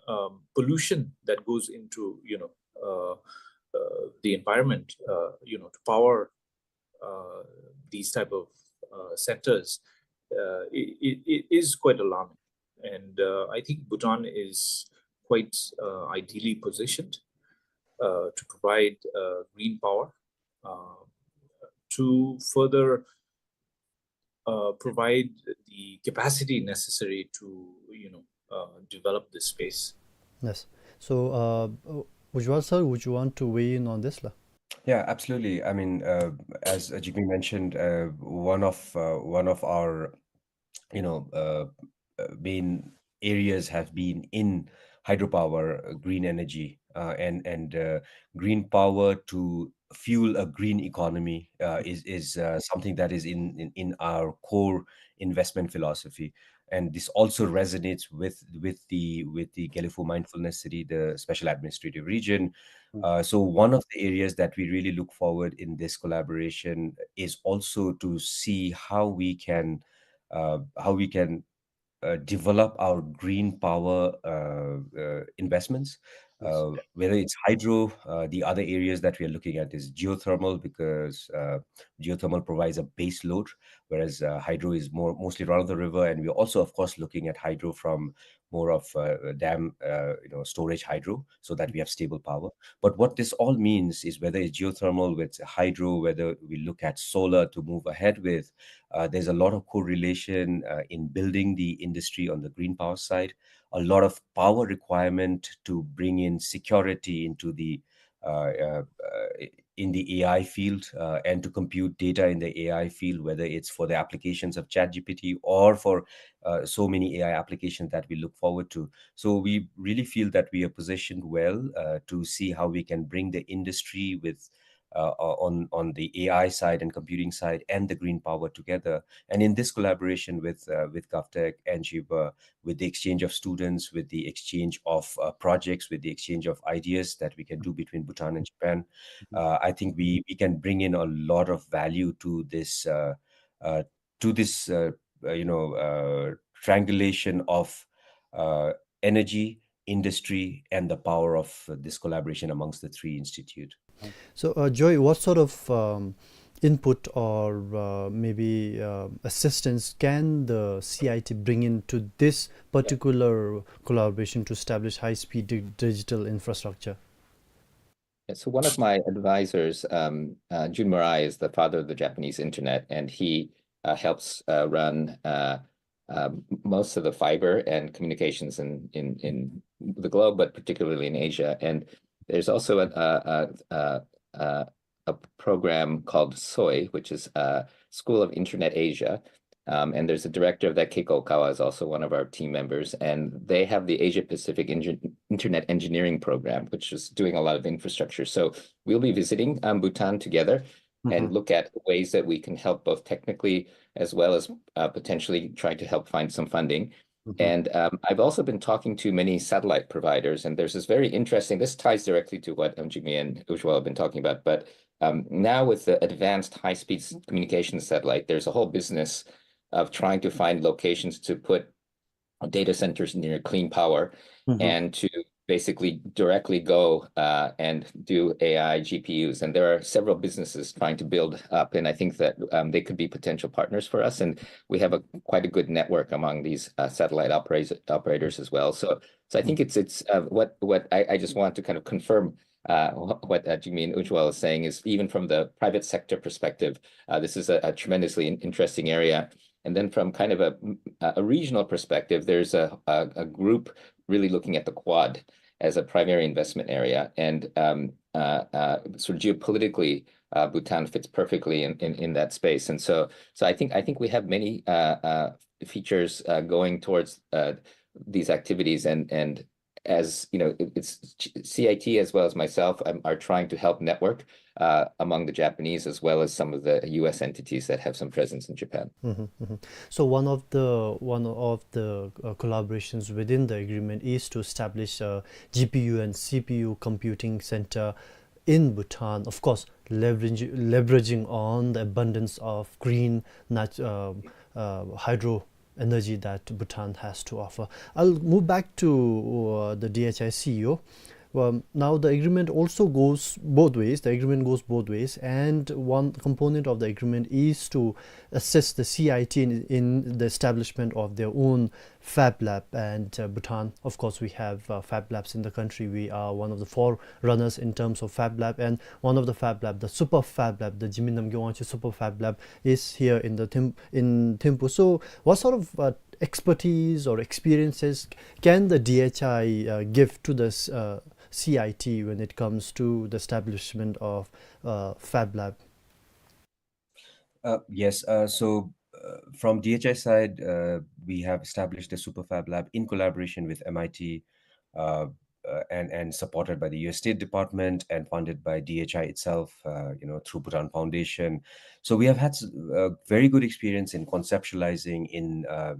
um, pollution that goes into, you know, uh, uh, the environment, uh, you know, to power uh, these type of uh, centers, uh, it, it, it is quite alarming. And uh, I think Bhutan is quite uh, ideally positioned uh, to provide uh, green power uh, to further uh, provide the capacity necessary to, you know, uh, develop this space. Yes. So, uh, Ujwal sir, would you want to weigh in on this, la? Yeah, absolutely. I mean, uh, as uh, Jigme mentioned, uh, one of uh, one of our, you know, uh, uh, main areas have been in hydropower, uh, green energy, uh, and and uh, green power to fuel a green economy uh, is is uh, something that is in, in in our core investment philosophy. And this also resonates with with the with the Gelephu Mindfulness City, the special administrative region. Uh, so one of the areas that we really look forward in this collaboration is also to see how we can uh, how we can uh, develop our green power uh, uh, investments. Uh, whether it's hydro, uh, the other areas that we are looking at is geothermal, because uh, geothermal provides a base load, whereas uh, hydro is more mostly run of the river. And we're also, of course, looking at hydro from more of uh, dam, uh, you know, storage hydro, so that we have stable power. But what this all means is, whether it's geothermal with hydro, whether we look at solar to move ahead with, uh, there's a lot of correlation uh, in building the industry on the green power side, a lot of power requirement to bring in security into the uh, uh, uh, in the A I field uh, and to compute data in the A I field, whether it's for the applications of ChatGPT or for uh, so many A I applications that we look forward to. So we really feel that we are positioned well uh, to see how we can bring the industry with uh, on, on the A I side and computing side and the green power together. And in this collaboration with, uh, with GovTech and Xiba, with the exchange of students, with the exchange of, uh, projects, with the exchange of ideas that we can do between Bhutan and Japan, uh, I think we, we can bring in a lot of value to this, uh, uh, to this, uh, uh, you know, uh, triangulation of, uh, energy, industry, and the power of, uh, this collaboration amongst the three institute. So, uh, Joy, what sort of, um, input or, uh, maybe, uh, assistance can the C I T bring into this particular collaboration to establish high-speed di-, digital infrastructure? Yeah, so one of my advisors, um, uh, Jun Murai, is the father of the Japanese internet, and he, uh, helps, uh, run, uh, um, most of the fiber and communications in, in, in the globe, but particularly in Asia. And there's also a, a, a, a, a program called SOI, which is, uh, School of Internet Asia. Um, and there's a director of that, Keiko Okawa, is also one of our team members. And they have the Asia Pacific Engi- Internet Engineering Program, which is doing a lot of infrastructure. So we'll be visiting, um, Bhutan together and look at ways that we can help both technically as well as, uh, potentially trying to help find some funding. And, um, I've also been talking to many satellite providers, and there's this very interesting, this ties directly to what, um, Jigme and Ujwal have been talking about, but, um, now with the advanced high-speed s- communication satellite, there's a whole business of trying to find locations to put data centers near clean power and to basically directly go, uh, and do A I G P Us. And there are several businesses trying to build up, and I think that, um, they could be potential partners for us. And we have a quite a good network among these, uh, satellite operators, operators as well. So, so I think it's, it's, uh, what, what I, I just want to kind of confirm, uh, wh- what, uh, Jigme and Ujwal is saying is, even from the private sector perspective, uh, this is a, a tremendously in- interesting area. And then from kind of a, a regional perspective, there's a, a, a group really looking at the Quad as a primary investment area. And, um, uh, uh, sort of geopolitically, uh, Bhutan fits perfectly in, in, in that space. And so, so I think, I think we have many, uh, uh, features, uh, going towards, uh, these activities. And, and as you know, it- it's C I T as well as myself, um, are trying to help network, uh, among the Japanese as well as some of the U S entities that have some presence in Japan. So one of the, one of the, uh, collaborations within the agreement is to establish a G P U and C P U computing center in Bhutan. Of course, leverage, leveraging on the abundance of green nat- uh, uh, hydro energy that Bhutan has to offer. I'll move back to, uh, the D H I C E O. Um, now, the agreement also goes both ways. The agreement goes both ways, and one component of the agreement is to assist the C I T in, in the establishment of their own Fab Lab. And, uh, Bhutan, of course, we have, uh, Fab Labs in the country. We are one of the forerunners in terms of Fab Lab, and one of the Fab Lab, the Super Fab Lab, the Jigme Namgay Wangchuk Super Fab Lab, is here in the Thim- in Thimphu. So, what sort of, uh, expertise or experiences can the D H I, uh, give to this, uh, C I T when it comes to the establishment of, uh, Fab Lab? Uh, yes, uh, so, uh, from D H I side, uh, we have established a Super Fab Lab in collaboration with M I T, uh, uh, and, and supported by the U S State Department and funded by D H I itself, uh, you know, through Bhutan Foundation. So we have had s- uh, very good experience in conceptualizing, in, uh,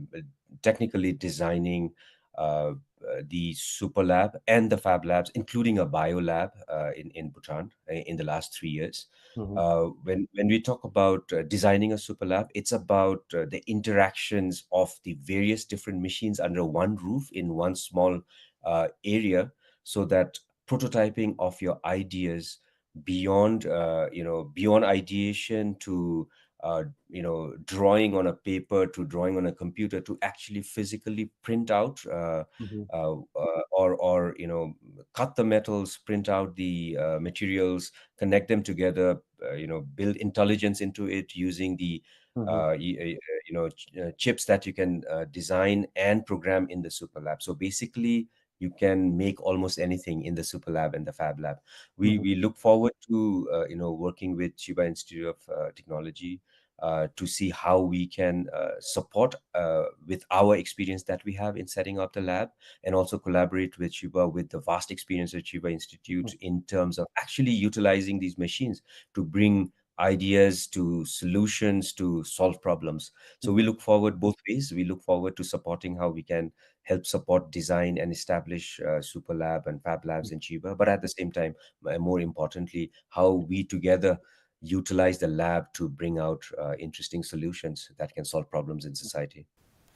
technically designing, uh, uh, the Super Lab and the Fab Labs, including a bio lab, uh, in, in Bhutan, uh, in the last three years. Uh, when, when we talk about, uh, designing a Super Lab, it's about, uh, the interactions of the various different machines under one roof in one small, uh, area, so that prototyping of your ideas beyond, uh, you know, beyond ideation to, uh, you know, drawing on a paper, to drawing on a computer, to actually physically print out, uh, uh, uh, or, or, you know, cut the metals, print out the, uh, materials, connect them together, uh, you know, build intelligence into it using the, uh, y- uh, you know, ch- uh, chips that you can, uh, design and program in the Super Lab. So basically, you can make almost anything in the Super Lab and the Fab Lab. We, we look forward to, uh, you know, working with Chiba Institute of, uh, Technology, uh, to see how we can uh, support uh, with our experience that we have in setting up the lab, and also collaborate with Chiba, with the vast experience of Chiba Institute, in terms of actually utilizing these machines to bring ideas to solutions to solve problems. So we look forward both ways. We look forward to supporting how we can help support, design, and establish uh, super lab and fab labs in Chiba, but at the same time, uh, more importantly, how we together utilize the lab to bring out uh, interesting solutions that can solve problems in society.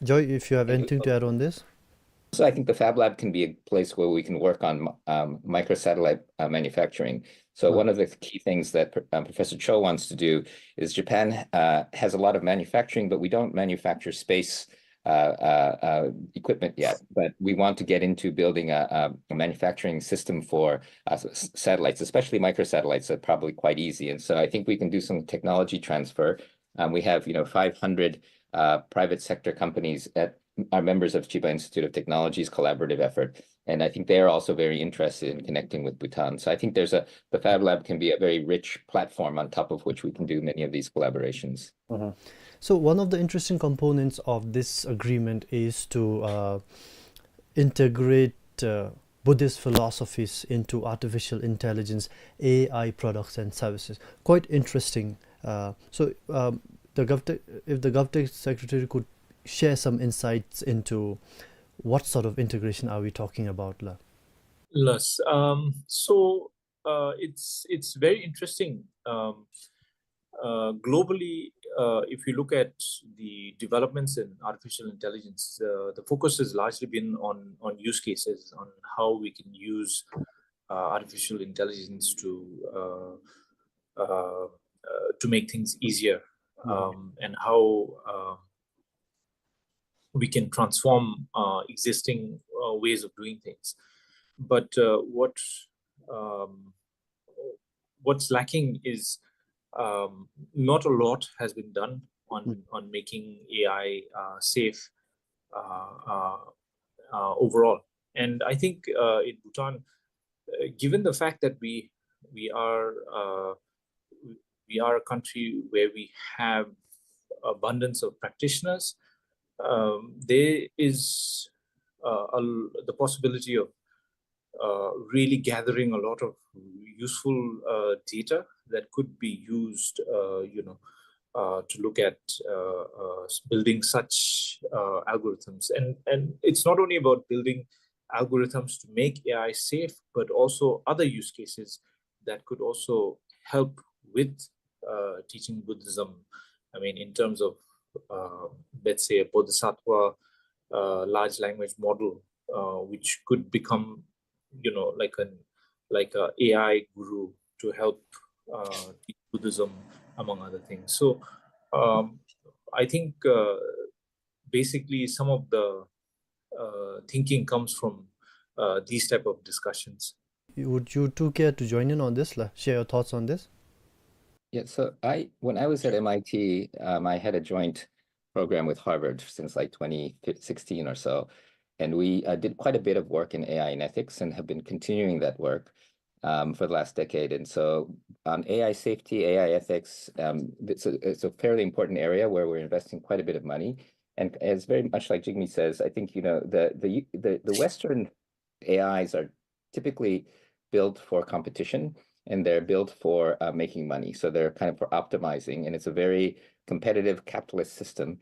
Joy, if you have anything to add on this. So I think the Fab Lab can be a place where we can work on um, microsatellite uh, manufacturing. So one of the key things that um, Professor Cho wants to do is Japan uh, has a lot of manufacturing, but we don't manufacture space uh, uh, uh, equipment yet, but we want to get into building a, a manufacturing system for uh, satellites, especially microsatellites. Are probably quite easy, and so I think we can do some technology transfer. Um, we have, you know, five hundred uh, private sector companies that are members of Chiba Institute of Technology's collaborative effort, and I think they are also very interested in connecting with Bhutan. So I think there's a the Fab Lab can be a very rich platform on top of which we can do many of these collaborations. Mm-hmm. So one of the interesting components of this agreement is to uh, integrate uh, Buddhist philosophies into artificial intelligence, A I products and services. Quite interesting. Uh, so um, the Govtech, if the Govtech secretary could share some insights into what sort of integration are we talking about, la? Yes. Um, so uh, it's it's very interesting. Um, uh, globally, uh, if you look at the developments in artificial intelligence, uh, the focus has largely been on on use cases, on how we can use uh, artificial intelligence to uh, uh, uh, to make things easier, um, and how uh, we can transform uh, existing uh, ways of doing things. But uh, what um, what's lacking is um, not a lot has been done on on making A I uh, safe uh, uh, uh, overall. And I think uh, in Bhutan, uh, given the fact that we we are uh, we are a country where we have abundance of practitioners, um, there is uh, a, the possibility of uh, really gathering a lot of useful uh, data that could be used, uh, you know, uh, to look at uh, uh, building such uh, algorithms. And and it's not only about building algorithms to make A I safe, but also other use cases that could also help with uh, teaching Buddhism. I mean, in terms of uh, let's say a bodhisattva uh, large language model, uh, which could become, you know, like an like a A I guru to help uh, teach Buddhism, among other things. So um, I think uh, basically some of the uh, thinking comes from uh, these type of discussions. Would you two care to join in on this, la? Share your thoughts on this? Yeah, so I, when I was at M I T, um, I had a joint program with Harvard since like twenty sixteen or so. And we uh, did quite a bit of work in A I and ethics and have been continuing that work um, for the last decade. And so on A I safety, A I ethics, um, it's, a, it's a fairly important area where we're investing quite a bit of money. And it's very much like Jigme says, I think, you know, the, the, the, the Western A Is are typically built for competition, and they're built for uh, making money. So they're kind of for optimizing, and it's a very competitive capitalist system.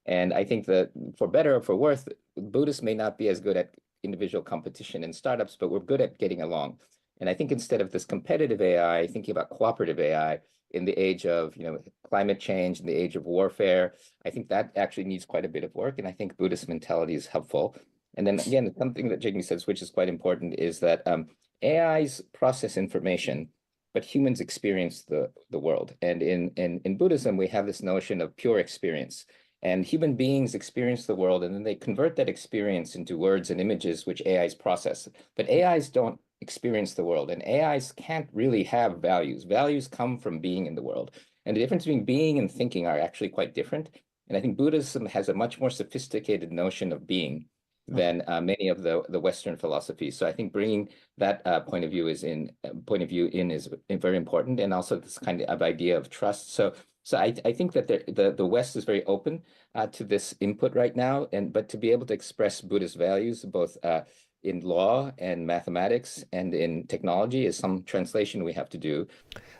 And I think that for better or for worse, Buddhists may not be as good at individual competition and startups, but we're good at getting along. And I think instead of this competitive A I, thinking about cooperative A I in the age of, you know, climate change, in the age of warfare, I think that actually needs quite a bit of work. And I think Buddhist mentality is helpful. And then again, something that Jigme says, which is quite important, is that um, A Is process information, but humans experience the, the world. And in, in, in Buddhism, we have this notion of pure experience. And human beings experience the world, and then they convert that experience into words and images, which A Is process. But A Is don't experience the world, and A Is can't really have values. Values come from being in the world. And the difference between being and thinking are actually quite different. And I think Buddhism has a much more sophisticated notion of being than uh, many of the, the Western philosophies. So I think bringing that uh, point of view is in uh, point of view in is very important, and also this kind of idea of trust. So So I, I think that the, the, the West is very open uh, to this input right now, and but to be able to express Buddhist values both uh, in law and mathematics and in technology is some translation we have to do.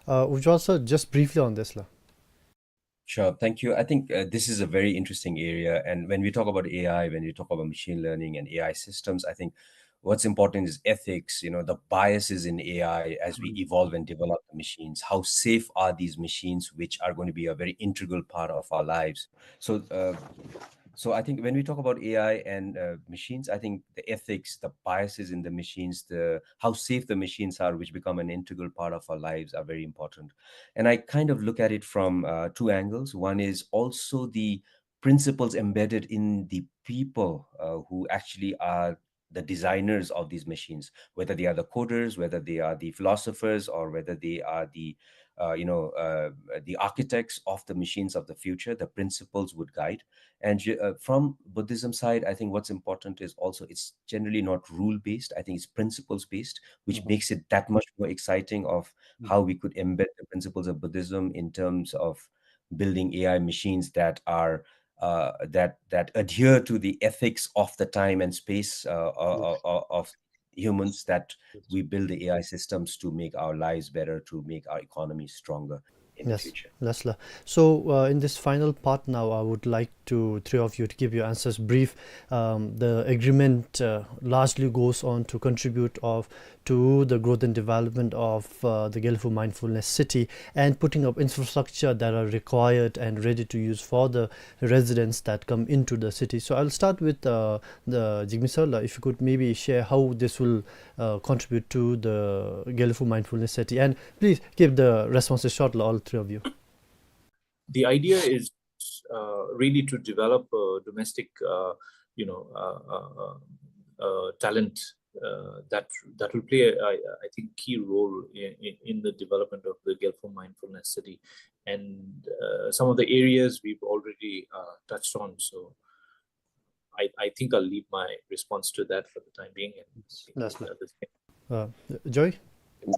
Uh, Ujjwal sir, just briefly on this la. Sure, thank you. I think uh, this is a very interesting area. And when we talk about A I, when we talk about machine learning and A I systems, I think what's important is ethics, you know, the biases in A I as we evolve and develop the machines. How safe are these machines, which are going to be a very integral part of our lives? So, uh, so I think when we talk about A I and uh, machines, I think the ethics, the biases in the machines, the how safe the machines are, which become an integral part of our lives, are very important. And I kind of look at it from uh, two angles. One is also the principles embedded in the people uh, who actually are the designers of these machines, whether they are the coders, whether they are the philosophers, or whether they are the uh, you know uh, the architects of the machines of the future. The principles would guide. And uh, from Buddhism side, I think what's important is also it's generally not rule based. I think it's principles based, which mm-hmm. makes it that much more exciting of mm-hmm. how we could embed the principles of Buddhism in terms of building A I machines that are uh, that that adhere to the ethics of the time and space uh, uh, uh, of humans, that we build the A I systems to make our lives better, to make our economy stronger in yes. the future. Yes, la. So uh, in this final part now, I would like to three of you to give your answers brief. Um, the agreement uh, largely goes on to contribute of to the growth and development of uh, the Gelephu Mindfulness City and putting up infrastructure that are required and ready to use for the residents that come into the city. So I'll start with uh, the Jigme sir la, if you could maybe share how this will uh, contribute to the Gelephu Mindfulness City, and please keep the responses short la, all three of you. The idea is uh, really to develop a domestic, uh, you know, uh, uh, uh, uh, talent uh, that that will play, I, I think, key role in, in the development of the Gelephu Mindfulness City, and uh, some of the areas we've already uh, touched on. So I, I think I'll leave my response to that for the time being. And that's uh, uh, Joy.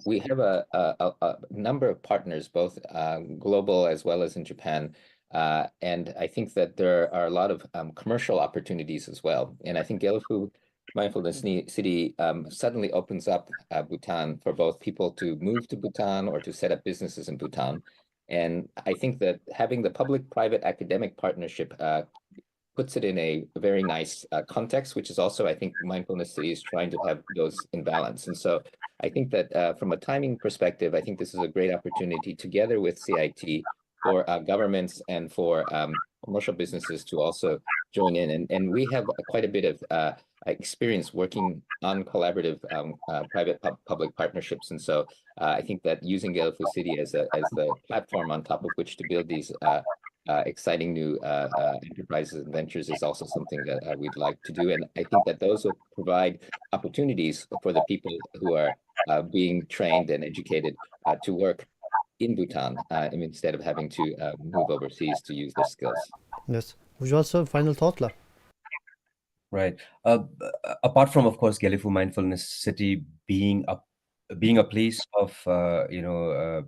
We have a, a, a, number of partners, both uh, global as well as in Japan. Uh, and I think that there are a lot of um, commercial opportunities as well. And I think Gelephu Mindfulness City um, suddenly opens up uh, Bhutan for both people to move to Bhutan or to set up businesses in Bhutan. And I think that having the public-private academic partnership uh, puts it in a very nice uh, context, which is also, I think, Mindfulness City is trying to have those in balance. And so I think that uh, from a timing perspective, I think this is a great opportunity together with C I T for uh, governments and for um, commercial businesses to also join in. And, and we have quite a bit of uh, experience working on collaborative um, uh, private pub- public partnerships. And so uh, I think that using Gelephu City as, a, as the platform on top of which to build these uh, uh, exciting new uh, uh, enterprises and ventures is also something that uh, we'd like to do. And I think that those will provide opportunities for the people who are uh, being trained and educated uh, to work in Bhutan uh, instead of having to uh, move overseas to use their skills. Yes. Ujjwal sir, final thought la. Right. Uh, apart from, of course, Gelephu Mindfulness City being a being a place of uh, you know uh,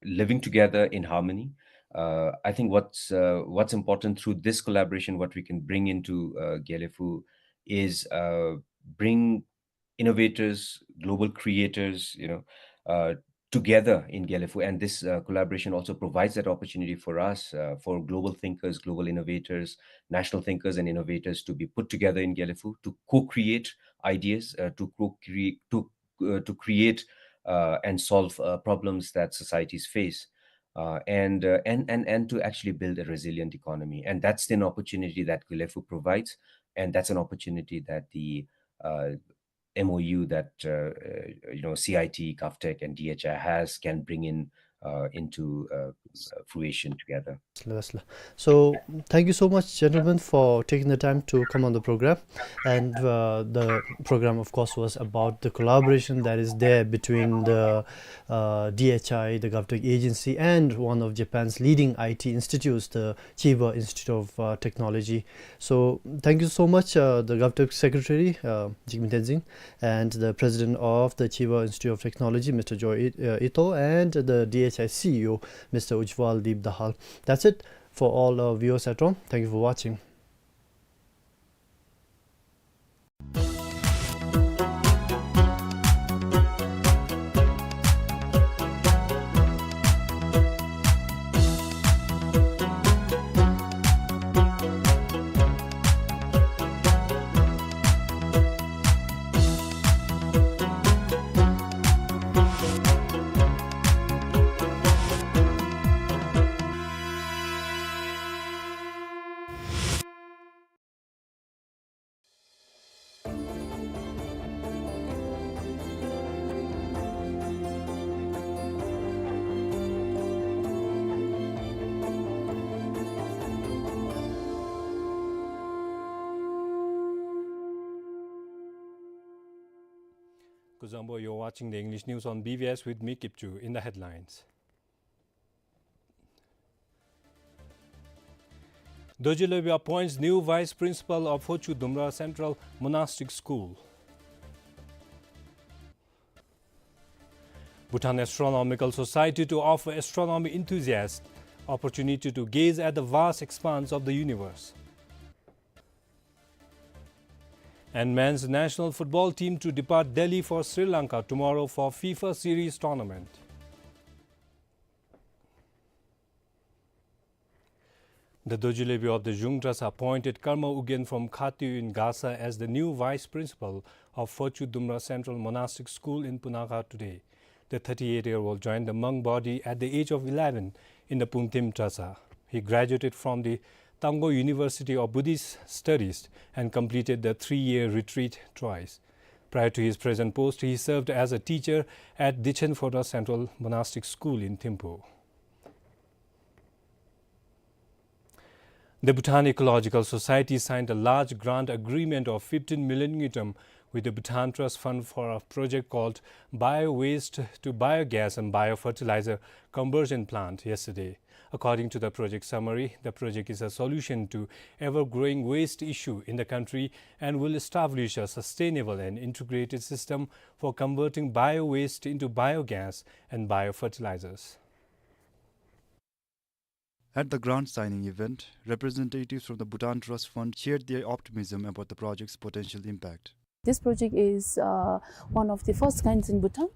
living together in harmony, uh, I think what's uh, what's important through this collaboration, what we can bring into uh, Gelephu, is uh, bring innovators, global creators, you know, uh, together in Gelephu. And this uh, collaboration also provides that opportunity for us, uh, for global thinkers, global innovators, national thinkers and innovators to be put together in Gelephu to co-create ideas, uh, to co-create, to uh, to create uh, and solve uh, problems that societies face. Uh, and, uh, and and and to actually build a resilient economy, and that's an opportunity that Gelephu provides, and that's an opportunity that the uh, M O U that uh, uh, you know C I T, GovTech, and D H I has can bring in uh, into uh, fruition together. So thank you so much, gentlemen, for taking the time to come on the program. And uh, the program, of course, was about the collaboration that is there between the uh, D H I, the GovTech agency, and one of Japan's leading I T institutes, the Chiba Institute of uh, Technology. So thank you so much, uh, the GovTech Secretary, uh, Jigme Tenzin, and the President of the Chiba Institute of Technology, Mister Joy It- uh, Ito, and the D H I C E O, Mister Ujjwal Deep Dahal. That's it for all our viewers at home. Thank you for watching. Kuzuzangpo, you're watching the English news on B B S with me, Kipchu. In the headlines. Dorji Lobyu appoints new vice principal of Phochu Dumra Central Monastic School. Bhutan Astronomical Society to offer astronomy enthusiasts opportunity to gaze at the vast expanse of the universe. And men's national football team to depart Delhi for Sri Lanka tomorrow for FIFA Series tournament. The Dorji Lobyu of the Zhuang Trust appointed Karma Ugyen from Khateu in Gasa as the new vice principal of Phochu Dumra Central Monastic School in Punakha today. The thirty-eight-year-old joined the monk body at the age of eleven in the Pungtim Trust. He graduated from the Tangkhul University of Buddhist Studies and completed the three-year retreat twice. Prior to his present post, he served as a teacher at Dichen Phodrang Central Monastic School in Thimphu. The Bhutan Ecological Society signed a large grant agreement of fifteen million ngultrum with the Bhutan Trust Fund for a project called Bio-Waste to Biogas and Biofertilizer Conversion Plant yesterday. According to the project summary, the project is a solution to ever-growing waste issue in the country and will establish a sustainable and integrated system for converting bio-waste into biogas and biofertilizers. At the grant signing event, representatives from the Bhutan Trust Fund shared their optimism about the project's potential impact. This project is, uh, one of the first kinds in Bhutan,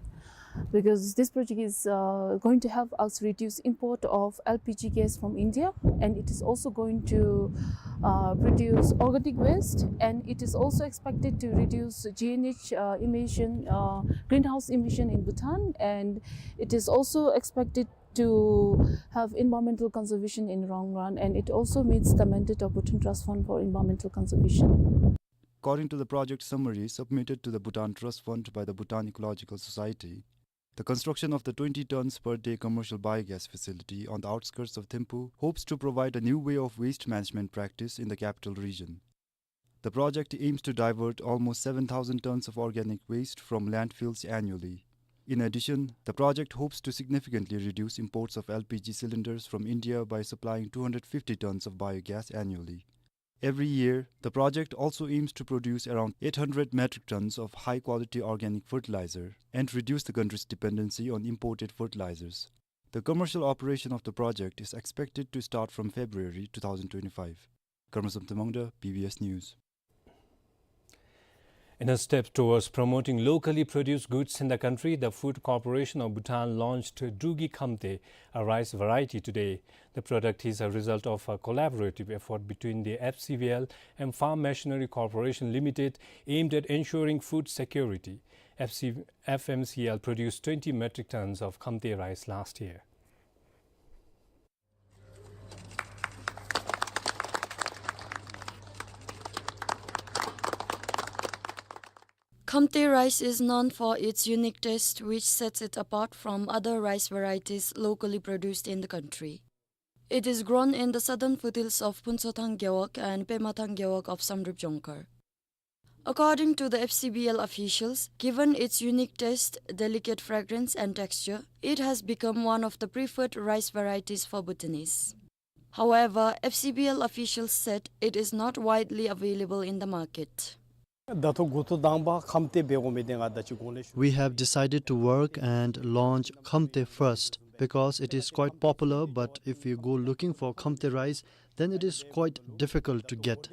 because this project is, uh, going to help us reduce import of L P G gas from India, and it is also going to, uh, reduce organic waste, and it is also expected to reduce G N H, uh, emission, uh, greenhouse emission in Bhutan, and it is also expected to have environmental conservation in long run, and it also meets the mandate of Bhutan Trust Fund for environmental conservation. According to the project summary submitted to the Bhutan Trust Fund by the Bhutan Ecological Society, the construction of the twenty tons per day commercial biogas facility on the outskirts of Thimphu hopes to provide a new way of waste management practice in the capital region. The project aims to divert almost seven thousand tons of organic waste from landfills annually. In addition, the project hopes to significantly reduce imports of L P G cylinders from India by supplying two hundred fifty tons of biogas annually. Every year, the project also aims to produce around eight hundred metric tons of high-quality organic fertilizer and reduce the country's dependency on imported fertilizers. The commercial operation of the project is expected to start from February two thousand twenty-five. Karmasam Tamangda, B B S News. In a step towards promoting locally produced goods in the country, the Food Corporation of Bhutan launched Drugi Khamte, a rice variety, today. The product is a result of a collaborative effort between the F C B L and Farm Machinery Corporation Limited aimed at ensuring food security. F C, F M C L produced twenty metric tons of Khamte rice last year. Khamte rice is known for its unique taste, which sets it apart from other rice varieties locally produced in the country. It is grown in the southern foothills of Phuntshothang Gewog and Pemathang Gewog of Samdrup Jongkhar. According to the F C B L officials, given its unique taste, delicate fragrance and texture, it has become one of the preferred rice varieties for Bhutanese. However, F C B L officials said it is not widely available in the market. ད་ལྟོ་འགོ་ཐོག་དང་པ་ཁམ་ཏེ་འབད་དགོ་མི་འདི་ང་ད་ཅི་གོང་ལས་ཞུ། We have decided to work and launch Khamte first. because it is quite popular, but if you go looking for khamte rice, then it is quite difficult to get.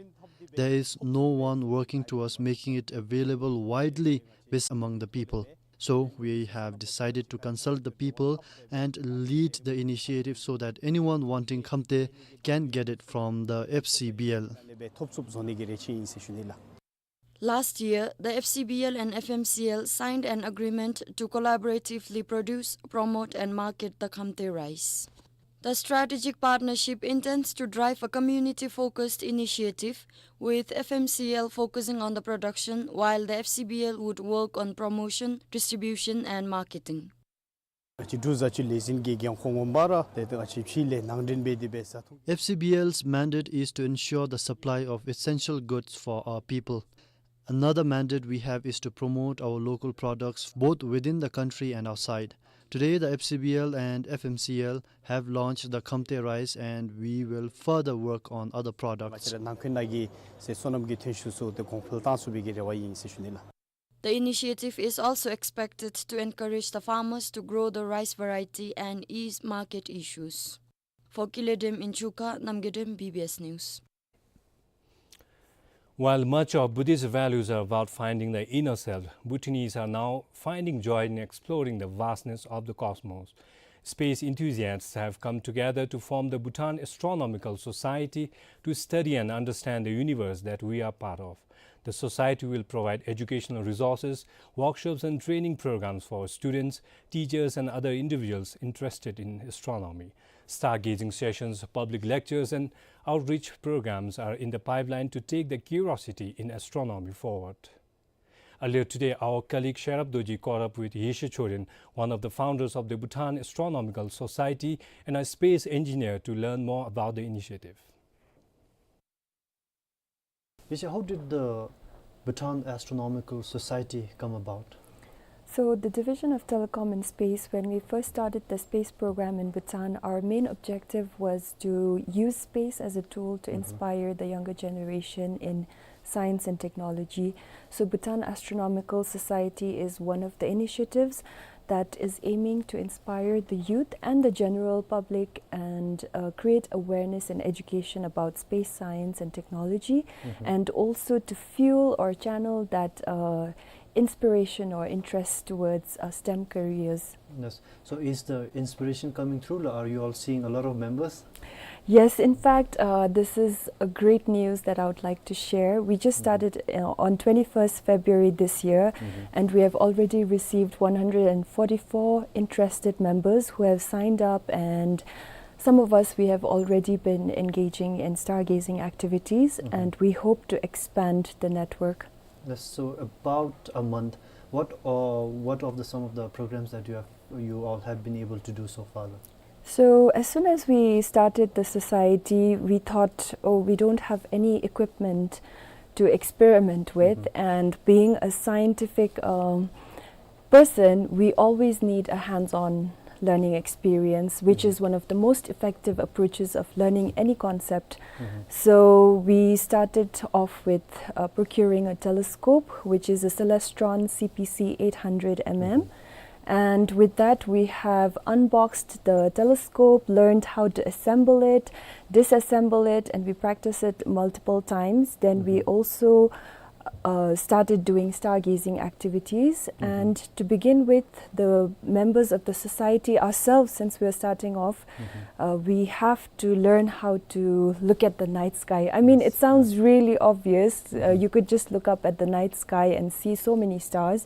There is no one working towards making it available widely with among the people. So we have decided to consult the people and lead the initiative so that anyone wanting khamte can get it from the F C B L. Last year, the F C B L and F M C L signed an agreement to collaboratively produce, promote, and market the khamte rice. The strategic partnership intends to drive a community-focused initiative, with F M C L focusing on the production, while the F C B L would work on promotion, distribution, and marketing. ང་བཅས་འབྲུག་བཟའ་སྤྱོད་ལས་འཛིན་གྱི་འགན་ཁུར་ངོ་མ་ར་ཏེ་ང་བཅས་ཕྱི་ལས་ནང་འདྲེན་འབད་དེ་འབད་ས་ཐོག F C B L's mandate is to ensure the supply of essential goods for our people. Another mandate we have is to promote our local products both within the country and outside. Today, the F C B L and F M C L have launched the khamte rice, and we will further work on other products. ང་བཅས་ར་ནང་འཁོད་ནང་གི་ཟས་སོ་ནམ་གྱི་ཐོན་ཤུགས་ཚུ་ཏེ་གོང་འཕེལ་བཏང་ཚུགས་པའི་གི་རེ་བ་ཨིན་ཟེར་ཞུ་ནི་ལགས། The initiative is also expected to encourage the farmers to grow the rice variety and ease market issues. For Kile Dem in Chuka, Namgay Dem, B B S News. While much of Buddhist values are about finding the inner self, Bhutanese are now finding joy in exploring the vastness of the cosmos. Space enthusiasts have come together to form the Bhutan Astronomical Society to study and understand the universe that we are part of. The society will provide educational resources, workshops, and training programs for students, teachers, and other individuals interested in astronomy. Stargazing sessions, public lectures, and outreach programs are in the pipeline to take the curiosity in astronomy forward. Earlier today, our colleague Sherab Dorji caught up with Yeshe Choden, one of the founders of the Bhutan Astronomical Society and a space engineer, to learn more about the initiative. Yeshe, how did the Bhutan Astronomical Society come about? So the Division of Telecom and Space, when we first started the space program in Bhutan, our main objective was to use space as a tool to inspire the younger generation in science and technology. So Bhutan Astronomical Society is one of the initiatives that is aiming to inspire the youth and the general public and, uh, create awareness and education about space science and technology, and also to fuel or channel that, uh, inspiration or interest towards, uh, STEM careers. Yes. So is the inspiration coming through? Are you all seeing a lot of members? Yes, in fact, uh, this is a great news that I would like to share. We just started, uh, on twenty-first February this year, and we have already received one hundred and forty-four interested members who have signed up, and some of us, we have already been engaging in stargazing activities, and we hope to expand the network. Yes, so about a month, what, uh, what of the, some of the programs that you have, you all have been able to do so far? So as soon as we started the society, we thought, "Oh, we don't have any equipment to experiment with," and being a scientific, um, person, we always need a hands-on learning experience, which is one of the most effective approaches of learning any concept. So we started off with, uh, procuring a telescope, which is a Celestron C P C eight hundred M M. And with that, we have unboxed the telescope, learned how to assemble it, disassemble it, and we practice it multiple times. Then we also, uh, started doing stargazing activities. And to begin with, the members of the society, ourselves, since we are starting off, uh, we have to learn how to look at the night sky. I mean, it sounds really obvious. Uh, you could just look up at the night sky and see so many stars.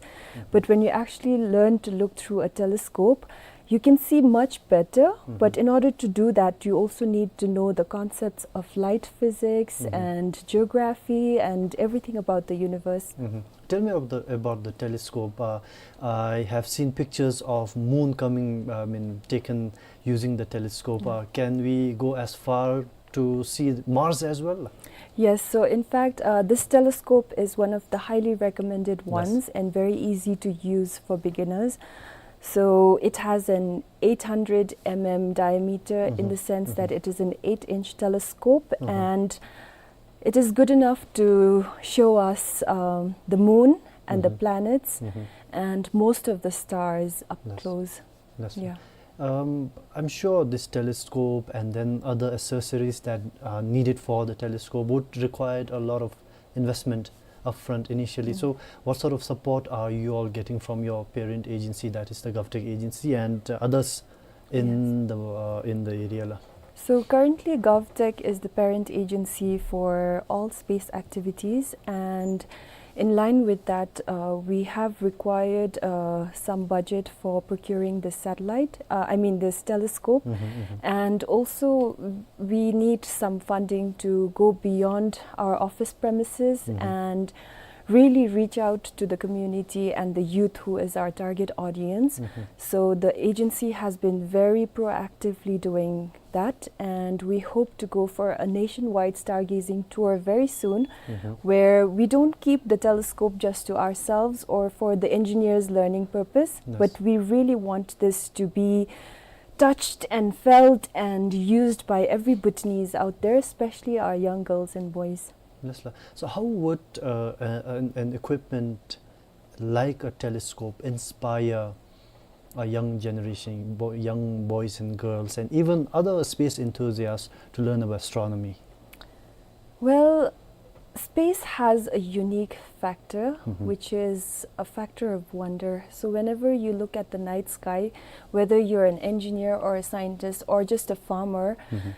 But when you actually learn to look through a telescope, you can see much better. But in order to do that, you also need to know the concepts of light physics and geography and everything about the universe. Tell me about the, about the telescope. Uh, I have seen pictures of moon coming, I mean, taken using the telescope. Uh, can we go as far to see Mars as well? Yes, so in fact, uh, this telescope is one of the highly recommended ones and very easy to use for beginners. So it has an eight hundred M M diameter in the sense that it is an eight-inch telescope, and it is good enough to show us, um, the moon and the planets and most of the stars up close. Yes. Yeah. Um, I'm sure this telescope and then other accessories that are needed for the telescope would require a lot of investment upfront initially. Mm. So, what sort of support are you all getting from your parent agency, that is the GovTech agency, and uh, others in Yes. the uh, in the area la? So currently, GovTech is the parent agency for all space activities, and in line with that, uh, we have required uh, some budget for procuring the satellite, uh, I mean, this telescope, Mm-hmm, mm-hmm. and also we need some funding to go beyond our office premises Mm-hmm. and really reach out to the community and the youth, who is our target audience. Mm-hmm. So the agency has been very proactively doing that, and we hope to go for a nationwide stargazing tour very soon, Mm-hmm. where we don't keep the telescope just to ourselves or for the engineers' learning purpose, Yes. but we really want this to be touched and felt and used by every Bhutanese out there, especially our young girls and boys. Yes, la. So how would uh, a- an, an equipment like a telescope inspire a young generation, bo- young boys and girls, and even other space enthusiasts to learn about astronomy? Well, space has a unique factor, Mm-hmm. which is a factor of wonder. So whenever you look at the night sky, whether you're an engineer or a scientist or just a farmer, Mm-hmm.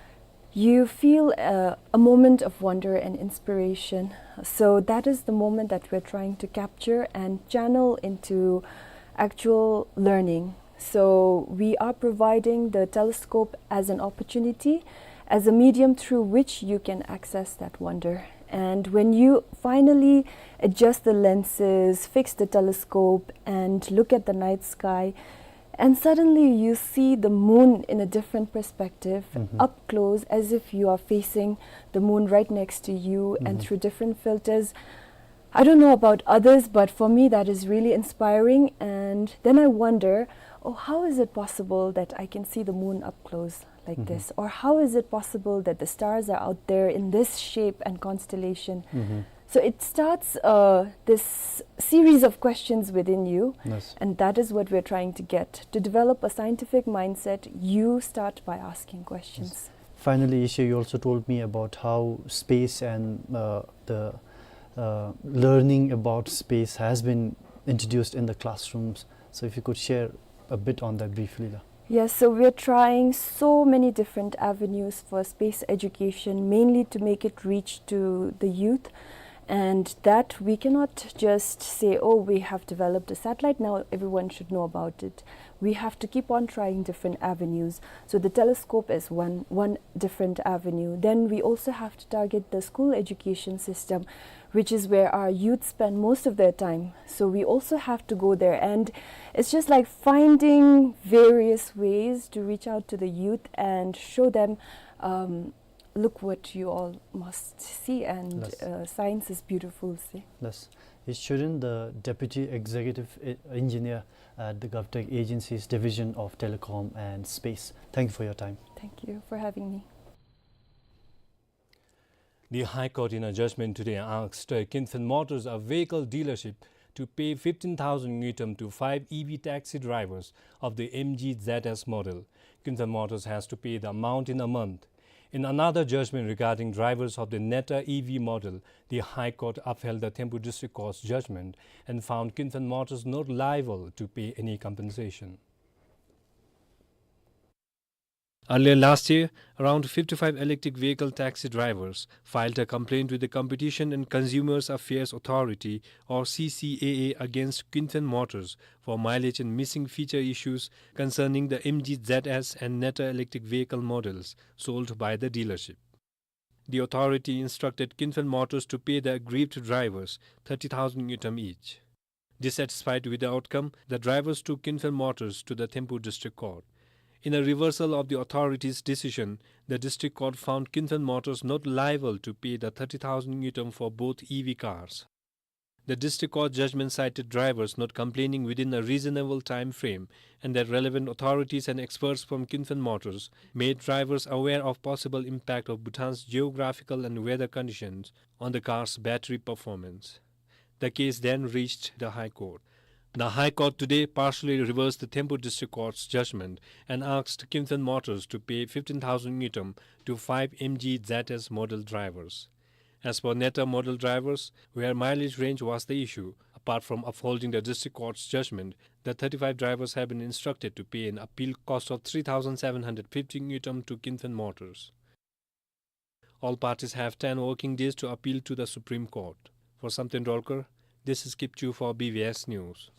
you feel a, a moment of wonder and inspiration. So that is the moment that we're trying to capture and channel into actual learning. So we are providing the telescope as an opportunity, as a medium through which you can access that wonder. And when you finally adjust the lenses, fix the telescope, and look at the night sky, and suddenly you see the moon in a different perspective, Mm-hmm. up close, as if you are facing the moon right next to you, and Mm-hmm. through different filters. I don't know about others, but for me that is really inspiring. And then I wonder, oh, how is it possible that I can see the moon up close like Mm-hmm. this? Or how is it possible that the stars are out there in this shape and constellation? Mm-hmm. So it starts uh, this series of questions within you, Yes. and that is what we're trying to get. To develop a scientific mindset, you start by asking questions. Finally, Ishe, you also told me about how space and uh, the uh, learning about space has been introduced in the classrooms. So if you could share a bit on that briefly la. Yes, so we're trying so many different avenues for space education, mainly to make it reach to the youth. And that we cannot just say, oh, we have developed a satellite, now everyone should know about it. We have to keep on trying different avenues. So the telescope is one, one different avenue. Then we also have to target the school education system, which is where our youth spend most of their time. So we also have to go there. And it's just like finding various ways to reach out to the youth and show them, um, look what you all must see, and Yes. uh, science is beautiful, see. Yes. He's Churin, the Deputy Executive E- Engineer at the GovTech Agency's Division of Telecom and Space. Thank you for your time. Thank you for having me. The High Court in a judgment today asked uh, Kinfen Motors, a vehicle dealership, to pay fifteen thousand ngultrum to five E V taxi drivers of the M G Z S model. Kinfen Motors has to pay the amount in a month. In another judgment regarding drivers of the Neta E V model, the High Court upheld the Thimphu District Court's judgment and found Kinfen Motors not liable to pay any compensation. Earlier last year, around fifty-five electric vehicle taxi drivers filed a complaint with the Competition and Consumers Affairs Authority, or C C A A, against Kinfen Motors for mileage and missing feature issues concerning the M G Z S and Neta electric vehicle models sold by the dealership. The authority instructed Kinfen Motors to pay the aggrieved drivers thirty thousand ngultrum each. Dissatisfied with the outcome, the drivers took Kinfen Motors to the Thimphu District Court. In a reversal of the authority's decision, the District Court found Kinfen Motors not liable to pay the thirty thousand ngultrum for both E V cars. The District Court judgment cited drivers not complaining within a reasonable time frame, and that relevant authorities and experts from Kinfen Motors made drivers aware of possible impact of Bhutan's geographical and weather conditions on the car's battery performance. The case then reached the High Court. The High Court today partially reversed the Themphu District Court's judgment and asked Kinthen Motors to pay fifteen thousand ngultrum to five M G Z S model drivers. As per Neta, model drivers where mileage range was the issue, apart from upholding the district court's judgment, the thirty-five drivers have been instructed to pay an appeal cost of three thousand seven hundred fifty ngultrum to Kinthen Motors. All parties have ten working days to appeal to the Supreme Court. For Samten Dolkar, this is Kipchu for B V S News.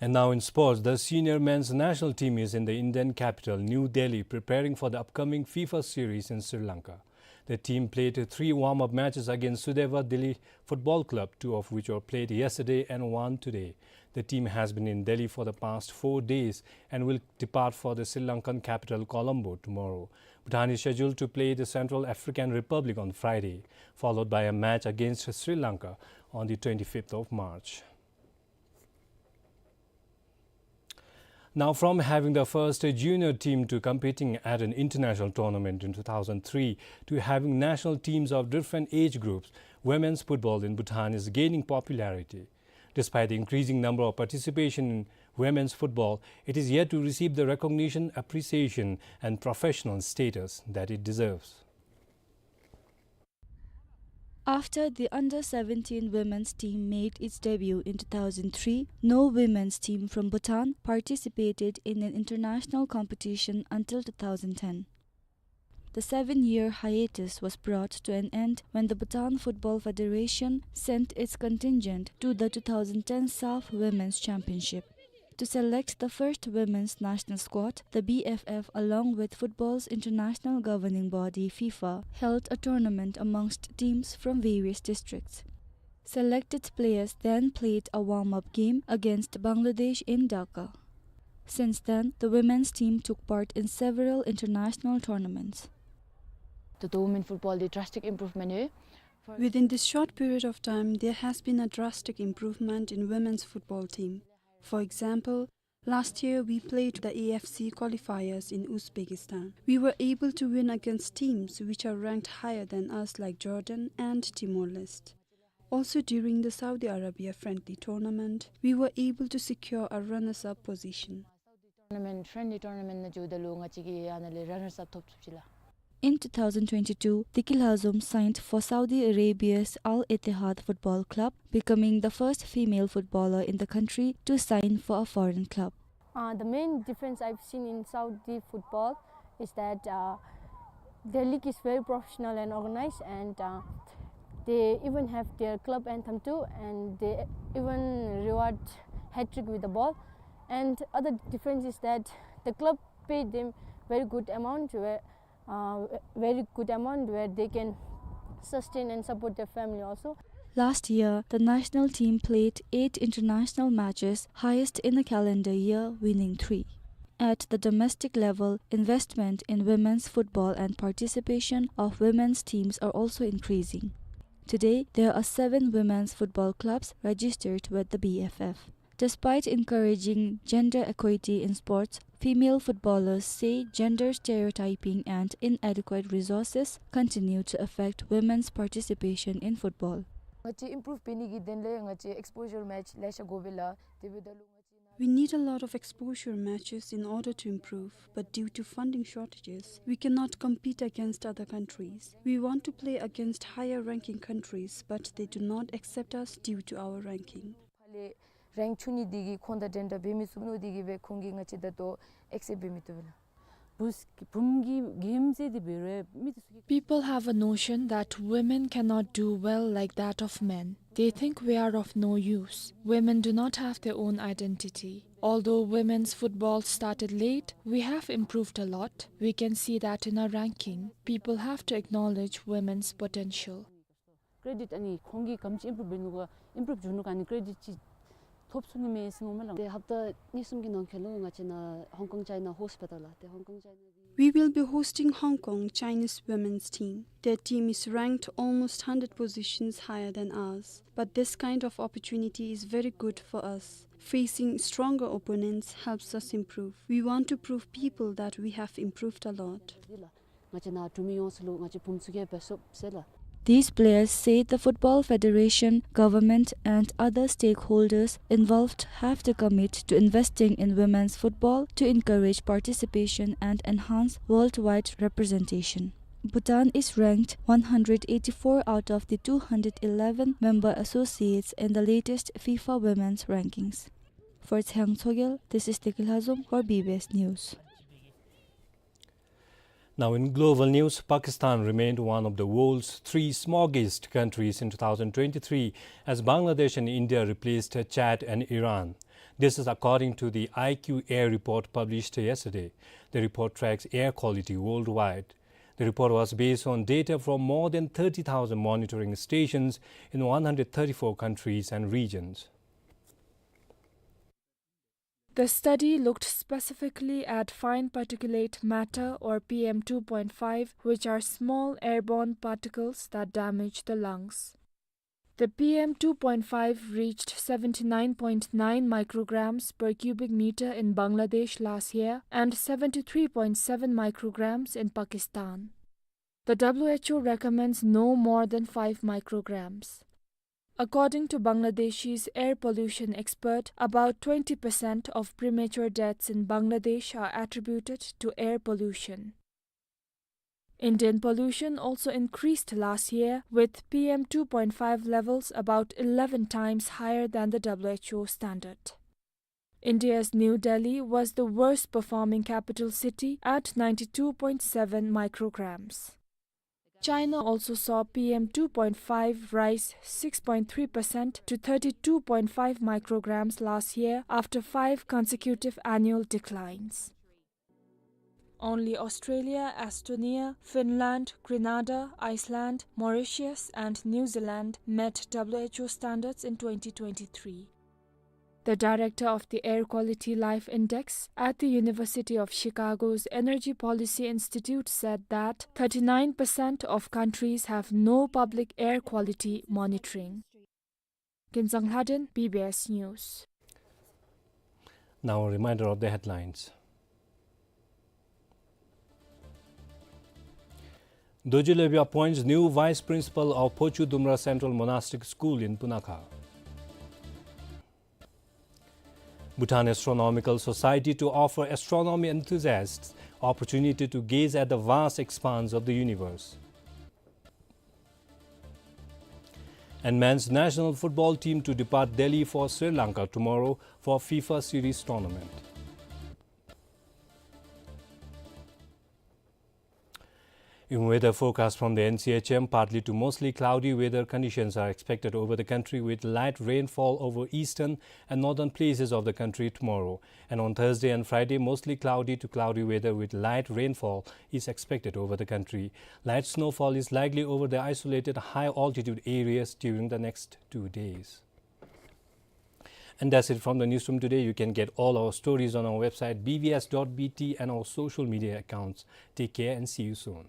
And now in sports, the senior men's national team is in the Indian capital, New Delhi, preparing for the upcoming FIFA series in Sri Lanka. The team played three warm-up matches against Sudeva Delhi Football Club, two of which were played yesterday and one today. The team has been in Delhi for the past four days and will depart for the Sri Lankan capital Colombo tomorrow. Bhutan is scheduled to play the Central African Republic on Friday, followed by a match against Sri Lanka on the twenty-fifth of March. Now, from having the first junior team to competing at an international tournament in two thousand three to having national teams of different age groups, women's football in Bhutan is gaining popularity. Despite the increasing number of participation in women's football, it is yet to receive the recognition, appreciation, and professional status that it deserves. After the under seventeen women's team made its debut in two thousand three, no women's team from Bhutan participated in an international competition until two thousand ten. The seven-year hiatus was brought to an end when the Bhutan Football Federation sent its contingent to the two thousand ten SAFF Women's Championship. To select the first women's national squad, the B F F, along with football's international governing body, FIFA, held a tournament amongst teams from various districts. Selected players then played a warm-up game against Bangladesh in Dhaka. Since then, the women's team took part in several international tournaments. ད་ལྟོ་women football འདི་drastic improvement ཡོད། Within this short period of time, there has been a drastic improvement in women's football team. For example, last year we played the A F C qualifiers in Uzbekistan. We were able to win against teams which are ranked higher than us, like Jordan and Timor-Leste. Also, during the Saudi Arabia friendly tournament, we were able to secure a runners-up position. Tournament, friendly tournament ནང་འགྱོཝ་ད་ལུ་ང་བཅས་ཀྱིས་ཨ་ནཱ་ལས་runners-up ཐོབ་ཚུགས་ཅི་ལགས། In two thousand twenty-two, Tiki Lhazom signed for Saudi Arabia's Al Ittihad Football Club, becoming the first female footballer in the country to sign for a foreign club. Uh, the main difference I've seen in Saudi football is that, uh, their league is very professional and organized, and, uh, they even have their club anthem too, and they even reward hat-trick with the ball. And other difference is that the club paid them very good amount where, uh, very good amount where they can sustain and support their family also. Last year, the national team played eight international matches, highest in a calendar year, winning three. At the domestic level, investment in women's football and participation of women's teams are also increasing. Today, there are seven women's football clubs registered with the B F F. Despite encouraging gender equity in sports, female footballers say gender stereotyping and inadequate resources continue to affect women's participation in football. ང་བཅས་improve འབད་ནི་གི་དོན་ལས་ང་བཅས་exposure match ལེ་ཤ་དགོ་པས་ལགས། དེ་འབདཝ་ད་ལུ་ང་བཅས་We need a lot of exposure matches in order to improve, but due to funding shortages, we cannot compete against other countries. We want to play against higher ranking countries, but they do not accept us due to our ranking. ཕར་ལས་rank ཆུང་ནི་འདི་གིས་ཁོང་དང་འགྲན་ཟླ་འབད་མི་ཚུགས་མནོ་སྟེ་གིས་སྦེ་ཁོང་གིས་ང་བཅས་ད་ལྟོ་accept འབད་མི་བཏུབ་པས་ལགས། བུཚ་བུམོ་གི་གེམ་ཟེར་དེ་འབད་རུང་མི་དེ་ཚུ་གིས། People have a notion that women cannot do well like that of men. They think we are of no use. Women do not have their own identity. Although women's football started late, we have improved a lot. We can see that in our ranking. People have to acknowledge women's potential. Credit ཨ་ནི་ཁོང་གིས་ག་དེམ་ཅིག་improve འབད་ནུག་ག་improve འགྱོ་ནུག་ག་ཨ་ནི་credit ཅིག་ཐོབ་ཚུགས་ནི་མས་ཟེར་མནོཝ་མས་ལགས། ཏེ་ཧབ་ཏ་གཉིས་གསུམ་གྱི་ནང་འཁོད་ལུ་ང་བཅས་ནཱ་Hong Kong China host འབད་དོ་ལགས། ཏེ་Hong Kong China གི We will be hosting Hong Kong Chinese women's team. Their team is ranked almost hundred positions higher than ours. But this kind of opportunity is very good for us. Facing stronger opponents helps us improve. We want to prove people that we have improved a lot. ང་བཅས་ནཱ་འབྲུག་མི་ཡོངས་སུ་ལུ་ང་བཅས་བུམོ་ཚུ་གིས་best of ཟེར་ལགས། These players say the Football Federation, government and other stakeholders involved have to commit to investing in women's football to encourage participation and enhance worldwide representation. Bhutan is ranked one hundred eighty-four out of the two hundred eleven member associates in the latest FIFA Women's Rankings. For Tsheang Tshogel, this is Tekil Hazom for B B S News. Now in global news, Pakistan remained one of the world's three smoggiest countries in two thousand twenty-three, as Bangladesh and India replaced Chad and Iran. This is according to the I Q A report published yesterday. The report tracks air quality worldwide. The report was based on data from more than thirty thousand monitoring stations in one hundred thirty-four countries and regions. The study looked specifically at fine particulate matter, or P M two point five, which are small airborne particles that damage the lungs. The P M two point five reached seventy-nine point nine micrograms per cubic meter in Bangladesh last year and seventy-three point seven micrograms in Pakistan. The W H O recommends no more than five micrograms. According to Bangladesh's air pollution expert, about twenty percent of premature deaths in Bangladesh are attributed to air pollution. Indian pollution also increased last year, with P M two point five levels about eleven times higher than the W H O standard. India's New Delhi was the worst performing capital city at ninety-two point seven micrograms. China also saw P M two point five rise six point three percent to thirty-two point five micrograms last year after five consecutive annual declines. Only Australia, Estonia, Finland, Grenada, Iceland, Mauritius, and New Zealand met W H O standards in twenty twenty-three. The director of the Air Quality Life Index at the University of Chicago's Energy Policy Institute said that thirty-nine percent of countries have no public air quality monitoring. Kinzang Lhaden, B B S News. Now a reminder of the headlines. Dorji Lobyu appoints new vice principal of Phochu Dumra Central Monastic School in Punakha. Bhutan Astronomical Society to offer astronomy enthusiasts opportunity to gaze at the vast expanse of the universe. And men's national football team to depart Delhi for Sri Lanka tomorrow for FIFA Series tournament. In weather forecast from the N C H M, partly to mostly cloudy weather conditions are expected over the country, with light rainfall over eastern and northern places of the country tomorrow. And on Thursday and Friday, mostly cloudy to cloudy weather with light rainfall is expected over the country. Light snowfall is likely over the isolated high altitude areas during the next two days. And that's it from the newsroom today. You can get all our stories on our website, B B S dot B T, and our social media accounts. Take care and see you soon.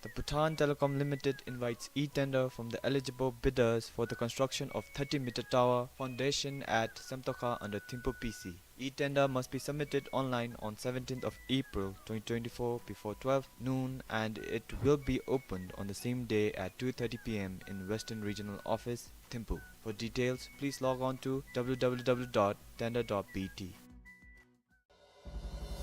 The Bhutan Telecom Limited invites e-tender from the eligible bidders for the construction of thirty meter tower foundation at Semtokha under Thimphu P C. E-tender must be submitted online on seventeenth of April twenty twenty-four before twelve noon, and it will be opened on the same day at two thirty P M in Western Regional Office, Thimphu. For details, please log on to W W W dot tender dot B T.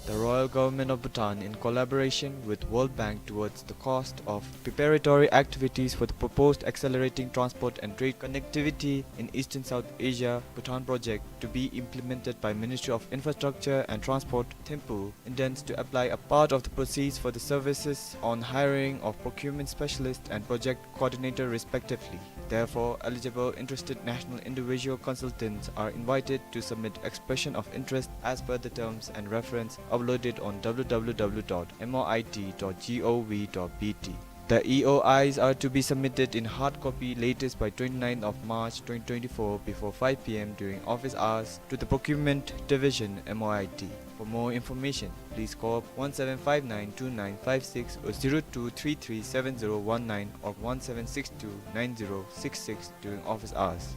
The Royal Government of Bhutan, in collaboration with World Bank, towards the cost of preparatory activities for the proposed accelerating transport and trade connectivity in Eastern South Asia, Bhutan project to be implemented by Ministry of Infrastructure and Transport, Thimphu, intends to apply a part of the proceeds for the services on hiring of procurement specialist and project coordinator respectively. Therefore, eligible interested national individual consultants are invited to submit expression of interest as per the terms and reference uploaded on w w w dot m o i t dot g o v dot b t. The E O Is are to be submitted in hard copy latest by twenty-ninth of March twenty twenty-four before five p m during office hours to the Procurement Division, M O I T. For more information, please call one seven five nine two nine five six or zero two three three seven zero one nine or one seven six two nine zero six six during office hours.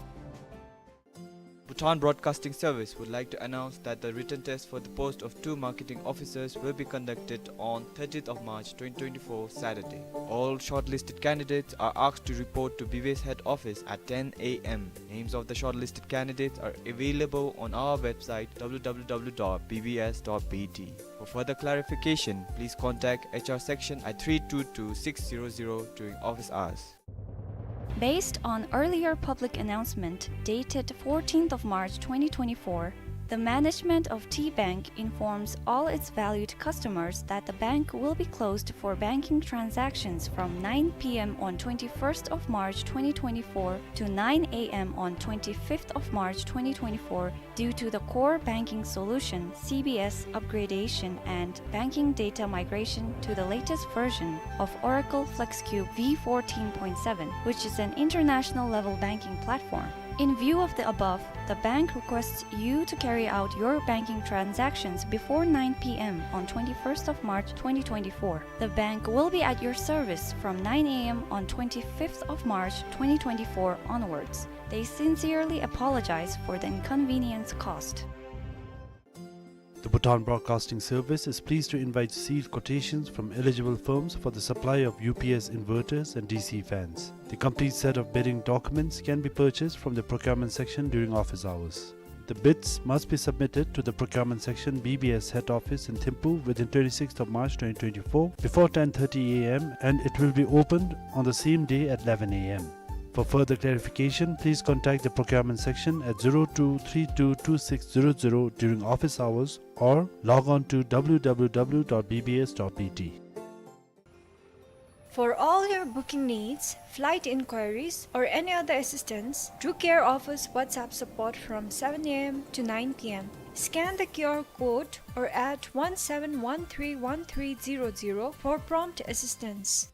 Bhutan Broadcasting Service would like to announce that the written test for the post of two marketing officers will be conducted on thirtieth of March twenty twenty-four, Saturday. All shortlisted candidates are asked to report to B B S head office at ten a m. Names of the shortlisted candidates are available on our website w w w dot b b s dot b t. For further clarification, please contact H R section at three two two six zero zero during office hours. Based on earlier public announcement dated fourteenth of March twenty twenty-four, the management of T Bank informs all its valued customers that the bank will be closed for banking transactions from nine p m on twenty-first of March twenty twenty-four to nine a m on twenty-fifth of March twenty twenty-four due to the core banking solution, C B S, upgradation and banking data migration to the latest version of Oracle FlexCube v fourteen point seven, which is an international level banking platform. In view of the above, the bank requests you to carry out your banking transactions before nine p m on twenty-first of March twenty twenty-four. The bank will be at your service from nine a m on twenty-fifth of March twenty twenty-four onwards. They sincerely apologize for the inconvenience caused. The Bhutan Broadcasting Service is pleased to invite sealed quotations from eligible firms for the supply of U P S inverters and D C fans. The complete set of bidding documents can be purchased from the procurement section during office hours. The bids must be submitted to the procurement section, B B S head office in Thimphu, within twenty-sixth of March twenty twenty-four before ten thirty a m, and it will be opened on the same day at eleven a m. For further clarification, please contact the procurement section at zero two three two two six zero zero during office hours or log on to w w w dot b b s dot b t. For all your booking needs, flight inquiries, or any other assistance, Drew Care offers WhatsApp support from seven a m to nine p m. Scan the Q R code or add one seven one three one three zero zero for prompt assistance.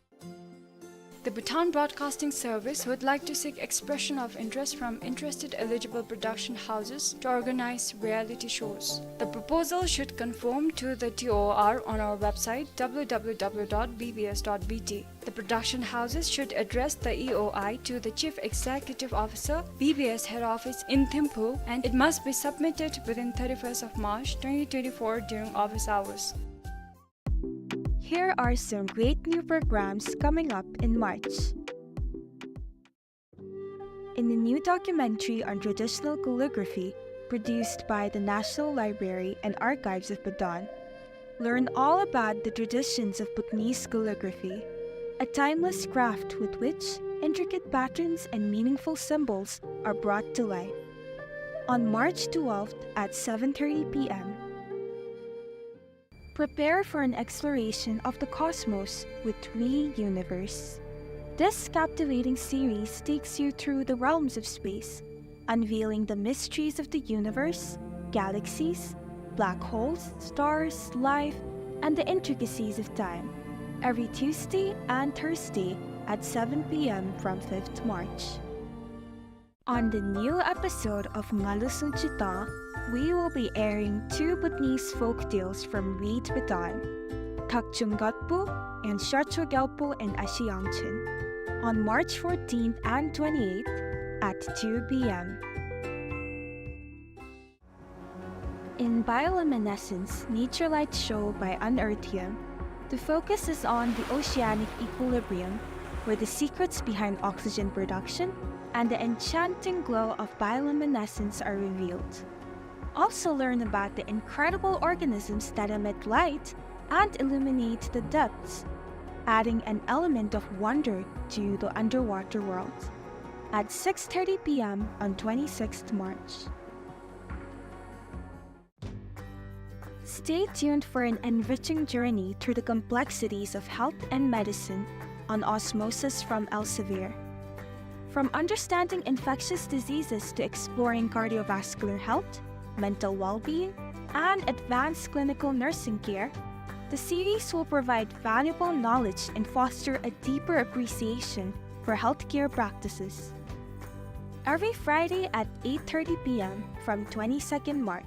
The Bhutan Broadcasting Service would like to seek expression of interest from interested eligible production houses to organize reality shows. The proposal should conform to the T O R on our website w w w dot b b s dot b t. The production houses should address the E O I to the Chief Executive Officer, B B S head office in Thimphu, and it must be submitted within thirty-first of March twenty twenty-four during office hours. Here are some great new programs coming up in March. In a new documentary on traditional calligraphy produced by the National Library and Archives of Bhutan, learn all about the traditions of Bhutanese calligraphy, a timeless craft with which intricate patterns and meaningful symbols are brought to life. On March twelfth at seven thirty p m, prepare for an exploration of the cosmos with We Universe. This captivating series takes you through the realms of space, unveiling the mysteries of the universe, galaxies, black holes, stars, life, and the intricacies of time. Every Tuesday and Thursday at seven p m from fifth March. On the new episode of Ngalu Sunchita, we will be airing two Bhutanese folk tales from Read Bhutan, Thakchung Gatpu and Shacho Gyalpo in Ashi Yangchen, on March fourteenth and twenty-eighth at two p m. In Bioluminescence, Nature Light Show by Unearthium, the focus is on the oceanic equilibrium, where the secrets behind oxygen production and the enchanting glow of bioluminescence are revealed. also learn about the incredible organisms that emit light and illuminate the depths, adding an element of wonder to the underwater world, at six thirty p m on twenty-sixth March. Stay tuned for an enriching journey through the complexities of health and medicine on Osmosis from Elsevier. From understanding infectious diseases to exploring cardiovascular health, mental well-being, and advanced clinical nursing care, the series will provide valuable knowledge and foster a deeper appreciation for healthcare practices. Every Friday at eight thirty p m from twenty-second March.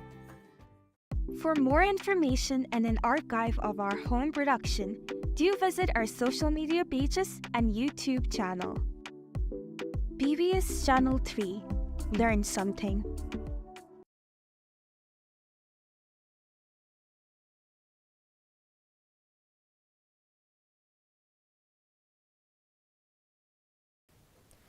For more information and an archive of our home production, do visit our social media pages and YouTube channel. B B S Channel three. Learn something.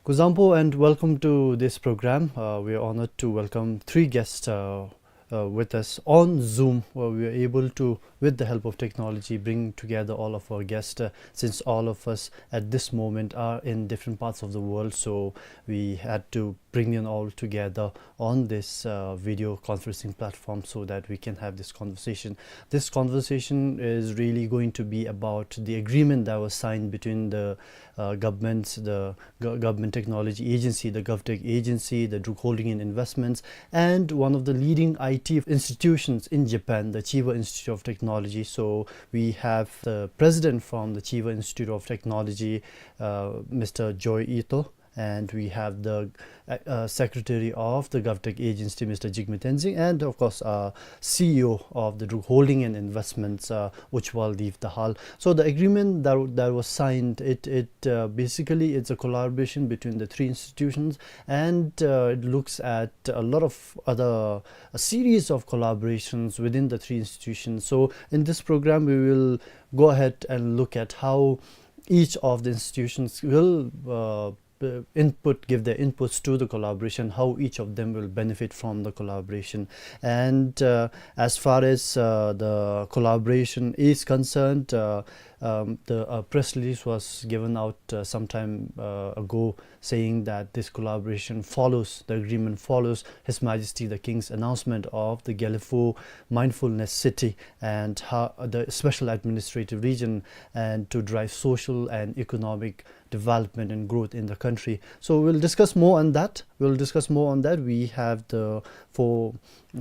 Kuzuzangpo and welcome to this program. Uh, we are honored to welcome three guests, uh, uh, with us on Zoom, where we are able to, with the help of technology, bring together all of our guests, uh, since all of us at this moment are in different parts of the world. So we had to bring them all together on this, uh, video conferencing platform so that we can have this conversation. This conversation is really going to be about the agreement that was signed between the, uh, governments, the go-, Government Technology Agency, the GovTech Agency, the Druk Holding and Investments, and one of the leading I T institutions in Japan, the Chiba Institute of Technology. So we have the president from the Chiba Institute of Technology, uh, Mister Joi Ito, and we have the, uh, uh, secretary of the GovTech Agency, Mister Jigme Tenzing, and of course, uh, C E O of the Druk Holding and Investments, uh, Ujwal Dev Dahal. So the agreement that, that was signed, it, it, uh, basically it's a collaboration between the three institutions, and, uh, it looks at a lot of other, a series of collaborations within the three institutions. So in this program, we will go ahead and look at how each of the institutions will, uh, uh, input, give their inputs to the collaboration, how each of them will benefit from the collaboration. And, uh, as far as, uh, the collaboration is concerned, uh, um, the, uh, press release was given out, uh, some time, uh, ago, saying that this collaboration follows, the agreement follows His Majesty the King's announcement of the Gelephu Mindfulness City and how, the special administrative region, and to drive social and economic development and growth in the country. So we'll discuss more on that. We'll discuss more on that. We have the four,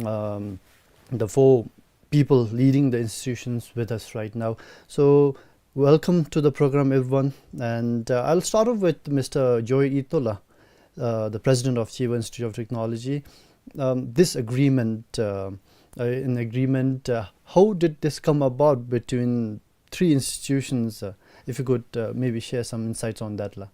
um, the four people leading the institutions with us right now. So welcome to the program, everyone. And, uh, I'll start off with Mister Joi Ito la, uh, the president of Chiba Institute of Technology. Um, this agreement, uh, uh, an agreement, uh, how did this come about between three institutions? Uh, if you could, uh, maybe share some insights on that la.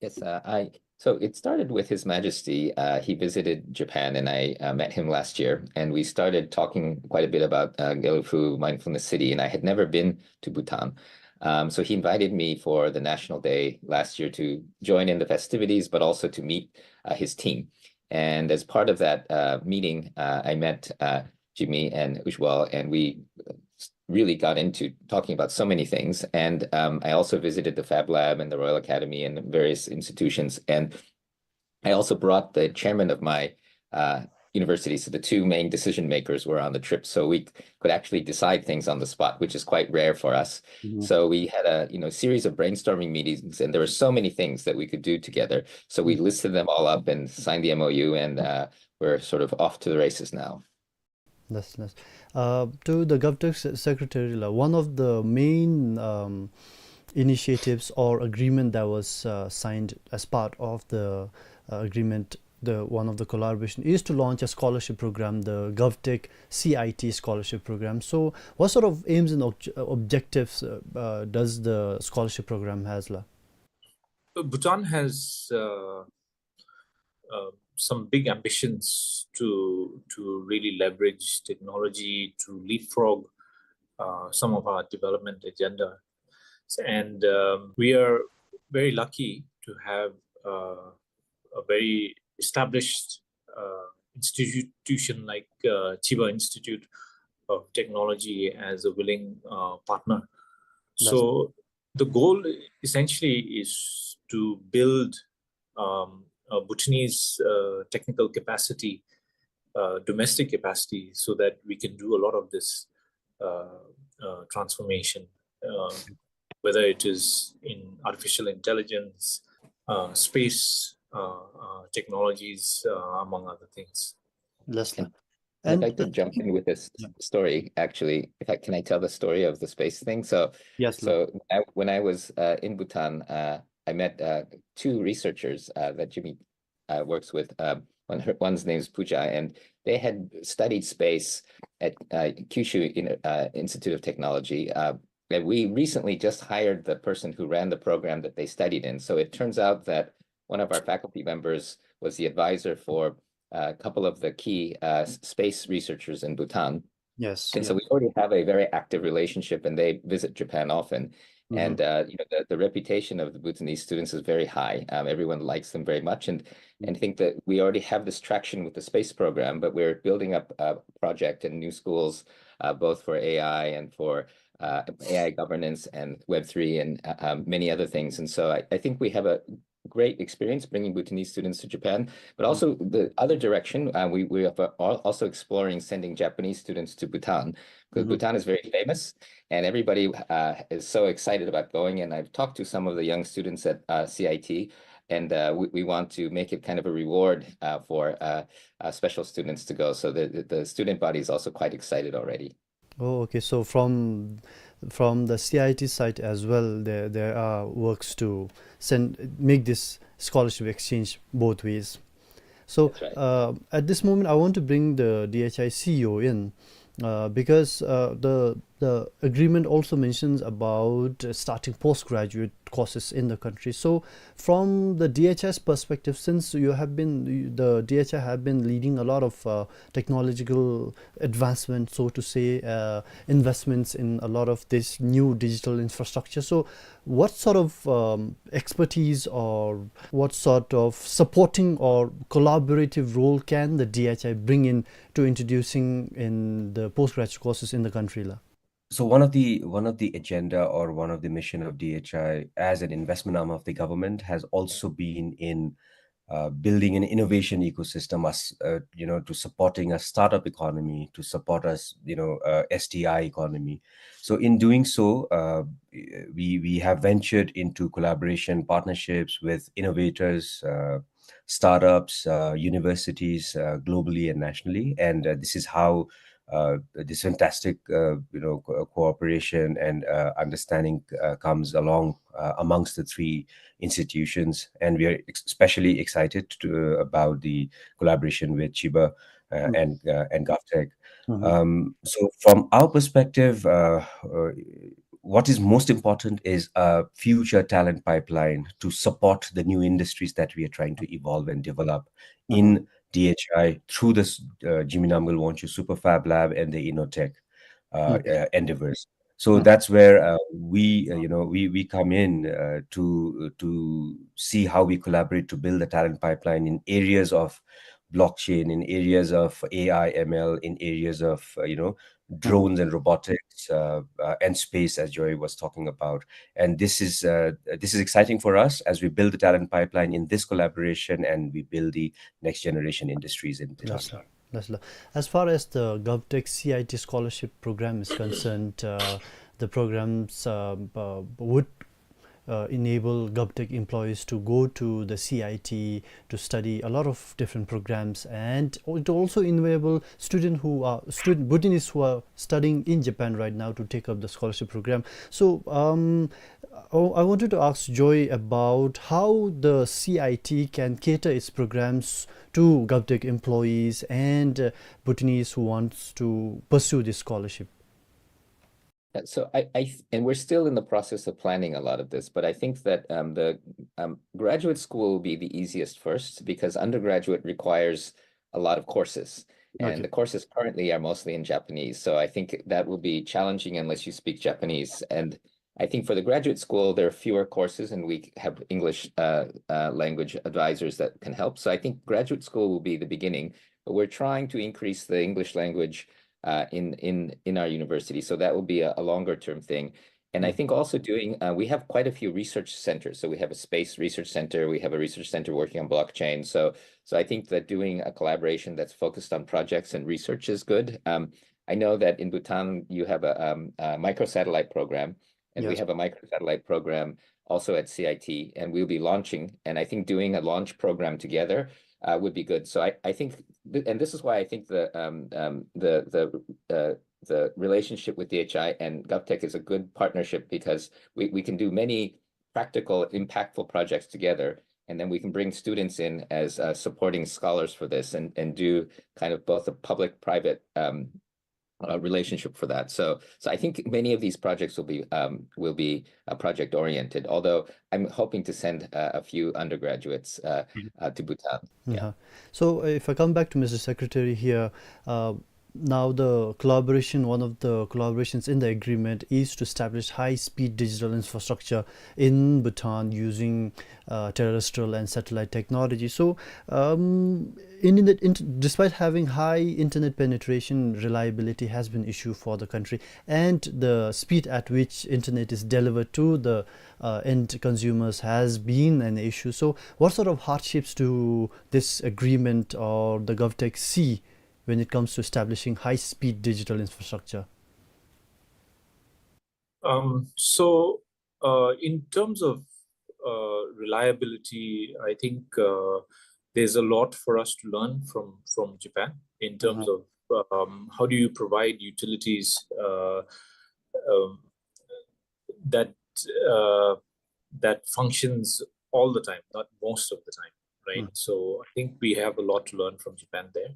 Yes, uh, I, so it started with His Majesty. Uh, he visited Japan, and I, uh, met him last year, and we started talking quite a bit about, uh, Gelephu Mindfulness City, and I had never been to Bhutan. Um, so he invited me for the National Day last year to join in the festivities, but also to meet, uh, his team. And as part of that, uh, meeting, uh, I met, uh, Jigme and Ujwal, and we, uh, s-, really got into talking about so many things. And, um, I also visited the Fab Lab and the Royal Academy and various institutions. And I also brought the chairman of my, uh, university. So the two main decision makers were on the trip. So we could actually decide things on the spot, which is quite rare for us. Mm-hmm. So we had a, you know, series of brainstorming meetings, and there were so many things that we could do together. So we, mm-hmm, listed them all up and signed the M O U, and, uh, we're sort of off to the races now. Yes, yes. Uh, to the GovTech se-, secretary la, one of the main, um, initiatives or agreement that was, uh, signed as part of the, uh, agreement, the one of the collaboration is to launch a scholarship program, the GovTech C I T scholarship program. So what sort of aims and obj-, objectives, uh, uh, does the scholarship program has la? Bhutan has, uh, uh, some big ambitions to, to really leverage technology to leapfrog, uh, some of our development agenda. And, um, we are very lucky to have, uh, a very established, uh, institution like uh, Chiba Institute of Technology as a willing uh, partner. So the goal essentially is to build um, uh, Bhutanese uh, technical capacity, uh, domestic capacity, so that we can do a lot of this uh, uh, transformation, uh, whether it is in artificial intelligence, uh, space uh, uh, technologies, uh, among other things. Leslie. I'd like to jump in with this story, actually. If I, can I tell the story of the space thing? So, Yes, so I, when I was uh, in Bhutan, uh, I met uh, two researchers uh, that Jimmy uh, works with. Um, one, her, one's name is Pooja, and they had studied space at uh, Kyushu in, uh, Institute of Technology. Uh, and we recently just hired the person who ran the program that they studied in. So it turns out that one of our faculty members was the advisor for a couple of the key uh, space researchers in Bhutan. Yes. And so we already have a very active relationship, and they visit Japan often. Mm-hmm. And uh, you know, the, the reputation of the Bhutanese students is very high. Um, everyone likes them very much, and mm-hmm. and think that we already have this traction with the space program. But we're building up a project and new schools, uh, both for A I and for uh, A I governance and Web three and uh, um, many other things. And so I, I think we have a great experience bringing Bhutanese students to Japan, but also the other direction, uh, we, we are also exploring sending Japanese students to Bhutan, because mm-hmm. Bhutan is very famous and everybody uh, is so excited about going. And I've talked to some of the young students at uh, C I T, and uh, we, we want to make it kind of a reward uh, for uh, uh, special students to go. So the, the student body is also quite excited already. Oh, okay. So from from the C I T side as well, there there are works to send make this scholarship exchange both ways. So right. uh, at this moment, I want to bring the D H I C E O in uh, because uh, the the agreement also mentions about uh, starting postgraduate courses in the country. So from the D H I's perspective, since you have been, the D H I have been leading a lot of uh, technological advancement, so to say, uh, investments in a lot of this new digital infrastructure. So what sort of um, expertise or what sort of supporting or collaborative role can the D H I bring in to introducing in the postgraduate courses in the country, la? So one of the one of the agenda or one of the mission of D H I as an investment arm of the government has also been in uh, building an innovation ecosystem, us uh, you know, to supporting a startup economy, to support us, you know, uh, S T I economy. So in doing so, uh, we we have ventured into collaboration partnerships with innovators, uh, startups, uh, universities, uh, globally and nationally, and uh, this is how uh, this fantastic, uh, you know, co- cooperation and uh, understanding uh, comes along uh, amongst the three institutions. And we are ex- especially excited to, about the collaboration with Chiba uh, and uh, and GovTech. Um, so, from our perspective, uh, uh, what is most important is a future talent pipeline to support the new industries that we are trying to evolve and develop in D H I through this uh, Jimmy Namgyel Wangchuck Super Fab Lab and the Innotech uh, uh, endeavors. So that's where uh, we, uh, you know, we we come in uh, to to see how we collaborate to build the talent pipeline in areas of blockchain, in areas of A I M L, in areas of uh, you know, drones and robotics uh, uh, and space, as Joy was talking about. And this is uh, this is exciting for us as we build the talent pipeline in this collaboration and we build the next generation industries in Bhutan. Yes, sir. Yes, sir. As far as the GovTech C I T scholarship program is concerned, uh, the programs uh, uh, would uh, enable GovTech employees to go to the C I T to study a lot of different programs, and it also enable students who are student Bhutanese who are studying in Japan right now to take up the scholarship program. So um, I I wanted to ask Joy about how the C I T can cater its programs to GovTech employees and uh, Bhutanese who wants to pursue this scholarship. Uh, So I, I th- and we're still in the process of planning a lot of this, but I think that um, the um, graduate school will be the easiest first, because undergraduate requires a lot of courses, and Okay. the courses currently are mostly in Japanese. So I think that will be challenging unless you speak Japanese. And I think for the graduate school, there are fewer courses, and we have English uh, uh, language advisors that can help. So I think graduate school will be the beginning. But we're trying to increase the English language uh, in in in our university. So that will be a, a longer term thing. And I think also doing, uh, we have quite a few research centers. So we have a space research center, we have a research center working on blockchain. So so I think that doing a collaboration that's focused on projects and research is good. Um, I know that in Bhutan you have a, um, a microsatellite program, and we Yes. have a microsatellite program also at C I T, and we'll be launching. And I think doing a launch program together uh, would be good. So I I think, th- and this is why I think the um, um the the uh, the relationship with D H I and GovTech is a good partnership, because we, we can do many practical, impactful projects together. And then we can bring students in as uh, supporting scholars for this, and, and do kind of both a public-private um, uh, relationship for that. So, so I think many of these projects will be um, will be uh, project oriented. Although I'm hoping to send uh, a few undergraduates uh, uh, to Bhutan. Yeah. Uh-huh. So, uh, if I come back to Mister Secretary here, uh, now the collaboration, one of the collaborations in the agreement is to establish high-speed digital infrastructure in Bhutan using uh, terrestrial and satellite technology. So, um, in, in, the, in, despite having high internet penetration, reliability has been issue for the country, and the speed at which internet is delivered to the uh, end consumers has been an issue. So, what sort of hardships do this agreement or the GovTech see when it comes to establishing high-speed digital infrastructure? Um, so, uh, in terms of uh, reliability, I think uh, there's a lot for us to learn from from Japan in terms of um, how do you provide utilities uh, um, that uh, that functions all the time, not most of the time, right? So I think we have a lot to learn from Japan there.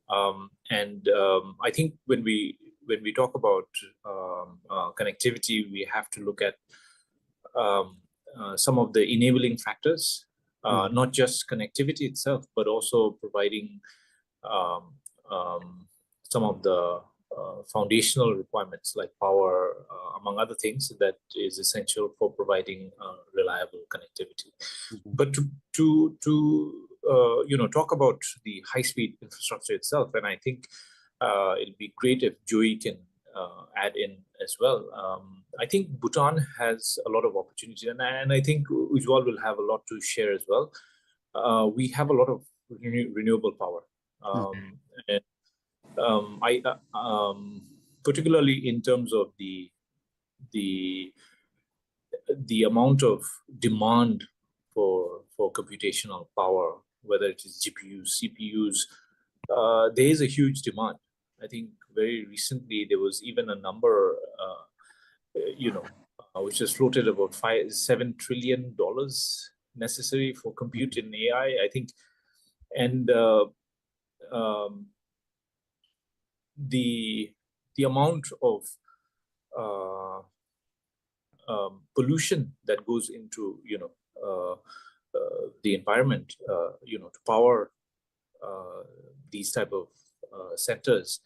Um, and um, I think when we when we talk about um, uh, connectivity, we have to look at um, uh, some of the enabling factors, uh, not just connectivity itself, but also providing um, um, some of the uh, foundational requirements like power, uh, among other things, that is essential for providing uh, reliable connectivity. But to to to uh, you know, talk about the high-speed infrastructure itself, and I think uh, it'll be great if Joy can uh, add in as well. Um, I think Bhutan has a lot of opportunity, and, and I think Ujwal will have a lot to share as well. Uh, we have a lot of renew- renewable power, um, and um, I uh, um, particularly in terms of the the the amount of demand for for computational power, whether it is G P Us, C P Us, uh, there is a huge demand. I think very recently there was even a number, uh, uh, you know, uh, which was floated about five, seven trillion dollars necessary for compute in A I. I think, and uh, um, the the amount of uh, um, pollution that goes into, you know, uh, uh, the environment, uh, you know, to power uh, these type of uh, centers,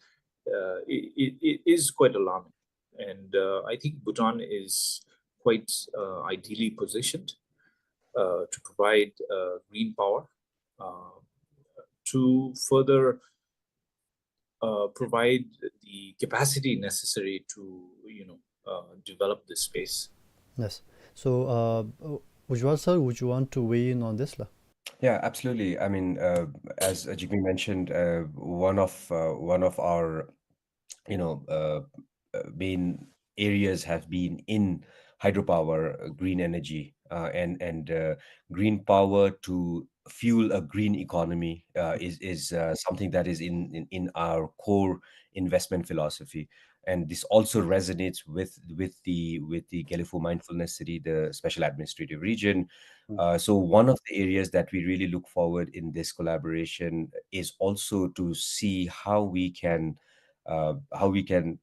uh, it, it, it is quite alarming. And uh, I think Bhutan is quite uh, ideally positioned uh, to provide uh, green power uh, to further uh, provide the capacity necessary to, you know, uh, develop this space. Yes. So, uh, uh, Ujwal sir, would you want to weigh in on this, la? Yeah, absolutely. I mean, uh, as uh, Jigme mentioned, uh, one of uh, one of our, you know, uh, uh, main areas have been in hydropower, uh, green energy, uh, and and uh, green power to fuel a green economy uh, is is uh, something that is in, in in our core investment philosophy. And this also resonates with with the with the Gelephu Mindfulness City, the special administrative region. Uh, so one of the areas that we really look forward in this collaboration is also to see how we can uh, how we can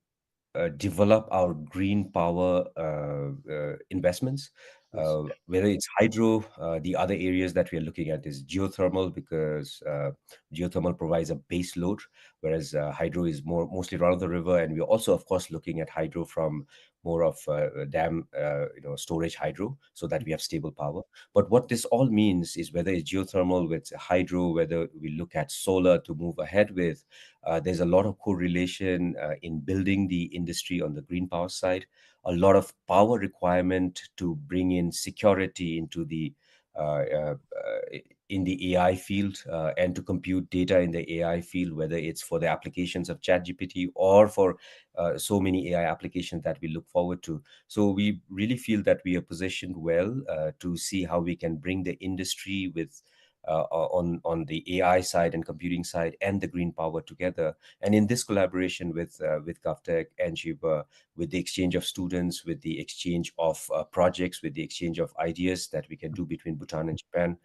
uh, develop our green power uh, uh, investments. Uh, whether it's hydro, uh, the other areas that we are looking at is geothermal, because, uh, geothermal provides a base load, whereas, uh, hydro is more, mostly run of the river. And we are also, of course, looking at hydro from more of, uh, dam, uh, you know, storage hydro, so that we have stable power. But what this all means is, whether it's geothermal with hydro, whether we look at solar to move ahead with, uh, there's a lot of correlation, uh, in building the industry on the green power side, a lot of power requirement to bring in security into the, uh, uh, uh, in the A I field, uh, and to compute data in the A I field, whether it's for the applications of ChatGPT or for, uh, so many A I applications that we look forward to. So we really feel that we are positioned well, uh, to see how we can bring the industry with, uh, on, on the A I side and computing side and the green power together. And in this collaboration with, uh, with GovTech and Chiba, with the exchange of students, with the exchange of, uh, projects, with the exchange of ideas that we can do between Bhutan and Japan,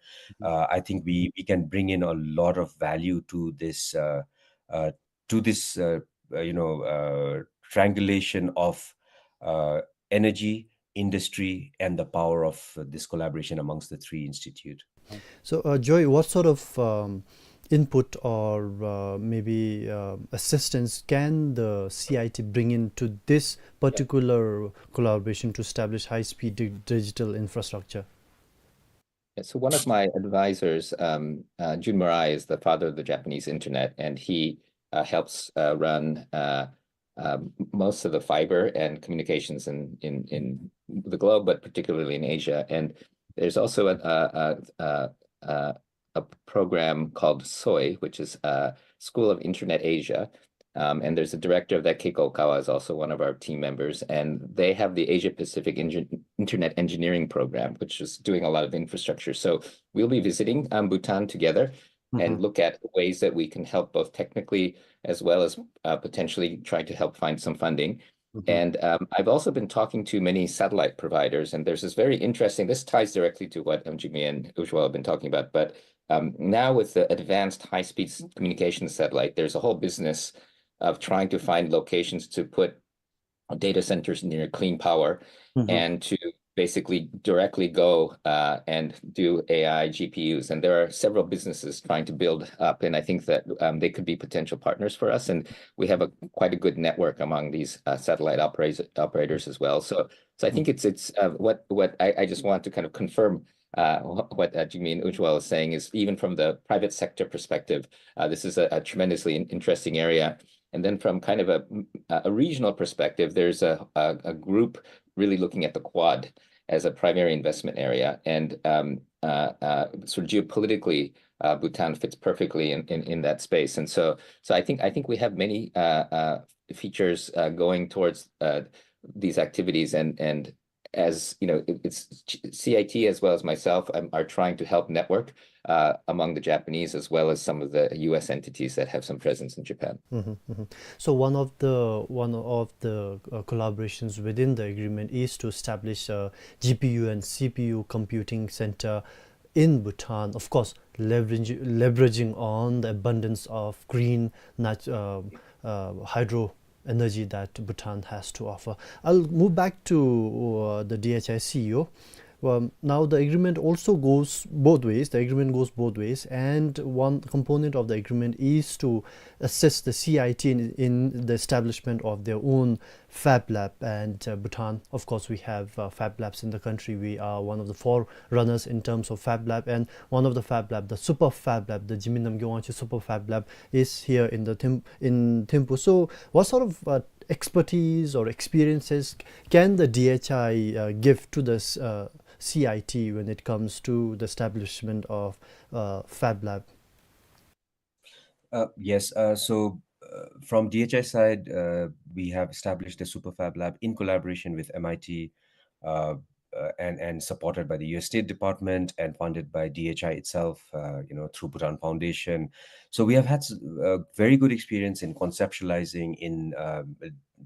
uh, I think we, we can bring in a lot of value to this, uh, uh, to this, uh, uh, you know, uh, triangulation of, uh, energy, industry, and the power of, uh, this collaboration amongst the three institute. So, uh, Joy, what sort of, um, input or, uh, maybe, uh, assistance can the C I T bring into this particular collaboration to establish high-speed di-, digital infrastructure? Yeah, so one of my advisors, um, uh, Jun Murai, is the father of the Japanese internet, and he, uh, helps, uh, run, uh, um, most of the fiber and communications in, in, in the globe, but particularly in Asia. And there's also a, a, a, a, a, a program called SOI, which is, uh, School of Internet Asia. Um, and there's a director of that, Keiko Okawa, is also one of our team members. And they have the Asia Pacific Inter-, Internet Engineering Program, which is doing a lot of infrastructure. So we'll be visiting, um, Bhutan together and look at ways that we can help both technically as well as, uh, potentially trying to help find some funding. And, um, I've also been talking to many satellite providers, and there's this very interesting, this ties directly to what, um, Jigme and Ujwal have been talking about, but, um, now with the advanced high-speed s-, communication satellite, there's a whole business of trying to find locations to put data centers near clean power and to basically directly go, uh, and do A I G P Us. And there are several businesses trying to build up, and I think that, um, they could be potential partners for us. And we have a quite a good network among these, uh, satellite operators, operators as well. So, so I think it's, it's, uh, what, what I, I just want to kind of confirm, uh, wh-, what, uh, Jigme and Ujwal is saying is, even from the private sector perspective, uh, this is a, a tremendously in-, interesting area. And then from kind of a, a regional perspective, there's a, a, a group really looking at the Quad as a primary investment area. And, um, uh, uh, sort of geopolitically, uh, Bhutan fits perfectly in, in, in that space. And so, so I think, I think we have many, uh, uh, features, uh, going towards, uh, these activities. And, and as, you know, it, it's C I T as well as myself, um, are trying to help network, uh, among the Japanese as well as some of the U S entities that have some presence in Japan. So one of the, one of the, uh, collaborations within the agreement is to establish a G P U and C P U computing center in Bhutan, of course, leverage-, leveraging on the abundance of green nat-, uh, uh, hydro energy that Bhutan has to offer. I'll move back to, uh, the D H I C E O. Um, now, the agreement also goes both ways. The agreement goes both ways, and one component of the agreement is to assist the C I T in, in the establishment of their own Fab Lab. And, uh, Bhutan, of course, we have, uh, Fab Labs in the country. We are one of the forerunners in terms of Fab Lab, and one of the Fab Lab, the Super Fab Lab, the Jigme Namgay Wangchuk Super Fab Lab, is here in the Thim-, in Thimphu. So, what sort of, uh, expertise or experiences can the D H I, uh, give to this, uh, C I T when it comes to the establishment of, uh, Fab Lab? Uh, yes, uh, so, uh, from D H I side, uh, we have established the Super Fab Lab in collaboration with M I T, uh, uh, and, and supported by the U S State Department and funded by D H I itself, uh, you know, through Bhutan Foundation. So we have had s-, uh, very good experience in conceptualizing, in, um,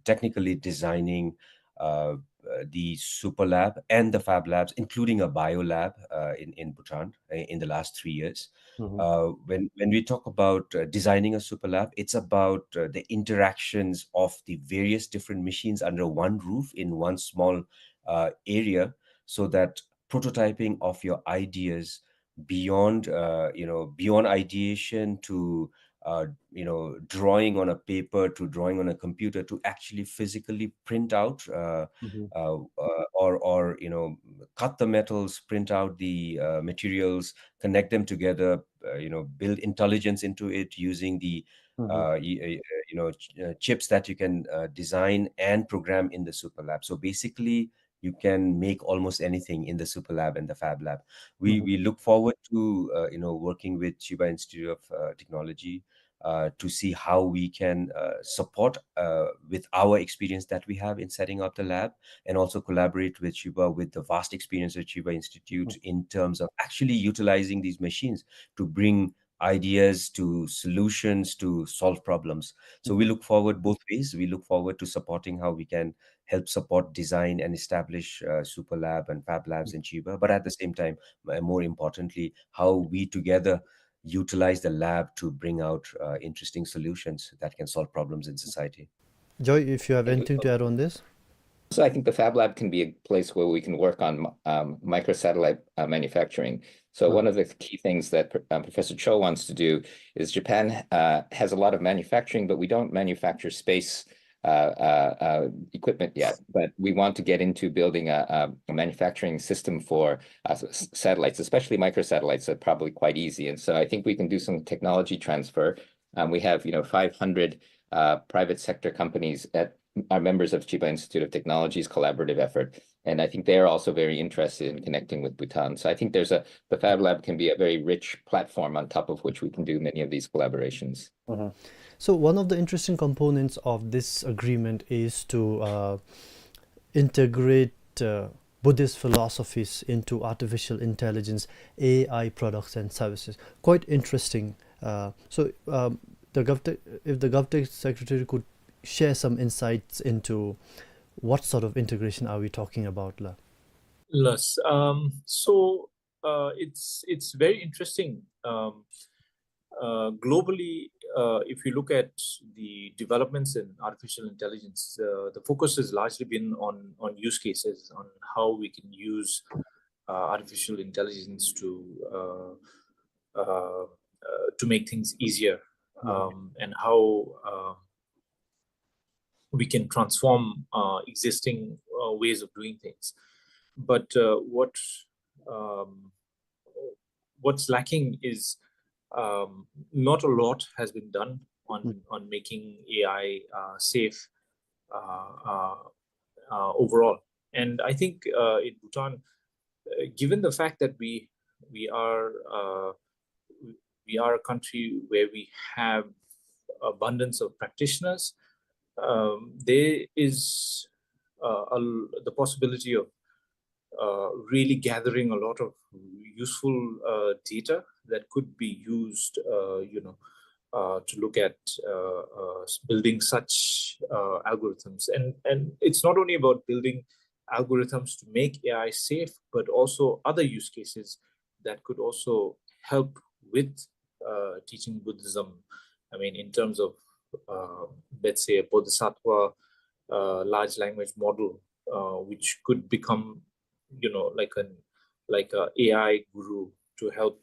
technically designing, uh, uh, the Super Lab and the Fab Labs, including a bio lab, uh, in, in Bhutan, uh, in the last three years. Uh, when, when we talk about, uh, designing a Super Lab, it's about, uh, the interactions of the various different machines under one roof in one small, uh, area, so that prototyping of your ideas beyond, uh, you know, beyond ideation to, uh, you know, drawing on a paper, to drawing on a computer, to actually physically print out, uh, Mhm. uh, uh, or, or, you know, cut the metals, print out the, uh, materials, connect them together, uh, you know, build intelligence into it using the, Mhm. uh, y-, uh, you know, ch-, uh, chips that you can, uh, design and program in the Super Lab. So basically, you can make almost anything in the Super Lab and the Fab Lab. We, Mhm. we look forward to, uh, you know, working with Chiba Institute of, uh, Technology, uh, to see how we can, uh, support, uh, with our experience that we have in setting up the lab, and also collaborate with Chiba, with the vast experience of Chiba Institute, Mhm. in terms of actually utilizing these machines to bring ideas to solutions to solve problems. So we Mhm. look forward both ways. We look forward to supporting how we can help support, design, and establish, uh, Super Lab and Fab Labs Mhm. in Chiba, but at the same time, uh, more importantly, how we together utilize the lab to bring out, uh, interesting solutions that can solve problems in society. Joy, if you have Thank you. Anything to add on this? So I think the Fab Lab can be a place where we can work on, um, microsatellite, uh, manufacturing. So Uh, one of the key things that Pr-, um, Professor Cho wants to do is Japan, uh, has a lot of manufacturing, but we don't manufacture space, uh, uh, uh, equipment yet. But we want to get into building a, a, a manufacturing system for, uh, s-, s-, satellites, especially microsatellites, are probably quite easy. And so I think we can do some technology transfer. Um, we have, you know, five hundred, uh, private sector companies that are members of Chiba Institute of Technology's collaborative effort. And I think they are also very interested in connecting with Bhutan. So I think there's a, the Fab Lab can be a very rich platform on top of which we can do many of these collaborations. Mhm. So one of the interesting components of this agreement is to, uh, integrate, uh, Buddhist philosophies into artificial intelligence, A I products and services. Quite interesting. Uh, so, um, the GovTech, if the GovTech secretary could share some insights into what sort of integration are we talking about, la? Yes. Um, so, uh, it's, it's very interesting. Um, uh, globally, uh, if you look at the developments in artificial intelligence, uh, the focus has largely been on, on use cases, on how we can use, uh, artificial intelligence to, uh, uh, uh, to make things easier, Mhm. um, and how, uh, we can transform, uh, existing, uh, ways of doing things. But, uh, what, um, what's lacking is, um, not a lot has been done on, Mm. on making A I, uh, safe, uh, uh, uh, overall. And I think, uh, in Bhutan, uh, given the fact that we, we are, uh, we, we are a country where we have abundance of practitioners, um, there is, uh, a l-, the possibility of, uh, really gathering a lot of useful, uh, data that could be used, uh, you know, uh, to look at, uh, uh, s-, building such, uh, algorithms. And, and it's not only about building algorithms to make A I safe, but also other use cases that could also help with, uh, teaching Buddhism. I mean, in terms of, uh, let's say, a Bodhisattva, uh, large language model, uh, which could become, you know, like an, like a A I guru to help,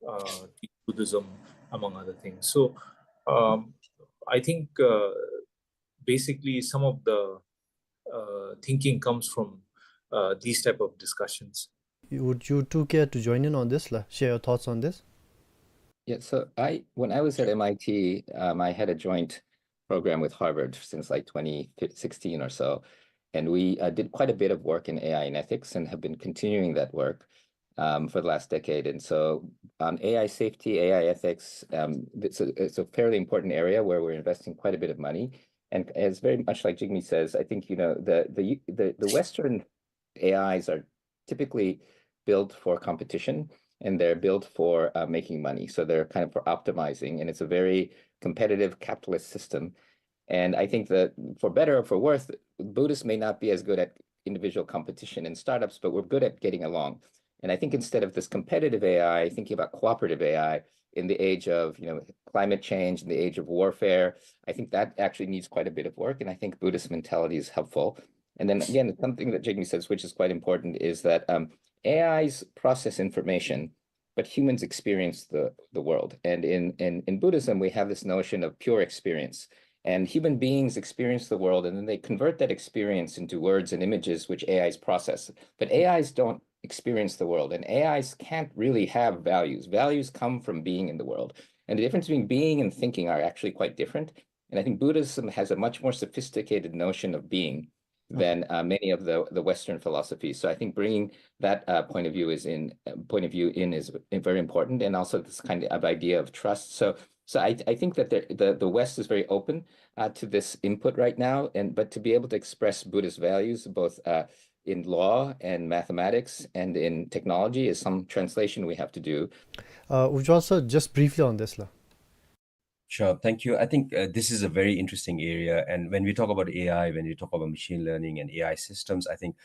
uh, teach Buddhism, among other things. So, um, I think, uh, basically some of the, uh, thinking comes from, uh, these type of discussions. Would you two care to join in on this, la? Share your thoughts on this? Yeah, so I, when I was at M I T, um, I had a joint program with Harvard since, like, twenty sixteen or so. And we, uh, did quite a bit of work in A I and ethics and have been continuing that work, um, for the last decade. And so on A I safety, A I ethics, um, it's a, it's a fairly important area where we're investing quite a bit of money. And it's very much like Jigme says, I think, you know, the, the, the, the Western A Is are typically built for competition, and they're built for, uh, making money. So they're kind of for optimizing, and it's a very competitive capitalist system. And I think that for better or for worse, Buddhists may not be as good at individual competition and startups, but we're good at getting along. And I think instead of this competitive A I, thinking about cooperative A I in the age of, you know, climate change, in the age of warfare, I think that actually needs quite a bit of work. And I think Buddhist mentality is helpful. And then again, something that Jigme says, which is quite important, is that, um, A Is process information, but humans experience the, the world. And in, in, in Buddhism, we have this notion of pure experience. And human beings experience the world, and then they convert that experience into words and images, which A Is process. But A Is don't experience the world, and A Is can't really have values. Values come from being in the world. And the difference between being and thinking are actually quite different. And I think Buddhism has a much more sophisticated notion of being than uh, many of the, the Western philosophies. So I think bringing that uh, point of view is in uh, point of view in is very important, and also this kind of idea of trust. So so I, I think that the, the, the West is very open uh, to this input right now, and but to be able to express Buddhist values both uh, in law and mathematics and in technology is some translation we have to do. Uh, Ujjwal sir, just briefly on this, la. Sure, thank you. I think uh, this is a very interesting area. And when we talk about A I, when we talk about machine learning and A I systems, I think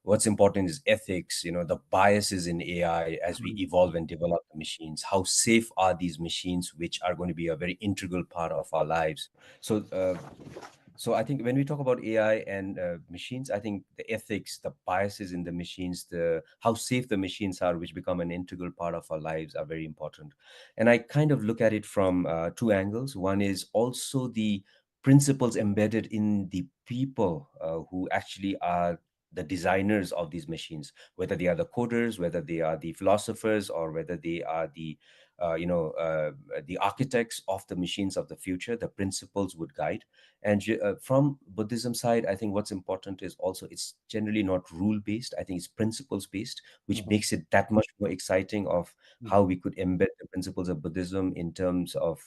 what's important is ethics, you know, the biases in A I as we evolve and develop the machines. How safe are these machines, which are going to be a very integral part of our lives? So, uh, so I think when we talk about A I and uh, machines, I think the ethics, the biases in the machines, the how safe the machines are, which become an integral part of our lives, are very important. And I kind of look at it from uh, two angles. One is also the principles embedded in the people uh, who actually are the designers of these machines, whether they are the coders, whether they are the philosophers, or whether they are the uh, you know uh, the architects of the machines of the future. The principles would guide. And uh, from Buddhism side, I think what's important is also it's generally not rule based. I think it's principles based, which mm-hmm. makes it that much more exciting of mm-hmm. how we could embed the principles of Buddhism in terms of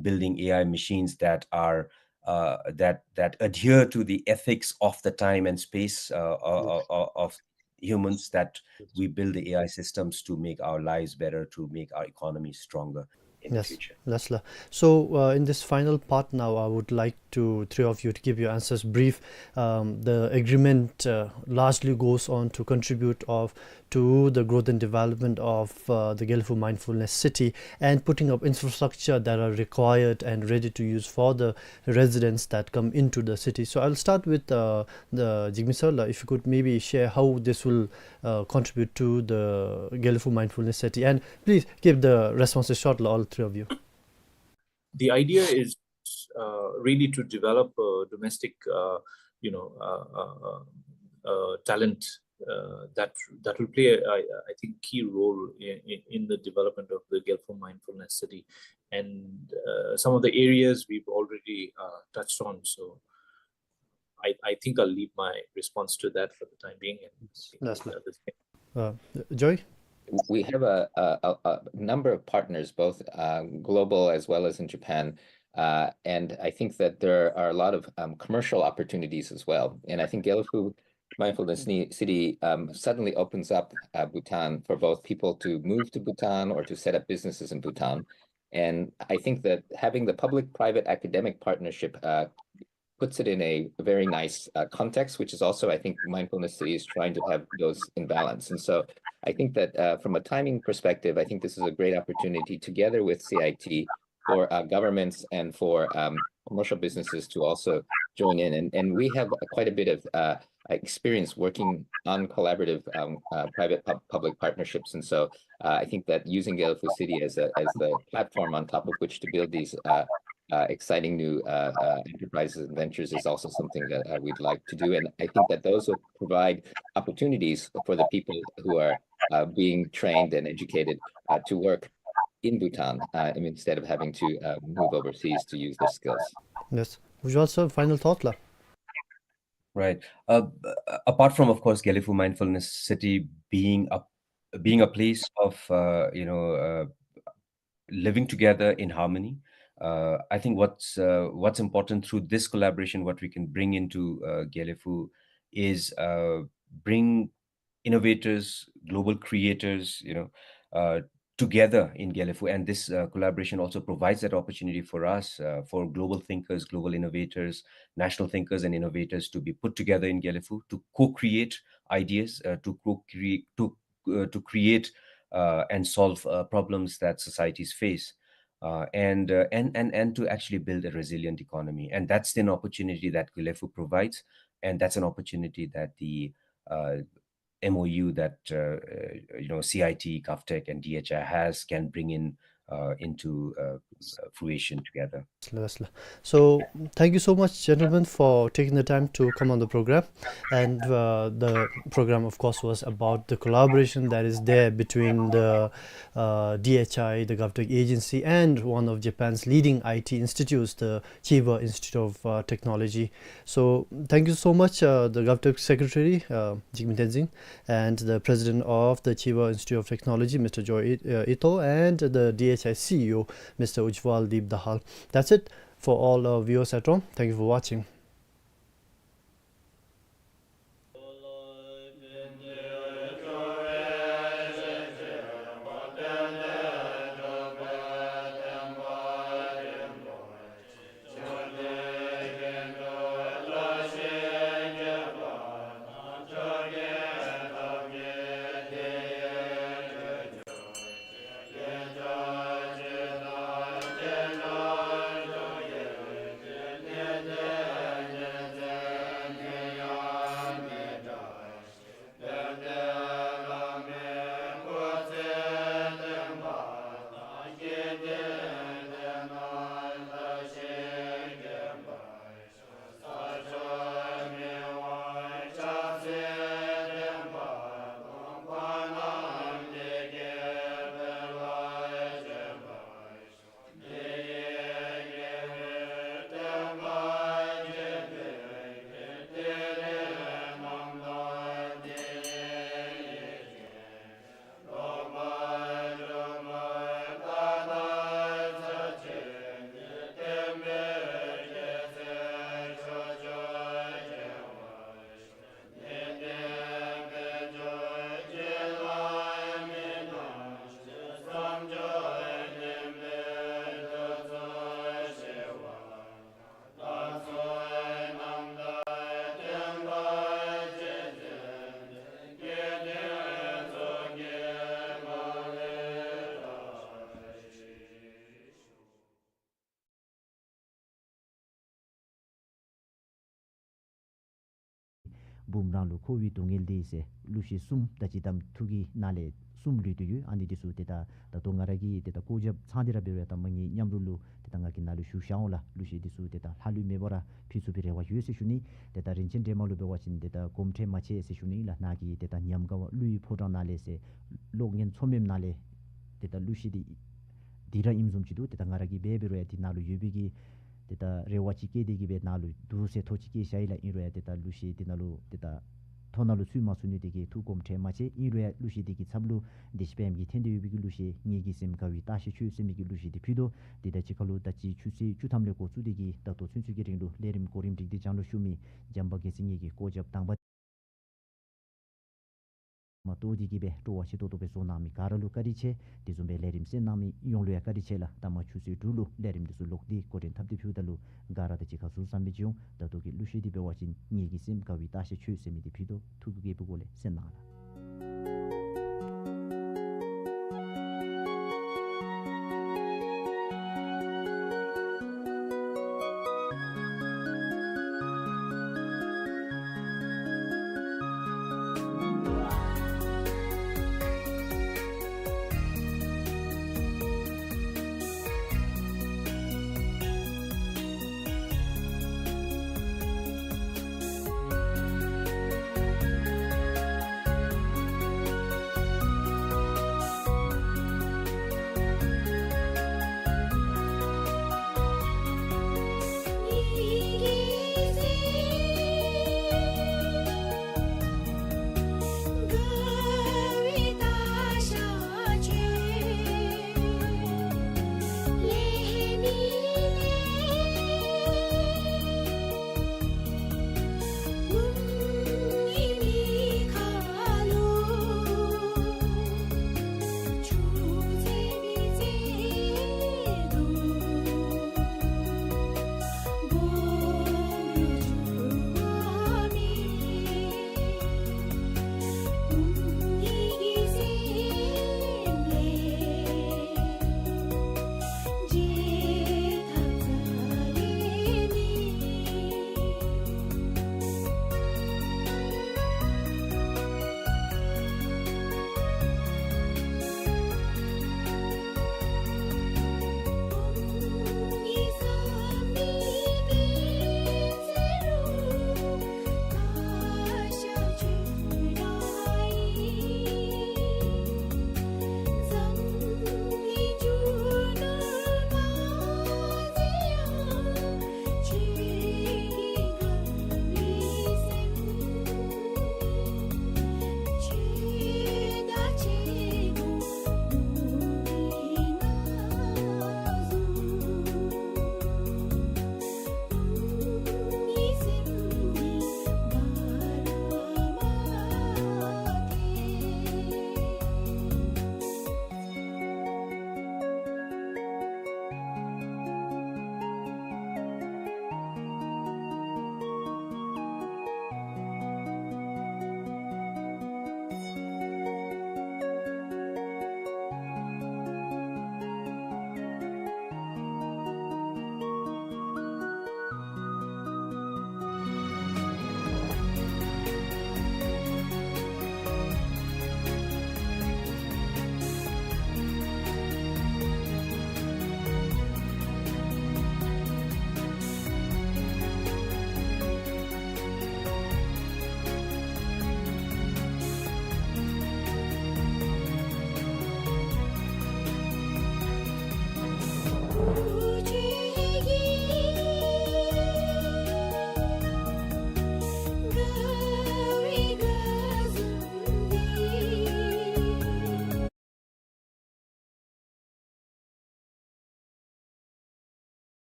building A I machines that are uh, that that adhere to the ethics of the time and space uh, uh, uh, of humans, that we build the A I systems to make our lives better, to make our economy stronger in yes. the future. Yes, la. So, uh, in this final part now, I would like to three of you to give your answers brief. Um, the agreement uh, largely goes on to contribute of to the growth and development of uh, the Gelephu Mindfulness City and putting up infrastructure that are required and ready to use for the residents that come into the city. So I'll start with uh, the Jigme sir, la, if you could maybe share how this will uh, contribute to the Gelephu Mindfulness City. And please keep the responses short, la, all three of you. The idea is uh, really to develop a domestic, uh, you know, uh, uh, uh, uh, talent uh, that that will play, I, I think, key role in, in the development of the Gelephu Mindfulness City. And uh, some of the areas we've already uh, touched on. So I, I think I'll leave my response to that for the time being. And That's uh, uh, Joy? We have a, a, a number of partners, both uh, global as well as in Japan. Uh, and I think that there are a lot of um, commercial opportunities as well. And I think Gelephu Mindfulness City um, suddenly opens up uh, Bhutan for both people to move to Bhutan or to set up businesses in Bhutan. And I think that having the public-private academic partnership uh, puts it in a very nice uh, context, which is also, I think, Mindfulness City is trying to have those in balance. And so I think that uh, from a timing perspective, I think this is a great opportunity together with C I T for uh, governments and for um, commercial businesses to also join in. And, and we have quite a bit of uh, experience working on collaborative um, uh, private pub- public partnerships. And so uh, I think that using Gelephu City as, a, as the platform on top of which to build these uh, uh, exciting new uh, uh, enterprises and ventures is also something that uh, we'd like to do. And I think that those will provide opportunities for the people who are uh, being trained and educated uh, to work in Bhutan uh, instead of having to uh, move overseas to use their skills. Yes. Ujjwal sir, final thought, la? Right. Uh, apart from, of course, Gelephu Mindfulness City being a being a place of uh, you know uh, living together in harmony, uh, I think what's uh, what's important through this collaboration, what we can bring into uh, Gelephu, is uh, bring innovators, global creators, you know, uh, together in Gelephu. And this uh, collaboration also provides that opportunity for us, uh, for global thinkers, global innovators, national thinkers and innovators to be put together in Gelephu to co-create ideas, uh, to co-create, to, uh, to create uh, and solve uh, problems that societies face. Uh, and, uh, and and and to actually build a resilient economy, and that's an opportunity that Gelephu provides, and that's an opportunity that the uh, M O U that, uh, uh, you know, C I T, GovTech, and D H I has can bring in, uh, into, uh, fruition together. Yes, yes. So, thank you so much, gentlemen, for taking the time to come on the program. And, uh, the program, of course, was about the collaboration that is there between the, uh, D H I, the GovTech agency, and one of Japan's leading I T institutes, the Chiba Institute of, uh, Technology. So, thank you so much, uh, the GovTech Secretary, uh, Jigme Tenzin, and the President of the Chiba Institute of Technology, Mister Joe I-, uh, Ito, and the D H I C E O, Mister Ujjwal Deep Dahal. That's it for all our viewers at home. Thank you for watching. བུམ་རང་ལུ་འཁོར་བའི་སྡུག་བསྔལ་འདི་ཟེར་གླུ་གཞས་གསུམ་ད་ཅི་དམ་ཐུགས་ཀྱི་ནང་ལས་གསུམ་ལུས་ཏེ་ཡོད། ཨ་ནི་འདི་ཚུ་ཏེ་ད་ད་ལྟོ་ང་ར་གིས་ཏེ་ད་བཀོ་བཞག་ཚང་སྟེ་ར་འབད་རུང་ཡང་ད་མ་ངེའི་མཉམ་རོགས་ལུ་ཏེ་ད་ང་གིས་ནཱ་ལུ་ཞུ་བཞག་འོང་ལགས། གླུ་གཞས་འདི་ཚུ་ཏེ་ད་ལྷག་ལུས་མེད་པར་ར་ཕུལ་ཚུགས་པའི་རེ་བ་ཡོད་ཟེར་ཞུ་ནི། ཏེ་ད་རིན་ཆེན་སྒྲོལ་མ་ལུ་འབད་བ་ཅིན་ཏེ་ད་གོམས་འདྲིས་མ་ཆེ་ཟེར་ཞུ་ནི་ལགས། ནཱ་གི་ཏེ་ད་ཉམས་དགའ་བ་གླུ་ཡི་ཕོ་བྲང་ནང་ལས་ཟེར་གློག་བརྙན་མཚོ་སྨནམ་ནང་ལས་ཏེ་ད་གླུ་གཞས་འདི་འདི་ར་ཨིནམ་བཟུམ་ཅིག་འདུག། ཏེ་ད་ང་ར་གིས་འབད་འབད་རུང་ཡང་འདི་ནང་ལུ་ཡོད་པའི་གི་ཏེ་ད་རེ་བ་ཅིག་བསྐྱེད་དེ་གིས་སྦེ་ནཱ་ལུ་འདུག་ཟེར་ཐོ་ཅིག་བསྐྱལ་བཞག་ཡི་ལགས། ཨིན་རུང་ཡང་ཏེ་ད་གླུ་གཞས་འདི་ནང་ལུ་ཏེ་ད་ཐོ་ནང་ལུ་ཚུད་མ་ཚུད་ནི་འདི་གིས་ཐུགས་གོམས་འདྲིས་མ་ཆེ། ཨིན་རུང་ཡང་གླུ་གཞས་འདི་གི་ཚབ་ལུ་བདེ་ཆེན་དཔལམོ་གིས་འཐེན་ཏེ་ཡོད་པའི་གི་གླུ་གཞས་ངེད་ཀྱི་སེམས་དགའ་བའི་ལྟ་ཞིག་ཁྱོད་ཟེར་མི་གི་གླུ་གཞས་འདི་ཕུལ་དོ། ཏེ་ད་ཅི་ཁ་ལུ་ད་ཅི་ཆུ་ཚོད་བཅུ་ཐམ་ལས་འགོ་བཙུགས་ཏེ་གིས་ད་ལྟོ་ཚུན་ཚོད་ཀྱི་རིང་ལུ་ལས་རིམ་གོ་རིམ་སྒྲིག་སྟེ་རྒྱང་ལུ་ཞུ་མི་འཇམ་དཔལ་རྒྱལ་མཚན་ངེད་ཀྱི་བཀོ་བཞག་དང་པ་མ་གཏོགས་འདི་གིས་སྦེ་སྤྲོ་བ་ཆེ་ཏོག་ཏོ་སྦེ་བཟོ་གནང་མི་ག་ར་ལུ་བཀའ་དྲིན་ཆེ། དེ་བཟུམ་སྦེ་ལས་རིམ་གསན་གནང་མི་ཡོངས་ལུ་ཡང་བཀའ་དྲིན་ཆེ་ལགས། ད་མ་ཆུ་ཚོད་དྲུག་ལུ་ལས་རིམ་འདི་ཚུ་ལོག་སྟེ་འགོ་འདྲེན་འཐབ་སྟེ་ཕུལཝ་ད་ལུ་ག་ར་ད་ཅི་ཁ་ཟུར་བཟང་སྦེ་མཇལ་འོང་། ད་ལྟོ་གི་གླུ་གཞས་འདི་འབད་བ་ཅིན་ངེད་ཀྱི་སེམས་དགའ་བའི་ལྟ་ཞིག་ཁྱོད་ཟེར་མི་འདི་ཕུལ་དོ། ཐུགས་ཀྱི་དགྱེས་པའི་སྒོ་ལས་གསན་གནང་ལགས།